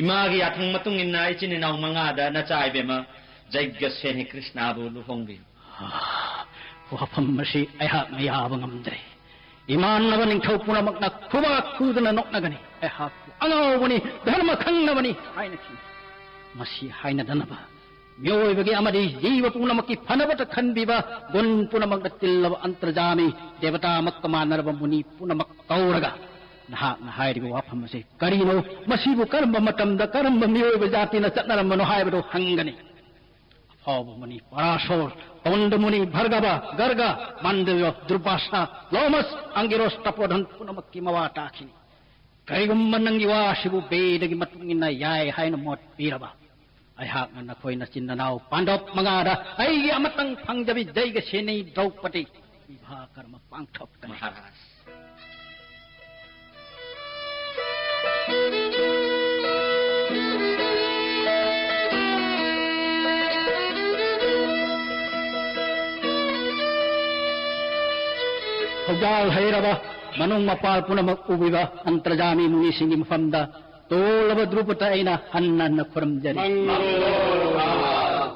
ꯏꯃꯥꯒꯤ ꯌꯥꯊꯪ ꯃꯇꯨꯡ ꯏꯟꯅ ꯏꯆꯤꯟ ꯏꯅꯥꯎ ꯃꯉꯥꯗ ꯅꯆꯥ ꯏꯕꯦꯝꯃ ꯖꯩꯒ꯭ꯌ ꯁꯦꯅꯤ ꯀ꯭ꯔꯤꯁꯅꯥꯕꯨ ꯂꯨꯍꯣꯡꯕꯤꯌꯨ꯫ ꯋꯥꯐꯝ ꯑꯁꯤ ꯑꯩꯍꯥꯛꯅ ꯌꯥꯕ ꯉꯝꯗ꯭ꯔꯦ꯫ ꯏꯃꯥꯟꯅꯕ ꯅꯤꯡꯊꯧ ꯄꯨꯝꯅꯃꯛꯅ ꯈꯨꯕꯥꯛ ꯈꯨꯗꯨꯅ ꯅꯣꯛꯅꯒꯅꯤ꯫ ꯑꯩꯍꯥꯛꯄꯨ ꯑꯉꯥꯎꯕꯅꯤ, ꯙꯔꯃ ꯈꯪꯗꯕꯅꯤ ꯍꯥꯏꯅ ꯈꯟꯅꯤ꯫ ꯃꯁꯤ ꯍꯥꯏꯅꯗꯅꯕ ꯃꯤꯑꯣꯏꯕꯒꯤ ꯑꯃꯗꯤ ꯖꯤꯕ ꯄꯨꯝꯅꯃꯛꯀꯤ ꯐꯅꯕꯇ ꯈꯟꯕꯤꯕ ꯒꯨꯟ ꯄꯨꯝꯅꯃꯛꯅ ꯇꯤꯜꯂꯕ ꯑꯟꯇꯔꯖꯥꯃꯤ ꯗꯦꯕꯇꯥꯃꯛꯀ ꯃꯥꯟꯅꯔꯕ ꯃꯨꯅꯤ ꯄꯨꯝꯅꯃꯛ ꯀꯧꯔꯒ ꯅꯍꯥꯛꯅ ꯍꯥꯏꯔꯤꯕ ꯋꯥꯐꯝ ꯑꯁꯤ ꯀꯔꯤꯅꯣ? ꯃꯁꯤꯕꯨ ꯀꯔꯝꯕ ꯃꯇꯝꯗ ꯀꯔꯝꯕ ꯃꯤꯑꯣꯏꯕ ꯖꯥꯇꯤꯅ ꯆꯠꯅꯔꯝꯕꯅꯣ ꯍꯥꯏꯕꯗꯨ ꯍꯪꯒꯅꯤ꯫ ꯑꯐꯥꯎꯕ ꯃꯨꯅꯤ ꯄꯔꯥꯁꯣꯔ, ꯄꯧꯟꯗ ꯃꯨꯅꯤ ꯚꯔꯒꯕ, ꯒꯔꯒ, ꯃꯥꯟꯗꯕ ꯗꯨꯔꯕꯥꯁꯥ, ꯂꯣꯃꯁ, ꯑꯪꯒꯤꯔꯣꯁ, ꯇꯄꯣꯙꯟ ꯄꯨꯝꯅꯃꯛꯀꯤ ꯃꯋꯥ ꯇꯥꯈꯤꯅꯤ꯫ ꯀꯔꯤꯒꯨꯝꯕ ꯅꯪꯒꯤ ꯋꯥꯁꯤꯕꯨ ꯕꯦꯗꯒꯤ ꯃꯇꯨꯡ ꯏꯟꯅ ꯌꯥꯏ ꯍꯥꯏꯅ ꯃꯣꯠ ꯄꯤꯔꯕ, ꯑꯩꯍꯥꯛꯅ ꯅꯈꯣꯏ ꯅꯆꯤꯟ ꯅꯅꯥꯎ ꯄꯥꯟꯗꯕ ꯃꯉꯥꯗ ꯑꯩꯒꯤ ꯑꯃꯇꯪ ꯐꯪꯖꯕꯤ ꯖꯩꯒ ꯁꯦꯅꯩ ꯗ꯭ꯔꯧꯄꯗꯤ ꯕꯤꯚꯥ ꯀꯔꯃ ꯄꯥꯡꯊꯣꯛꯀꯅꯤ꯫ ꯃꯍꯥꯔꯥꯖ꯫ ꯊꯧꯖꯥꯜ ꯍꯩꯔꯕ ꯃꯅꯨꯡ ꯃꯄꯥꯜ ꯄꯨꯝꯅꯃꯛ ꯎꯕꯤꯕ ꯑꯟꯇꯔꯖꯥꯃꯤ ꯃꯨꯅꯤꯁꯤꯡꯒꯤ ꯃꯐꯝꯗ ꯇꯣꯜꯂꯕ ꯗ꯭ꯔꯨꯄꯗ ꯑꯩꯅ ꯍꯟꯅ ꯍꯟꯅ ꯈꯨꯔꯨꯝꯖꯔꯤ꯫ ꯃꯪꯒꯣꯜ꯫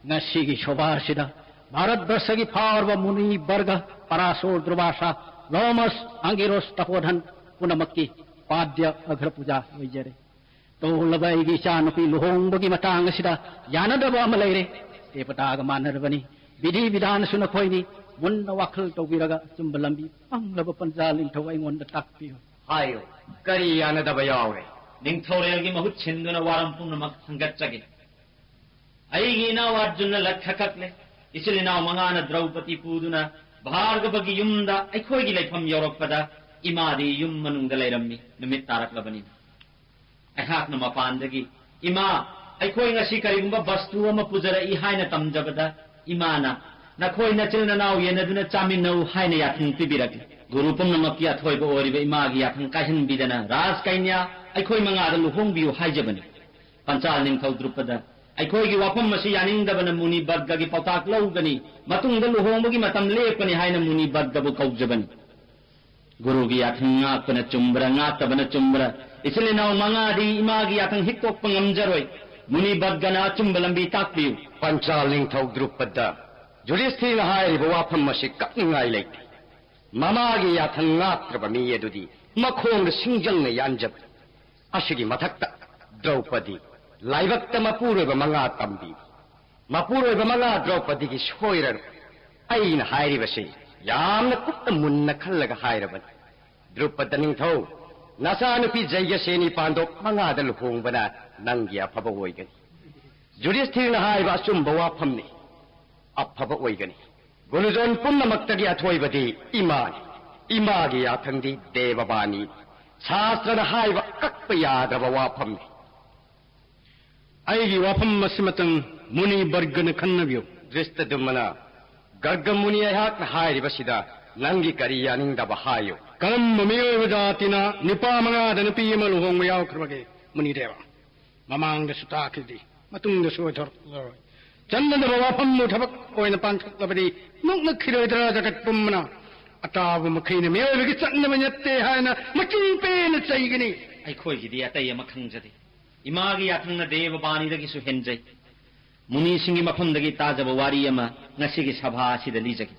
ꯉꯁꯤꯒꯤ ꯁꯣꯚꯥ ꯑꯁꯤꯗ ꯚꯥꯔꯠ ꯕꯔꯁꯒꯤ ꯐꯥꯎꯔꯕ ꯃꯨꯅꯤ ꯕꯔꯒ, ꯄꯔꯥꯁꯣꯔ, ꯗꯨꯔꯕꯥꯁꯥ, ꯂꯣꯃꯁ, ꯑꯪꯒꯤꯔꯣꯁ, ꯇꯄꯣꯙꯟ ꯄꯨꯝꯅꯃꯛꯀꯤ ꯄꯥꯗ꯭ꯌ ꯑꯒ꯭ꯔ ꯄꯨꯖꯥ ꯑꯣꯏꯖꯔꯦ꯫ ꯇꯣꯜꯂꯕ ꯑꯩꯒꯤ ꯏꯆꯥꯅꯨꯄꯤ ꯂꯨꯍꯣꯡꯕꯒꯤ ꯃꯇꯥꯡ ꯑꯁꯤꯗ ꯌꯥꯅꯗꯕ ꯑꯃ ꯂꯩꯔꯦ꯫ ꯗꯦꯕꯇꯥꯒ ꯃꯥꯟꯅꯔꯕꯅꯤ꯫ ꯕꯤꯙꯤ ꯕꯤꯙꯥꯟꯁꯨ ꯅꯈꯣꯏꯅꯤ꯫ ꯃꯨꯟꯅ ꯋꯥꯈꯜ ꯇꯧꯕꯤꯔꯒ ꯑꯆꯨꯝꯕ ꯂꯝꯕꯤ ꯄꯪꯂꯕ ꯄꯟꯖꯥ ꯅꯤꯡꯊꯧ ꯑꯩꯉꯣꯟꯗ ꯇꯥꯛꯄꯤꯌꯨ꯫ ꯍꯥꯏꯌꯨ, ꯀꯔꯤ ꯌꯥꯅꯗꯕ ꯌꯥꯎꯔꯦ? ꯅꯤꯡꯊꯧꯔꯦꯜꯒꯤ ꯃꯍꯨꯠ ꯁꯤꯟꯗꯨꯅ ꯋꯥꯔꯝ ꯄꯨꯝꯅꯃꯛ ꯊꯥꯡꯒꯠꯆꯒꯦ꯫ ꯑꯩꯒꯤ ꯏꯅꯥꯎ ꯑꯔꯖꯨꯟꯅ ꯂꯛꯈ ꯀꯛꯂꯦ꯫ ꯏꯆꯤꯜ ꯏꯅꯥꯎ ꯃꯉꯥꯅ ꯗ꯭ꯔꯧꯄꯗꯤ ꯄꯨꯗꯨꯅ ꯚꯥꯔꯒꯕꯒꯤ ꯌꯨꯝꯗ ꯑꯩꯈꯣꯏꯒꯤ ꯂꯩꯐꯝ ꯌꯧꯔꯛꯄꯗ ꯏꯃꯥꯗꯤ ꯌꯨꯝ ꯃꯅꯨꯡꯗ ꯂꯩꯔꯝꯃꯤ꯫ ꯅꯨꯃꯤꯠ ꯇꯥꯔꯛꯂꯕꯅꯤꯅ ꯑꯩꯍꯥꯛꯅ ꯃꯄꯥꯟꯗꯒꯤ, "ꯏꯃꯥ, ꯑꯩꯈꯣꯏ ꯉꯁꯤ ꯀꯔꯤꯒꯨꯝꯕ ꯕꯁꯇꯨ ꯑꯃ ꯄꯨꯖꯔꯛꯏ" ꯍꯥꯏꯅ ꯇꯝꯖꯕꯗ, ꯏꯃꯥꯅ, "ꯅꯈꯣꯏ ꯅꯆꯤꯜ ꯅꯅꯥꯎ ꯌꯦꯟꯅꯗꯨꯅ ꯆꯥꯃꯤꯟꯅꯧ" ꯍꯥꯏꯅ ꯌꯥꯊꯪ ꯄꯤꯕꯤꯔꯛꯂꯤ꯫ ꯒꯨꯔꯨ ꯄꯨꯝꯅꯃꯛꯀꯤ ꯑꯊꯣꯏꯕ ꯑꯣꯏꯔꯤꯕ ꯏꯃꯥꯒꯤ ꯌꯥꯊꯪ ꯀꯥꯏꯍꯟꯕꯤꯗꯅ ꯔꯥꯖ ꯀꯩꯅ꯭ꯌꯥ ꯑꯩꯈꯣꯏ ꯃꯉꯥꯗ ꯂꯨꯍꯣꯡꯕꯤꯌꯨ ꯍꯥꯏꯖꯕꯅꯤ꯫ ꯄꯟꯆꯥꯜ ꯅꯤꯡꯊꯧ ꯗ꯭ꯔꯨꯄꯗ, ꯑꯩꯈꯣꯏꯒꯤ ꯋꯥꯐꯝ ꯑꯁꯤ ꯌꯥꯅꯤꯡꯗꯕꯅ ꯃꯨꯅꯤ ꯕꯔꯒꯒꯤ ꯄꯥꯎꯇꯥꯛ ꯂꯧꯒꯅꯤ, ꯃꯇꯨꯡꯗ ꯂꯨꯍꯣꯡꯕꯒꯤ ꯃꯇꯝ ꯂꯦꯞꯀꯅꯤ ꯍꯥꯏꯅ ꯃꯨꯅꯤ ꯕꯔꯒꯕꯨ ꯀꯧꯖꯕꯅꯤ꯫ ꯒꯨꯔꯨꯒꯤ ꯌꯥꯊꯪ ꯉꯥꯛꯄꯅ ꯆꯨꯝꯕ꯭ꯔꯥ, ꯉꯥꯛꯇꯕꯅ ꯆꯨꯝꯕ꯭ꯔꯥ? ꯏꯆꯤꯜ ꯏꯅꯥꯎ ꯃꯉꯥꯗꯤ ꯏꯃꯥꯒꯤ ꯌꯥꯊꯪ ꯍꯤꯛꯇꯣꯛꯄ ꯉꯝꯖꯔꯣꯏ꯫ ꯃꯨꯅꯤ ꯕꯔꯒꯅ ꯑꯆꯨꯝꯕ ꯂꯝꯕꯤ ꯇꯥꯛꯄꯤꯌꯨ꯫ ꯄꯟꯆꯥꯜ ꯅꯤꯡꯊꯧ ꯗ꯭ꯔꯨꯄꯗ, ꯌꯨꯙꯤꯁꯊꯤꯔꯅ ꯍꯥꯏꯔꯤꯕ ꯋꯥꯐꯝ ꯑꯁꯤ ꯀꯛꯅꯤꯡꯉꯥꯏ ꯂꯩꯇꯦ꯫ ꯃꯃꯥꯒꯤ ꯌꯥꯊꯪ ꯉꯥꯛꯇ꯭ꯔꯕ ꯃꯤ ꯑꯗꯨꯗꯤ ꯃꯈꯣꯡꯗ ꯁꯤꯡꯖꯪꯅ ꯌꯥꯟꯖꯕꯅꯤ꯫ ꯑꯁꯤꯒꯤ ꯃꯊꯛꯇ ꯗ꯭ꯔꯧꯄꯗꯤ ꯂꯥꯏꯕꯛꯇ ꯃꯄꯨꯔꯣꯏꯕ ꯃꯉꯥ ꯇꯝꯕꯤ꯫ ꯃꯄꯨꯔꯣꯏꯕ ꯃꯉꯥ ꯗ꯭ꯔꯧꯄꯗꯤꯒꯤ ꯁꯣꯏꯔꯔꯣꯏ꯫ ꯑꯩꯅ ꯍꯥꯏꯔꯤꯕꯁꯤ ꯌꯥꯝꯅ ꯀꯨꯞꯅ ꯃꯨꯟꯅ ꯈꯜꯂꯒ ꯍꯥꯏꯔꯕꯅꯤ꯫ ꯗ꯭ꯔꯨꯄꯗ ꯅꯤꯡꯊꯧ, ꯅꯆꯥꯅꯨꯄꯤ ꯖꯩꯒꯁꯦꯅꯤ ꯄꯥꯟꯗꯣꯞ ꯃꯉꯥꯗ ꯂꯨꯍꯣꯡꯕꯅ ꯅꯪꯒꯤ ꯑꯐꯕ ꯑꯣꯏꯒꯅꯤ꯫ ꯌꯨꯙꯤꯁꯊꯤꯔꯅ ꯍꯥꯏꯕ ꯑꯆꯨꯝꯕ ꯋꯥꯐꯝꯅꯤ, ꯑꯐꯕ ꯑꯣꯏꯒꯅꯤ꯫ ꯒꯨꯔꯨꯖꯣꯟ ꯄꯨꯝꯅꯃꯛꯇꯒꯤ ꯑꯊꯣꯏꯕꯗꯤ ꯏꯃꯥꯅꯤ꯫ ꯏꯃꯥꯒꯤ ꯌꯥꯊꯪꯗꯤ ꯗꯦꯕꯕꯥꯅꯤ꯫ ꯁꯥꯁꯇ꯭ꯔꯅ ꯍꯥꯏꯕ ꯀꯛꯄ ꯌꯥꯗ꯭ꯔꯕ ꯋꯥꯐꯝꯅꯤ꯫ ꯑꯩꯒꯤ ꯋꯥꯐꯝ ꯑꯁꯤꯃꯇꯪ ꯃꯨꯅꯤ ꯕꯔꯒꯅ ꯈꯟꯅꯕꯤꯌꯨ꯫ ꯗ꯭ꯔꯤꯁꯇꯗꯨꯝꯃꯅ, ꯒꯔꯒ ꯃꯨꯅꯤ, ꯑꯩꯍꯥꯛꯅ ꯍꯥꯏꯔꯤꯕꯁꯤꯗ ꯅꯪꯒꯤ ꯀꯔꯤ ꯌꯥꯅꯤꯡꯗꯕ ꯍꯥꯏꯌꯨ? ꯀꯔꯝꯕ ꯃꯤꯑꯣꯏꯕ ꯖꯥꯇꯤꯅ ꯅꯨꯄꯥ ꯃꯉꯥꯗ ꯅꯨꯄꯤ ꯑꯃ ꯂꯨꯍꯣꯡꯕ ꯌꯥꯎꯈ꯭ꯔꯕꯒꯦ, ꯃꯨꯅꯤꯗꯦꯕ? ꯃꯃꯥꯡꯗꯁꯨ ꯇꯥꯈꯤꯕꯗꯤ, ꯃꯇꯨꯡꯗꯁꯨ ꯑꯣꯏꯊꯣꯔꯛꯂꯔꯣꯏ꯫ ꯆꯠꯅꯗꯕ ꯋꯥꯐꯝꯕꯨ ꯊꯕꯛ ꯑꯣꯏꯅ ꯄꯥꯡꯊꯣꯛꯂꯕꯗꯤ ꯅꯣꯛꯅꯈꯤꯔꯣꯏꯗ꯭ꯔꯥ ꯖꯒꯠ ꯄꯨꯝꯕꯅ? ꯑꯇꯥꯕ ꯃꯈꯩꯅ ꯃꯤꯑꯣꯏꯕꯒꯤ ꯆꯠꯅꯕ ꯅꯠꯇꯦ ꯍꯥꯏꯅ ꯃꯆꯤꯟ ꯄꯦꯟꯅ ꯆꯩꯒꯅꯤ꯫ ꯑꯩꯈꯣꯏꯒꯤꯗꯤ ꯑꯇꯩ ꯑꯃ ꯈꯪꯖꯗꯦ꯫ ꯏꯃꯥꯒꯤ ꯌꯥꯊꯪꯅ ꯗꯦꯕꯕꯥꯅꯤꯗꯒꯤꯁꯨ ꯍꯦꯟꯖꯩ꯫ ꯃꯨꯅꯤꯁꯤꯡꯒꯤ ꯃꯐꯝꯗꯒꯤ ꯇꯥꯖꯕ ꯋꯥꯔꯤ ꯑꯃ ꯉꯁꯤꯒꯤ ꯁꯚꯥ ꯑꯁꯤꯗ ꯂꯤꯖꯒꯦ꯫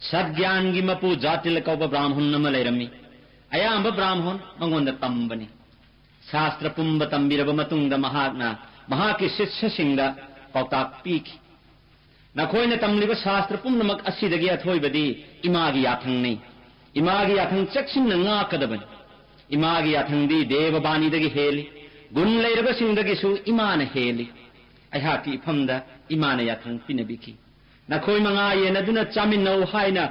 ꯁꯠꯒ꯭ꯌꯥꯟꯒꯤ ꯃꯄꯨ ꯖꯥꯇꯤꯜ ꯀꯧꯕ ꯕ꯭ꯔꯥꯝꯍꯨꯟ ꯑꯃ ꯂꯩꯔꯝꯃꯤ꯫ ꯑꯌꯥꯝꯕ ꯕ꯭ꯔꯥꯝꯍꯨꯟ ꯃꯉꯣꯟꯗ ꯇꯝꯕꯅꯤ꯫ ꯁꯥꯁꯇ꯭ꯔ ꯄꯨꯝꯕ ꯇꯝꯕꯤꯔꯕ ꯃꯇꯨꯡꯗ ꯃꯍꯥꯛꯅ ꯃꯍꯥꯛꯀꯤ ꯁꯤꯁ꯭ꯌꯁꯤꯡꯗ ꯄꯥꯎꯇꯥꯛ ꯄꯤꯈꯤ꯫ ꯅꯈꯣꯏꯅ ꯇꯝꯂꯤꯕ ꯁꯥꯁꯇ꯭ꯔ ꯄꯨꯝꯅꯃꯛ ꯑꯁꯤꯗꯒꯤ ꯑꯊꯣꯏꯕꯗꯤ ꯏꯃꯥꯒꯤ ꯌꯥꯊꯪꯅꯤ꯫ ꯏꯃꯥꯒꯤ ꯌꯥꯊꯪ ꯆꯦꯛꯁꯤꯟꯅ ꯉꯥꯛꯀꯗꯕꯅꯤ꯫ ꯏꯃꯥꯒꯤ ꯌꯥꯊꯪꯗꯤ ꯗꯦꯕꯕꯥꯅꯤꯗꯒꯤ ꯍꯦꯜꯂꯤ꯫ ꯒꯨꯟ ꯂꯩꯔꯕꯁꯤꯡꯗꯒꯤꯁꯨ ꯏꯃꯥꯅ ꯍꯦꯜꯂꯤ꯫ ꯑꯩꯍꯥꯛꯀꯤ ꯏꯐꯝꯗ ꯏꯃꯥꯅ ꯌꯥꯊꯪ ꯄꯤꯅꯕꯤꯈꯤ꯫ ꯅꯈꯣꯏ ꯃꯉꯥ ꯌꯦꯟꯅꯗꯨꯅ ꯆꯥꯃꯤꯟꯅꯧ ꯍꯥꯏꯅ꯫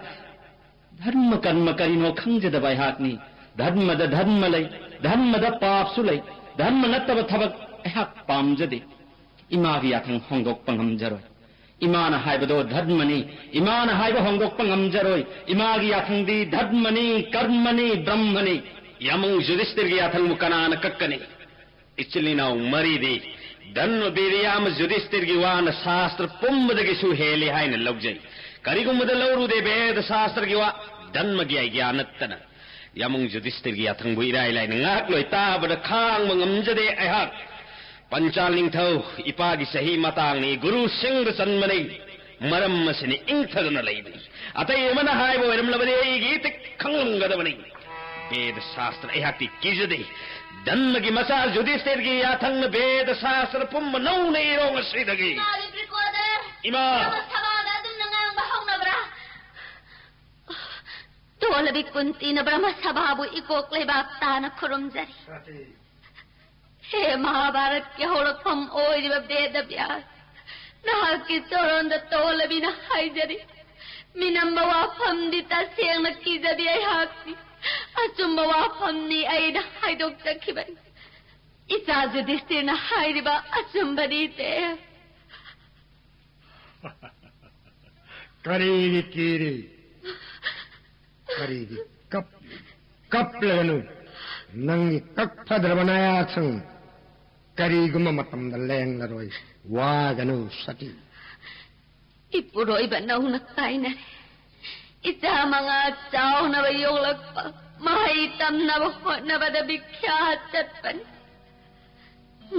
ꯙꯔꯃ ꯀꯔꯃ ꯀꯔꯤꯅꯣ ꯈꯪꯖꯗꯕ ꯑꯩꯍꯥꯛꯅꯤ꯫ ꯙꯔꯃꯗ ꯙꯔꯃ ꯂꯩ, ꯙꯔꯃꯗ ꯄꯥꯞꯁꯨ ꯂꯩ꯫ ꯙꯔꯃ ꯅꯠꯇꯕ ꯊꯕꯛ ꯑꯩꯍꯥꯛ ꯄꯥꯝꯖꯗꯦ꯫ ꯏꯃꯥꯒꯤ ꯌꯥꯊꯪ ꯍꯣꯡꯗꯣꯛꯄ ꯉꯝꯖꯔꯣꯏ꯫ ꯏꯃꯥꯅ ꯍꯥꯏꯕꯗꯣ ꯙꯔꯃꯅꯤ꯫ ꯏꯃꯥꯅ ꯍꯥꯏꯕ ꯍꯣꯡꯗꯣꯛꯄ ꯉꯝꯖꯔꯣꯏ꯫ ꯏꯃꯥꯒꯤ ꯌꯥꯊꯪꯗꯤ ꯙꯔꯃꯅꯤ, ꯀꯔꯃꯅꯤ, ꯕ꯭ꯔꯍ꯭ꯃꯅꯤ꯫ ꯌꯥꯃꯨꯡ ꯖꯨꯙꯤꯁꯇꯤꯔꯒꯤ ꯌꯥꯊꯪꯕꯨ ꯀꯅꯥꯅ ꯀꯛꯀꯅꯤ? ꯏꯆꯤꯜ ꯏꯅꯥꯎ ꯃꯔꯤꯗꯤ ꯙꯟꯕ ꯕꯤꯔꯤꯌꯥꯃ ꯖꯨꯙꯤꯁꯇꯤꯔꯒꯤ ꯋꯥꯅ ꯁꯥꯁꯇ꯭ꯔ ꯄꯨꯝꯕꯗꯒꯤꯁꯨ ꯍꯦꯜꯂꯤ ꯍꯥꯏꯅ ꯂꯧꯖꯩ꯫ ꯀꯔꯤꯒꯨꯝꯕꯗ ꯂꯧꯔꯨꯗꯦ ꯚꯦꯗ ꯁꯥꯁꯇ꯭ꯔꯒꯤ ꯋꯥ, ꯙꯟꯕꯒꯤ ꯑꯥꯏꯒ꯭ꯌꯥ ꯅꯠꯇꯅ꯫ ꯌꯥꯃꯨꯡ ꯖꯨꯙꯤꯁꯇꯤꯔꯒꯤ ꯌꯥꯊꯪꯕꯨ ꯏꯔꯥꯏ ꯂꯥꯏꯅ ꯉꯥꯛꯂꯣꯏ꯫ ꯇꯥꯕꯗ ꯈꯥꯡꯕ ꯉꯝꯖꯗꯦ ꯑꯩꯍꯥꯛ꯫ ꯄꯟꯆꯥꯜ ꯅꯤꯡꯊꯧ, ꯏꯄꯥꯒꯤ ꯆꯍꯤ ꯃꯇꯥꯡꯅꯤ, ꯒꯨꯔꯨꯁꯤꯡꯗ ꯆꯟꯕꯅꯤ꯫ ꯃꯔꯝ ꯑꯁꯤꯅ ꯏꯪꯊꯗꯨꯅ ꯂꯩꯕꯅꯤ꯫ ꯑꯇꯩ ꯑꯃꯅ ꯍꯥꯏꯕ ꯑꯣꯏꯔꯝꯂꯕꯗꯤ ꯑꯩꯒꯤ ꯏꯇꯤꯛ ꯈꯪꯂꯝꯒꯗꯕꯅꯤ꯫ ꯚꯦꯗ ꯁꯥꯁꯇ꯭ꯔ ꯑꯩꯍꯥꯛꯇꯤ ꯀꯤꯖꯗꯦ꯫ ꯙꯟꯕꯒꯤ ꯃꯆꯥ ꯖꯨꯙꯤꯁꯇꯤꯔꯒꯤ ꯌꯥꯊꯪꯅ ꯚꯦꯗ ꯁꯥꯁꯇ꯭ꯔ ꯄꯨꯝꯕ ꯅꯧꯅ ꯏꯔꯣ ꯉꯁꯤꯗꯒꯤ꯫ ꯏꯃꯥ ꯂꯤꯄ꯭ꯔꯤꯀꯣꯗꯦ! ꯏꯃꯥ! ꯅꯪꯅ ꯁꯚꯥꯗ ꯑꯗꯨꯝꯅ ꯉꯥꯡꯕ ꯍꯧꯅꯕ꯭ꯔꯥ? ꯇꯨ ꯕꯤꯗꯨꯔꯒꯤ ꯀꯨꯟꯇꯤꯅ ꯕ꯭ꯔꯍ꯭ꯃ ꯁꯚꯥꯕꯨ ꯏꯀꯣꯛ ꯂꯩꯕꯥꯛ ꯇꯥꯅ ꯈꯨꯔꯨꯝꯖꯔꯤ꯫ ꯍꯦ ꯃꯍꯥꯚꯥꯔꯠꯀꯤ ꯍꯧꯔꯛꯐꯝ ꯑꯣꯏꯔꯤꯕ ꯕꯦꯗ ꯕ꯭ꯌꯥꯁ, ꯅꯍꯥꯛꯀꯤ ꯆꯣꯔꯣꯟꯗ ꯇꯣꯜꯂꯕꯤꯅ ꯍꯥꯏꯖꯔꯤ꯫ ꯃꯤꯅꯝꯕ ꯋꯥꯐꯝꯗꯤ ꯇꯁꯦꯡꯅ ꯀꯤꯖꯕꯤ ꯑꯩꯍꯥꯛꯅꯤ꯫ ꯑꯆꯨꯝꯕ ꯋꯥꯐꯝꯅꯤ ꯑꯩꯅ ꯍꯥꯏꯗꯣꯛꯆꯈꯤꯕꯅꯤ꯫ ꯏꯆꯥ ꯌꯨꯙꯤꯁꯇꯤꯔꯅ ꯍꯥꯏꯔꯤꯕ ꯑꯆꯨꯝꯕꯅꯤ, ꯗꯦꯕ꯫ ꯀꯔꯤꯒꯤ ꯀꯤꯔꯤ? ꯀꯔꯤꯒꯤ ꯀꯞ ꯀꯞꯂꯒꯅꯨ? ꯅꯪꯒꯤ ꯀꯛ ꯐꯗ꯭ꯔꯕ ꯅꯌꯥꯁꯪ ꯀꯔꯤꯒꯨꯝꯕ ꯃꯇꯝꯗ ꯂꯦꯡꯂꯔꯣꯏ꯫ ꯋꯥꯒꯅꯨ ꯁꯇꯤ꯫ ꯏꯄꯨꯔꯣꯏꯕ ꯅꯧꯅ ꯀꯥꯏꯅꯔꯦ꯫ ꯏꯆꯥ ꯃꯉꯥ ꯆꯥꯎꯅꯕ ꯌꯣꯛꯂꯛꯄ, ꯃꯍꯩ ꯇꯝꯅꯕ ꯍꯣꯠꯅꯕꯗ ꯕꯤꯈ꯭ꯌꯥꯠ ꯆꯠꯄꯅꯤ꯫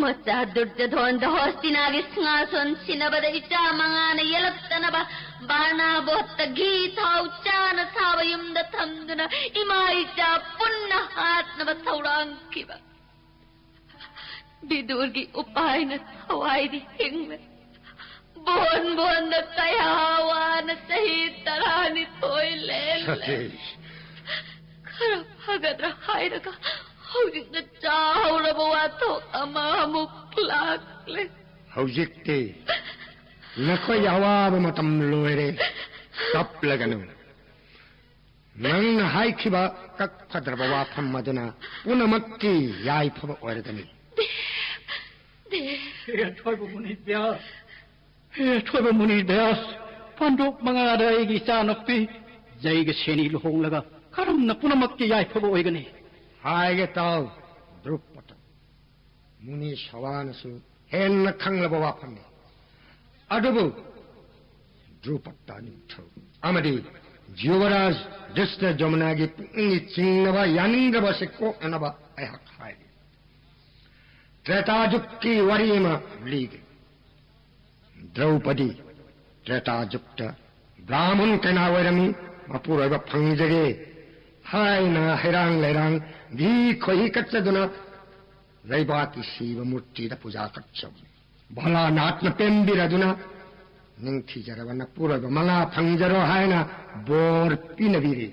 ꯃꯆꯥ ꯗꯨꯔꯖꯣꯙꯣꯟꯗ ꯍꯣꯁꯇꯤꯅꯥꯒꯤ ꯁꯤꯡꯍꯥꯁꯣꯟ ꯁꯤꯟꯅꯕꯗ ꯏꯆꯥ ꯃꯉꯥꯅ ꯌꯦꯜꯂꯛꯇꯅꯕ ꯕꯥꯔꯅꯥꯕꯣꯠꯇ ꯘꯤ ꯊꯥꯎ ꯆꯥꯅ ꯁꯥꯕ ꯌꯨꯝꯗ ꯊꯝꯗꯨꯅ ꯏꯃꯥ ꯏꯆꯥ ꯄꯨꯟꯅ ꯍꯥꯠꯅꯕ ꯊꯧꯔꯥꯡꯈꯤꯕ꯫ ꯕꯤꯗꯨꯔꯒꯤ ꯎꯄꯥꯏꯅ ꯊꯋꯥꯏꯗꯤ ꯍꯤꯡꯂꯦ꯫ ꯕꯣꯟ ꯕꯣꯟꯗ ꯀꯌꯥ ꯋꯥꯅ ꯆꯍꯤ ꯇꯔꯥꯅꯤꯊꯣꯏ ꯂꯦꯜꯂꯦ꯫ ꯁꯇꯤ꯫ ꯈꯔ ꯐꯒꯗ꯭ꯔꯥ ꯍꯥꯏꯔꯒ ꯍꯧꯖꯤꯛꯅ ꯆꯥꯍꯧꯔꯕ ꯋꯥꯊꯣꯛ ꯑꯃ ꯑꯃꯨꯛ ꯂꯥꯛꯂꯦ꯫ ꯍꯧꯖꯤꯛꯇꯤ ꯅꯈꯣꯏꯒꯤ ꯑꯋꯥꯕ ꯃꯇꯝ ꯂꯣꯏꯔꯦ꯫ ꯀꯞꯂꯒꯅꯨ꯫ ꯅꯪꯅ ꯍꯥꯏꯈꯤꯕ ꯀꯛ ꯐꯗ꯭ꯔꯕ ꯋꯥꯐꯝ ꯑꯗꯨꯅ ꯄꯨꯝꯅꯃꯛꯀꯤ ꯌꯥꯏꯐꯕ ꯑꯣꯏꯔꯒꯅꯤ꯫ ꯗꯦꯕ, ꯍꯦ ꯑꯊꯣꯏꯕ ꯃꯨꯅꯤ ꯕ꯭ꯌꯥꯁ, ꯍꯦ ꯑꯊꯣꯏꯕ ꯃꯨꯅꯤ ꯕ꯭ꯌꯥꯁ, ꯄꯥꯟꯗꯣꯞ ꯃꯉꯥꯗ ꯑꯩꯒꯤ ꯏꯆꯥꯅꯨꯄꯤ ꯖꯩꯒ ꯁꯦꯅꯤ ꯂꯨꯍꯣꯡꯂꯒ ꯀꯔꯝꯅ ꯄꯨꯝꯅꯃꯛꯀꯤ ꯌꯥꯏꯐꯕ ꯑꯣꯏꯒꯅꯤ? ꯍꯥꯏꯒꯦ ꯇꯥꯎ, ꯗ꯭ꯔꯨꯄꯗ꯫ ꯃꯨꯅꯤ ꯁꯋꯥꯅꯁꯨ ꯍꯦꯟꯅ ꯈꯪꯂꯕ ꯋꯥꯐꯝꯅꯤ꯫ ꯑꯗꯨꯕꯨ ꯗ꯭ꯔꯨꯄꯗ ꯅꯤꯡꯊꯧ ꯑꯃꯗꯤ ꯌꯨꯕꯔꯥꯖ ꯗ꯭ꯔꯤꯁꯇ ꯖꯃꯨꯅꯥꯒꯤ ꯄꯨꯛꯅꯤꯡꯒꯤ ꯆꯤꯡꯅꯕ ꯌꯥꯅꯤꯡꯗꯕ ꯑꯁꯤ ꯀꯣꯛꯅꯅꯕ ꯑꯩꯍꯥꯛ ꯍꯥꯏꯔꯤ꯫ ꯇ꯭ꯔꯦꯇꯥ ꯖꯨꯒꯀꯤ ꯋꯥꯔꯤ ꯑꯃ ꯂꯤꯒꯦ꯫ ꯗ꯭ꯔꯧꯄꯗꯤ ꯇ꯭ꯔꯦꯇꯥ ꯖꯨꯒꯇ ꯕ꯭ꯔꯥꯍꯃꯟ ꯀꯩꯅꯥ ꯑꯣꯏꯔꯝꯃꯤ꯫ ꯃꯄꯨꯔꯣꯏꯕ ꯐꯪꯖꯒꯦ ꯍꯥꯏꯅ ꯍꯩꯔꯥꯡ ꯂꯩꯔꯥꯡ ꯘꯤ ꯈꯣꯏꯍꯤ ꯀꯠꯆꯗꯨꯅ ꯂꯩꯕꯥꯛꯀꯤ ꯁꯤꯕ ꯃꯨꯔꯇꯤꯗ ꯄꯨꯖꯥ ꯀꯠꯆꯕꯅꯤ꯫ ꯚꯣꯂꯥꯅꯥꯊꯅ ꯄꯦꯟꯕꯤꯔꯗꯨꯅ ꯅꯤꯡꯊꯤꯖꯔꯕ ꯅꯄꯨꯔꯣꯏꯕ ꯃꯉꯥ ꯐꯪꯖꯔꯣ ꯍꯥꯏꯅ ꯕꯣꯔ ꯄꯤꯅꯕꯤꯔꯤ꯫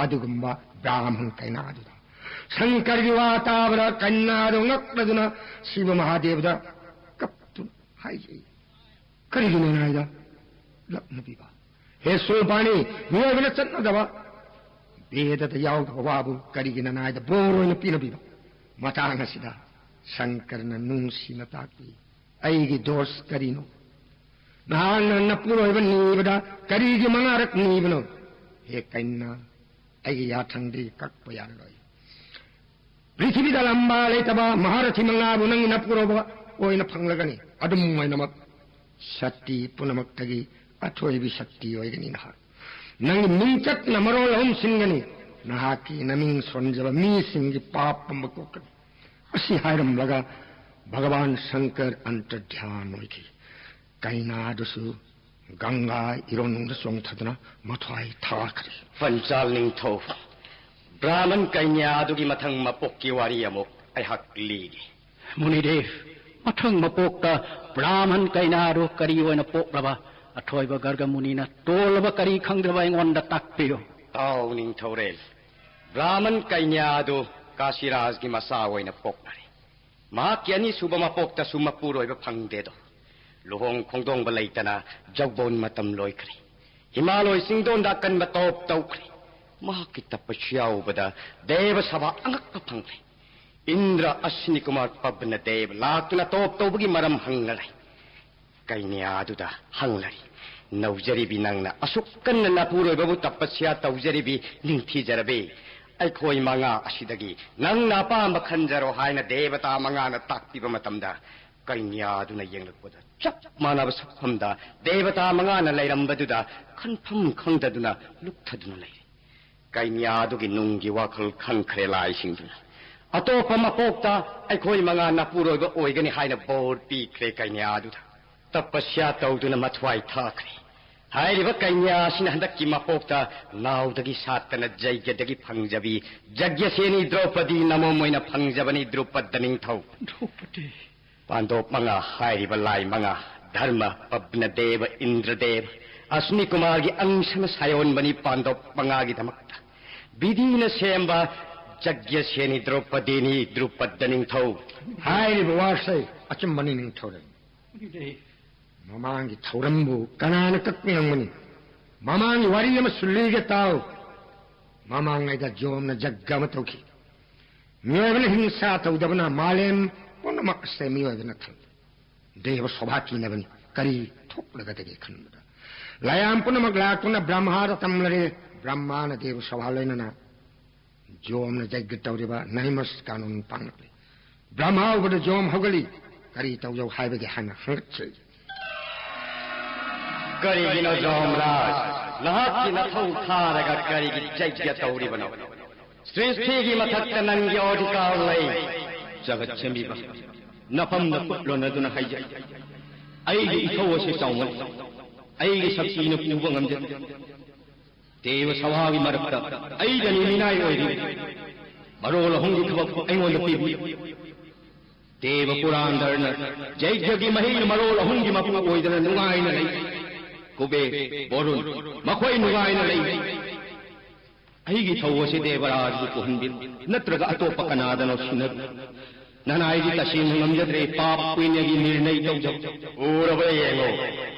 ꯑꯗꯨꯒꯨꯝꯕ ꯕ꯭ꯔꯥꯍꯃꯟ ꯀꯩꯅꯥꯗꯨꯗ ꯁꯪꯀꯔꯒꯤ ꯋꯥ ꯇꯥꯕꯗ ꯀꯩꯅꯥꯗꯨ ꯉꯛꯂꯗꯨꯅ ꯁꯤꯕ ꯃꯍꯥꯗꯦꯕꯗ ꯀꯞꯇꯨꯅ ꯍꯥꯏꯈꯤ, "ꯀꯔꯤꯒꯤꯅꯣ ꯅꯥꯏꯗ ꯂꯛꯅꯕꯤꯕ? ꯍꯦ ꯁꯣꯄꯥꯅꯤ, ꯃꯤꯑꯣꯏꯕꯅ ꯆꯠꯅꯗꯕ, ꯕꯦꯗꯗ ꯌꯥꯎꯗꯕ ꯋꯥꯕꯨ ꯀꯔꯤꯒꯤꯅꯣ ꯅꯥꯏꯗ ꯕꯣꯔ ꯑꯣꯏꯅ ꯄꯤꯅꯕꯤꯕ?" ꯃꯇꯥꯡ ꯑꯁꯤꯗ ꯁꯪꯀꯔꯅ ꯅꯨꯡꯁꯤꯅ ꯇꯥꯛꯄꯤ, "ꯑꯩꯒꯤ ꯗꯣꯁ ꯀꯔꯤꯅꯣ? ꯅꯍꯥꯛꯅ ꯅꯄꯨꯔꯣꯏꯕ ꯅꯤꯕꯗ ꯀꯔꯤꯒꯤ ꯃꯉꯥꯔꯛ ꯅꯤꯕꯅꯣ? ꯍꯦ ꯀꯩꯅꯥ, ꯑꯩꯒꯤ ꯌꯥꯊꯪꯗꯤ ꯀꯛꯄ ꯌꯥꯔꯔꯣꯏ꯫ ꯄ꯭ꯔꯤꯊꯤꯕꯤꯗ ꯂꯝꯕꯥ ꯂꯩꯇꯕ ꯃꯍꯥꯔꯊꯤ ꯃꯉꯥꯕꯨ ꯅꯪꯒꯤ ꯅꯄꯨꯔꯣꯏꯕ ꯑꯣꯏꯅ ꯐꯪꯂꯒꯅꯤ꯫ ꯑꯗꯨꯝ ꯑꯣꯏꯅꯃꯛ ꯁꯛꯇꯤ ꯄꯨꯝꯅꯃꯛꯇꯒꯤ ꯑꯊꯣꯏꯕꯤ ꯁꯛꯇꯤ ꯑꯣꯏꯒꯅꯤ ꯅꯍꯥꯛ꯫ ꯅꯪꯒꯤ ꯃꯤꯡꯆꯠꯅ ꯃꯔꯣꯜ ꯑꯍꯨꯝ ꯁꯤꯟꯒꯅꯤ꯫ ꯅꯍꯥꯛꯀꯤ ꯅꯃꯤꯡ ꯁꯣꯟꯖꯕ ꯃꯤꯁꯤꯡꯒꯤ ꯄꯥꯞ ꯄꯨꯝꯕ ꯀꯣꯛꯀꯅꯤ"꯫ ꯑꯁꯤ ꯍꯥꯏꯔꯝꯂꯒ ꯚꯒꯋꯥꯟ ꯁꯪꯀꯔ ꯑꯟꯇꯔꯙ꯭ꯌꯥꯟ ꯑꯣꯏꯈꯤ꯫ ꯀꯩꯅꯥꯗꯨꯁꯨ ꯒꯪꯒꯥ ꯏꯔꯣꯟꯅꯨꯡꯗ ꯆꯣꯡꯊꯗꯨꯅ ꯃꯊ꯭ꯋꯥꯏ ꯊꯥꯈ꯭ꯔꯦ꯫ ꯄꯟꯆꯥꯜ ꯅꯤꯡꯊꯧ, ꯕ꯭ꯔꯥꯍꯃꯟ ꯀꯩꯅ꯭ꯌꯥꯗꯨꯒꯤ ꯃꯊꯪ ꯃꯄꯣꯛꯀꯤ ꯋꯥꯔꯤ ꯑꯃꯨꯛ ꯑꯩꯍꯥꯛ ꯂꯤꯒꯦ꯫ ꯃꯨꯅꯤꯗꯦꯕ, ꯃꯊꯪ ꯃꯄꯣꯛꯇ ꯕ꯭ꯔꯥꯍꯃꯟ ꯀꯩꯅꯥꯗꯨ ꯀꯔꯤ ꯑꯣꯏꯅ ꯄꯣꯛꯂꯕ? ꯑꯊꯣꯏꯕ ꯒꯔꯒ ꯃꯨꯅꯤꯅ ꯇꯣꯜꯂꯕ ꯀꯔꯤ ꯈꯪꯗ꯭ꯔꯕ ꯑꯩꯉꯣꯟꯗ ꯇꯥꯛꯄꯤꯌꯨ꯫ ꯇꯥꯎ ꯅꯤꯡꯊꯧꯔꯦꯜ, ꯕ꯭ꯔꯥꯍꯃꯟ ꯀꯩꯅ꯭ꯌꯥꯗꯨ ꯀꯥꯁꯤꯔꯥꯖꯒꯤ ꯃꯆꯥ ꯑꯣꯏꯅ ꯄꯣꯛꯅꯔꯦ꯫ ꯃꯍꯥꯛꯀꯤ ꯑꯅꯤꯁꯨꯕ ꯃꯄꯣꯛꯇꯁꯨ ꯃꯄꯨꯔꯣꯏꯕ ꯐꯪꯗꯦꯗꯣ꯫ ꯂꯨꯍꯣꯡ ꯈꯣꯡꯗꯣꯡꯕ ꯂꯩꯇꯅ ꯖꯧꯕꯣꯟ ꯃꯇꯝ ꯂꯣꯏꯈ꯭ꯔꯦ꯫ ꯍꯤꯃꯥꯂꯣꯏ ꯆꯤꯡꯗꯣꯟꯗ ꯑꯀꯟꯕ ꯇꯣꯞ ꯇꯧꯈ꯭ꯔꯦ꯫ ꯃꯍꯥꯛꯀꯤ ꯇꯄꯁ꯭ꯌꯥ ꯎꯕꯗ ꯗꯦꯕ ꯁꯚꯥ ꯑꯉꯛꯄ ꯐꯪꯂꯦ꯫ ꯏꯟꯗ꯭ꯔ ꯑꯁ꯭ꯅꯤ ꯀꯨꯃꯥꯔ ꯄꯕꯅ ꯗꯦꯕ ꯂꯥꯛꯇꯨꯅ ꯇꯣꯞ ꯇꯧꯕꯒꯤ ꯃꯔꯝ ꯍꯪꯅꯔꯦ꯫ ꯀꯩꯅ꯭ꯌꯥꯗꯨꯗ ꯍꯪꯂꯔꯤ, "ꯅꯧꯖꯔꯤꯕꯤ ꯅꯪꯅ ꯑꯁꯨꯛ ꯀꯟꯅ ꯅꯄꯨꯔꯣꯏꯕꯕꯨ ꯇꯄꯁ꯭ꯌꯥ ꯇꯧꯖꯔꯤꯕꯤ ꯅꯤꯡꯊꯤꯖꯔꯕꯤ, ꯑꯩꯈꯣꯏ ꯃꯉꯥ ꯑꯁꯤꯗꯒꯤ ꯅꯪꯅ ꯑꯄꯥꯝꯕ ꯈꯟꯖꯔꯣ" ꯍꯥꯏꯅ ꯗꯦꯕꯇꯥ ꯃꯉꯥꯅ ꯇꯥꯛꯄꯤꯕ ꯃꯇꯝꯗ, ꯀꯩꯅ꯭ꯌꯥꯗꯨꯅ ꯌꯦꯡꯂꯛꯄꯗ ꯆꯞ ꯃꯥꯟꯅꯕ ꯁꯛꯐꯝꯗ ꯗꯦꯕꯇꯥ ꯃꯉꯥꯅ ꯂꯩꯔꯝꯕꯗꯨꯗ ꯈꯟꯐꯝ ꯈꯪꯗꯗꯨꯅ ꯂꯨꯞꯊꯗꯨꯅ ꯂꯩꯔꯦ꯫ ꯀꯩꯅ꯭ꯌꯥꯗꯨꯒꯤ ꯅꯨꯡꯒꯤ ꯋꯥꯈꯜ ꯈꯪꯈ꯭ꯔꯦ ꯂꯥꯏꯁꯤꯡꯗꯨꯅ꯫ ꯑꯇꯣꯞꯄ ꯃꯄꯣꯛꯇ ꯑꯩꯈꯣꯏ ꯃꯉꯥ ꯅꯄꯨꯔꯣꯏꯕ ꯑꯣꯏꯒꯅꯤ ꯍꯥꯏꯅ ꯕꯣꯔ ꯄꯤꯈ꯭ꯔꯦ ꯀꯩꯅ꯭ꯌꯥꯗꯨꯗ꯫ ꯇꯄꯁ꯭ꯌꯥ ꯇꯧꯗꯨꯅ ꯃꯊ꯭ꯋꯥꯏ ꯊꯥꯈ꯭ꯔꯦ꯫ ꯍꯥꯏꯔꯤꯕ ꯀꯩꯅ꯭ꯌꯥ ꯑꯁꯤꯅ ꯍꯟꯗꯛꯀꯤ ꯃꯄꯣꯛꯇ ꯅꯥꯎꯗꯒꯤ ꯁꯥꯠꯇꯅ ꯖꯩꯒꯗꯒꯤ ꯐꯪꯖꯕꯤ ꯖꯒ꯭ꯌꯁꯦꯅꯤ ꯗ꯭ꯔꯧꯄꯗꯤ ꯅꯃꯣꯝ ꯑꯣꯏꯅ ꯐꯪꯖꯕꯅꯤ ꯗ꯭ꯔꯨꯄꯗ ꯅꯤꯡꯊꯧ꯫ ꯗ꯭ꯔꯧꯄꯗꯤ꯫ ꯄꯥꯟꯗꯣꯞ ꯃꯉꯥ ꯍꯥꯏꯔꯤꯕ ꯂꯥꯏ ꯃꯉꯥ, ꯙꯔꯃ, ꯄꯕꯅꯗꯦꯕ, ꯏꯟꯗ꯭ꯔꯗꯦꯕ, ꯑꯁ꯭ꯅꯤ ꯀꯨꯃꯥꯔꯒꯤ ꯑꯪꯁꯅ ꯁꯥꯌꯣꯟꯕꯅꯤ ꯄꯥꯟꯗꯣꯞ ꯃꯉꯥꯒꯤꯗꯃꯛꯇ꯫ ꯕꯤꯙꯤꯅ ꯁꯦꯝꯕ ꯖꯒ꯭ꯌꯁꯦꯅꯤ ꯗ꯭ꯔꯧꯄꯗꯤꯅꯤ, ꯗ꯭ꯔꯨꯄꯗ ꯅꯤꯡꯊꯧ꯫ ꯍꯥꯏꯔꯤꯕ ꯋꯥꯁꯦ ꯑꯆꯨꯝꯕꯅꯤ, ꯅꯤꯡꯊꯧꯔꯦꯜ꯫ ꯃꯃꯥꯡꯒꯤ ꯊꯧꯔꯝꯕꯨ ꯀꯅꯥꯅ ꯀꯛꯄ ꯉꯝꯒꯅꯤ? ꯃꯃꯥꯡꯒꯤ ꯋꯥꯔꯤ ꯑꯃꯁꯨ ꯂꯤꯒꯦ ꯇꯥꯎ꯫ ꯃꯃꯥꯡꯉꯩꯗ ꯖꯣꯝꯅ ꯖꯒ ꯑꯃ ꯇꯧꯈꯤ꯫ ꯃꯤꯑꯣꯏꯕꯅ ꯍꯤꯡꯁꯥ ꯇꯧꯗꯕꯅ ꯃꯥꯂꯦꯝ ꯄꯨꯝꯅꯃꯛ ꯑꯁꯦ ꯃꯤꯑꯣꯏꯕꯅ ꯊꯜꯂꯤ꯫ ꯗꯦꯕ ꯁꯣꯚꯥ ꯀꯤꯅꯕꯅꯤ꯫ ꯀꯔꯤ ꯊꯣꯛꯂꯒꯗꯒꯦ ꯈꯟꯕꯗ ꯂꯥꯌꯥꯝ ꯄꯨꯝꯅꯃꯛ ꯂꯥꯛꯇꯨꯅ ꯕ꯭ꯔꯍ꯭ꯃꯥꯗ ꯇꯝꯂꯔꯦ꯫ ꯕ꯭ꯔꯍ꯭ꯃꯥꯅ ꯗꯦꯕ ꯁꯣꯚꯥ ꯂꯣꯏꯅꯅ ꯖꯣꯝꯅ ꯖꯒ ꯇꯧꯔꯤꯕ ꯅꯍꯤꯃꯁ ꯀꯥꯅꯨꯟ ꯄꯥꯡꯂꯛꯂꯤ꯫ ꯕ꯭ꯔꯍ꯭ꯃꯥ ꯎꯕꯗ ꯖꯣꯝ ꯍꯧꯒꯠꯂꯤ꯫ ꯀꯔꯤ ꯇꯧꯖꯧ ꯍꯥꯏꯕꯒꯦ ꯍꯥꯏꯅ ꯍꯪꯂꯛꯆꯔꯤ꯫ ꯀꯔꯤꯒꯤꯅꯣ ꯖꯣꯝꯔꯥꯖ? ꯅꯍꯥꯛꯀꯤ ꯅꯊꯧ ꯊꯥꯔꯒ ꯀꯔꯤꯒꯤ ꯖꯒ ꯇꯧꯔꯤꯕꯅꯣ? ꯁ꯭ꯔꯤꯁꯇꯤꯒꯤ ꯃꯊꯛꯇ ꯅꯪꯒꯤ ꯑꯣꯙꯤꯀꯥꯔ ꯂꯩ꯫ ꯖꯒꯠ ꯁꯦꯝꯕꯤꯕ, ꯅꯐꯝꯗ ꯈꯨꯠ ꯂꯣꯟꯅꯗꯨꯅ ꯍꯥꯏꯖꯩ꯫ ꯑꯩꯒꯤ ꯏꯊꯧ ꯑꯁꯤ ꯆꯥꯎꯃꯟ, ꯑꯩꯒꯤ ꯁꯛꯇꯤꯅ ꯄꯨꯕ ꯉꯝꯖꯗꯦ꯫ ꯗꯦꯕ ꯁꯚꯥꯒꯤ ꯃꯔꯛꯇ ꯑꯩꯗꯅꯤ ꯃꯤꯅꯥꯏ ꯑꯣꯏꯔꯤ꯫ ꯃꯔꯣꯜ ꯑꯍꯨꯝꯒꯤ ꯊꯕꯛ ꯑꯩꯉꯣꯟꯗ ꯄꯤꯕꯤ꯫ ꯗꯦꯕ ꯄꯨꯔꯥꯟꯗꯔꯅ ꯖꯩꯒ꯭ꯌꯒꯤ ꯃꯍꯩꯅ ꯃꯔꯣꯜ ꯑꯍꯨꯝꯒꯤ ꯃꯄꯨ ꯑꯣꯏꯗꯅ ꯅꯨꯡꯉꯥꯏꯅ ꯂꯩ꯫ ꯀꯨꯕꯦꯔ, ꯕꯣꯔꯨꯟ, ꯃꯈꯣꯏ ꯅꯨꯡꯉꯥꯏꯅ ꯂꯩ꯫ ꯑꯩꯒꯤ ꯊꯧ ꯑꯁꯤ ꯗꯦꯕꯔꯥꯖꯕꯨ ꯄꯨꯍꯟꯕꯤꯔꯨ, ꯅꯠꯇ꯭ꯔꯒ ꯑꯇꯣꯞꯄ ꯀꯅꯥꯗꯅꯣ ꯁꯤꯟꯅꯔꯨ꯫ ꯅꯅꯥꯏꯗꯤ ꯇꯁꯦꯡꯅ ꯉꯝꯖꯗ꯭ꯔꯦ, ꯄꯥꯞ ꯀꯨꯏꯅꯒꯤ ꯅꯤꯔꯅꯩ ꯇꯧꯖꯧ꯫ ꯎꯔꯕ ꯌꯦꯡꯉꯣ,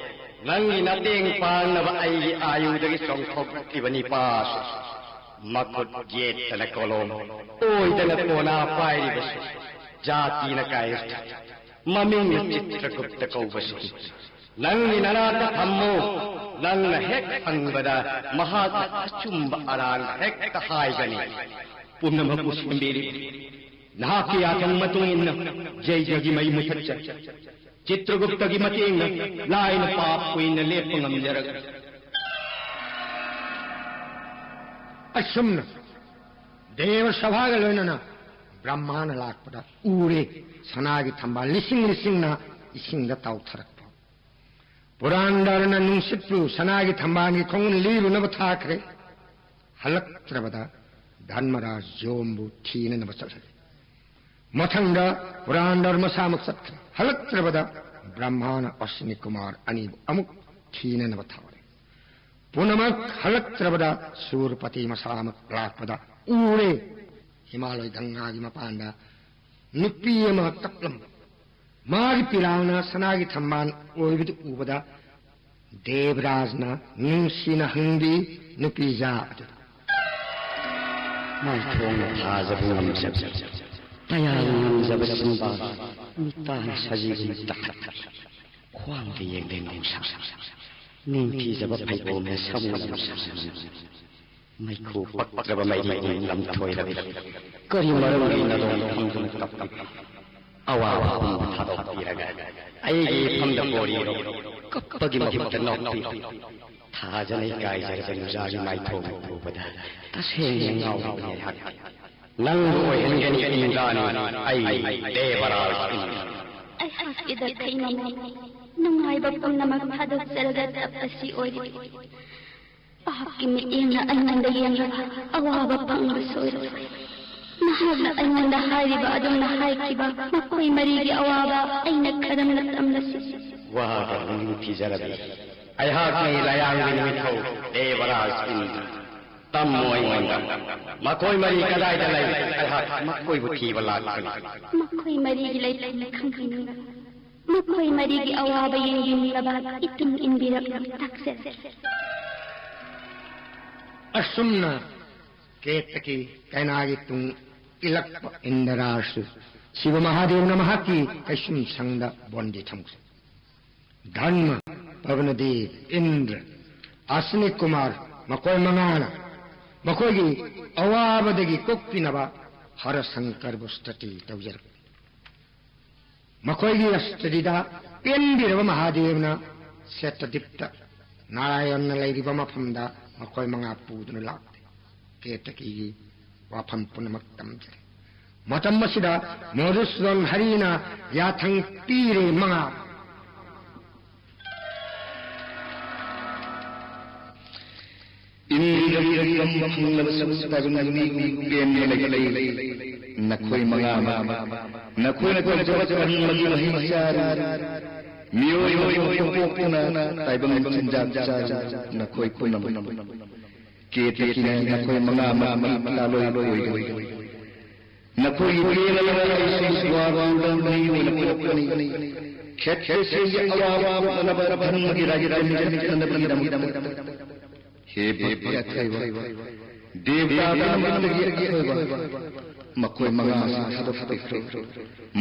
ꯅꯪꯒꯤ ꯅꯇꯦꯡ ꯄꯥꯡꯅꯕ ꯑꯩꯒꯤ ꯑꯥꯌꯨꯗꯒꯤ ꯆꯣꯡꯊꯣꯛꯂꯛꯂꯤꯕ ꯅꯤꯄꯥꯁꯨ ꯃꯈꯨꯠ ꯌꯦꯠꯇꯅ ꯀꯣꯂꯣꯝ, ꯑꯣꯏꯗꯅ ꯀꯣꯅꯥ ꯄꯥꯏꯔꯤꯕꯁꯨ ꯖꯥꯇꯤꯅ ꯀꯥꯏꯔꯤ꯫ ꯃꯃꯤꯡꯅ ꯆꯤꯇ꯭ꯔꯒꯨꯞꯇ ꯀꯧꯕꯁꯤ ꯅꯪꯒꯤ ꯅꯅꯥꯛꯇ ꯊꯝꯃꯨ꯫ ꯅꯪꯅ ꯍꯦꯛ ꯐꯪꯕꯗ ꯃꯍꯥꯛꯅ ꯑꯆꯨꯝꯕ ꯑꯔꯥꯟꯕ ꯍꯦꯛꯇ ꯍꯥꯏꯒꯅꯤ꯫ ꯄꯨꯝꯅꯃꯛꯄꯨ ꯁꯦꯝꯕꯤꯔꯤ꯫ ꯅꯍꯥꯛꯀꯤ ꯌꯥꯊꯪ ꯃꯇꯨꯡ ꯏꯟꯅ ꯖꯩꯒ꯭ꯌꯒꯤ ꯃꯩ ꯃꯨꯊꯠꯆꯩ꯫ ꯆꯤꯇ꯭ꯔꯒꯨꯞꯇꯒꯤ ꯃꯇꯦꯡꯅ ꯂꯥꯏꯅ ꯄꯥꯞ ꯀꯨꯏꯅ ꯂꯦꯞꯄ ꯉꯝꯖꯔꯒꯅꯤ꯫ ꯑꯁꯨꯝꯅ ꯗꯦꯕ ꯁꯚꯥꯒ ꯂꯣꯏꯅꯅ ꯕ꯭ꯔꯍ꯭ꯃꯥꯅ ꯂꯥꯛꯄꯗ ꯎꯔꯦ꯫ ꯁꯅꯥꯒꯤ ꯊꯝꯕꯥꯜ ꯂꯤꯁꯤꯡ ꯂꯤꯁꯤꯡꯅ ꯏꯁꯤꯡꯗ ꯇꯥꯎꯊꯔꯛꯄ꯫ ꯄꯨꯔꯥꯟꯗꯔꯅ ꯅꯨꯡꯁꯤꯠꯄꯨ ꯁꯅꯥꯒꯤ ꯊꯝꯕꯥꯜꯒꯤ ꯈꯣꯡꯒꯨꯜ ꯂꯤꯔꯨꯅꯕ ꯊꯥꯈ꯭ꯔꯦ꯫ ꯍꯜꯂꯛꯇ꯭ꯔꯕꯗ ꯙꯔꯃꯔꯥꯖ ꯖꯣꯝꯕꯨ ꯊꯤꯅꯅꯕ ꯆꯠꯍꯜꯂꯤ꯫ ꯃꯊꯪꯗ ꯄꯨꯔꯥꯟꯗꯔ ꯃꯁꯥꯃꯛ ꯆꯠꯈ꯭ꯔꯦ꯫ ꯍꯜꯂꯛꯇ꯭ꯔꯕꯗ ꯕ꯭ꯔꯍ꯭ꯃꯥꯅ ꯑꯁ꯭ꯋꯤꯅꯤ ꯀꯨꯃꯥꯔ ꯑꯅꯤꯕꯨ ꯑꯃꯨꯛ ꯊꯤꯅꯅꯕ ꯊꯥꯔꯦ꯫ ꯄꯨꯝꯅꯃꯛ ꯍꯜꯂꯛꯇ꯭ꯔꯕꯗ ꯁꯨꯔꯄꯇꯤ ꯃꯁꯥꯃꯛ ꯂꯥꯛꯄꯗ ꯎꯔꯦ꯫ ꯍꯤꯃꯥꯂꯣꯏ ꯒꯪꯒꯥꯒꯤ ꯃꯄꯥꯟꯗ ꯅꯨꯄꯤ ꯑꯃ ꯀꯞꯂꯝꯕ꯫ ꯃꯥꯒꯤ ꯄꯤꯔꯥꯡꯅ ꯁꯅꯥꯒꯤ ꯊꯝꯕꯥꯜ ꯑꯣꯏꯕꯗꯨ ꯎꯕꯗ ꯗꯦꯕꯔꯥꯖꯅ ꯅꯨꯡꯁꯤꯅ ꯍꯪꯕꯤ ꯅꯨꯄꯤꯖꯥ ꯑꯗꯨꯗ꯫ ꯃꯥꯏꯊꯣꯡꯅ ꯊꯥꯖꯕ ꯉꯝꯖꯕ, ꯇꯌꯥꯡ ꯉꯝꯖꯕ ꯆꯤꯟꯕꯥꯜ, ꯃꯤꯠꯄꯥꯟ ꯁꯖꯤꯒꯨꯝ ꯇꯥꯈꯠ, ꯈ꯭ꯋꯥꯡꯗ ꯌꯦꯡꯂꯦꯟ ꯅꯨꯡꯁꯥ, ꯅꯤꯡꯊꯤꯖꯕ ꯐꯩꯕꯣꯝꯅ ꯁꯃꯨ ꯅꯨꯡꯁꯥ, ꯃꯩꯈꯨ ꯄꯛꯇ꯭ꯔꯕ ꯃꯩꯔꯤꯒꯨꯝ ꯂꯝꯊꯣꯏꯔꯕꯤ, ꯀꯔꯤ ꯃꯔꯝꯒꯤ ꯅꯗꯣꯝ ꯐꯝꯗꯨꯅ ꯀꯞꯂꯤꯕꯤ? ꯑꯋꯥꯕ ꯄꯨꯝꯕ ꯊꯥꯗꯣꯛꯄꯤꯔꯒ ꯑꯩꯒꯤ ꯏꯐꯝꯗ ꯕꯣꯔꯤꯔꯣ, ꯀꯞꯄꯒꯤ ꯃꯍꯨꯠꯇ ꯅꯣꯛꯄꯤꯔꯣ꯫ ꯊꯥꯖꯅ ꯏꯀꯥꯏꯖꯔꯕ ꯅꯨꯖꯥꯒꯤ ꯃꯥꯏꯊꯣꯡ ꯎꯕꯗ ꯇꯁꯦꯡꯅ ꯉꯥꯎꯔꯕꯅꯤ ꯑꯩꯍꯥꯛ꯫ ꯅꯪꯕꯨ ꯑꯣꯏꯍꯟꯒꯅꯤ ꯏꯟꯗ꯭ꯔꯥꯅꯤ, ꯑꯩ ꯗꯦꯕꯔꯥꯖ ꯏꯟꯗ꯭ꯔ꯫ ꯑꯩꯍꯥꯛꯀꯤ ꯗꯈꯩ ꯃꯃꯣ, ꯅꯨꯡꯉꯥꯏꯕ ꯄꯨꯝꯅꯃꯛ ꯊꯥꯗꯣꯛꯆꯔꯒ ꯇꯞꯄꯁꯤ ꯑꯣꯏꯔꯤ꯫ ꯄꯥꯞꯀꯤ ꯃꯤꯠꯌꯦꯡꯅ ꯑꯩꯉꯣꯟꯗ ꯌꯦꯡꯂꯒ ꯑꯋꯥꯕ ꯄꯪꯕ ꯁꯣꯏꯔꯣꯏ꯫ ꯅꯍꯥꯛꯅ ꯑꯩꯉꯣꯟꯗ ꯍꯥꯏꯔꯤꯕ ꯑꯗꯨꯝꯅ ꯍꯥꯏꯈꯤꯕ ꯃꯈꯣꯏ ꯃꯔꯤꯒꯤ ꯑꯋꯥꯕ ꯑꯩꯅ ꯀꯔꯝꯅ ꯇꯝꯂꯁꯤ? ꯋꯥꯒ ꯅꯤꯡꯊꯤꯖꯔꯕꯤ, ꯑꯩꯍꯥꯛꯀꯤ ꯂꯥꯌꯥꯡꯒꯤ ꯅꯨꯃꯤꯠꯊꯧ ꯗꯦꯕꯔꯥꯖ ꯏꯟꯗ꯭ꯔ꯫ ꯇꯝꯃꯨ ꯑꯩꯉꯣꯟꯗ꯫ ꯃꯈꯣꯏ ꯃꯔꯤ ꯀꯗꯥꯏꯗ ꯂꯩ? ꯑꯩꯍꯥꯛ ꯃꯈꯣꯏꯕꯨ ꯊꯤꯕ ꯂꯥꯛꯀꯅꯤ꯫ ꯃꯈꯣꯏ ꯃꯔꯤꯒꯤ ꯂꯩꯐꯝ ꯈꯪꯍꯟꯅꯤꯡꯕ, ꯃꯈꯣꯏ ꯃꯔꯤꯒꯤ ꯑꯋꯥꯕ ꯌꯦꯡꯕꯤꯅꯕ ꯏꯇꯨꯡ ꯏꯟꯕꯤꯔꯛꯂꯨ, ꯇꯥꯛꯆꯔꯤ꯫ ꯑꯁꯨꯝꯅ ꯀꯦꯇꯀꯤ ꯀꯩꯅꯥꯒꯤ ꯇꯨꯡ ꯏꯜꯂꯛꯄ ꯏꯟꯗ꯭ꯔꯥꯁꯨ ꯁꯤꯕ ꯃꯍꯥꯗꯦꯕꯅ ꯃꯍꯥꯛꯀꯤ ꯀꯩꯁꯨꯝ ꯁꯪꯗ ꯕꯣꯟꯗꯤ ꯊꯝꯈ꯭ꯔꯦ꯫ ꯙꯔꯃ, ꯄꯕꯅꯗꯦꯕ, ꯏꯟꯗ꯭ꯔ, ꯑꯁꯅꯤ ꯀꯨꯃꯥꯔ, ꯃꯈꯣꯏ ꯃꯉꯥꯅ ꯃꯈꯣꯏꯒꯤ ꯑꯋꯥꯕꯗꯒꯤ ꯀꯣꯛꯄꯤꯅꯕ ꯍꯔ ꯁꯪꯀꯔꯕꯨ ꯁ꯭ꯇꯨꯇꯤ ꯇꯧꯖꯔꯛꯄꯅꯤ꯫ ꯃꯈꯣꯏꯒꯤ ꯁ꯭ꯇꯨꯇꯤꯗ ꯄꯦꯟꯕꯤꯔꯕ ꯃꯍꯥꯗꯦꯕꯅ ꯁꯦꯇꯗꯤꯞꯇ ꯅꯥꯔꯥꯌꯟꯅ ꯂꯩꯔꯤꯕ ꯃꯐꯝꯗ ꯃꯈꯣꯏ ꯃꯉꯥ ꯄꯨꯗꯨꯅ ꯂꯥꯛꯂꯦ꯫ ꯀꯦꯇꯀꯤꯒꯤ ꯋꯥꯐꯝ ꯄꯨꯝꯅꯃꯛ ꯇꯝꯖꯔꯦ꯫ ꯃꯇꯝ ꯑꯁꯤꯗ ꯃꯣꯗꯨꯁꯨꯗꯟ ꯍꯔꯤꯅ ꯌꯥꯊꯪ ꯄꯤꯔꯦ ꯃꯉꯥ꯫ ꯏꯟꯗ꯭ꯔꯒꯤ ꯐꯪꯂꯕ ꯁꯔꯨꯛ ꯇꯥꯏꯕꯪ ꯃꯤꯒꯨꯝ ꯄꯦꯟꯕ ꯂꯩꯇꯦ꯫ ꯅꯈꯣꯏ ꯃꯉꯥꯃꯛ ꯅꯈꯣꯏꯅ ꯇꯧꯖꯕ ꯀꯔꯃꯒꯤ ꯃꯍꯩ ꯆꯥꯔꯨ꯫ ꯃꯤꯑꯣꯏ ꯑꯃ ꯄꯣꯛꯇꯨꯅ ꯇꯥꯏꯕꯪ ꯆꯤꯟꯖꯥꯛ ꯆꯥꯔꯤ ꯅꯈꯣꯏ ꯄꯨꯝꯅꯃꯛ꯫ ꯀꯦꯇꯀꯤꯅ ꯅꯈꯣꯏ ꯃꯉꯥꯃꯛꯀꯤ ꯂꯥꯂꯣꯏ ꯑꯣꯏꯒꯅꯤ꯫ ꯅꯈꯣꯏꯒꯤ ꯄꯦꯟꯅꯅꯕ ꯑꯩꯁꯨ ꯁ꯭ꯋꯔꯒꯗ ꯃꯤ ꯑꯣꯏꯅ ꯄꯣꯛꯄꯅꯤ꯫ ꯈꯦꯇ꯭ꯔꯁꯤꯡꯒꯤ ꯑꯋꯥꯕ ꯀꯣꯛꯅꯅꯕ ꯙꯔꯃꯒꯤ ꯔꯥꯖ꯭ꯌ ꯃꯤꯡꯆꯠꯅꯕꯒꯤꯗꯃꯛ꯫ ꯍꯦ ꯚꯛꯇꯤ ꯑꯊꯣꯏꯕ, ꯗꯦꯕꯇꯥ ꯄꯨꯝꯅꯃꯛꯇꯒꯤ ꯑꯊꯣꯏꯕ, ꯃꯈꯣꯏ ꯃꯉꯥ ꯑꯁꯤ ꯊꯥꯗꯣꯛꯄꯤꯈ꯭ꯔꯣ꯫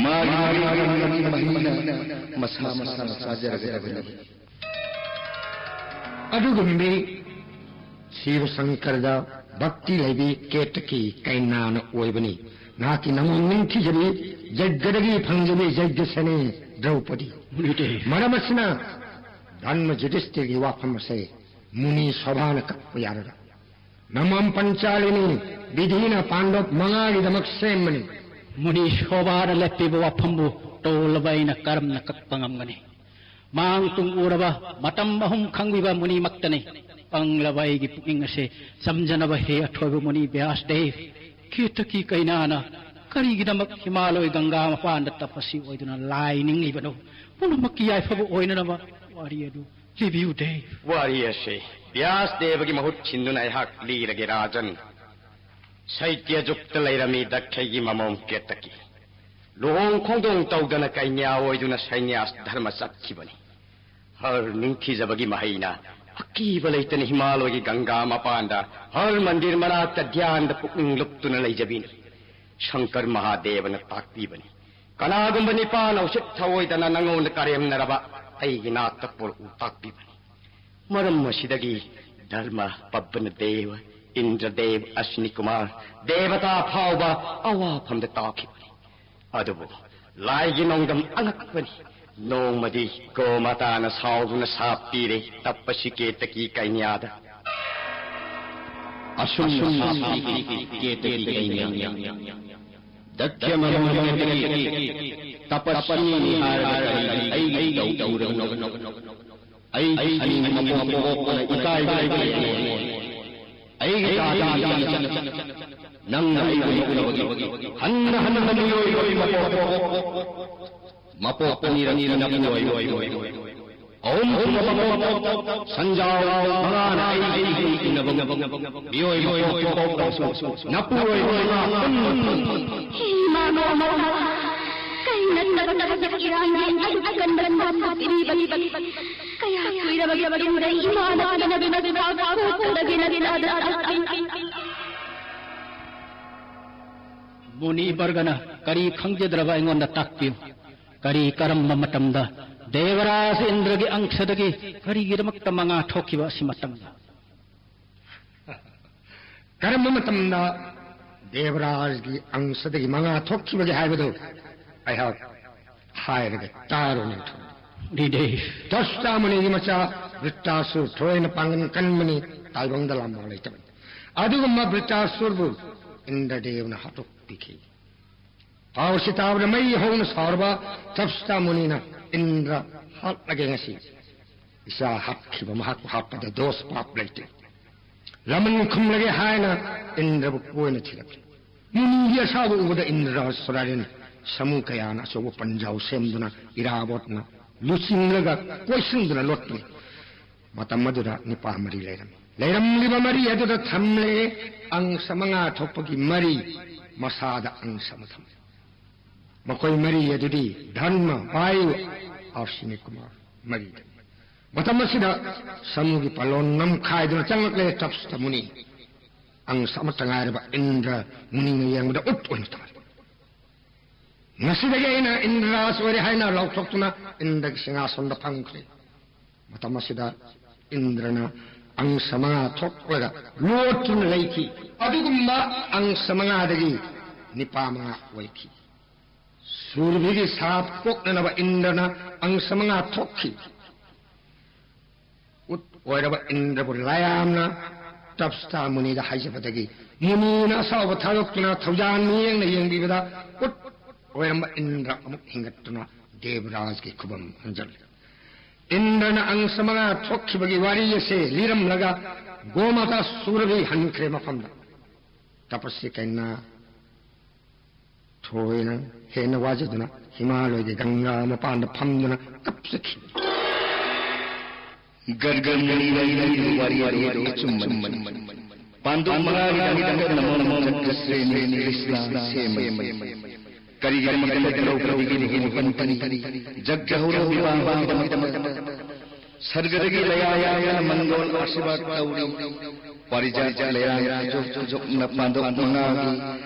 ꯃꯥꯒꯤ ꯃꯥꯒꯤ ꯃꯍꯩꯅ ꯃꯁꯥ ꯃꯁꯥꯅ ꯆꯥꯖꯔꯒꯗꯕꯅꯤ꯫ ꯑꯗꯨꯒꯨꯝꯕꯤ ꯁꯤꯕ ꯁꯪꯀꯔꯗ ꯚꯛꯇꯤ ꯂꯩꯕꯤ ꯀꯦꯇꯀꯤ ꯀꯩꯅꯥꯅ ꯑꯣꯏꯕꯅꯤ꯫ ꯅꯍꯥꯛꯀꯤ ꯅꯃꯣꯝ ꯅꯤꯡꯊꯤꯖꯕꯤ ꯌꯩꯒꯗꯒꯤ ꯐꯪꯖꯕꯤ ꯌꯩꯒꯁꯅꯤ ꯗ꯭ꯔꯧꯄꯗꯤ꯫ ꯃꯔꯝ ꯑꯁꯤꯅ ꯙꯔꯃ ꯌꯨꯙꯤꯁꯇꯤꯔꯒꯤ ꯋꯥꯐꯝ ꯑꯁꯦ ꯃꯨꯅꯤ ꯁꯣꯚꯥꯅ ꯀꯛꯄ ꯌꯥꯔꯔꯣꯏ꯫ ꯅꯃꯣꯝ ꯄꯟꯆꯥꯂꯤꯅꯤ ꯕꯤꯙꯤꯅ ꯄꯥꯟꯗꯣꯞ ꯃꯉꯥꯒꯤꯗꯃꯛ ꯁꯦꯝꯕꯅꯤ꯫ ꯃꯨꯅꯤ ꯁꯣꯚꯥꯅ ꯂꯦꯞꯄꯤꯕ ꯋꯥꯐꯝꯕꯨ ꯇꯣꯜꯂꯕ ꯑꯩꯅ ꯀꯔꯝꯅ ꯀꯛꯄ ꯉꯝꯒꯅꯤ? ꯃꯥꯡ ꯇꯨꯡ ꯎꯔꯕ, ꯃꯇꯝ ꯑꯍꯨꯝ ꯈꯪꯕꯤꯕ ꯃꯨꯅꯤꯃꯛꯇꯅꯤ꯫ ꯄꯪꯂꯕ ꯑꯩꯒꯤ ꯄꯨꯛꯅꯤꯡ ꯑꯁꯦ ꯆꯝꯖꯅꯕ ꯍꯦ ꯑꯊꯣꯏꯕ ꯃꯨꯅꯤ ꯕ꯭ꯌꯥꯁ ꯗꯦꯕ, ꯀꯦꯇꯀꯤ ꯀꯩꯅꯥꯅ ꯀꯔꯤꯒꯤꯗꯃꯛ ꯍꯤꯃꯥꯂꯣꯏ ꯒꯪꯒꯥ ꯃꯄꯥꯟꯗ ꯇꯄꯁꯤ ꯑꯣꯏꯗꯨꯅ ꯂꯥꯏ ꯅꯤꯡꯂꯤꯕꯅꯣ? ꯄꯨꯝꯅꯃꯛꯀꯤ ꯌꯥꯏꯐꯕ ꯑꯣꯏꯅꯅꯕ ꯋꯥꯔꯤ ꯑꯗꯨ ꯂꯤꯕꯤꯌꯨ ꯗꯦꯕ꯫ ꯋꯥꯔꯤ ꯑꯁꯤ ꯕ꯭ꯌꯥꯁ ꯗꯦꯕꯒꯤ ꯃꯍꯨꯠ ꯁꯤꯟꯗꯨꯅ ꯑꯩꯍꯥꯛ ꯂꯤꯔꯒꯦ ꯔꯥꯖꯟ꯫ ꯁꯩꯇ꯭ꯌ ꯖꯨꯛꯇ ꯂꯩꯔꯝꯃꯤ ꯗꯛꯈꯩꯒꯤ ꯃꯃꯣꯝ ꯀꯦꯇꯀꯤ꯫ ꯂꯨꯍꯣꯡ ꯈꯣꯡꯗꯣꯡ ꯇꯧꯗꯅ ꯀꯩꯅ꯭ꯌꯥ ꯑꯣꯏꯗꯨꯅ ꯁꯩꯅ꯭ꯌꯥꯁ ꯙꯔꯃ ꯆꯠꯈꯤꯕꯅꯤ꯫ ꯍꯔ ꯅꯤꯡꯊꯤꯖꯕꯒꯤ ꯃꯍꯩꯅ ꯑꯀꯤꯕ ꯂꯩꯇꯅ ꯍꯤꯃꯥꯂꯣꯏꯒꯤ ꯒꯪꯒꯥ ꯃꯄꯥꯟꯗ ꯍꯔ ꯃꯟꯗꯤꯔ ꯃꯅꯥꯛꯇ ꯙ꯭ꯌꯥꯟꯗ ꯄꯨꯛꯅꯤꯡ ꯂꯨꯞꯇꯨꯅ ꯂꯩꯖꯕꯤꯅꯤ꯫ ꯁꯪꯀꯔ ꯃꯍꯥꯗꯦꯕꯅ ꯇꯥꯛꯄꯤꯕꯅꯤ꯫ ꯀꯅꯥꯒꯨꯝꯕ ꯅꯤꯄꯥꯅ ꯎꯁꯤꯠ ꯊꯑꯣꯏꯗꯅ ꯅꯉꯣꯟꯗ ꯀꯔꯦꯝꯅꯔꯕ ꯑꯩꯒꯤ ꯅꯥꯛꯇ ꯄꯣꯔꯛꯎ ꯇꯥꯛꯄꯤꯕꯅꯤ꯫ ꯃꯔꯝ ꯑꯁꯤꯗꯒꯤ ꯙꯔꯃ, ꯄꯕꯅ ꯗꯦꯕ, ꯏꯟꯗ꯭ꯔ ꯗꯦꯕ, ꯑꯁ꯭ꯅꯤ ꯀꯨꯃꯥꯔ, ꯗꯦꯕꯇꯥ ꯐꯥꯎꯕ ꯑꯋꯥꯐꯝꯗ ꯇꯥꯈꯤꯕꯅꯤ꯫ ꯑꯗꯨꯕꯨ ꯂꯥꯏꯒꯤ ꯅꯣꯡꯗꯝ ꯑꯉꯛꯄꯅꯤ꯫ ꯅꯣꯡꯃꯗꯤ ꯒꯣꯃꯥꯇꯥꯅ ꯁꯥꯎꯗꯨꯅ ꯁꯥꯞ ꯄꯤꯔꯦ ꯇꯞꯄꯁꯤ ꯀꯦꯇꯀꯤ ꯀꯩꯅ꯭ꯌꯥꯗ꯫ ꯑꯁꯨꯝꯅ ꯁꯥꯞ ꯄꯤꯔꯦ ꯀꯦꯇꯀꯤ ꯀꯩꯅ꯭ꯌꯥ꯫ ꯗꯛꯈ꯭ꯌ ꯃꯃꯣꯟ ꯀꯦꯇꯀꯤ ꯇꯄꯁ꯭ꯋꯤꯅꯤ ꯍꯥꯏꯔꯒ ꯀꯔꯤꯒꯤ ꯑꯩꯒꯤ ꯇꯧ ꯇꯧꯔꯕꯅꯣ? ꯑꯩꯒꯤ ꯑꯅꯤꯡ ꯃꯄꯣꯛ ꯄꯣꯛꯄꯅ ꯏꯀꯥꯏꯕ ꯂꯩꯇꯦ꯫ ꯑꯩꯒꯤ ꯗꯥꯗꯥꯒꯤ ꯅꯪꯅ ꯑꯩꯕꯨ ꯅꯣꯛꯅꯕꯒꯤ ꯍꯟꯅ ꯍꯟꯅ ꯃꯤꯑꯣꯏꯕꯒꯤ ꯃꯄꯣꯛ ꯃꯄꯣꯛ ꯑꯅꯤꯔꯛꯀꯤ ꯅꯄꯨ ꯑꯣꯏꯕ, ꯑꯍꯨꯝꯁꯨꯕ ꯃꯄꯣꯛ ꯁꯟꯖꯥꯎ ꯃꯉꯥꯅ ꯑꯩꯒꯤ ꯏꯅꯕ ꯃꯤꯑꯣꯏꯕ ꯄꯣꯛꯄ ꯄꯣꯛꯄꯁꯨ ꯅꯄꯨ ꯑꯣꯏꯕ ꯃꯉꯥ ꯄꯨꯟꯅ ꯐꯪ꯫ ꯍꯦ ꯏꯃꯥ ꯃꯥ ꯃꯥ, ꯀꯩ ꯅꯠꯇꯕ ꯊꯕꯛ ꯏꯔꯥꯡꯒꯤ ꯑꯗꯨꯛ ꯀꯟꯕ ꯁꯥꯐꯨ ꯄꯤꯔꯤꯕ? ꯀꯌꯥ ꯀꯨꯏꯔꯕꯒꯤ ꯃꯇꯨꯡꯗ ꯏꯃꯥꯅ ꯄꯤꯅꯕ ꯁꯥꯐꯨ ꯀꯗꯒꯦ ꯅꯆꯥꯗ ꯇꯥꯛꯄꯤ꯫ ꯃꯨꯅꯤ ꯕꯔꯒꯅ ꯀꯔꯤ ꯈꯪꯖꯗ꯭ꯔꯕ ꯑꯩꯉꯣꯟꯗ ꯇꯥꯛꯄꯤꯌꯨ꯫ ꯀꯔꯤ, ꯀꯔꯝꯕ ꯃꯇꯝꯗ ꯗꯦꯕꯔꯥꯖ ꯏꯟꯗ꯭ꯔꯒꯤ ꯑꯪꯁꯗꯒꯤ ꯀꯔꯤꯒꯤꯗꯃꯛꯇ ꯃꯉꯥ ꯊꯣꯛꯈꯤꯕ ꯑꯁꯤ ꯃꯇꯝꯗ? ꯀꯔꯝꯕ ꯃꯇꯝꯗ ꯗꯦꯕꯔꯥꯖꯒꯤ ꯑꯪꯁꯗꯒꯤ ꯃꯉꯥ ꯊꯣꯛꯈꯤꯕꯒꯦ ꯍꯥꯏꯕꯗꯨ ꯑꯩꯍꯥꯛ ꯍꯥꯏꯔꯒ ꯇꯥꯔꯣ, ꯅꯤꯡꯊꯧ꯫ ꯔꯤꯗꯦ꯫ ꯇꯁꯇꯥꯃꯨꯅꯤꯒꯤ ꯃꯆꯥ ꯕ꯭ꯔꯤꯇꯥꯁꯨꯔ ꯊꯣꯏꯅ ꯄꯥꯡꯒꯟ ꯀꯟꯕꯅꯤ, ꯇꯥꯏꯕꯪꯗ ꯂꯥꯟꯕ ꯂꯩꯇꯕꯅꯤ꯫ ꯑꯗꯨꯒꯨꯝꯕ ꯕ꯭ꯔꯤꯇꯥꯁꯨꯔꯕꯨ ꯏꯟꯗ꯭ꯔꯗꯦꯕꯅ ꯍꯥꯠꯇꯣꯛꯄꯤꯈꯤ꯫ ꯄꯥꯎꯁꯤ ꯇꯥꯕꯗ ꯃꯩ ꯍꯧꯅ ꯁꯥꯎꯔꯕ ꯇꯞꯁꯇꯥ ꯃꯨꯅꯤꯅ ꯏꯟꯗ꯭ꯔ ꯍꯥꯠꯂꯒꯦ ꯉꯁꯤ꯫ ꯏꯆꯥ ꯍꯥꯠꯈꯤꯕ ꯃꯍꯥꯛꯄꯨ ꯍꯥꯠꯄꯗ ꯗꯣꯁ ꯄꯥꯞ ꯂꯩꯇꯦ꯫ ꯂꯃꯟ ꯈꯨꯝꯂꯒꯦ ꯍꯥꯏꯅ ꯏꯟꯗ꯭ꯔꯕꯨ ꯀꯣꯏꯅ ꯊꯤꯔꯛꯂꯤ꯫ ꯃꯨꯅꯤꯒꯤ ꯑꯁꯥꯎꯕ ꯎꯕꯗ ꯏꯟꯗ꯭ꯔ ꯁꯣꯔꯥꯔꯤꯟ ꯁꯥꯃꯨ ꯀꯌꯥꯅ ꯑꯆꯧꯕ ꯄꯟꯖꯥꯎ ꯁꯦꯝꯗꯨꯅ ꯏꯔꯥꯕꯣꯠꯅ ꯂꯨꯆꯤꯡꯂꯒ ꯀꯣꯏꯁꯤꯟꯗꯨꯅ ꯂꯣꯠꯄꯅꯤ꯫ ꯃꯇꯝ ꯑꯗꯨꯗ ꯅꯤꯄꯥ ꯃꯔꯤ ꯂꯩꯔꯝꯃꯤ꯫ ꯂꯩꯔꯝꯂꯤꯕ ꯃꯔꯤ ꯑꯗꯨꯗ ꯊꯝꯂꯦ ꯑꯪꯁ ꯃꯉꯥ ꯊꯣꯛꯄꯒꯤ ꯃꯔꯤ, ꯃꯁꯥꯗ ꯑꯪꯁ ꯑꯃ ꯊꯝꯂꯦ꯫ ꯃꯈꯣꯏ ꯃꯔꯤ ꯑꯗꯨꯗꯤ ꯙꯔꯃ, ꯚꯥꯌꯨ, ꯑꯁ꯭ꯋꯤꯅꯤ ꯀꯨꯃꯥꯔ ꯃꯔꯤꯗ꯫ ꯃꯇꯝ ꯑꯁꯤꯗ ꯁꯃꯨꯒꯤ ꯄꯥꯂꯣꯟ ꯅꯝꯈꯥꯏꯗꯨꯅ ꯆꯪꯂꯛꯂꯦ ꯇꯞꯁꯇ ꯃꯨꯅꯤ꯫ ꯑꯪꯁ ꯑꯃꯠꯇ ꯉꯥꯏꯔꯕ ꯏꯟꯗ꯭ꯔ ꯃꯨꯅꯤꯅ ꯌꯦꯡꯕꯗ ꯎꯠ ꯑꯣꯏꯅ ꯇꯥꯔꯦ꯫ "ꯉꯁꯤꯗꯒꯤ ꯑꯩꯅ ꯏꯟꯗ꯭ꯔꯔꯥꯖ ꯑꯣꯏꯔꯦ" ꯍꯥꯏꯅ ꯂꯥꯎꯊꯣꯛꯇꯨꯅ ꯏꯟꯗ꯭ꯔꯒꯤ ꯁꯤꯡꯍꯥꯁꯟꯗ ꯐꯝꯈ꯭ꯔꯦ꯫ ꯃꯇꯝ ꯑꯁꯤꯗ ꯏꯟꯗ꯭ꯔꯅ ꯑꯪꯁ ꯃꯉꯥ ꯊꯣꯛꯂꯒ ꯂꯣꯠꯇꯨꯅ ꯂꯩꯈꯤ꯫ ꯑꯗꯨꯒꯨꯝꯕ ꯑꯪꯁ ꯃꯉꯥꯗꯒꯤ ꯅꯤꯄꯥ ꯃꯉꯥ ꯑꯣꯏꯈꯤ꯫ ꯁꯨꯔꯚꯤꯒꯤ ꯁꯥꯞ ꯀꯣꯛꯅꯅꯕ ꯏꯟꯗ꯭ꯔꯅ ꯑꯪꯁ ꯃꯉꯥ ꯊꯣꯛꯈꯤ꯫ ꯎꯠ ꯑꯣꯏꯔꯕ ꯏꯟꯗ꯭ꯔꯕꯨ ꯂꯥꯌꯥꯝꯅ ꯇꯞꯁꯇꯥ ꯃꯨꯅꯤꯗ ꯍꯥꯏꯖꯕꯗꯒꯤ ꯃꯨꯅꯤꯅ ꯑꯁꯥꯎꯕ ꯊꯥꯗꯣꯛꯇꯨꯅ ꯊꯧꯖꯥꯟ ꯃꯤꯠꯌꯦꯡꯅ ꯌꯦꯡꯕꯤꯕꯗ ꯎꯠ ꯑꯣꯏꯔꯝꯕ ꯏꯟꯗ꯭ꯔ ꯑꯃꯨꯛ ꯍꯤꯡꯒꯠꯇꯨꯅ ꯗꯦꯕꯔꯥꯖꯒꯤ ꯈꯨꯕꯝ ꯍꯟꯖꯜꯂꯤ꯫ ꯏꯟꯗ꯭ꯔꯅ ꯑꯪꯁ ꯃꯉꯥ ꯊꯣꯛꯈꯤꯕꯒꯤ ꯋꯥꯔꯤ ꯑꯁꯦ ꯂꯤꯔꯝꯂꯒ ꯒꯣꯃꯥꯇꯥ ꯁꯨꯔꯚꯤ ꯍꯟꯈ꯭ꯔꯦ ꯃꯐꯝꯗ꯫ ꯇꯄꯁꯤ ꯀꯩꯅ ꯊꯣꯏꯅ ꯍꯦꯟꯅ ꯋꯥꯖꯗꯨꯅ ꯍꯤꯃꯥꯂꯣꯏꯒꯤ ꯒꯪꯒꯥ ꯃꯄꯥꯟꯗ ꯐꯝꯗꯨꯅ ꯀꯞꯆꯈꯤ꯫ ꯒꯔꯒꯔ ꯃꯨꯅꯤꯅ ꯏꯔꯝꯂꯤꯕ ꯋꯥꯔꯤ ꯑꯗꯨ ꯑꯆꯨꯝꯕꯅꯤ꯫ ꯄꯥꯟꯗꯨꯞ ꯃꯉꯥꯒꯤꯗꯃꯛꯇ ꯅꯃꯣ ꯅꯃꯣ ꯖꯒ꯭ꯔꯁ꯭ꯔꯦꯅꯤ ꯀ꯭ꯔꯤꯁꯅ ꯁꯦꯝꯕꯅꯤ꯫ ꯀꯔꯤꯒꯤꯗꯃꯛꯇ ꯗ꯭ꯔꯧꯄꯗꯤꯒꯤ ꯂꯨꯍꯣꯡꯕ ꯄꯟꯊꯅꯤ? ꯖꯒ꯭ꯔꯍꯧꯔ ꯕꯤꯕꯥꯍꯒꯤꯗꯃꯛꯇ ꯁꯔꯒꯗꯒꯤ ꯂꯌꯥ ꯌꯥꯌꯥꯅ ꯃꯪꯒꯣꯜ ꯑꯥꯁꯤꯔꯕꯥꯗ ꯇꯧꯔꯤ꯫ ꯄꯥꯔꯤꯖꯥꯠ ꯂꯩꯔꯥꯡ ꯈꯨꯖꯣꯞ ꯈꯨꯖꯣꯞꯅ ꯄꯥꯟꯗꯣꯞ ꯃꯉꯥꯒꯤ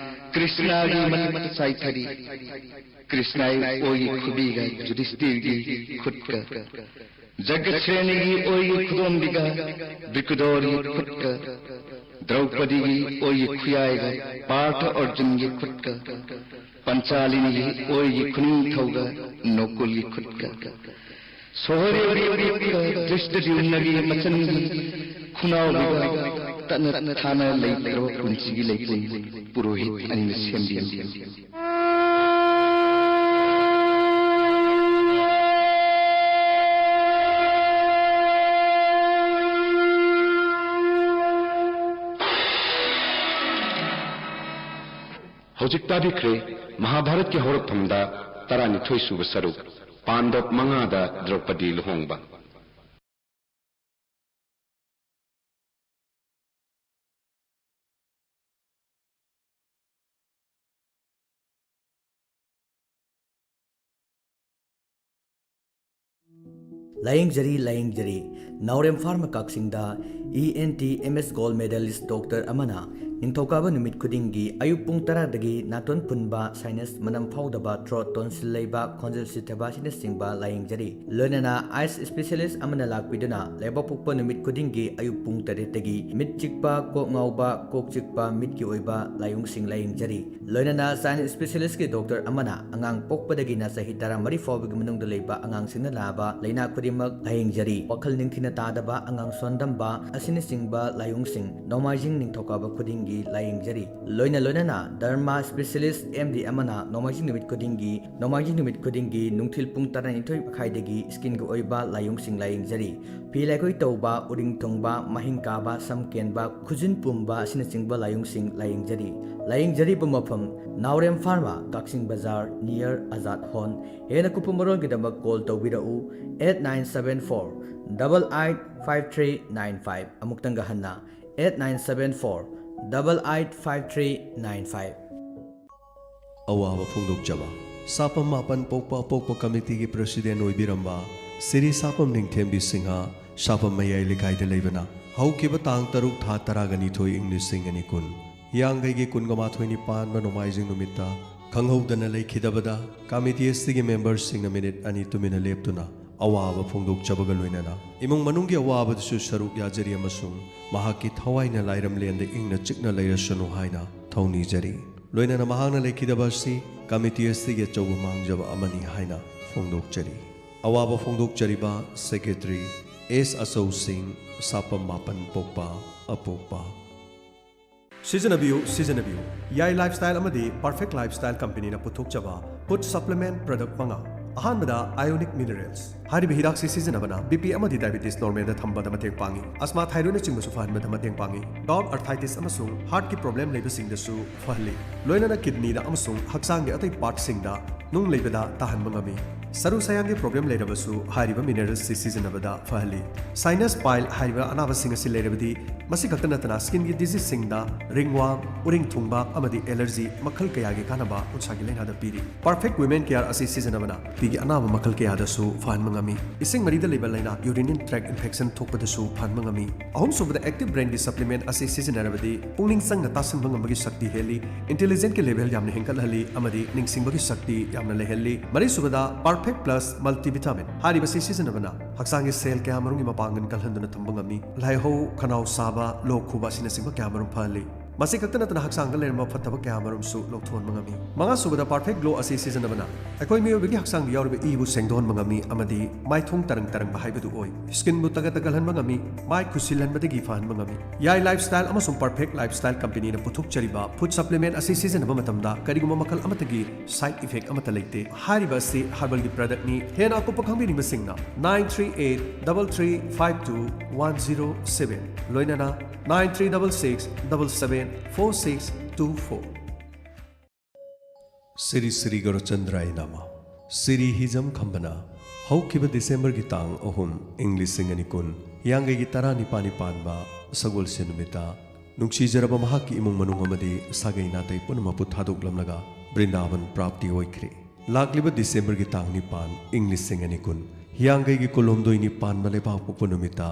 ꯀ꯭ꯔꯤꯁꯅꯒꯤ ꯃꯊꯛꯇ ꯆꯥꯏꯊꯔꯤ꯫ ꯀ꯭ꯔꯤꯁꯅꯒꯤ ꯑꯣꯏꯒꯤ ꯈꯨꯕꯤꯒ ꯌꯨꯙꯤꯁꯇꯤꯔꯒꯤ ꯈꯨꯠꯀ, ꯖꯒꯠꯁ꯭ꯔꯦꯅꯤꯒꯤ ꯑꯣꯏꯒꯤ ꯈꯨꯗꯣꯝꯕꯤꯒ ꯕ꯭ꯔꯤꯀꯨꯗꯣꯔꯒꯤ ꯈꯨꯠꯀ, ꯗ꯭ꯔꯧꯄꯗꯤꯒꯤ ꯑꯣꯏꯒꯤ ꯈꯨꯌꯥꯏꯒ ꯄꯥꯔꯊ ꯑꯔꯖꯨꯟꯒꯤ ꯈꯨꯠꯀ, ꯄꯟꯆꯥꯂꯤꯅꯤꯒꯤ ꯑꯣꯏꯒꯤ ꯈꯨꯅꯤꯡꯊꯧꯒ ꯅꯣꯀꯨꯜꯒꯤ ꯈꯨꯠꯀ, ꯁꯣꯍꯗꯦꯕꯒꯤ ꯈꯨꯠꯀ ꯙ꯭ꯔꯤꯁꯇꯗ꯭ꯌꯨꯝꯅꯒꯤ ꯃꯆꯟꯒꯤ ꯈꯨꯅꯥꯎꯕꯤꯒ ꯇꯠꯅ ꯊꯥꯅ ꯂꯩꯈ꯭ꯔꯕ ꯄꯨꯟꯁꯤꯒꯤ ꯂꯩꯄꯨꯟ ꯄꯨꯔꯣꯍꯤꯠ ꯑꯅꯤꯅ ꯁꯦꯝꯕꯤꯌꯨ꯫ ꯍꯧꯖꯤꯛ ꯇꯥꯕꯤꯈ꯭ꯔꯦ ꯃꯍꯥꯚꯥꯔꯠꯀꯤ ꯍꯧꯔꯛꯐꯝꯗ ꯇꯔꯥꯅꯤꯊꯣꯏ ꯁꯨꯕ ꯁꯔꯨꯛ, ꯄꯥꯟꯗꯕ ꯃꯉꯥꯗ ꯗ꯭ꯔꯧꯄꯗꯤ ꯂꯨꯍꯣꯡꯕ꯫ ꯂꯥꯌꯦꯡꯖꯔꯤ, ꯂꯥꯌꯦꯡꯖꯔꯤ꯫ ꯅꯥꯎꯔꯦꯝ ꯐꯥꯔꯃꯥ ꯀꯛꯆꯤꯡꯗ ꯏ ꯑꯦꯟ ꯇꯤ ꯑꯦꯝ ꯑꯦꯁ ꯒꯣꯜꯗ ꯃꯦꯗꯥꯂꯤꯁ ꯗꯣꯛꯇꯔ ꯑꯃꯅ ꯅꯤꯡꯊꯧꯀꯥꯕ ꯅꯨꯃꯤꯠ ꯈꯨꯗꯤꯡꯒꯤ ꯑꯌꯨꯛ ꯄꯨꯡ ꯇꯔꯥꯗꯒꯤ ꯅꯥꯇꯣꯟ ꯐꯨꯟꯕ, ꯁꯥꯏꯅꯁ, ꯃꯅꯝ ꯐꯥꯎꯗꯕ, ꯊ꯭ꯔꯣꯠ ꯇꯣꯟꯁꯤꯜ ꯂꯩꯕ, ꯈꯣꯟꯖꯦꯜ ꯁꯤꯊꯕ ꯑꯁꯤꯅꯆꯤꯡꯕ ꯂꯥꯌꯦꯡꯖꯔꯤ꯫ ꯂꯣꯏꯅꯅ ꯑꯥꯏꯁ ꯏꯁꯄꯦꯁꯤꯌꯦꯂꯤꯁ ꯑꯃꯅ ꯂꯥꯛꯄꯤꯗꯨꯅ ꯂꯩꯕꯥꯛꯄꯣꯛꯄ ꯅꯨꯃꯤꯠ ꯈꯨꯗꯤꯡꯒꯤ ꯑꯌꯨꯛ ꯄꯨꯡ ꯇꯔꯦꯠꯇꯒꯤ ꯃꯤꯠ ꯆꯤꯛꯄ, ꯀꯣꯛ ꯉꯥꯎꯕ, ꯀꯣꯛ ꯆꯤꯛꯄ, ꯃꯤꯠꯀꯤ ꯑꯣꯏꯕ ꯂꯥꯏꯑꯣꯡꯁꯤꯡ ꯂꯥꯌꯦꯡꯖꯔꯤ꯫ ꯂꯣꯏꯅꯅ ꯆꯥꯏꯜ ꯏꯁꯄꯦꯁꯤꯌꯦꯂꯤꯁꯀꯤ ꯗꯣꯛꯇꯔ ꯑꯃꯅ ꯑꯉꯥꯡ ꯄꯣꯛꯄꯗꯒꯤꯅ ꯆꯍꯤ ꯇꯔꯥꯃꯔꯤ ꯐꯥꯎꯕꯒꯤ ꯃꯅꯨꯡꯗ ꯂꯩꯕ ꯑꯉꯥꯡꯁꯤꯡꯅ ꯅꯥꯕ ꯂꯥꯏꯅꯥ ꯈꯨꯗꯤꯡꯃꯛ ꯂꯥꯌꯦꯡꯖꯔꯤ꯫ ꯋꯥꯈꯜ ꯅꯤꯡꯊꯤꯅ ꯇꯥꯗꯕ, ꯑꯉꯥꯡ ꯁꯣꯟꯗꯝꯕ ꯑꯁꯤꯅꯆꯤꯡꯕ ꯂꯥꯏꯑꯣꯡꯁꯤꯡ ꯅꯣꯡꯃꯥꯏꯖꯤꯡ ꯅꯤꯡꯊꯧꯀꯥꯕ ꯈꯨꯗꯤꯡꯒꯤ ꯂꯥꯌꯦꯡꯖꯔꯤ꯫ ꯂꯣꯏꯅ ꯂꯣꯏꯅꯅ ꯗꯔꯃꯥ ꯁ꯭ꯄꯦꯁꯤꯌꯦꯂꯤꯁ ꯑꯦꯝ ꯗꯤ ꯑꯃꯅ ꯅꯣꯡꯃꯥꯏꯖꯤꯡ ꯅꯨꯃꯤꯠ ꯈꯨꯗꯤꯡꯒꯤ, ꯅꯣꯡꯃꯥꯏꯖꯤꯡ ꯅꯨꯃꯤꯠ ꯈꯨꯗꯤꯡꯒꯤ ꯅꯨꯡꯊꯤꯜ ꯄꯨꯡ ꯇꯔꯥꯅꯤꯊꯣꯏ ꯃꯈꯥꯏꯗꯒꯤ ꯁ꯭ꯀꯤꯟꯒꯤ ꯑꯣꯏꯕ ꯂꯥꯏꯑꯣꯡꯁꯤꯡ ꯂꯥꯌꯦꯡꯖꯔꯤ꯫ ꯐꯤ ꯂꯩꯈꯣꯏ ꯇꯧꯕ, ꯎꯔꯤꯡ ꯊꯨꯡꯕ, ꯃꯍꯤꯡ ꯀꯥꯕ, ꯁꯝ ꯀꯦꯟꯕ, ꯈꯨꯖꯤꯟ ꯄꯨꯝꯕ ꯑꯁꯤꯅꯆꯤꯡꯕ ꯂꯥꯏꯑꯣꯡꯁꯤꯡ ꯂꯥꯌꯦꯡꯖꯔꯤ꯫ ꯂꯥꯌꯦꯡꯖꯔꯤꯕ ꯃꯐꯝ ꯅꯥꯎꯔꯦꯝ ꯐꯥꯔꯃꯥ, ꯀꯛꯆꯤꯡ ꯕꯖꯥꯔ, near ꯑꯖꯥꯗ ꯍꯣꯟ꯫ ꯍꯦꯟꯅ ꯀꯨꯞꯄ ꯃꯔꯣꯜꯒꯤꯗꯃꯛ ꯀꯣꯜ ꯇꯧꯕꯤꯔꯛꯎ, eight nine seven four double eight five three nine five꯫ ꯑꯃꯨꯛꯇꯪꯒ ꯍꯟꯅ, eight nine seven four double eight five three nine five꯫ ꯑꯋꯥꯕ ꯐꯣꯡꯗꯣꯛꯆꯕ꯫ ꯁꯥꯄꯝ ꯃꯥꯄꯟ ꯄꯣꯛꯄ ꯑꯄꯣꯛꯄ ꯀꯃꯤꯇꯤꯒꯤ ꯄ꯭ꯔꯦꯁꯤꯗꯦꯟ ꯑꯣꯏꯕꯤꯔꯝꯕ ꯁꯤꯔꯤ ꯁꯥꯄꯝ ꯅꯤꯡꯊꯦꯝꯕꯤ ꯁꯤꯡꯍ, ꯁꯥꯄꯝ ꯃꯌꯥꯏ ꯂꯩꯀꯥꯏꯗ ꯂꯩꯕꯅ, ꯍꯧꯈꯤꯕ ꯇꯥꯡ ꯇꯔꯨꯛ ꯊꯥ ꯇꯔꯥꯒ ꯅꯤꯊꯣꯏ ꯏꯪ ꯂꯤꯁꯤꯡ ꯑꯅꯤ ꯀꯨꯟ, ꯍꯤꯌꯥꯡꯒꯩꯒꯤ ꯀꯨꯟꯒ ꯃꯥꯊꯣꯏꯅꯤ ꯄꯥꯟꯕ ꯅꯣꯡꯃꯥꯏꯖꯤꯡ ꯅꯨꯃꯤꯠꯇ ꯈꯪꯍꯧꯗꯅ ꯂꯩꯈꯤꯗꯕꯗ, ꯀꯃꯤꯇꯤ ꯑꯁꯤꯒꯤ ꯃꯦꯝꯕꯔꯁꯤꯡꯅ ꯃꯤꯅꯤꯠ ꯑꯅꯤ ꯇꯨꯃꯤꯟꯅ ꯂꯦꯞꯇꯨꯅ ꯑꯋꯥꯕ ꯐꯣꯡꯗꯣꯛꯆꯕꯒ ꯂꯣꯏꯅꯅ ꯏꯃꯨꯡ ꯃꯅꯨꯡꯒꯤ ꯑꯋꯥꯕꯗꯁꯨ ꯁꯔꯨꯛ ꯌꯥꯖꯔꯤ ꯑꯃꯁꯨꯡ ꯃꯍꯥꯛꯀꯤ ꯊꯋꯥꯏꯅ ꯂꯥꯏꯔꯝꯂꯦꯟꯗ ꯏꯪꯅ ꯆꯤꯛꯅ ꯂꯩꯔꯁꯅꯨ ꯍꯥꯏꯅ ꯊꯧꯅꯤꯖꯔꯤ꯫ ꯂꯣꯏꯅꯅ ꯃꯍꯥꯛꯅ ꯂꯩꯈꯤꯗꯕ ꯑꯁꯤ ꯀꯃꯤꯇꯤ ꯑꯁꯤꯒꯤ ꯑꯆꯧꯕ ꯃꯥꯡꯖꯕ ꯑꯃꯅꯤ ꯍꯥꯏꯅ ꯐꯣꯡꯗꯣꯛꯆꯔꯤ꯫ ꯑꯋꯥꯕ ꯐꯣꯡꯗꯣꯛꯆꯔꯤꯕ ꯁꯦꯀ꯭ꯔꯦꯇꯔꯤ ꯑꯦꯁ ꯑꯆꯧ ꯁꯤꯡ, ꯁꯥꯄꯝ ꯃꯥꯄꯟ ꯄꯣꯛꯄ ꯑꯄꯣꯛꯄ꯫ ꯁꯤꯖꯤꯟꯅꯕꯤꯌꯨ, ꯁꯤꯖꯤꯟꯅꯕꯤꯌꯨ꯫ ꯌꯥꯏ ꯂꯥꯏꯐꯁ꯭ꯇꯥꯏꯜ ꯑꯃꯗꯤ ꯄꯔꯐꯦꯛ ꯂꯥꯏꯐꯁ꯭ꯇꯥꯏꯜ ꯀꯝꯄꯦꯅꯤꯅ ꯄꯨꯊꯣꯛꯆꯕ ꯐꯨꯗ ꯁꯄ꯭ꯂꯤꯃꯦꯟꯠ ꯄ꯭ꯔꯗꯛ ꯃꯉꯥ꯫ ꯑꯍꯥꯟꯕꯗ, ꯑꯥꯏꯑꯣꯅꯤꯛ ꯃꯤꯅꯔꯦꯜꯁ꯫ ꯍꯥꯏꯔꯤꯕ ꯍꯤꯗꯥꯛꯁꯤ ꯁꯤꯖꯤꯟꯅꯕꯅ ꯕꯤ ꯄꯤ ꯑꯃꯗꯤ ꯗꯥꯏꯕꯦꯇꯤꯁ ꯅꯣꯔꯃꯦꯜꯗ ꯊꯝꯕꯗ ꯃꯇꯦꯡ ꯄꯥꯡꯏ, ꯑꯁꯃꯥ ꯊꯥꯏꯔꯣꯏꯗꯅꯆꯤꯡꯕꯁꯨ ꯐꯍꯟꯕꯗ ꯃꯇꯦꯡ ꯄꯥꯡꯏ, ꯒꯥꯎꯠ, ꯑꯔꯊꯥꯏꯇꯤꯁ ꯑꯃꯁꯨꯡ ꯍꯥꯔꯠꯀꯤ ꯄ꯭ꯔꯣꯕ꯭ꯂꯦꯝ ꯂꯩꯕꯁꯤꯡꯗꯁꯨ ꯐꯍꯜꯂꯤ꯫ ꯂꯣꯏꯅꯅ ꯀꯤꯗꯅꯤꯗ ꯑꯃꯁꯨꯡ ꯍꯛꯆꯥꯡꯒꯤ ꯑꯇꯩ ꯄꯥꯔꯠꯁꯤꯡꯗ ꯅꯨꯡ ꯂꯩꯕꯗ ꯇꯥꯍꯟꯕ ꯉꯝꯃꯤ꯫ ꯁꯔꯨ ꯁꯌꯥꯡꯒꯤ ꯄ꯭ꯔꯣꯕ꯭ꯂꯦꯝ ꯂꯩꯔꯕꯁꯨ ꯍꯥꯏꯔꯤꯕ ꯃꯤꯅꯔꯦꯜꯁꯁꯤ ꯁꯤꯖꯤꯟꯅꯕꯗ ꯐꯍꯜꯂꯤ꯫ ꯁꯥꯏꯅꯁ, ꯄꯥꯏꯜ ꯍꯥꯏꯔꯤꯕ ꯑꯅꯥꯕꯁꯤꯡ ꯑꯁꯤ ꯂꯩꯔꯕꯗꯤ, ꯃꯁꯤ ꯈꯛꯇ ꯅꯠꯇꯅ ꯁ꯭ꯀꯤꯟꯒꯤ ꯗꯤꯖꯤꯖꯁꯤꯡꯗ, ꯔꯤꯡꯋꯥꯡ, ꯎꯔꯤꯡ ꯊꯨꯡꯕ ꯑꯃꯗꯤ ꯑꯦꯂꯔꯖꯤ ꯃꯈꯜ ꯀꯌꯥꯒꯤ ꯀꯥꯟꯅꯕ ꯎꯟꯁꯥꯒꯤ ꯂꯥꯏꯅꯥꯗ ꯄꯤꯔꯤ꯫ ꯄꯔꯐꯦꯛ ꯋꯤꯃꯦꯟ ꯀꯦꯌꯔ ꯑꯁꯤ ꯁꯤꯖꯤꯟꯅꯕꯅ ꯅꯨꯄꯤꯒꯤ ꯑꯅꯥꯕ ꯃꯈꯜ ꯀꯌꯥꯗꯁꯨ ꯐꯍꯟꯕ ꯉꯝꯃꯤ꯫ ꯏꯁꯤꯡ ꯃꯔꯤꯗ ꯂꯩꯕ ꯂꯥꯏꯅꯥ, ꯌꯨꯔꯤꯅꯔꯤ ꯇ꯭ꯔꯦꯛ ꯏꯟꯐꯦꯛꯁꯟ ꯊꯣꯛꯄꯗꯁꯨ ꯐꯍꯟꯕ ꯉꯝꯃꯤ꯫ ꯑꯍꯨꯝꯁꯨꯕꯗ, ꯑꯦꯛꯇꯤꯚ ꯕ꯭ꯔꯦꯟꯒꯤ ꯁꯄ꯭ꯂꯤꯃꯦꯟꯠ ꯑꯁꯤ ꯁꯤꯖꯤꯟꯅꯔꯕꯗꯤ ꯄꯨꯛꯅꯤꯡ ꯆꯪꯅ ꯇꯥꯁꯤꯟꯕ ꯉꯝꯕꯒꯤ ꯁꯛꯇꯤ ꯍꯦꯜꯂꯤ, ꯏꯟꯇꯦꯂꯤꯖꯦꯟꯁꯀꯤ ꯂꯦꯚꯦꯜ ꯌꯥꯝꯅ ꯍꯦꯟꯒꯠꯍꯜꯂꯤ ꯑꯃꯗꯤ ꯅꯤꯡꯁꯤꯡꯕꯒꯤ ꯁꯛꯇꯤ ꯌꯥꯝꯅ ꯂꯩꯍꯜꯂꯤ꯫ ꯃꯔꯤꯁꯨꯕꯗ, ꯄꯔꯐꯦꯛ ꯄ꯭ꯂꯁ ꯃꯜꯇꯤꯚꯤꯇꯥꯃꯤꯟ꯫ ꯍꯥꯏꯔꯤꯕꯁꯤ ꯁꯤꯖꯤꯟꯅꯕꯅ ꯍꯛꯆꯥꯡꯒꯤ ꯁꯦꯜ ꯀꯌꯥ ꯃꯔꯨꯝꯒꯤ ꯃꯄꯥꯡꯒꯜ ꯀꯜꯍꯟꯗꯨꯅ ꯊꯝꯕ ꯉꯝꯃꯤ꯫ ꯂꯥꯏꯍꯧ, ꯈꯅꯥꯎ ꯁꯥꯕ, ꯂꯣꯛ ꯈꯨꯕ ꯑꯁꯤꯅꯆꯤꯡꯕ ꯀꯌꯥ ꯃꯔꯨꯝ ꯐꯍꯜꯂꯤ꯫ ꯃꯁꯤ ꯈꯛꯇ ꯅꯠꯇꯅ ꯍꯛꯆꯥꯡꯗ ꯂꯩꯔꯝꯕ ꯐꯠꯇꯕ ꯀꯌꯥ ꯑꯃꯔꯣꯝꯁꯨ ꯂꯧꯊꯣꯛꯍꯟꯕ ꯉꯝꯃꯤ꯫ ꯃꯉꯥꯁꯨꯕꯗ, ꯄꯔꯐꯦꯛ ꯒ꯭ꯂꯣ ꯑꯁꯤ ꯁꯤꯖꯤꯟꯅꯕꯅ ꯑꯩꯈꯣꯏ ꯃꯤꯑꯣꯏꯕꯒꯤ ꯍꯛꯆꯥꯡꯗ ꯌꯥꯎꯔꯤꯕ ꯏꯕꯨ ꯁꯦꯡꯗꯣꯛꯍꯟꯕ ꯉꯝꯃꯤ ꯑꯃꯗꯤ ꯃꯥꯏꯊꯣꯡ ꯇꯔꯪ ꯇꯔꯪꯕ ꯍꯥꯏꯕꯗꯨ ꯑꯣꯏ꯫ ꯁ꯭ꯀꯤꯟꯕꯨ ꯇꯒꯠ ꯇꯒꯜꯍꯟꯕ ꯉꯝꯃꯤ, ꯃꯥꯏ ꯈꯨꯁꯤꯜꯍꯟꯕꯗꯒꯤ ꯐꯍꯟꯕ ꯉꯝꯃꯤ꯫ ꯌꯥꯏ ꯂꯥꯏꯐꯁ꯭ꯇꯥꯏꯜ ꯑꯃꯁꯨꯡ ꯄꯔꯐꯦꯛ ꯂꯥꯏꯐꯁ꯭ꯇꯥꯏꯜ ꯀꯝꯄꯦꯅꯤꯅ ꯄꯨꯊꯣꯛꯆꯔꯤꯕ ꯐꯨꯗ ꯁꯄ꯭ꯂꯤꯃꯦꯟꯠ ꯑꯁꯤ ꯁꯤꯖꯤꯟꯅꯕ ꯃꯇꯝꯗ ꯀꯔꯤꯒꯨꯝꯕ ꯃꯈꯜ ꯑꯃꯠꯇꯒꯤ ꯁꯥꯏꯗ ꯏꯐꯦꯛ ꯑꯃꯠꯇ ꯂꯩꯇꯦ꯫ ꯍꯥꯏꯔꯤꯕ ꯑꯁꯤ ꯍꯔꯕꯜꯒꯤ ꯄ꯭ꯔꯗꯛꯅꯤ꯫ ꯍꯦꯟꯅ ꯑꯀꯨꯞꯄ ꯈꯪꯕꯤꯅꯤꯡꯕꯁꯤꯡꯅ nine three eight double three five two one zero seven, ꯂꯣꯏꯅꯅ nine three double six double seven four six two four꯫ Shri Shri ꯒꯧꯔꯆꯟꯗ꯭ꯔꯥꯌ ꯅꯃ꯫ ꯁ꯭ꯔꯤ ꯍꯤꯖꯝ ꯈꯝꯕꯅ ꯍꯧꯈꯤꯕ ꯗꯤꯁꯦꯝꯕꯔꯒꯤ ꯇꯥꯡ ꯑꯍꯨꯝ, ꯏꯪ ꯂꯤꯁꯤꯡ ꯑꯅꯤ ꯀꯨꯟ, ꯍꯤꯌꯥꯡꯒꯩꯒꯤ ꯇꯔꯥꯅꯤꯄꯥꯟꯅꯤ ꯄꯥꯟꯕ ꯁꯒꯣꯜꯁꯦꯟ ꯅꯨꯃꯤꯠꯇ ꯅꯨꯡꯁꯤꯖꯔꯕ ꯃꯍꯥꯛꯀꯤ ꯏꯃꯨꯡ ꯃꯅꯨꯡ ꯑꯃꯗꯤ ꯁꯥꯒꯩ ꯅꯥꯇꯩ ꯄꯨꯝꯅꯃꯛꯄꯨ ꯊꯥꯗꯣꯛꯂꯝꯂꯒ ꯕ꯭ꯔꯤꯟꯗꯥꯕꯟ ꯄ꯭ꯔꯥꯞꯇꯤ ꯑꯣꯏꯈ꯭ꯔꯦ꯫ ꯂꯥꯛꯂꯤꯕ ꯗꯤꯁꯦꯝꯕꯔꯒꯤ ꯇꯥꯡ ꯅꯤꯄꯥꯟ, ꯏꯪ ꯂꯤꯁꯤꯡ ꯑꯅꯤ ꯀꯨꯟ, ꯍꯤꯌꯥꯡꯒꯩꯒꯤ ꯀꯨꯟꯍꯨꯝꯗꯣꯏꯅꯤ ꯄꯥꯟꯕ ꯂꯩꯕꯥꯛꯄꯣꯛꯄ ꯅꯨꯃꯤꯠꯇ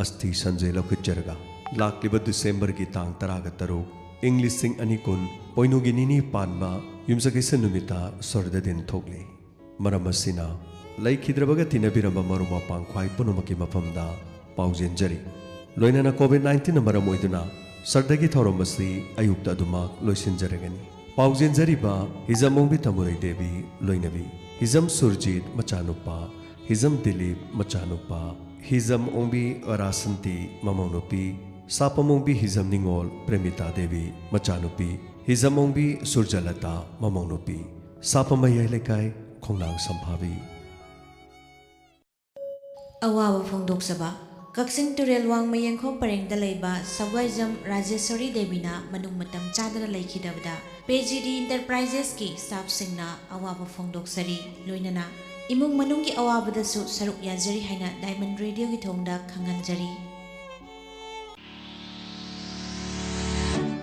ꯑꯁꯊꯤ ꯁꯟꯖꯦ ꯂꯧꯈꯠꯆꯔꯒ, ꯂꯥꯛꯂꯤꯕ ꯗꯤꯁꯦꯝꯕꯔꯒꯤ ꯇꯥꯡ ꯇꯔꯥꯒ ꯇꯔꯨꯛ, ꯏꯪ ꯂꯤꯁꯤꯡ ꯑꯅꯤ ꯀꯨꯟ, ꯄꯣꯏꯅꯨꯒꯤ ꯅꯤꯅꯤ ꯄꯥꯟꯕ ꯌꯨꯝꯁꯀꯩꯁ ꯅꯨꯃꯤꯠꯇ ꯁ꯭ꯋꯔꯒꯗꯤꯟ ꯊꯣꯛꯂꯤ꯫ ꯃꯔꯝ ꯑꯁꯤꯅ, ꯂꯩꯈꯤꯗ꯭ꯔꯕꯒ ꯇꯤꯟꯅꯕꯤꯔꯝꯕ ꯃꯔꯨꯞ ꯃꯄꯥꯡ ꯈ꯭ꯋꯥꯏ ꯄꯨꯝꯅꯃꯛꯀꯤ ꯃꯐꯝꯗ ꯄꯥꯎꯖꯦꯟꯖꯔꯤ꯫ ꯂꯣꯏꯅꯅ COVID nineteenꯅ ꯃꯔꯝ ꯑꯣꯏꯗꯨꯅ ꯁ꯭ꯔꯗꯒꯤ ꯊꯧꯔꯝ ꯑꯁꯤ ꯑꯌꯨꯛꯇ ꯑꯗꯨꯃꯛ ꯂꯣꯏꯁꯤꯟꯖꯔꯒꯅꯤ꯫ ꯄꯥꯎꯖꯦꯟꯖꯔꯤꯕ ꯍꯤꯖꯝ ꯑꯣꯡꯕꯤ ꯇꯃꯨꯔꯩ ꯗꯦꯕꯤ ꯂꯣꯏꯅꯕꯤ, ꯍꯤꯖꯝ ꯁꯨꯔꯖꯤꯠ ꯃꯆꯥꯅꯨꯄꯥ, ꯍꯤꯖꯝ ꯗꯤꯂꯤꯞ ꯃꯆꯥꯅꯨꯄꯥ, ꯍꯤꯖꯝ ꯑꯣꯡꯕꯤ ꯔꯥꯁꯟꯇꯤ ꯃꯃꯧꯅꯨꯄꯤ, ꯁꯥꯄꯝ ꯑꯣꯡꯕꯤ ꯍꯤꯖꯝ ꯅꯤꯉꯣꯜ ꯄ꯭ꯔꯦꯃꯤꯇꯥ ꯗꯦꯕꯤ ꯃꯆꯥꯅꯨꯄꯤ, ꯍꯤꯖꯝ ꯑꯣꯡꯕꯤ ꯁꯨꯔꯖꯂꯇꯥ ꯃꯃꯧꯅꯨꯄꯤ, ꯁꯥꯄꯝ ꯃꯌꯥꯏ ꯂꯩꯀꯥꯏ, ꯈꯣꯡꯅꯥꯡ ꯁꯝꯐꯥꯕꯤ꯫ ꯑꯋꯥꯕ ꯐꯣꯡꯗꯣꯛꯆꯕ꯫ ꯀꯛꯆꯤꯡ ꯇꯨꯔꯦꯜ ꯋꯥꯡꯃ ꯌꯦꯡꯈꯣꯡ ꯄꯔꯦꯡꯗ ꯂꯩꯕ ꯁꯒ꯭ꯋꯥꯏꯖꯝ ꯔꯥꯖꯦꯁ꯭ꯋꯔꯤ ꯗꯦꯕꯤꯅ ꯃꯅꯨꯡ ꯃꯇꯝ ꯆꯥꯗꯅ ꯂꯩꯈꯤꯗꯕꯗ ꯄꯦ ꯖꯤ ꯗꯤ ꯏꯟꯇꯔꯄ꯭ꯔꯥꯏꯖꯦꯁꯀꯤ ꯁ꯭ꯇꯥꯐꯁꯤꯡꯅ ꯑꯋꯥꯕ ꯐꯣꯡꯗꯣꯛꯆꯔꯤ꯫ ꯂꯣꯏꯅꯅ ꯏꯃꯨꯡ ꯃꯅꯨꯡꯒꯤ ꯑꯋꯥꯕꯗꯁꯨ ꯁꯔꯨꯛ ꯌꯥꯖꯔꯤ ꯍꯥꯏꯅ ꯗꯥꯏꯃꯟ ꯔꯦꯗꯤꯑꯣꯒꯤ ꯊꯣꯡꯗ ꯈꯪꯍꯟꯖꯔꯤ꯫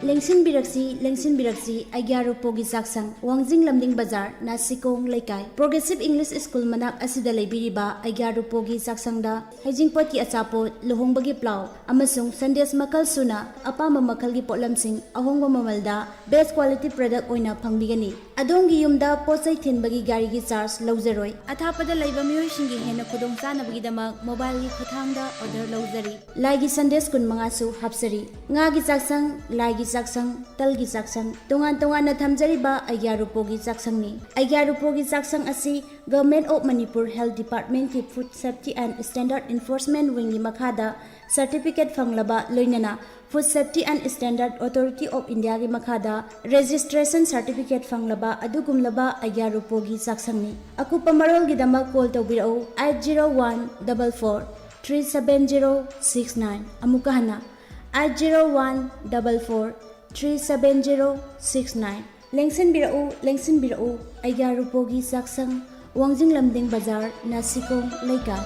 ꯂꯦꯡꯁꯤꯟꯕꯤꯔꯛꯁꯤ, ꯂꯦꯡꯁꯤꯟꯕꯤꯔꯛꯁꯤ, ꯑꯩꯒ꯭ꯌꯥ ꯔꯨꯄꯣꯒꯤ ꯆꯥꯛꯁꯪ, ꯋꯥꯡꯖꯤꯡ ꯂꯝꯗꯤꯡ ꯕꯖꯥꯔ, ꯅꯥꯁꯤꯀꯣꯡ ꯂꯩꯀꯥꯏ, ꯄ꯭ꯔꯣꯒ꯭ꯔꯦꯁꯤꯚ ꯏꯪꯂꯤꯁ ꯁ꯭ꯀꯨꯜ ꯃꯅꯥꯛ ꯑꯁꯤꯗ ꯂꯩꯕꯤꯔꯤꯕ ꯑꯩꯒ꯭ꯌꯥ ꯔꯨꯄꯣꯒꯤ ꯆꯥꯛꯁꯪꯗ ꯍꯩꯖꯤꯡꯄꯣꯠꯀꯤ ꯑꯆꯥꯄꯣꯠ, ꯂꯨꯍꯣꯡꯕꯒꯤ ꯄ꯭ꯂꯥꯎ ꯑꯃꯁꯨꯡ ꯁꯟꯗꯦꯁ ꯃꯈꯜ ꯁꯨꯅ ꯑꯄꯥꯝꯕ ꯃꯈꯜꯒꯤ ꯄꯣꯠꯂꯝꯁꯤꯡ ꯑꯍꯣꯡꯕ ꯃꯃꯜꯗ best quality product ꯑꯣꯏꯅ ꯐꯪꯕꯤꯒꯅꯤ꯫ ꯑꯗꯣꯝꯒꯤ ꯌꯨꯝꯗ ꯄꯣꯠ ꯆꯩ ꯊꯤꯟꯕꯒꯤ ꯒꯥꯔꯤꯒꯤ ꯆꯥꯔꯖ ꯂꯧꯖꯔꯣꯏ꯫ ꯑꯊꯥꯞꯄꯗ ꯂꯩꯕ ꯃꯤꯑꯣꯏꯁꯤꯡꯒꯤ ꯍꯦꯟꯅ ꯈꯨꯗꯣꯡꯆꯥꯅꯕꯒꯤꯗꯃꯛ ꯃꯣꯕꯥꯏꯜꯒꯤ ꯈꯨꯠꯊꯥꯡꯗ ꯑꯣꯔꯗꯔ ꯂꯧꯖꯔꯤ꯫ ꯂꯥꯏꯒꯤ ꯁꯟꯗꯦꯁ ꯀꯨꯟꯃꯉꯥꯁꯨ ꯍꯥꯞꯆꯔꯤ꯫ ꯉꯥꯒꯤ ꯆꯥꯛꯁꯪ, ꯂꯥꯏꯒꯤ ꯆꯥꯛꯁꯪ, ꯇꯜꯒꯤ ꯆꯥꯛꯁꯪ, ꯇꯣꯉꯥꯟ ꯇꯣꯉꯥꯟꯅ ꯊꯝꯖꯔꯤꯕ ꯑꯩꯒ꯭ꯌꯥ ꯔꯨꯄꯣꯒꯤ ꯆꯥꯛꯁꯪꯅꯤ꯫ ꯑꯩꯒ꯭ꯌꯥ ꯔꯨꯄꯣꯒꯤ ꯆꯥꯛꯁꯪ ꯑꯁꯤ Government of Manipur Health Department ꯀꯤ Food Safety and Standard Enforcement Wing ꯒꯤ ꯃꯈꯥꯗ ꯁꯔꯇꯤꯐꯤꯀꯦꯠ ꯐꯪꯂꯕ, ꯂꯣꯏꯅꯅ Food Safety and Standard Authority of India ꯒꯤ ꯃꯈꯥꯗ ꯔꯦꯖꯤꯁꯇ꯭ꯔꯦꯁꯟ ꯁꯔꯇꯤꯐꯤꯀꯦꯠ ꯐꯪꯂꯕ ꯑꯗꯨꯒꯨꯝꯂꯕ ꯑꯩꯒ꯭ꯌꯥ ꯔꯨꯄꯣꯒꯤ ꯆꯥꯛꯁꯪꯅꯤ꯫ ꯑꯀꯨꯞꯄ ꯃꯔꯣꯜꯒꯤꯗꯃꯛ ꯀꯣꯜ ꯇꯧꯕꯤꯔꯛꯎ, eight zero one double four three seven zero six nine꯫ ꯑꯃꯨꯛꯀ ꯍꯟꯅ, eight zero one double four three seven zero six nine꯫ ꯂꯦꯡꯁꯤꯟꯕꯤꯔꯛꯎ, ꯂꯦꯡꯁꯤꯟꯕꯤꯔꯛꯎ, ꯑꯩꯒ꯭ꯌꯥ ꯔꯨꯄꯣꯒꯤ ꯆꯥꯛꯁꯪ, ꯋꯥꯡꯖꯤꯡ ꯂꯝꯗꯤꯡ ꯕꯖꯥꯔ, ꯅꯥꯁꯤꯀꯣꯡ ꯂꯩꯀꯥꯏ꯫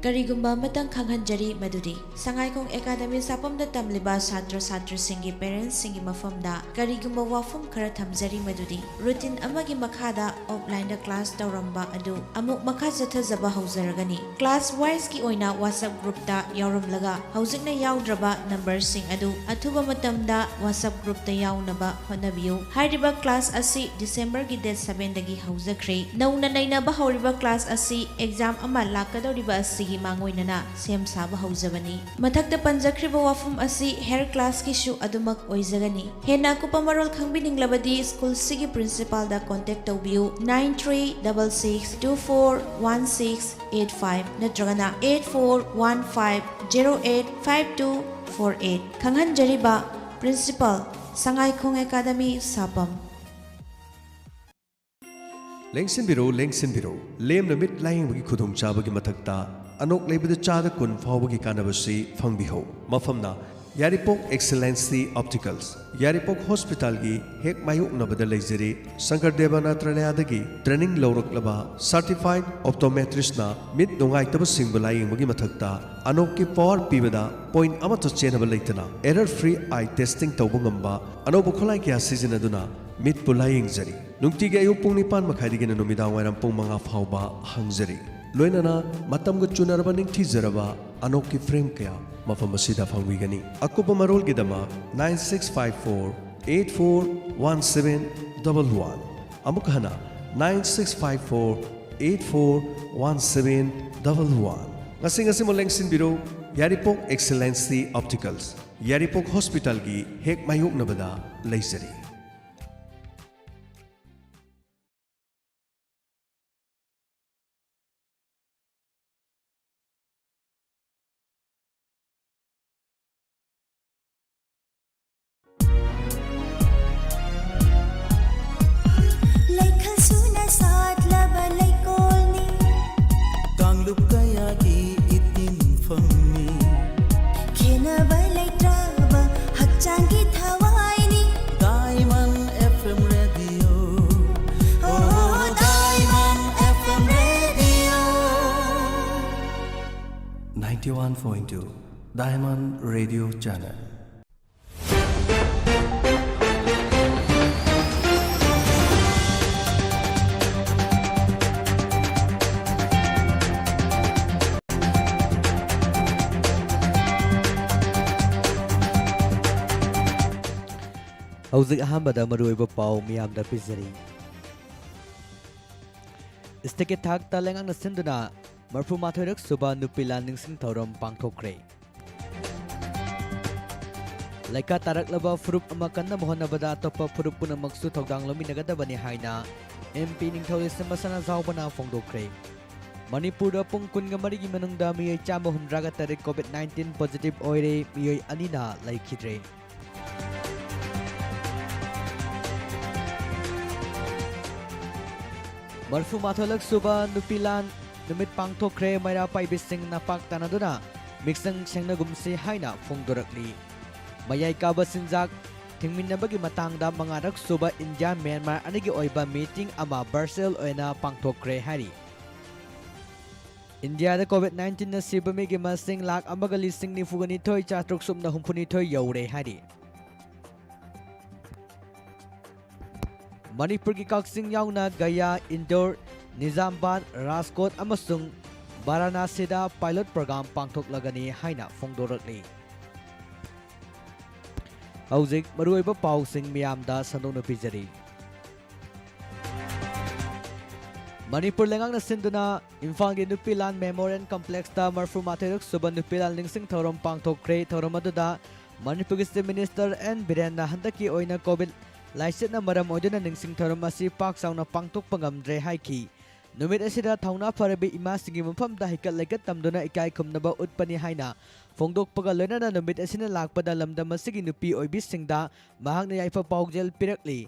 ꯀꯔꯤꯒꯨꯝꯕ ꯑꯃꯇꯪ ꯈꯪꯍꯟꯖꯔꯤ ꯃꯗꯨꯗꯤ, ꯁꯉꯥꯏꯈꯣꯡ ꯑꯦꯀꯥꯗꯃꯤ ꯁꯥꯄꯝꯗ ꯇꯝꯂꯤꯕ ꯁꯥꯇ꯭ꯔ ꯁꯥꯇ꯭ꯔꯤꯁꯤꯡꯒꯤ ꯄꯦꯔꯦꯟꯁꯁꯤꯡꯒꯤ ꯃꯐꯝꯗ ꯀꯔꯤꯒꯨꯝꯕ ꯋꯥꯐꯝ ꯈꯔ ꯊꯝꯖꯔꯤ ꯃꯗꯨꯗꯤ, ꯔꯨꯇꯤꯟ ꯑꯃꯒꯤ ꯃꯈꯥꯗ ꯑꯣꯐꯂꯥꯏꯟꯗ ꯀ꯭ꯂꯥꯁ ꯇꯧꯔꯝꯕ ꯑꯗꯨ ꯑꯃꯨꯛ ꯃꯈꯥ ꯆꯠꯊꯖꯕ ꯍꯧꯖꯔꯒꯅꯤ꯫ ꯀ꯭ꯂꯥꯁ ꯋꯥꯏꯁꯀꯤ ꯑꯣꯏꯅ WhatsApp ꯒ꯭ꯔꯨꯞꯇ ꯌꯥꯎꯔꯝꯂꯒ, ꯍꯧꯖꯤꯛꯅ ꯌꯥꯎꯗ꯭ꯔꯕ ꯅꯝꯕꯔꯁꯤꯡ ꯑꯗꯨ ꯑꯊꯨꯕ ꯃꯇꯝꯗ WhatsApp ꯒ꯭ꯔꯨꯞꯇ ꯌꯥꯎꯅꯕ ꯍꯣꯠꯅꯕꯤꯌꯨ꯫ ꯍꯥꯏꯔꯤꯕ ꯀ꯭ꯂꯥꯁ ꯑꯁꯤ ꯗꯤꯁꯦꯝꯕꯔꯒꯤ ꯗꯦꯠ ꯁꯚꯦꯟꯗꯒꯤ ꯍꯧꯖꯈ꯭ꯔꯦ꯫ ꯅꯧꯅ ꯅꯩꯅꯕ ꯍꯧꯔꯤꯕ ꯀ꯭ꯂꯥꯁ ꯑꯁꯤ ꯑꯦꯛꯖꯥꯝ ꯑꯃ ꯂꯥꯛꯀꯗꯧꯔꯤꯕ ꯑꯁꯤꯒꯤ ꯃꯥꯡꯑꯣꯏꯅꯅ ꯁꯦꯝ ꯁꯥꯕ ꯍꯧꯖꯕꯅꯤ꯫ ꯃꯊꯛꯇ ꯄꯟꯖꯈ꯭ꯔꯤꯕ ꯋꯥꯐꯝ ꯑꯁꯤ ꯍꯦꯌꯔ ꯀ꯭ꯂꯥꯁꯀꯤꯁꯨ ꯑꯗꯨꯃꯛ ꯑꯣꯏꯖꯒꯅꯤ꯫ ꯍꯦꯟꯅ ꯑꯀꯨꯞꯄ ꯃꯔꯣꯜ ꯈꯪꯕꯤꯅꯤꯡꯂꯕꯗꯤ ꯁ꯭ꯀꯨꯜꯁꯤꯒꯤ ꯄ꯭ꯔꯤꯟꯁꯤꯄꯥꯜꯗ ꯀꯣꯟꯇꯦꯛ ꯇꯧꯕꯤꯌꯨ, nine three double six two four one six eight five ꯅꯠꯇ꯭ꯔꯒꯅ eight four one five zero eight five two four eight꯫ ꯈꯪꯍꯟꯖꯔꯤꯕ, ꯄ꯭ꯔꯤꯟꯁꯤꯄꯥꯜ, ꯁꯉꯥꯏꯈꯣꯡ ꯑꯦꯀꯥꯗꯃꯤ, ꯁꯥꯄꯝ꯫ ꯂꯦꯡꯁꯤꯟꯕꯤꯔꯣ, ꯂꯦꯡꯁꯤꯟꯕꯤꯔꯣ꯫ ꯂꯦꯝꯅ ꯃꯤꯠ ꯂꯥꯌꯦꯡꯕꯒꯤ ꯈꯨꯗꯣꯡꯆꯥꯕꯒꯤ ꯃꯊꯛꯇ ꯑꯅꯣꯛ ꯂꯩꯕꯗ ꯆꯥꯗ ꯀꯨꯟ ꯐꯥꯎꯕꯒꯤ ꯀꯥꯟꯅꯕꯁꯤ ꯐꯪꯕꯤꯍꯧ꯫ ꯃꯐꯝꯅ ꯌꯥꯏꯔꯤꯄꯣꯛ ꯑꯦꯛꯁꯦꯂꯦꯟꯁꯤ ꯑꯣꯞꯇꯤꯀꯜꯁ, ꯌꯥꯏꯔꯤꯄꯣꯛ ꯍꯣꯁꯄꯤꯇꯥꯜꯒꯤ ꯍꯦꯛ ꯃꯥꯌꯣꯛꯅꯕꯗ ꯂꯩꯖꯔꯤ꯫ ꯁꯪꯀꯔ ꯗꯦꯕ ꯅꯥꯇ꯭ꯔꯥꯂꯌꯥꯗꯒꯤ ꯇ꯭ꯔꯦꯅꯤꯡ ꯂꯧꯔꯛꯂꯕ ꯁꯔꯇꯤꯐꯥꯏꯗ ꯑꯣꯞꯇꯣꯃꯦꯇ꯭ꯔꯤꯁꯅ ꯃꯤꯠ ꯅꯨꯡꯉꯥꯏꯇꯕꯁꯤꯡꯕꯨ ꯂꯥꯌꯦꯡꯕꯒꯤ ꯃꯊꯛꯇ ꯑꯅꯣꯛꯀꯤ ꯄꯋꯥꯔ ꯄꯤꯕꯗ ꯄꯣꯏꯟꯠ ꯑꯃꯠꯇ ꯆꯦꯟꯅꯕ ꯂꯩꯇꯅ ꯑꯦꯔꯔ ꯐ꯭ꯔꯤ ꯑꯥꯏ ꯇꯦꯁꯇꯤꯡ ꯇꯧꯕ ꯉꯝꯕ ꯑꯅꯧꯕ ꯈꯨꯠꯂꯥꯏ ꯀꯌꯥ ꯁꯤꯖꯤꯟꯅꯗꯨꯅ ꯃꯤꯠꯄꯨ ꯂꯥꯌꯦꯡꯖꯔꯤ꯫ ꯅꯨꯡꯇꯤꯒꯤ ꯑꯌꯨꯛ ꯄꯨꯡ ꯅꯤꯄꯥꯟ ꯃꯈꯥꯏꯗꯒꯤꯅ ꯅꯨꯃꯤꯗꯥꯡ ꯋꯥꯏꯔꯝ ꯄꯨꯡ ꯃꯉꯥ ꯐꯥꯎꯕ ꯍꯥꯡꯖꯔꯤ꯫ ꯂꯣꯏꯅꯅ ꯃꯇꯝꯒ ꯆꯨꯅꯔꯕ ꯅꯤꯡꯊꯤꯖꯔꯕ ꯑꯅꯣꯛꯀꯤ ꯐ꯭ꯔꯦꯝ ꯀꯌꯥ ꯃꯐꯝ ꯑꯁꯤꯗ ꯐꯪꯕꯤꯒꯅꯤ꯫ ꯑꯀꯨꯞꯄ ꯃꯔꯣꯜꯒꯤꯗꯃꯛ nine six five four eight four one seven double one, ꯑꯃꯨꯛ ꯍꯟꯅ nine six five four eight four one seven double one꯫ ꯉꯁꯤ ꯉꯁꯤꯃꯛ ꯂꯦꯡꯁꯤꯟꯕꯤꯔꯣ ꯌꯥꯏꯔꯤꯄꯣꯛ Excellency Opticals, ꯌꯥꯏꯔꯤꯄꯣꯛ ꯍꯣꯁꯄꯤꯇꯥꯜꯒꯤ ꯍꯦꯛ ꯃꯥꯌꯣꯛꯅꯕꯗ ꯂꯩꯖꯔꯤ꯫ ꯂꯩꯈꯜ ꯁꯨꯅ ꯁꯥꯠꯂꯕ ꯂꯩꯀꯣꯜꯅꯤ꯫ ꯀꯥꯡꯂꯨꯞ ꯀꯌꯥꯒꯤ ꯏꯇꯤꯟꯐꯝꯅꯤ꯫ ꯈꯦꯠꯅꯕ ꯂꯩꯇ꯭ꯔꯕ ꯍꯛꯆꯥꯡꯒꯤ ꯊꯋꯥꯏꯅꯤ꯫ Diamond F M Radio. Oh, Diamond F M Radio. Ninety-one point two Diamond Radio Channel. ꯍꯧꯖꯤꯛ ꯑꯍꯥꯟꯕꯗ ꯃꯔꯨꯑꯣꯏꯕ ꯄꯥꯎ ꯃꯤꯌꯥꯝꯗ ꯄꯤꯖꯔꯤ꯫ ꯁ꯭ꯇꯦꯠꯀꯤ ꯊꯥꯛꯇ ꯂꯩꯉꯥꯛꯅ ꯁꯤꯟꯗꯨꯅ ꯃꯔꯤꯐꯨ ꯃꯥꯊꯣꯏꯔꯛ ꯁꯨꯕ ꯅꯨꯄꯤ ꯂꯥꯟ ꯅꯤꯡꯁꯤꯡ ꯊꯧꯔꯝ ꯄꯥꯡꯊꯣꯛꯈ꯭ꯔꯦ꯫ ꯂꯩꯈꯥ ꯇꯥꯔꯛꯂꯕ ꯐꯨꯔꯨꯞ ꯑꯃ ꯀꯟꯅꯕ ꯍꯣꯠꯅꯕꯗ ꯑꯇꯣꯞꯄ ꯐꯨꯔꯨꯞ ꯄꯨꯝꯅꯃꯛꯁꯨ ꯊꯧꯗꯥꯡ ꯂꯧꯃꯤꯟꯅꯒꯗꯕꯅꯤ ꯍꯥꯏꯅ M P ꯅꯤꯡꯊꯧ ꯂꯩꯁꯦꯝꯕ ꯁꯅꯥꯖꯥꯎꯕꯅ ꯐꯣꯡꯗꯣꯛꯈ꯭ꯔꯦ꯫ ꯃꯅꯤꯄꯨꯔꯗ ꯄꯨꯡ ꯀꯨꯟꯒ ꯃꯔꯤꯒꯤ ꯃꯅꯨꯡꯗ ꯃꯤꯑꯣꯏ ꯆꯥꯝꯃ ꯍꯨꯝꯗ꯭ꯔꯥꯒ ꯇꯔꯦꯠ COVID nineteen positive ꯑꯣꯏꯔꯦ, ꯃꯤꯑꯣꯏ ꯑꯅꯤꯅ ꯂꯩꯈꯤꯗ꯭ꯔꯦ꯫ ꯃꯔꯤꯐꯨ ꯃꯥꯊꯣꯏꯂꯛ ꯁꯨꯕ ꯅꯨꯄꯤ ꯂꯥꯟ ꯅꯨꯃꯤꯠ ꯄꯥꯡꯊꯣꯛꯈ꯭ꯔꯦ꯫ ꯃꯩꯔꯥ ꯄꯥꯏꯕꯤꯁꯤꯡꯅ ꯄꯥꯛ ꯇꯥꯅꯗꯨꯅ ꯃꯤꯆꯪ ꯁꯦꯡꯅꯒꯨꯝꯁꯤ ꯍꯥꯏꯅ ꯐꯣꯡꯗꯣꯔꯛꯂꯤ꯫ ꯃꯌꯥꯏ ꯀꯥꯕ ꯆꯤꯟꯖꯥꯛ ꯊꯤꯡꯃꯤꯟꯅꯕꯒꯤ ꯃꯇꯥꯡꯗ ꯃꯉꯥꯔꯛ ꯁꯨꯕ ꯏꯟꯗꯤꯌꯥ ꯃ꯭ꯌꯥꯟꯃꯥꯔ ꯑꯅꯤꯒꯤ ꯑꯣꯏꯕ ꯃꯤꯇꯤꯡ ꯑꯃ virtual ꯑꯣꯏꯅ ꯄꯥꯡꯊꯣꯛꯈ꯭ꯔꯦ ꯍꯥꯏꯔꯤ꯫ ꯏꯟꯗꯤꯌꯥꯗ COVID nineteenꯅ ꯁꯤꯕ ꯃꯤꯒꯤ ꯃꯁꯤꯡ ꯂꯥꯈ ꯑꯃꯒ ꯂꯤꯁꯤꯡ ꯅꯤꯐꯨꯒ ꯅꯤꯊꯣꯏ ꯆꯥꯇ꯭ꯔꯨꯛ ꯁꯨꯞꯅ ꯍꯨꯝꯐꯨꯅꯤꯊꯣꯏ ꯌꯧꯔꯦ ꯍꯥꯏꯔꯤ꯫ ꯃꯅꯤꯄꯨꯔꯒꯤ ꯀꯛꯆꯤꯡ ꯌꯥꯎꯅ ꯒꯌꯥ, ꯏꯟꯗꯣꯔ, ꯅꯤꯖꯥꯝꯕꯥꯗ, ꯔꯥꯖꯀꯣꯠ ꯑꯃꯁꯨꯡ ꯕꯥꯔꯥꯅꯥꯁꯤꯗ pilot program ꯄꯥꯡꯊꯣꯛꯂꯒꯅꯤ ꯍꯥꯏꯅ ꯐꯣꯡꯗꯣꯔꯛꯂꯤ꯫ ꯍꯧꯖꯤꯛ ꯃꯔꯨꯑꯣꯏꯕ ꯄꯥꯎꯁꯤꯡ ꯃꯤꯌꯥꯝꯗ ꯁꯟꯗꯣꯛꯅ ꯄꯤꯖꯔꯤ꯫ ꯃꯅꯤꯄꯨꯔ ꯂꯩꯉꯥꯛꯅ ꯁꯤꯟꯗꯨꯅ ꯏꯝꯐꯥꯜꯒꯤ ꯅꯨꯄꯤ ꯂꯥꯟ Memorial Complexꯇ ꯃꯔꯐꯨ ꯃꯥꯊꯣꯏꯔꯛ ꯁꯨꯕ ꯅꯨꯄꯤ ꯂꯥꯟ ꯅꯤꯡꯁꯤꯡ ꯊꯧꯔꯝ ꯄꯥꯡꯊꯣꯛꯈ꯭ꯔꯦ꯫ ꯊꯧꯔꯝ ꯑꯗꯨꯗ ꯃꯅꯤꯄꯨꯔꯒꯤ Chief Minister ꯑꯦꯟ ꯕꯤꯔꯦꯟꯅ ꯍꯟꯗꯛꯀꯤ ꯑꯣꯏꯅ COVID ꯂꯥꯏꯆꯠꯅ ꯃꯔꯝ ꯑꯣꯏꯗꯨꯅ ꯅꯤꯡꯁꯤꯡ ꯊꯧꯔꯝ ꯑꯁꯤ ꯄꯥꯛ ꯆꯥꯎꯅ ꯄꯥꯡꯊꯣꯛꯄ ꯉꯝꯗ꯭ꯔꯦ ꯍꯥꯏꯈꯤ꯫ ꯅꯨꯃꯤꯠ ꯑꯁꯤꯗ ꯊꯧꯅꯥ ꯐꯔꯕꯤ ꯏꯃꯥꯁꯤꯡꯒꯤ ꯃꯐꯝꯗ ꯍꯩꯀꯠ ꯂꯩꯀꯠ ꯇꯝꯗꯨꯅ ꯏꯀꯥꯏ ꯈꯨꯝꯅꯕ ꯎꯠꯄꯅꯤ ꯍꯥꯏꯅ ꯐꯣꯡꯗꯣꯛꯄꯒ ꯂꯣꯏꯅꯅ ꯅꯨꯃꯤꯠ ꯑꯁꯤꯅ ꯂꯥꯛꯄꯗ ꯂꯝꯗꯝ ꯑꯁꯤꯒꯤ ꯅꯨꯄꯤ ꯑꯣꯏꯕꯤꯁꯤꯡꯗ ꯃꯍꯥꯛꯅ ꯌꯥꯏꯐ ꯄꯥꯎꯖꯦꯜ ꯄꯤꯔꯛꯂꯤ꯫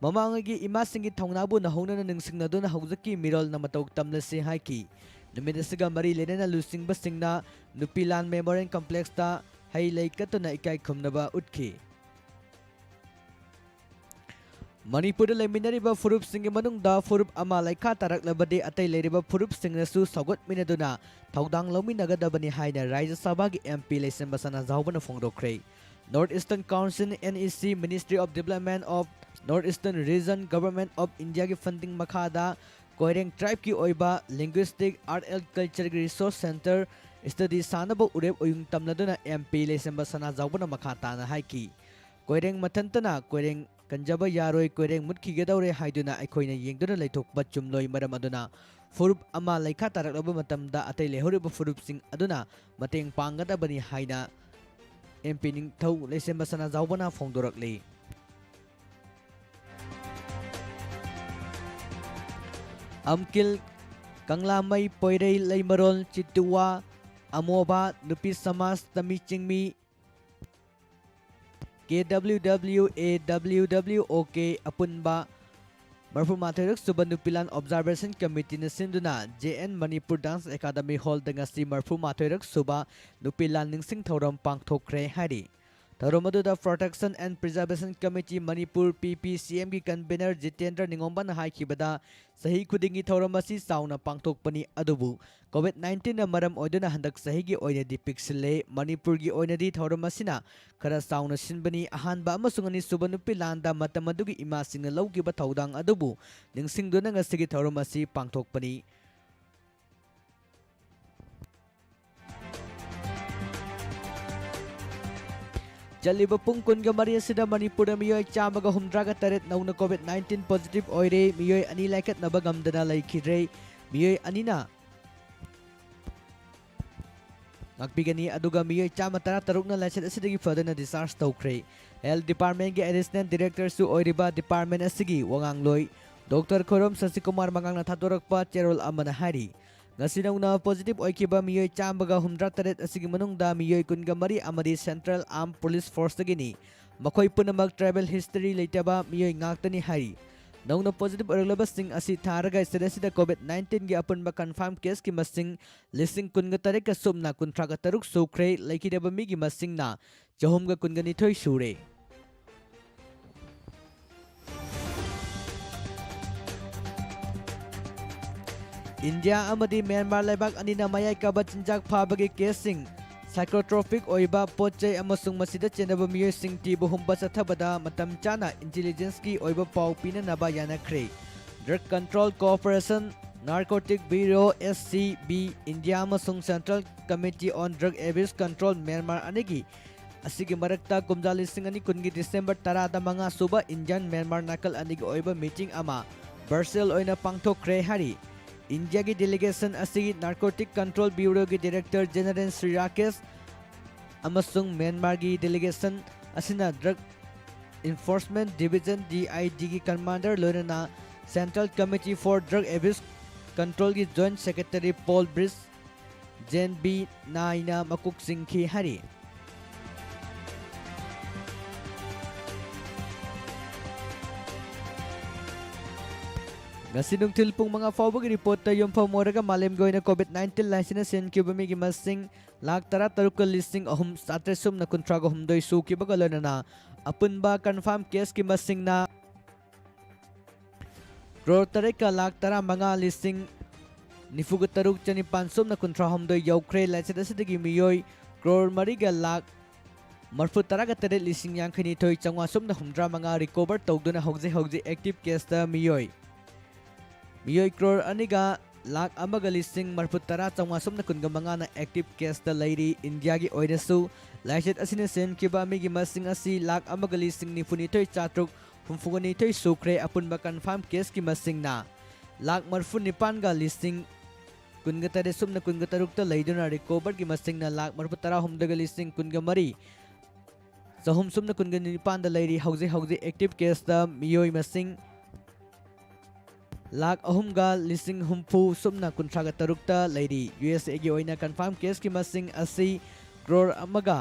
ꯃꯃꯥꯡꯉꯩꯒꯤ ꯏꯃꯥꯁꯤꯡꯒꯤ ꯊꯧꯅꯥꯕꯨ ꯅꯧꯍꯧꯅꯅ ꯅꯤꯡꯁꯤꯡꯅꯗꯨꯅ ꯍꯧꯖꯤꯛꯀꯤ ꯃꯤꯔꯣꯜꯅ ꯃꯇꯧ ꯇꯝꯂꯁꯤ ꯍꯥꯏꯈꯤ꯫ ꯅꯨꯃꯤꯠ ꯑꯁꯤꯒ ꯃꯔꯤ ꯂꯩꯅꯅ ꯂꯨꯆꯤꯡꯕꯁꯤꯡꯅ ꯅꯨꯄꯤ ꯂꯥꯟ Memorial Complexꯇ ꯍꯩ ꯂꯩ ꯀꯠꯇꯨꯅ ꯏꯀꯥꯏ ꯈꯨꯝꯅꯕ ꯎꯠꯈꯤ꯫ ꯃꯅꯤꯄꯨꯔꯗ ꯂꯩꯃꯤꯟꯅꯔꯤꯕ ꯐꯨꯔꯨꯞꯁꯤꯡꯒꯤ ꯃꯅꯨꯡꯗ ꯐꯨꯔꯨꯞ ꯑꯃ ꯂꯩꯈꯥ ꯇꯥꯔꯛꯂꯕꯗꯤ ꯑꯇꯩ ꯂꯩꯔꯤꯕ ꯐꯨꯔꯨꯞꯁꯤꯡꯅꯁꯨ ꯁꯧꯒꯠꯃꯤꯟꯅꯗꯨꯅ ꯊꯧꯗꯥꯡ ꯂꯧꯃꯤꯟꯅꯒꯗꯕꯅꯤ ꯍꯥꯏꯅ ꯔꯥꯖ꯭ꯌ ꯁꯚꯥꯒꯤ MP ꯂꯩꯁꯦꯝꯕ ꯁꯅꯥꯖꯥꯎꯕꯅ ꯐꯣꯡꯗꯣꯛꯈ꯭ꯔꯦ꯫ North Eastern Council, NEC, Ministry of Development of North Eastern Region, Government of Indiaꯒꯤ funding ꯃꯈꯥꯗ ꯀꯣꯏꯔꯦꯡ tribeꯀꯤ ꯑꯣꯏꯕ linguistic, art and cultureꯒꯤ resource centre study ꯁꯥꯅꯕ ꯎꯔꯦꯞ ꯑꯣꯏꯌꯨꯡ ꯇꯝꯂꯗꯨꯅ MP ꯂꯩꯁꯦꯝꯕ ꯁꯅꯥꯖꯥꯎꯕꯅ ꯃꯈꯥ ꯇꯥꯅ ꯍꯥꯏꯈꯤ꯫ ꯀꯣꯏꯔꯦꯡ ꯃꯊꯟꯇꯅ ꯀꯣꯏꯔꯦꯡ ꯀꯟꯖꯕ ꯌꯥꯔꯣꯏ, ꯀꯣꯏꯔꯦꯡ ꯃꯨꯠꯈꯤꯒꯗꯧꯔꯦ ꯍꯥꯏꯗꯨꯅ ꯑꯩꯈꯣꯏꯅ ꯌꯦꯡꯗꯨꯅ ꯂꯩꯊꯣꯛꯄ ꯆꯨꯝꯂꯣꯏ꯫ ꯃꯔꯝ ꯑꯗꯨꯅ ꯐꯨꯔꯨꯞ ꯑꯃ ꯂꯩꯈꯥ ꯇꯥꯔꯛꯂꯕ ꯃꯇꯝꯗ ꯑꯇꯩ ꯂꯩꯍꯧꯔꯤꯕ ꯐꯨꯔꯨꯞꯁꯤꯡ ꯑꯗꯨꯅ ꯃꯇꯦꯡ ꯄꯥꯡꯒꯗꯕꯅꯤ ꯍꯥꯏꯅ MP ꯅꯤꯡꯊꯧ ꯂꯩꯁꯦꯝꯕ ꯁꯅꯥꯖꯥꯎꯕꯅ ꯐꯣꯡꯗꯣꯔꯛꯂꯤ꯫ ꯑꯝꯀꯤꯜ, ꯀꯪꯂꯥꯃꯩ, ꯄꯣꯏꯔꯩ, ꯂꯩꯃꯔꯣꯜ, ꯆꯤꯇꯨꯋꯥ, ꯑꯃꯣꯕꯥ, ꯅꯨꯄꯤ ꯁꯃꯥꯖ, ꯇꯃꯤ ꯆꯤꯡꯃꯤ, KWWA, WWOK ꯑꯄꯨꯟꯕ ꯃꯔꯐꯨ ꯃꯥꯊꯣꯏꯔꯛ ꯁꯨꯕ ꯅꯨꯄꯤ ꯂꯥꯟ Observation Committeeꯅ ꯁꯤꯟꯗꯨꯅ JN Manipur Dance Academy Hallꯗ ꯉꯁꯤ ꯃꯔꯐꯨ ꯃꯥꯊꯣꯏꯔꯛ ꯁꯨꯕ ꯅꯨꯄꯤ ꯂꯥꯟ ꯅꯤꯡꯁꯤꯡ ꯊꯧꯔꯝ ꯄꯥꯡꯊꯣꯛꯈ꯭ꯔꯦ ꯍꯥꯏꯔꯤ꯫ ꯊꯧꯔꯝ ꯑꯗꯨꯗ Protection and Preservation Committee Manipur, P P C M ꯒꯤ convener ꯖꯤꯇꯦꯟꯗ꯭ꯔ ꯅꯤꯉꯣꯝꯕꯅ ꯍꯥꯏꯈꯤꯕꯗ, ꯆꯍꯤ ꯈꯨꯗꯤꯡꯒꯤ ꯊꯧꯔꯝ ꯑꯁꯤ ꯆꯥꯎꯅ ꯄꯥꯡꯊꯣꯛꯄꯅꯤ, ꯑꯗꯨꯕꯨ COVID nineteen ꯅ ꯃꯔꯝ ꯑꯣꯏꯗꯨꯅ ꯍꯟꯗꯛ ꯆꯍꯤꯒꯤ ꯑꯣꯏꯅꯗꯤ ꯄꯤꯛꯁꯤꯜꯂꯦ꯫ ꯃꯅꯤꯄꯨꯔꯒꯤ ꯑꯣꯏꯅꯗꯤ ꯊꯧꯔꯝ ꯑꯁꯤꯅ ꯈꯔ ꯆꯥꯎꯅ ꯁꯤꯟꯕꯅꯤ꯫ ꯑꯍꯥꯟꯕ ꯑꯃꯁꯨꯡ ꯑꯅꯤꯁꯨꯕ ꯅꯨꯄꯤ ꯂꯥꯟꯗ ꯃꯇꯝ ꯑꯗꯨꯒꯤ ꯏꯃꯥꯁꯤꯡꯅ ꯂꯧꯈꯤꯕ ꯊꯧꯗꯥꯡ ꯑꯗꯨꯕꯨ ꯅꯤꯡꯁꯤꯡꯗꯨꯅ ꯉꯁꯤꯒꯤ ꯊꯧꯔꯝ ꯑꯁꯤ ꯄꯥꯡꯊꯣꯛꯄꯅꯤ꯫ ꯆꯠꯂꯤꯕ ꯄꯨꯡ ꯀꯨꯟꯒ ꯃꯔꯤ ꯑꯁꯤꯗ ꯃꯅꯤꯄꯨꯔꯗ ꯃꯤꯑꯣꯏ ꯆꯥꯝꯃꯒ ꯍꯨꯝꯗ꯭ꯔꯥꯒ ꯇꯔꯦꯠ ꯅꯧꯅ COVID nineteen positive ꯑꯣꯏꯔꯦ꯫ ꯃꯤꯑꯣꯏ ꯑꯅꯤ ꯂꯥꯏꯀꯠꯅꯕ ꯉꯝꯗꯅ ꯂꯩꯈꯤꯗ꯭ꯔꯦ꯫ ꯃꯤꯑꯣꯏ ꯑꯅꯤꯅ ꯉꯥꯛꯄꯤꯒꯅꯤ, ꯑꯗꯨꯒ ꯃꯤꯑꯣꯏ ꯆꯥꯝꯃ ꯇꯔꯥ ꯇꯔꯨꯛꯅ ꯂꯥꯏꯆꯠ ꯑꯁꯤꯗꯒꯤ ꯐꯗꯨꯅ discharge ꯇꯧꯈ꯭ꯔꯦ꯫ Health Department ꯀꯤ Additional Director ꯁꯨ ꯑꯣꯏꯔꯤꯕ department ꯑꯁꯤꯒꯤ ꯋꯥꯉꯥꯡꯂꯣꯏ Doctor ꯈꯣꯏꯔꯣꯝ ꯁꯁꯤꯀꯨꯃꯥꯔ ꯃꯉꯥꯡꯅ ꯊꯥꯗꯣꯔꯛꯄ ꯆꯦꯔꯣꯜ ꯑꯃꯅ ꯍꯥꯏꯔꯤ, ꯉꯁꯤ ꯅꯧꯅ positive ꯑꯣꯏꯈꯤꯕ ꯃꯤꯑꯣꯏ ꯆꯥꯝꯃꯒ ꯍꯨꯝꯗ꯭ꯔꯥ ꯇꯔꯦꯠ ꯑꯁꯤꯒꯤ ꯃꯅꯨꯡꯗ ꯃꯤꯑꯣꯏ ꯀꯨꯟꯒ ꯃꯔꯤ ꯑꯃꯗꯤ Central Armed Police Force ꯇꯒꯤꯅꯤ꯫ ꯃꯈꯣꯏ ꯄꯨꯝꯅꯃꯛ tribal history ꯂꯩꯇꯕ ꯃꯤꯑꯣꯏ ꯉꯥꯛꯇꯅꯤ ꯍꯥꯏꯔꯤ꯫ ꯅꯧꯅ positive ꯑꯣꯏꯔꯛꯂꯕꯁꯤꯡ ꯑꯁꯤ ꯊꯥꯔꯒ state ꯑꯁꯤꯗ COVID nineteen ꯒꯤ ꯑꯄꯨꯟꯕ confirm case ꯀꯤ ꯃꯁꯤꯡ ꯂꯤꯁꯤꯡ ꯀꯨꯟꯒ ꯇꯔꯦꯠꯀ ꯁꯨꯞꯅ ꯀꯨꯟꯊ꯭ꯔꯥꯒ ꯇꯔꯨꯛ ꯁꯨꯈ꯭ꯔꯦ꯫ ꯂꯩꯈꯤꯗꯕ ꯃꯤꯒꯤ ꯃꯁꯤꯡꯅ ꯆꯍꯨꯝꯒ ꯀꯨꯟꯒ ꯅꯤꯊꯣꯏ ꯁꯨꯔꯦ꯫ ꯏꯟꯗꯤꯌꯥ ꯑꯃꯗꯤ ꯃ꯭ꯌꯥꯟꯃꯥꯔ ꯂꯩꯕꯥꯛ ꯑꯅꯤꯅ ꯃꯌꯥꯏ ꯀꯥꯕ ꯆꯤꯟꯖꯥꯛ ꯐꯥꯕꯒꯤ case ꯁꯤꯡ, psychotropic ꯑꯣꯏꯕ ꯄꯣꯠ ꯆꯩ ꯑꯃꯁꯨꯡ ꯃꯁꯤꯗ ꯆꯦꯟꯅꯕ ꯃꯤꯑꯣꯏꯁꯤꯡ ꯊꯤꯕ ꯍꯨꯝꯕ ꯆꯠꯊꯕꯗ ꯃꯇꯝ ꯆꯥꯅ intelligence ꯀꯤ ꯑꯣꯏꯕ ꯄꯥꯎ ꯄꯤꯅꯅꯕ ꯌꯥꯅꯈ꯭ꯔꯦ꯫ Drug Control Cooperation, Narcotic Bureau, S C B, India ꯑꯃꯁꯨꯡ Central Committee on Drug Abuse Control, Myanmar ꯑꯅꯤꯒꯤ ꯑꯁꯤꯒꯤ ꯃꯔꯛꯇ ꯀꯨꯝꯖꯥ ꯂꯤꯁꯤꯡ ꯑꯅꯤ ꯀꯨꯟꯒꯤ December ꯇꯔꯥꯗ ꯃꯉꯥ ꯁꯨꯕ ꯏꯟꯗꯤꯌꯥꯟ ꯃ꯭ꯌꯥꯟꯃꯥꯔ ꯅꯥꯀꯜ ꯑꯅꯤꯒꯤ ꯑꯣꯏꯕ meeting ꯑꯃ virtual ꯑꯣꯏꯅ ꯄꯥꯡꯊꯣꯛꯈ꯭ꯔꯦ ꯍꯥꯏꯔꯤ꯫ ꯏꯟꯗꯤꯌꯥꯒꯤ delegation ꯑꯁꯤ Narcotic Control Bureau ꯒꯤ Director General ꯁ꯭ꯔꯤ ꯔꯥꯀꯦꯁ ꯑꯃꯁꯨꯡ ꯃ꯭ꯌꯥꯟꯃꯥꯔꯒꯤ delegation ꯑꯁꯤꯅ Drug Enforcement Division, D I D ꯒꯤ commander ꯂꯣꯏꯅꯅ Central Committee for Drug Abuse Control ꯒꯤ Joint Secretary Paul Bridge, Jen B ꯅꯥꯏꯅ ꯃꯀꯣꯛ ꯆꯤꯡꯈꯤ ꯍꯥꯏꯔꯤ꯫ ꯉꯁꯤ ꯅꯨꯡꯊꯤꯜ ꯄꯨꯡ ꯃꯉꯥ ꯐꯥꯎꯕꯒꯤ ꯔꯤꯄꯣꯔꯠꯇ ꯌꯨꯝꯐꯝ ꯑꯣꯏꯔꯒ ꯃꯥꯂꯦꯝꯒꯤ ꯑꯣꯏꯅ ꯀꯣꯚꯤꯗ ꯅꯥꯏꯟꯇꯤꯟ ꯂꯥꯏꯆꯠꯅ ꯁꯤꯍꯟꯈꯤꯕ ꯃꯤꯒꯤ ꯃꯁꯤꯡ ꯂꯥꯈ ꯇꯔꯥ ꯇꯔꯨꯛꯀ ꯂꯤꯁꯤꯡ ꯑꯍꯨꯝ ꯆꯥꯇ꯭ꯔꯦꯠ ꯁꯨꯞꯅ ꯀꯨꯟꯊ꯭ꯔꯥꯒ ꯍꯨꯝꯗꯣꯏ ꯁꯨꯈꯤꯕꯒ ꯂꯣꯏꯅꯅ ꯑꯄꯨꯟꯕ ꯀꯟꯐꯥꯔꯝ ꯀꯦꯁꯀꯤ ꯃꯁꯤꯡꯅ ꯀ꯭ꯔꯣꯔ ꯇꯔꯦꯠꯀ ꯂꯥꯈ ꯇꯔꯥ ꯃꯉꯥ ꯂꯤꯁꯤꯡ ꯅꯤꯐꯨꯒ ꯇꯔꯨꯛ ꯆꯅꯤꯄꯥꯟ ꯁꯨꯞꯅ ꯀꯨꯟꯊ꯭ꯔꯥ ꯍꯨꯝꯗꯣꯏ ꯌꯧꯈ꯭ꯔꯦ꯫ ꯂꯥꯏꯆꯠ ꯑꯁꯤꯗꯒꯤ ꯃꯤꯑꯣꯏ ꯀ꯭ꯔꯣꯔ ꯃꯔꯤꯒ ꯂꯥꯈ ꯃꯔꯐꯨ ꯇꯔꯥꯒ ꯇꯔꯦꯠ ꯂꯤꯁꯤꯡ ꯌꯥꯡꯈꯩ ꯅꯤꯊꯣꯏ ꯆꯥꯝꯃꯉꯥ ꯁꯨꯞꯅ ꯍꯨꯝꯗ꯭ꯔꯥ ꯃꯉꯥ ꯔꯤꯀꯣꯚꯔ ꯇꯧꯗꯨꯅ ꯍꯧꯖꯤꯛ ꯍꯧꯖꯤꯛ ꯑꯦꯛꯇꯤꯚ ꯀꯦꯁꯇ ꯃꯤꯑꯣꯏ ꯃꯤꯑꯣꯏ ꯀ꯭ꯔꯣꯔ ꯑꯅꯤꯒ ꯂꯥꯈ ꯑꯃꯒ ꯂꯤꯁꯤꯡ ꯃꯔꯐꯨ ꯇꯔꯥ ꯆꯥꯝꯃꯉꯥ ꯁꯨꯞꯅ ꯀꯨꯟꯒ ꯃꯉꯥꯅ ꯑꯦꯛꯇꯤꯚ ꯀꯦꯁꯇ ꯂꯩꯔꯤ꯫ ꯏꯟꯗꯤꯌꯥꯒꯤ ꯑꯣꯏꯅꯁꯨ ꯂꯥꯏꯆꯠ ꯑꯁꯤꯅ ꯁꯤꯍꯟꯈꯤꯕ ꯃꯤꯒꯤ ꯃꯁꯤꯡ ꯑꯁꯤ ꯂꯥꯈ ꯑꯃꯒ ꯂꯤꯁꯤꯡ ꯅꯤꯐꯨ ꯅꯤꯊꯣꯏ ꯆꯥꯇ꯭ꯔꯨꯛ ꯍꯨꯝꯐꯨꯒ ꯅꯤꯊꯣꯏ ꯁꯨꯈ꯭ꯔꯦ꯫ ꯑꯄꯨꯟꯕ ꯀꯟꯐꯥꯔꯝ ꯀꯦꯁꯀꯤ ꯃꯁꯤꯡꯅ ꯂꯥꯈ ꯃꯔꯐꯨ ꯅꯤꯄꯥꯟꯒ ꯂꯤꯁꯤꯡ ꯀꯨꯟꯒ ꯇꯔꯦꯠ ꯁꯨꯞꯅ ꯀꯨꯟꯒ ꯇꯔꯨꯛꯇ ꯂꯩꯗꯨꯅ ꯔꯤꯀꯣꯚꯔꯒꯤ ꯃꯁꯤꯡꯅ ꯂꯥꯈ ꯃꯔꯐꯨ ꯇꯔꯥ ꯍꯨꯝꯗꯣꯏꯒ ꯂꯤꯁꯤꯡ ꯀꯨꯟꯒ ꯃꯔꯤ ꯆꯍꯨꯝ ꯁꯨꯞꯅ ꯀꯨꯟꯒ ꯅꯤꯄꯥꯟꯗ ꯂꯩꯔꯤ꯫ ꯍꯧꯖꯤꯛ ꯍꯧꯖꯤꯛ ꯑꯦꯛꯇꯤꯚ ꯀꯦꯁꯇ ꯃꯤꯑꯣꯏ ꯃꯁꯤꯡ ꯂꯥꯈ ꯑꯍꯨꯝꯒ ꯂꯤꯁꯤꯡ ꯍꯨꯝꯐꯨ ꯁꯨꯞꯅ ꯀꯨꯟꯊ꯭ꯔꯥꯒ ꯇꯔꯨꯛꯇ ꯂꯩꯔꯤ꯫ ꯌꯨ ꯑꯦꯁ ꯑꯦꯒꯤ ꯑꯣꯏꯅ ꯀꯟꯐꯥꯔꯝ ꯀꯦꯁꯀꯤ ꯃꯁꯤꯡ ꯑꯁꯤ ꯀ꯭ꯔꯣꯔ ꯑꯃꯒ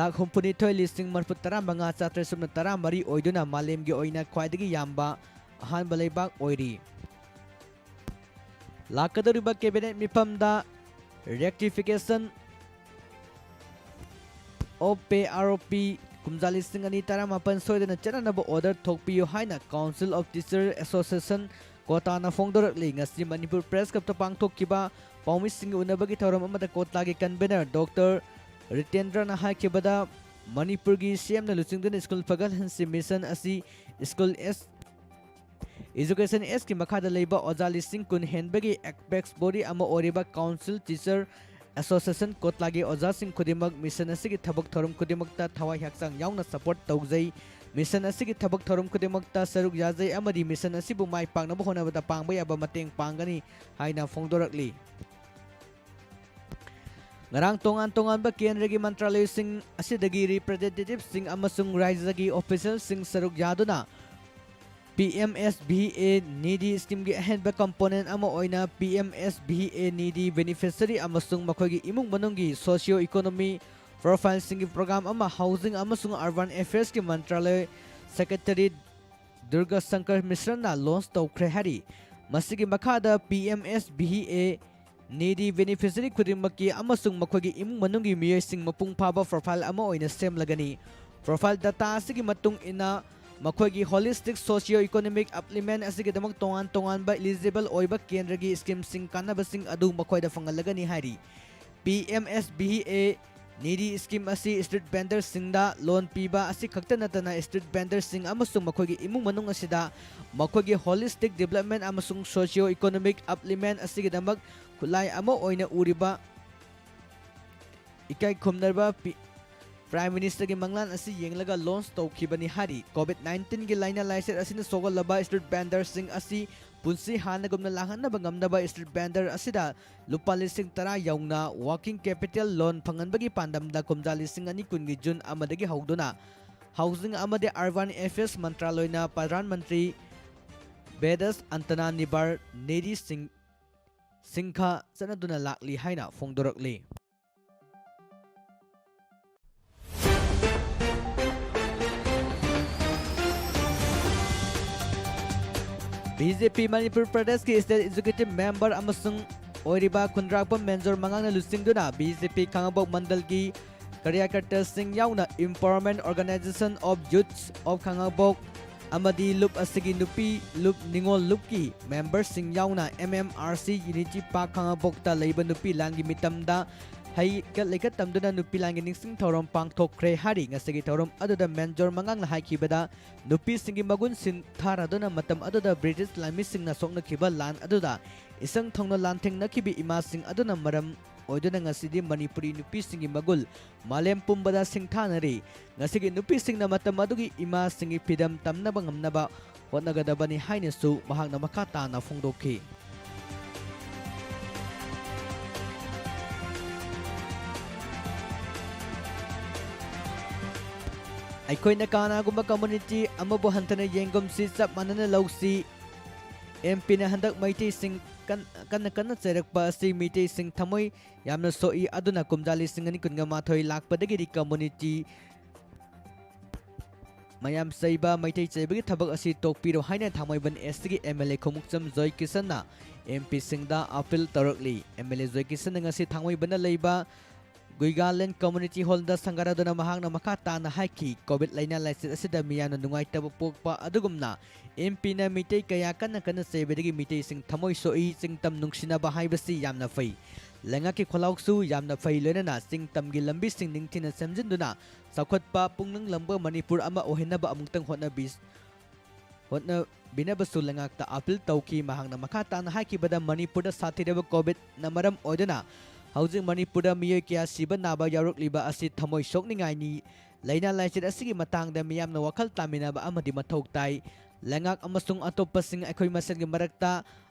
ꯂꯥꯈ ꯍꯨꯝꯐꯨꯅꯤꯊꯣꯏ ꯂꯤꯁꯤꯡ ꯃꯔꯐꯨ ꯇꯔꯥ ꯃꯉꯥ ꯆꯥꯇ꯭ꯔꯦꯠ ꯁꯨꯞꯅ ꯇꯔꯥ ꯃꯔꯤ ꯑꯣꯏꯗꯨꯅ ꯃꯥꯂꯦꯝꯒꯤ ꯑꯣꯏꯅ ꯈ꯭ꯋꯥꯏꯗꯒꯤ ꯌꯥꯝꯕ ꯑꯍꯥꯟꯕ ꯂꯩꯕꯥꯛ ꯑꯣꯏꯔꯤ꯫ ꯂꯥꯛꯀꯗꯧꯔꯤꯕ cabinet ꯃꯤꯐꯝꯗ rectification of pay, R O P, ꯀꯨꯝꯖꯥ ꯂꯤꯁꯤꯡ ꯑꯅꯤ ꯇꯔꯥꯃꯥꯄꯟ ꯁꯣꯏꯗꯅ ꯆꯠꯅꯅꯕ ꯑꯣꯔꯗꯔ ꯊꯣꯛꯄꯤꯌꯨ ꯍꯥꯏꯅ Council of Teacher Association, ꯀꯣꯇꯥꯅ ꯐꯣꯡꯗꯣꯔꯛꯂꯤ꯫ ꯉꯁꯤ ꯃꯅꯤꯄꯨꯔ ꯄ꯭ꯔꯦꯁ ꯀ꯭ꯂꯕꯇ ꯄꯥꯡꯊꯣꯛꯈꯤꯕ ꯄꯥꯎꯃꯤꯁꯤꯡꯒꯤ ꯎꯅꯕꯒꯤ ꯊꯧꯔꯝ ꯑꯃꯗ ꯀꯣꯇꯥꯒꯤ ꯀꯟꯚꯦꯅꯔ ꯗꯣꯛꯇꯔ ꯔꯤꯇꯦꯟꯗ꯭ꯔꯅ ꯍꯥꯏꯈꯤꯕꯗ, ꯃꯅꯤꯄꯨꯔꯒꯤ ꯁꯤ ꯑꯦꯝꯅ ꯂꯨꯆꯤꯡꯗꯨꯅ ꯁ꯭ꯀꯨꯜ ꯐꯒꯠꯍꯟꯁꯤ ꯃꯤꯁꯟ ꯑꯁꯤ ꯁ꯭ꯀꯨꯜ ꯑꯦꯁ ꯏꯖꯨꯀꯦꯁꯟ ꯑꯦꯁꯀꯤ ꯃꯈꯥꯗ ꯂꯩꯕ ꯑꯣꯖꯥ ꯂꯤꯁꯤꯡ ꯀꯨꯟ ꯍꯦꯟꯕꯒꯤ ꯑꯦꯄꯦꯛꯁ ꯕꯣꯗꯤ ꯑꯃ ꯑꯣꯏꯔꯤꯕ Council Teacher Association ꯀꯣꯇꯥꯒꯤ ꯑꯣꯖꯥꯁꯤꯡ ꯈꯨꯗꯤꯡꯃꯛ ꯃꯤꯁꯟ ꯑꯁꯤꯒꯤ ꯊꯕꯛ ꯊꯧꯔꯝ ꯈꯨꯗꯤꯡꯃꯛꯇ ꯊꯋꯥꯏ ꯍꯛꯆꯥꯡ ꯌꯥꯎꯅ ꯁꯄꯣꯔꯠ ꯇꯧꯖꯩ꯫ ꯃꯤꯁꯟ ꯑꯁꯤꯒꯤ ꯊꯕꯛ ꯊꯧꯔꯝ ꯈꯨꯗꯤꯡꯃꯛꯇ ꯁꯔꯨꯛ ꯌꯥꯖꯩ ꯑꯃꯗꯤ ꯃꯤꯁꯟ ꯑꯁꯤꯕꯨ ꯃꯥꯏ ꯄꯥꯛꯅꯕ ꯍꯣꯠꯅꯕꯗ ꯄꯥꯡꯕ ꯌꯥꯕ ꯃꯇꯦꯡ ꯄꯥꯡꯒꯅꯤ ꯍꯥꯏꯅ ꯐꯣꯡꯗꯣꯔꯛꯂꯤ꯫ ꯉꯔꯥꯡ ꯇꯣꯉꯥꯟ ꯇꯣꯉꯥꯟꯕ ꯀꯦꯟꯗ꯭ꯔꯒꯤ ꯃꯟꯇ꯭ꯔꯥꯂꯌꯁꯤꯡ ꯑꯁꯤꯗꯒꯤ ꯔꯤꯄ꯭ꯔꯖꯦꯟꯇꯦꯇꯤꯚꯁꯤꯡ ꯑꯃꯁꯨꯡ ꯔꯥꯖ꯭ꯌꯒꯤ ꯑꯣꯐꯤꯁꯤꯌꯦꯜꯁꯤꯡ ꯁꯔꯨꯛ ꯌꯥꯗꯨꯅ P M S V A Nidhi ꯁ꯭ꯀꯤꯝꯒꯤ ꯑꯍꯦꯟꯕ ꯀꯝꯄꯣꯅꯦꯟ ꯑꯃ ꯑꯣꯏꯅ P M S V A Nidhi beneficiary ꯑꯃꯁꯨꯡ ꯃꯈꯣꯏꯒꯤ ꯏꯃꯨꯡ ꯃꯅꯨꯡꯒꯤ ꯁꯣꯁꯤꯌꯣ ꯏꯀꯣꯅꯣꯃꯤ ꯄ꯭ꯔꯣꯐꯥꯏꯜꯁꯤꯡꯒꯤ ꯄ꯭ꯔꯣꯒ꯭ꯔꯥꯝ ꯑꯃ ꯍꯥꯎꯁꯤꯡ ꯑꯃꯁꯨꯡ ꯑꯔꯕꯥꯟ ꯑꯦꯐꯤꯌꯔꯁꯀꯤ ꯃꯟꯇ꯭ꯔꯥꯂꯌ ꯁꯦꯀ꯭ꯔꯦꯇꯔꯤ ꯗꯨꯔꯒꯥ ꯁꯪꯀꯔ ꯃꯤꯁ꯭ꯔꯅ launch ꯇꯧꯈ꯭ꯔꯦ ꯍꯥꯏꯔꯤ꯫ ꯃꯁꯤꯒꯤ ꯃꯈꯥꯗ P M S B A ꯅꯤꯗꯤ beneficiary ꯈꯨꯗꯤꯡꯃꯛꯀꯤ ꯑꯃꯁꯨꯡ ꯃꯈꯣꯏꯒꯤ ꯏꯃꯨꯡ ꯃꯅꯨꯡꯒꯤ ꯃꯤꯑꯣꯏꯁꯤꯡ ꯃꯄꯨꯡ ꯐꯥꯕ profile ꯑꯃ ꯑꯣꯏꯅ ꯁꯦꯝꯂꯒꯅꯤ꯫ Profile data ꯑꯁꯤꯒꯤ ꯃꯇꯨꯡ ꯏꯟꯅ ꯃꯈꯣꯏꯒꯤ holistic socio-economic upliftment ꯑꯁꯤꯒꯤꯗꯃꯛ ꯇꯣꯉꯥꯟ ꯇꯣꯉꯥꯟꯕ eligible ꯑꯣꯏꯕ ꯀꯦꯟꯗ꯭ꯔꯒꯤ schemeꯁꯤꯡ ꯀꯥꯟꯅꯕꯁꯤꯡ ꯑꯗꯨ ꯃꯈꯣꯏꯗ ꯐꯪꯍꯜꯂꯒꯅꯤ ꯍꯥꯏꯔꯤ꯫ P M S B A ꯅꯤꯗꯤ scheme ꯑꯁꯤ street vendorꯁꯤꯡꯗ loan ꯄꯤꯕ ꯑꯁꯤ ꯈꯛꯇ ꯅꯠꯇꯅ street vendorꯁꯤꯡ ꯑꯃꯁꯨꯡ ꯃꯈꯣꯏꯒꯤ ꯏꯃꯨꯡ ꯃꯅꯨꯡ ꯑꯁꯤꯗ ꯃꯈꯣꯏꯒꯤ holistic development ꯑꯃꯁꯨꯡ socio-economic upliftment ꯑꯁꯤꯒꯤꯗꯃꯛ ꯈꯨꯠꯂꯥꯏ ꯑꯃ ꯑꯣꯏꯅ ꯎꯔꯤꯕ ꯏꯀꯥꯏ ꯈꯨꯝꯅꯔꯕ ꯄꯤ-, Prime Ministerꯒꯤ ꯃꯪꯂꯥꯟ ꯑꯁꯤ ꯌꯦꯡꯂꯒ launch ꯇꯧꯈꯤꯕꯅꯤ ꯍꯥꯏꯔꯤ꯫ COVID nineteenꯒꯤ ꯂꯥꯏꯅꯥ ꯂꯥꯏꯆꯠ ꯑꯁꯤꯅ ꯁꯣꯛꯍꯜꯂꯕ street vendorꯁꯤꯡ ꯑꯁꯤ ꯄꯨꯟꯁꯤ ꯍꯥꯟꯅꯒꯨꯝꯅ ꯂꯥꯛꯍꯟꯅꯕ ꯉꯝꯅꯕ street vendor ꯑꯁꯤꯗ ꯂꯨꯄꯥ ꯂꯤꯁꯤꯡ ꯇꯔꯥ ꯌꯧꯅ working capital loan ꯐꯪꯍꯟꯕꯒꯤ ꯄꯥꯟꯗꯝꯗ ꯀꯨꯝꯖꯥ ꯂꯤꯁꯤꯡ ꯑꯅꯤ ꯀꯨꯟꯒꯤ June ꯑꯃꯗꯒꯤ ꯍꯧꯗꯨꯅ Housing ꯑꯃꯗꯤ Urban Affairs ꯃꯟꯇ꯭ꯔꯥꯂꯣꯏꯅ Pradhan Mantri beds ꯑꯟꯇꯅꯥ ꯅꯤꯕꯥꯔ ꯅꯤꯗꯤ ꯁꯤꯡ-, ꯁꯤꯡꯈꯥ ꯆꯠꯅꯗꯨꯅ ꯂꯥꯛꯂꯤ ꯍꯥꯏꯅ ꯐꯣꯡꯗꯣꯔꯛꯂꯤ꯫ BJP ꯃꯅꯤꯄꯨꯔ ꯄ꯭ꯔꯗꯦꯁꯀꯤ State Executive Member ꯑꯃꯁꯨꯡ ꯑꯣꯏꯔꯤꯕ ꯈꯨꯟꯗ꯭ꯔꯥꯛꯄꯝ ꯃꯦꯟꯖꯣꯔ ꯃꯉꯥꯡꯅ ꯂꯨꯆꯤꯡꯗꯨꯅ BJP ꯈꯥꯉꯕꯣꯛ ꯃꯟꯗꯜꯒꯤ ꯀꯥꯔꯌꯀꯔꯇꯥꯁꯤꯡ ꯌꯥꯎꯅ Empowerment Organization of Youths of ꯈꯥꯉꯕꯣꯛ ꯑꯃꯗꯤ ꯂꯨꯞ ꯑꯁꯤꯒꯤ ꯅꯨꯄꯤ ꯂꯨꯞ ꯅꯤꯉꯣꯜ ꯂꯨꯞꯀꯤ memberꯁꯤꯡ ꯌꯥꯎꯅ MMRC Unity Park ꯈꯥꯉꯕꯣꯛꯇ ꯂꯩꯕ ꯅꯨꯄꯤ ꯂꯥꯟꯒꯤ ꯃꯤꯇꯝꯗ ꯍꯩꯀꯠ ꯂꯩꯀꯠ ꯇꯝꯗꯨꯅ ꯅꯨꯄꯤ ꯂꯥꯟꯒꯤ ꯅꯤꯡꯁꯤꯡ ꯊꯧꯔꯝ ꯄꯥꯡꯊꯣꯛꯈ꯭ꯔꯦ ꯍꯥꯏꯔꯤ꯫ ꯉꯁꯤꯒꯤ ꯊꯧꯔꯝ ꯑꯗꯨꯗ ꯃꯦꯟꯖꯣꯔ ꯃꯉꯥꯡꯅ ꯍꯥꯏꯈꯤꯕꯗ, ꯅꯨꯄꯤꯁꯤꯡꯒꯤ ꯃꯒꯨꯟ ꯁꯤꯟꯊꯥꯔꯗꯨꯅ ꯃꯇꯝ ꯑꯗꯨꯗ ꯕ꯭ꯔꯤꯇꯤꯁ ꯂꯥꯟꯃꯤꯁꯤꯡꯅ ꯁꯣꯛꯅꯈꯤꯕ ꯂꯥꯟ ꯑꯗꯨꯗ ꯏꯁꯪ ꯊꯧꯅ ꯂꯥꯟꯊꯦꯡꯅꯈꯤꯕ ꯏꯃꯥꯁꯤꯡ ꯑꯗꯨꯅ ꯃꯔꯝ ꯑꯣꯏꯗꯨꯅ ꯉꯁꯤꯗꯤ ꯃꯅꯤꯄꯨꯔꯤ ꯅꯨꯄꯤꯁꯤꯡꯒꯤ ꯃꯒꯨꯟ ꯃꯥꯂꯦꯝ ꯄꯨꯝꯕꯗ ꯁꯤꯡꯊꯥꯅꯔꯤ꯫ ꯉꯁꯤꯒꯤ ꯅꯨꯄꯤꯁꯤꯡꯅ ꯃꯇꯝ ꯑꯗꯨꯒꯤ ꯏꯃꯥꯁꯤꯡꯒꯤ ꯐꯤꯗꯝ ꯇꯝꯅꯕ ꯉꯝꯅꯕ ꯍꯣꯠꯅꯒꯗꯕꯅꯤ ꯍꯥꯏꯅꯁꯨ ꯃꯍꯥꯛꯅ ꯃꯈꯥ ꯇꯥꯅ ꯐꯣꯡꯗꯣꯛꯈꯤ꯫ ꯑꯩꯈꯣꯏꯅ ꯀꯅꯥꯒꯨꯝꯕ community ꯑꯃꯕꯨ ꯍꯟꯊꯅ ꯌꯦꯡꯒꯨꯝꯁꯤ, ꯆꯞ ꯃꯥꯟꯅꯅ ꯂꯧꯁꯤ꯫ MPꯅ ꯍꯟꯗꯛ ꯃꯩꯇꯩꯁꯤꯡ ꯀꯟ-, ꯀꯟꯅ ꯀꯟꯅ ꯆꯩꯔꯛꯄ ꯑꯁꯤ ꯃꯩꯇꯩꯁꯤꯡ ꯊꯃꯣꯏ ꯌꯥꯝꯅ ꯁꯣꯛꯏ꯫ ꯑꯗꯨꯅ ꯀꯨꯝꯖꯥ ꯂꯤꯁꯤꯡ ꯑꯅꯤ ꯀꯨꯟꯒ ꯃꯥꯊꯣꯏ ꯂꯥꯛꯄꯗꯒꯤꯗꯤ community ꯃꯌꯥꯝ ꯆꯩꯕ, ꯃꯩꯇꯩ ꯆꯩꯕꯒꯤ ꯊꯕꯛ ꯑꯁꯤ ꯇꯣꯛꯄꯤꯔꯣ ꯍꯥꯏꯅ ꯊꯥꯡꯃꯩꯕꯟ ꯑꯦꯁꯇꯒꯤ ꯑꯦꯝ ꯑꯦꯜ ꯑꯦ ꯈꯣꯡꯎꯞꯆꯝ ꯖꯣꯏꯀꯤꯁꯟꯅ ꯑꯦꯝ ꯄꯤꯁꯤꯡꯗ ꯑꯥꯄꯤꯜ ꯇꯧꯔꯛꯂꯤ꯫ ꯑꯦꯝ ꯑꯦꯜ ꯑꯦ ꯖꯣꯏꯀꯤꯁꯟꯅ ꯉꯁꯤ ꯊꯥꯡꯃꯩꯕꯟꯗ ꯂꯩꯕ ꯒꯨꯏꯒꯥꯂꯦꯟ ꯀꯝꯃ꯭ꯌꯨꯅꯤꯇꯤ ꯍꯣꯜꯗ ꯁꯪꯒꯥꯔꯗꯨꯅ ꯃꯍꯥꯛꯅ ꯃꯈꯥ ꯇꯥꯅ ꯍꯥꯏꯈꯤ, ꯀꯣꯚꯤꯗ ꯂꯥꯏꯅꯥ ꯂꯥꯏꯆꯠ ꯑꯁꯤꯗ ꯃꯤꯌꯥꯝꯅ ꯅꯨꯡꯉꯥꯏꯇꯕ ꯄꯣꯛꯄ ꯑꯗꯨꯒꯨꯝꯅ ꯑꯦꯝ ꯄꯤꯅ ꯃꯤꯇꯩ ꯀꯌꯥ ꯀꯟꯅ ꯀꯟꯅ ꯆꯩꯕꯗꯒꯤ ꯃꯤꯇꯩꯁꯤꯡ ꯊꯃꯣꯏ ꯁꯣꯛꯏ꯫ ꯆꯤꯡ ꯇꯝ ꯅꯨꯡꯁꯤꯅꯕ ꯍꯥꯏꯕꯁꯤ ꯌꯥꯝꯅ ꯐꯩ꯫ ꯂꯩꯉꯥꯛꯀꯤ ꯈꯣꯜꯂꯥꯎꯁꯨ ꯌꯥꯝꯅ ꯐꯩ, ꯂꯣꯏꯅꯅ ꯆꯤꯡ ꯇꯝꯒꯤ ꯂꯝꯕꯤꯁꯤꯡ ꯅꯤꯡꯊꯤꯅ ꯁꯦꯝꯖꯤꯟꯗꯨꯅ ꯆꯥꯎꯈꯠꯄ ꯄꯨꯡꯂꯪ ꯂꯪꯕ ꯃꯅꯤꯄꯨꯔ ꯑꯃ ꯑꯣꯏꯍꯟꯅꯕ ꯑꯃꯨꯛꯇꯪ ꯍꯣꯠꯅꯕꯤ-, ꯍꯣꯠꯅꯕꯤꯅꯕꯁꯨ ꯂꯩꯉꯥꯛꯇ ꯑꯥꯄꯤꯜ ꯇꯧꯈꯤ꯫ ꯃꯍꯥꯛꯅ ꯃꯈꯥ ꯇꯥꯅ ꯍꯥꯏꯈꯤꯕꯗ, ꯃꯅꯤꯄꯨꯔꯗ ꯁꯥꯊꯤꯔꯕ ꯀꯣꯚꯤꯗꯅ ꯃꯔꯝ ꯑꯣꯏꯗꯨꯅ ꯍꯧꯖꯤꯛ ꯃꯅꯤꯄꯨꯔꯗ ꯃꯤꯑꯣꯏ ꯀꯌꯥ ꯁꯤꯕ ꯅꯥꯕ ꯌꯥꯎꯔꯛꯂꯤꯕ ꯑꯁꯤ ꯊꯃꯣꯏ ꯁꯣꯛꯅꯤꯡꯉꯥꯏꯅꯤ꯫ ꯂꯥꯏꯅꯥ ꯂꯥꯏꯆꯠ ꯑꯁꯤꯒꯤ ꯃꯇꯥꯡꯗ ꯃꯤꯌꯥꯝꯅ ꯋꯥꯈꯜ ꯇꯥꯃꯤꯟꯅꯕ ꯑꯃꯗꯤ ꯃꯊꯧ ꯇꯥꯏ꯫ ꯂꯩꯉꯥꯛ ꯑꯃꯁꯨꯡ ꯑꯇꯣꯞꯄꯁꯤꯡ ꯑꯩꯈꯣꯏ ꯃꯁꯦꯜꯒꯤ ꯃꯔꯛꯇ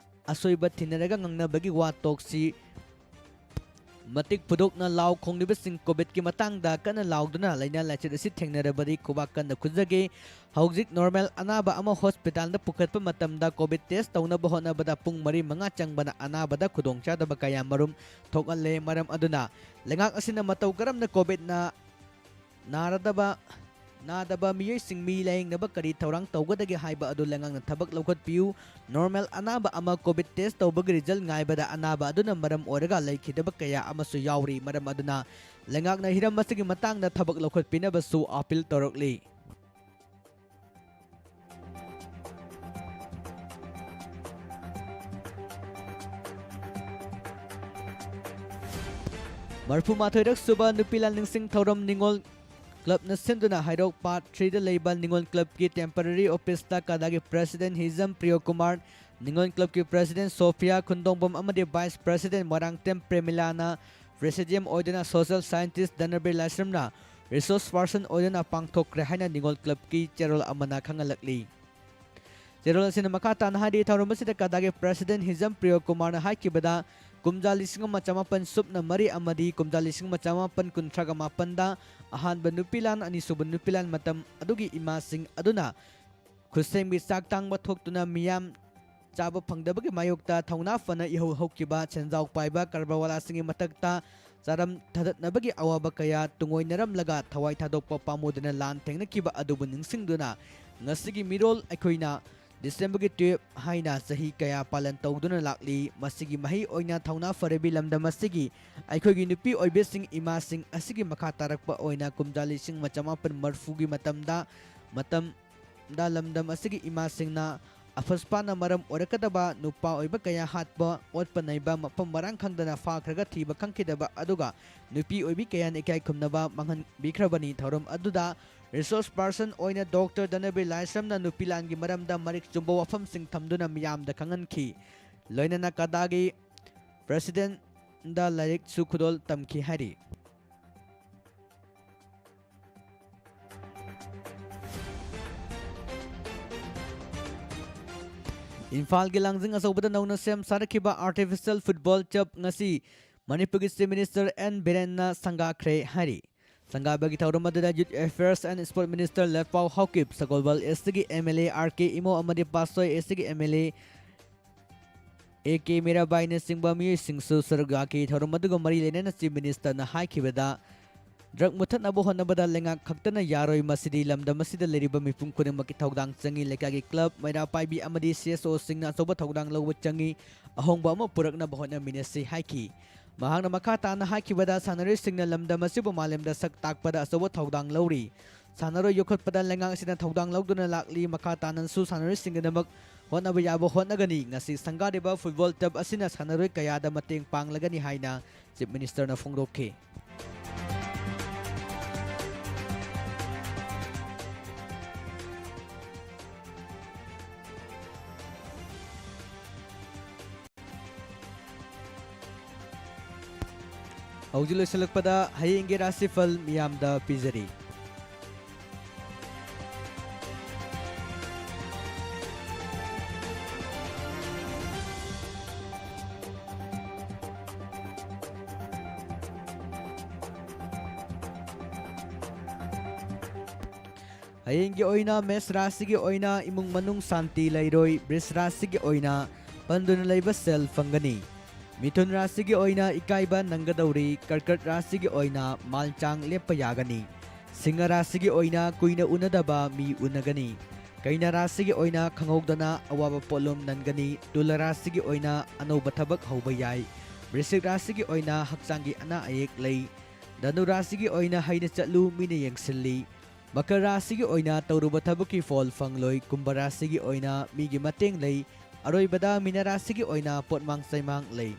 ꯑꯁꯣꯏꯕ ꯊꯤꯅꯔꯒ ꯉꯥꯡꯅꯕꯒꯤ ꯋꯥ ꯇꯣꯛꯁꯤ꯫ ꯃꯇꯤꯛ ꯄꯨꯊꯣꯛꯅ ꯂꯥꯎ ꯈꯣꯡꯂꯤꯕꯁꯤꯡ ꯀꯣꯚꯤꯗꯀꯤ ꯃꯇꯥꯡꯗ ꯀꯟꯅ ꯂꯥꯎꯗꯨꯅ ꯂꯥꯏꯅꯥ ꯂꯥꯏꯆꯠ ꯑꯁꯤ ꯊꯦꯡꯅꯔꯕꯗꯤ ꯈꯨꯕꯥꯛ ꯀꯟꯅ ꯈꯨꯖꯒꯦ꯫ ꯍꯧꯖꯤꯛ ꯅꯣꯔꯃꯦꯜ ꯑꯅꯥꯕ ꯑꯃ ꯍꯣꯁꯄꯤꯇꯥꯜꯗ ꯄꯨꯈꯠꯄ ꯃꯇꯝꯗ ꯀꯣꯚꯤꯗ ꯇꯦꯁ ꯇꯧꯅꯕ ꯍꯣꯠꯅꯕꯗ ꯄꯨꯡ ꯃꯔꯤ ꯃꯉꯥ ꯆꯪꯕꯅ ꯑꯅꯥꯕꯗ ꯈꯨꯗꯣꯡꯆꯥꯗꯕ ꯀꯌꯥ ꯃꯔꯨꯝ ꯊꯣꯛꯍꯜꯂꯦ꯫ ꯃꯔꯝ ꯑꯗꯨꯅ ꯂꯩꯉꯥꯛ ꯑꯁꯤꯅ ꯃꯇꯧ ꯀꯔꯝꯅ ꯀꯣꯚꯤꯗꯅ ꯅꯥꯔꯗꯕ, ꯅꯥꯗꯕ ꯃꯤꯑꯣꯏꯁꯤꯡ ꯃꯤ ꯂꯥꯌꯦꯡꯅꯕ ꯀꯔꯤ ꯊꯧꯔꯥꯡ ꯇꯧꯒꯗꯒꯦ ꯍꯥꯏꯕ ꯑꯗꯨ ꯂꯩꯉꯥꯛꯅ ꯊꯕꯛ ꯂꯧꯈꯠꯄꯤꯌꯨ꯫ ꯅꯣꯔꯃꯦꯜ ꯑꯅꯥꯕ ꯑꯃ ꯀꯣꯚꯤꯗ ꯇꯦꯁ ꯇꯧꯕꯒꯤ ꯔꯤꯖꯜ ꯉꯥꯏꯕꯗ ꯑꯅꯥꯕ ꯑꯗꯨꯅ ꯃꯔꯝ ꯑꯣꯏꯔꯒ ꯂꯩꯈꯤꯗꯕ ꯀꯌꯥ ꯑꯃꯁꯨ ꯌꯥꯎꯔꯤ꯫ ꯃꯔꯝ ꯑꯗꯨꯅ ꯂꯩꯉꯥꯛꯅ ꯍꯤꯔꯝ ꯑꯁꯤꯒꯤ ꯃꯇꯥꯡꯗ ꯊꯕꯛ ꯂꯧꯈꯠꯄꯤꯅꯕꯁꯨ ꯑꯥꯄꯤꯜ ꯇꯧꯔꯛꯂꯤ꯫ ꯃꯔꯤꯐꯨ ꯃꯥꯊꯣꯏꯔꯛ ꯁꯨꯕ ꯅꯨꯄꯤ ꯂꯥꯟ ꯅꯤꯡꯁꯤꯡ ꯊꯧꯔꯝ ꯅꯤꯉꯣꯜ ꯀ꯭ꯂꯕꯅ ꯁꯤꯟꯗꯨꯅ ꯍꯩꯔꯣꯛ ꯄꯥꯔꯠ ꯊ꯭ꯔꯤꯗ ꯂꯩꯕ ꯅꯤꯉꯣꯜ ꯀ꯭ꯂꯕꯀꯤ ꯇꯦꯝꯄꯔꯔꯤ ꯑꯣꯐꯤꯁꯇ ꯀꯗꯥꯒꯤ ꯄ꯭ꯔꯦꯁꯤꯗꯦꯟ ꯍꯤꯖꯝ ꯄ꯭ꯔꯤꯌꯣ ꯀꯨꯃꯥꯔ, ꯅꯤꯉꯣꯜ ꯀ꯭ꯂꯕꯀꯤ ꯄ꯭ꯔꯦꯁꯤꯗꯦꯟ ꯁꯣꯐꯤꯌꯥ ꯈꯨꯟꯗꯣꯡꯕꯝ ꯑꯃꯗꯤ ꯚꯥꯏꯁ ꯄ꯭ꯔꯦꯁꯤꯗꯦꯟ ꯃꯣꯏꯔꯥꯡꯊꯦꯝ ꯄ꯭ꯔꯦꯃꯤꯂꯥꯅ ꯄ꯭ꯔꯦꯁꯤꯗꯤꯌꯝ ꯑꯣꯏꯗꯨꯅ ꯁꯣꯁꯤꯌꯦꯜ ꯁꯥꯏꯟꯇꯤꯁ ꯙꯅꯕꯤꯔ ꯂꯥꯏꯁ꯭ꯔꯝꯅ ꯔꯤꯁꯣꯔꯁ ꯄꯥꯔꯁꯟ ꯑꯣꯏꯗꯨꯅ ꯄꯥꯡꯊꯣꯛꯈ꯭ꯔꯦ ꯍꯥꯏꯅ ꯅꯤꯉꯣꯜ ꯀ꯭ꯂꯕꯀꯤ ꯆꯦꯔꯣꯜ ꯑꯃꯅ ꯈꯪꯍꯜꯂꯛꯂꯤ꯫ ꯆꯦꯔꯣꯜ ꯑꯁꯤꯅ ꯃꯈꯥ ꯇꯥꯅ ꯍꯥꯏꯔꯤ, ꯊꯧꯔꯝ ꯑꯁꯤꯗ ꯀꯗꯥꯒꯤ ꯄ꯭ꯔꯦꯁꯤꯗꯦꯟ ꯍꯤꯖꯝ ꯄ꯭ꯔꯤꯌꯣ ꯀꯨꯃꯥꯔꯅ ꯍꯥꯏꯈꯤꯕꯗ, ꯀꯨꯝꯖꯥ ꯂꯤꯁꯤꯡ ꯑꯃ ꯆꯃꯥꯄꯟ ꯁꯨꯞꯅ ꯃꯔꯤ ꯑꯃꯗꯤ ꯀꯨꯝꯖꯥ ꯂꯤꯁꯤꯡ ꯑꯃ ꯆꯃꯥꯄꯟ ꯀꯨꯟꯊ꯭ꯔꯥꯒ ꯃꯥꯄꯟꯗ ꯑꯍꯥꯟꯕ ꯅꯨꯄꯤ ꯂꯥꯟ, ꯑꯅꯤꯁꯨꯕ ꯅꯨꯄꯤ ꯂꯥꯟ ꯃꯇꯝ ꯑꯗꯨꯒꯤ ꯏꯃꯥꯁꯤꯡ ꯑꯗꯨꯅ ꯈꯨꯠꯁꯦꯝꯒꯤ ꯆꯥꯛ ꯇꯥꯡꯕ ꯊꯣꯛꯇꯨꯅ ꯃꯤꯌꯥꯝ ꯆꯥꯕ ꯐꯪꯗꯕꯒꯤ ꯃꯥꯌꯣꯛꯇ ꯊꯧꯅꯥ ꯐꯅ ꯏꯍꯧ ꯍꯧꯈꯤꯕ ꯁꯦꯟꯖꯥꯎ ꯄꯥꯏꯕ ꯀꯔꯕꯥꯔꯋꯥꯂꯥꯁꯤꯡꯒꯤ ꯃꯊꯛꯇ ꯆꯥꯔꯝ ꯊꯥꯗꯠꯅꯕꯒꯤ ꯑꯋꯥꯕ ꯀꯌꯥ ꯇꯨꯡꯑꯣꯏꯅꯔꯝꯂꯒ ꯊꯋꯥꯏ ꯊꯥꯗꯣꯛꯄ ꯄꯥꯝꯃꯨꯗꯅ ꯂꯥꯟ ꯊꯦꯡꯅꯈꯤꯕ ꯑꯗꯨꯕꯨ ꯅꯤꯡꯁꯤꯡꯗꯨꯅ ꯉꯁꯤꯒꯤ ꯃꯤꯔꯣꯜ ꯑꯩꯈꯣꯏꯅ December ꯒꯤ twelve ꯍꯥꯏꯅ ꯆꯍꯤ ꯀꯌꯥ ꯄꯥꯂꯟ ꯇꯧꯗꯨꯅ ꯂꯥꯛꯂꯤ꯫ ꯃꯁꯤꯒꯤ ꯃꯍꯩ ꯑꯣꯏꯅ ꯊꯧꯅꯥ ꯐꯔꯕꯤ ꯂꯝꯗꯝ ꯑꯁꯤꯒꯤ ꯑꯩꯈꯣꯏꯒꯤ ꯅꯨꯄꯤ ꯑꯣꯏꯕꯤꯁꯤꯡ ꯏꯃꯥꯁꯤꯡ ꯑꯁꯤꯒꯤ ꯃꯈꯥ ꯇꯥꯔꯛꯄ ꯑꯣꯏꯅ ꯀꯨꯝꯖꯥ ꯂꯤꯁꯤꯡ ꯑꯃ ꯆꯃꯥꯄꯟ ꯃꯔꯤꯐꯨꯒꯤ ꯃꯇꯝꯗ, ꯃꯇꯝꯗ ꯂꯝꯗꯝ ꯑꯁꯤꯒꯤ ꯏꯃꯥꯁꯤꯡꯅ ꯑꯐꯁꯄꯥꯅ ꯃꯔꯝ ꯑꯣꯏꯔꯛꯀꯗꯕ ꯅꯨꯄꯥ ꯑꯣꯏꯕ ꯀꯌꯥ ꯍꯥꯠꯄ, ꯑꯣꯠꯄ ꯅꯩꯕ, ꯃꯐꯝ ꯃꯔꯥꯡ ꯈꯪꯗꯅ ꯐꯥꯈ꯭ꯔꯒ ꯊꯤꯕ ꯈꯪꯈꯤꯗꯕ ꯑꯗꯨꯒ ꯅꯨꯄꯤ ꯑꯣꯏꯕꯤ ꯀꯌꯥꯅ ꯏꯀꯥꯏ ꯈꯨꯝꯅꯕ ꯃꯥꯡꯍꯟꯕꯤꯈ꯭ꯔꯕꯅꯤ꯫ ꯊꯧꯔꯝ ꯑꯗꯨꯗ resource person ꯑꯣꯏꯅ Doctor ꯙꯅꯕꯤꯔ ꯂꯥꯏꯁ꯭ꯔꯝꯅ ꯅꯨꯄꯤ ꯂꯥꯟꯒꯤ ꯃꯔꯝꯗ ꯃꯔꯤꯛ ꯆꯨꯝꯕ ꯋꯥꯐꯝꯁꯤꯡ ꯊꯝꯗꯨꯅ ꯃꯤꯌꯥꯝꯗ ꯈꯪꯍꯟꯈꯤ꯫ ꯂꯣꯏꯅꯅ ꯀꯗꯥꯒꯤ president ꯗ ꯂꯥꯏꯔꯤꯛꯁꯨ ꯈꯨꯗꯣꯜ ꯇꯝꯈꯤ ꯍꯥꯏꯔꯤ꯫ ꯏꯝꯐꯥꯜꯒꯤ ꯂꯥꯡꯖꯤꯡ ꯑꯆꯧꯕꯗ ꯅꯧꯅ ꯁꯦꯝ ꯁꯥꯔꯛꯈꯤꯕ artificial football turf ꯉꯁꯤ ꯃꯅꯤꯄꯨꯔꯒꯤ Chief Minister ꯑꯦꯟ ꯕꯤꯔꯦꯟꯅ ꯁꯪꯒꯥꯈ꯭ꯔꯦ ꯍꯥꯏꯔꯤ꯫ ꯁꯪꯒꯥꯕꯒꯤ ꯊꯧꯔꯝ ꯑꯗꯨꯗ Youth Affairs and Sport Minister ꯂꯠꯄꯥꯎ Haokip, ꯁꯒꯣꯜꯕꯜ East ꯀꯤ M L A R K Imo ꯑꯃꯗꯤ ꯄꯥꯠꯁꯣꯏ East ꯀꯤ M L A A K ꯃꯤꯔꯥꯕꯥꯏꯅꯆꯤꯡꯕ ꯃꯤꯑꯣꯏꯁꯤꯡꯁꯨ ꯁꯔꯨꯛ ꯌꯥꯈꯤ꯫ ꯊꯧꯔꯝ ꯑꯗꯨꯒ ꯃꯔꯤ ꯂꯩꯅꯅ Chief Minister ꯅ ꯍꯥꯏꯈꯤꯕꯗ, drug ꯃꯨꯊꯠꯅꯕ ꯍꯣꯠꯅꯕꯗ ꯂꯩꯉꯥꯛ ꯈꯛꯇꯅ ꯌꯥꯔꯣꯏ, ꯃꯁꯤꯗꯤ ꯂꯝꯗꯝ ꯑꯁꯤꯗ ꯂꯩꯔꯤꯕ ꯃꯤꯄꯨꯝ ꯈꯨꯗꯤꯡꯃꯛꯀꯤ ꯊꯧꯗꯥꯡ ꯆꯪꯏ꯫ ꯂꯩꯀꯥꯏꯒꯤ club, ꯃꯩꯔꯥ ꯄꯥꯏꯕꯤ ꯑꯃꯗꯤ C S O ꯁꯤꯡꯅ ꯑꯆꯧꯕ ꯊꯧꯗꯥꯡ ꯂꯧꯕ ꯆꯪꯏ꯫ ꯑꯍꯣꯡꯕ ꯑꯃ ꯄꯨꯔꯛꯅꯕ ꯍꯣꯠꯅꯃꯤꯟꯅꯁꯤ ꯍꯥꯏꯈꯤ꯫ ꯃꯍꯥꯛꯅ ꯃꯈꯥ ꯇꯥꯅ ꯍꯥꯏꯈꯤꯕꯗ, ꯁꯥꯟꯅꯔꯣꯏꯁꯤꯡꯅ ꯂꯝꯗꯝ ꯑꯁꯤꯕꯨ ꯃꯥꯂꯦꯝꯗ ꯁꯛ ꯇꯥꯛꯄꯗ ꯑꯆꯧꯕ ꯊꯧꯗꯥꯡ ꯂꯧꯔꯤ꯫ ꯁꯥꯟꯅꯔꯣꯏ ꯌꯣꯛꯈꯠꯄꯗ ꯂꯩꯉꯥꯛ ꯑꯁꯤꯅ ꯊꯧꯗꯥꯡ ꯂꯧꯗꯨꯅ ꯂꯥꯛꯂꯤ꯫ ꯃꯈꯥ ꯇꯥꯅꯁꯨ ꯁꯥꯟꯅꯔꯣꯏꯁꯤꯡꯒꯤꯗꯃꯛ ꯍꯣꯠꯅꯕ ꯌꯥꯕ ꯍꯣꯠꯅꯒꯅꯤ꯫ ꯉꯁꯤ ꯁꯪꯒꯥꯔꯤꯕ football turf ꯑꯁꯤꯅ ꯁꯥꯟꯅꯔꯣꯏ ꯀꯌꯥꯗ ꯃꯇꯦꯡ ꯄꯥꯡꯂꯒꯅꯤ ꯍꯥꯏꯅ Chief Minister ꯅ ꯐꯣꯡꯗꯣꯛꯈꯤ꯫ ꯍꯧꯖꯤꯛ ꯂꯣꯏꯁꯤꯜꯂꯛꯄꯗ ꯍꯌꯦꯡꯒꯤ ꯔꯥꯁꯤꯐꯜ ꯃꯤꯌꯥꯝꯗ ꯄꯤꯖꯔꯤ꯫ ꯍꯌꯦꯡꯒꯤ ꯑꯣꯏꯅ ꯃꯦꯁ ꯔꯥꯁꯤꯒꯤ ꯑꯣꯏꯅ ꯏꯃꯨꯡ ꯃꯅꯨꯡ ꯁꯥꯟꯇꯤ ꯂꯩꯔꯣꯏ, ꯕ꯭ꯔꯤꯁ ꯔꯥꯁꯤꯒꯤ ꯑꯣꯏꯅ ꯄꯟꯗꯨꯅ ꯂꯩꯕ ꯁꯦꯜ ꯐꯪꯒꯅꯤ꯫ ꯃꯤꯊꯨꯟ ꯔꯥꯁꯤꯒꯤ ꯑꯣꯏꯅ ꯏꯀꯥꯏꯕ ꯅꯪꯒꯗꯧꯔꯤ꯫ ꯀꯔꯀꯠ ꯔꯥꯁꯤꯒꯤ ꯑꯣꯏꯅ ꯃꯥꯜꯆꯥꯡ ꯂꯦꯞꯄ ꯌꯥꯒꯅꯤ꯫ ꯁꯤꯡꯍ ꯔꯥꯁꯤꯒꯤ ꯑꯣꯏꯅ ꯀꯨꯏꯅ ꯎꯅꯗꯕ ꯃꯤ ꯎꯅꯒꯅꯤ꯫ ꯀꯩꯅ ꯔꯥꯁꯤꯒꯤ ꯑꯣꯏꯅ ꯈꯪꯍꯧꯗꯅ ꯑꯋꯥꯕ ꯄꯣꯠꯂꯨꯝ ꯅꯟꯒꯅꯤ꯫ ꯇꯨꯂ ꯔꯥꯁꯤꯒꯤ ꯑꯣꯏꯅ ꯑꯅꯧꯕ ꯊꯕꯛ ꯍꯧꯕ ꯌꯥꯏ꯫ ꯕ꯭ꯔꯤꯁꯤꯛ ꯔꯥꯁꯤꯒꯤ ꯑꯣꯏꯅ ꯍꯛꯆꯥꯡꯒꯤ ꯑꯅꯥ ꯑꯌꯦꯛ ꯂꯩ꯫ ꯙꯅꯨ ꯔꯥꯁꯤꯒꯤ ꯑꯣꯏꯅ ꯍꯩꯅ ꯆꯠꯂꯨ, ꯃꯤꯅ ꯌꯦꯡꯁꯤꯜꯂꯤ꯫ ꯃꯀꯔ ꯔꯥꯁꯤꯒꯤ ꯑꯣꯏꯅ ꯇꯧꯔꯨꯕ ꯊꯕꯛꯀꯤ ꯐꯣꯜ ꯐꯪꯂꯣꯏ꯫ ꯀꯨꯝꯚ ꯔꯥꯁꯤꯒꯤ ꯑꯣꯏꯅ ꯃꯤꯒꯤ ꯃꯇꯦꯡ ꯂꯩ꯫ ꯑꯔꯣꯏꯕꯗ ꯃꯤꯅ ꯔꯥꯁꯤꯒꯤ ꯑꯣꯏꯅ ꯄꯣꯠꯃꯥꯡ ꯆꯩꯃꯥꯡ ꯂꯩ꯫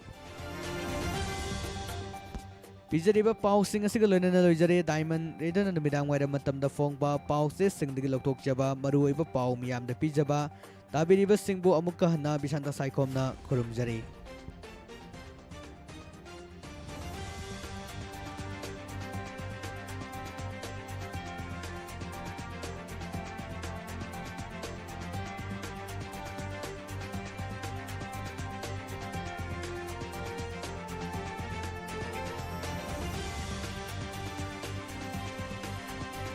ꯄꯤꯖꯔꯤꯕ ꯄꯥꯎꯁꯤꯡ ꯑꯁꯤꯒ ꯂꯣꯏꯅꯅ ꯂꯣꯏꯖꯔꯦ ꯗꯥꯏꯃꯟ ꯔꯦꯗꯤꯑꯣꯅ ꯅꯨꯃꯤꯗꯥꯡ ꯋꯥꯏꯔꯝ ꯃꯇꯝꯗ ꯐꯣꯡꯕ ꯄꯥꯎ ꯆꯦꯁꯤꯡꯗꯒꯤ ꯂꯧꯊꯣꯛꯆꯕ ꯃꯔꯨꯑꯣꯏꯕ ꯄꯥꯎ ꯃꯤꯌꯥꯝꯗ ꯄꯤꯖꯕ꯫ ꯇꯥꯕꯤꯔꯤꯕꯁꯤꯡꯕꯨ ꯑꯃꯨꯛꯀ ꯍꯟꯅ ꯕꯤꯁꯥꯟꯇ ꯁꯥꯏꯈꯣꯝꯅ ꯈꯨꯔꯨꯝꯖꯔꯤ꯫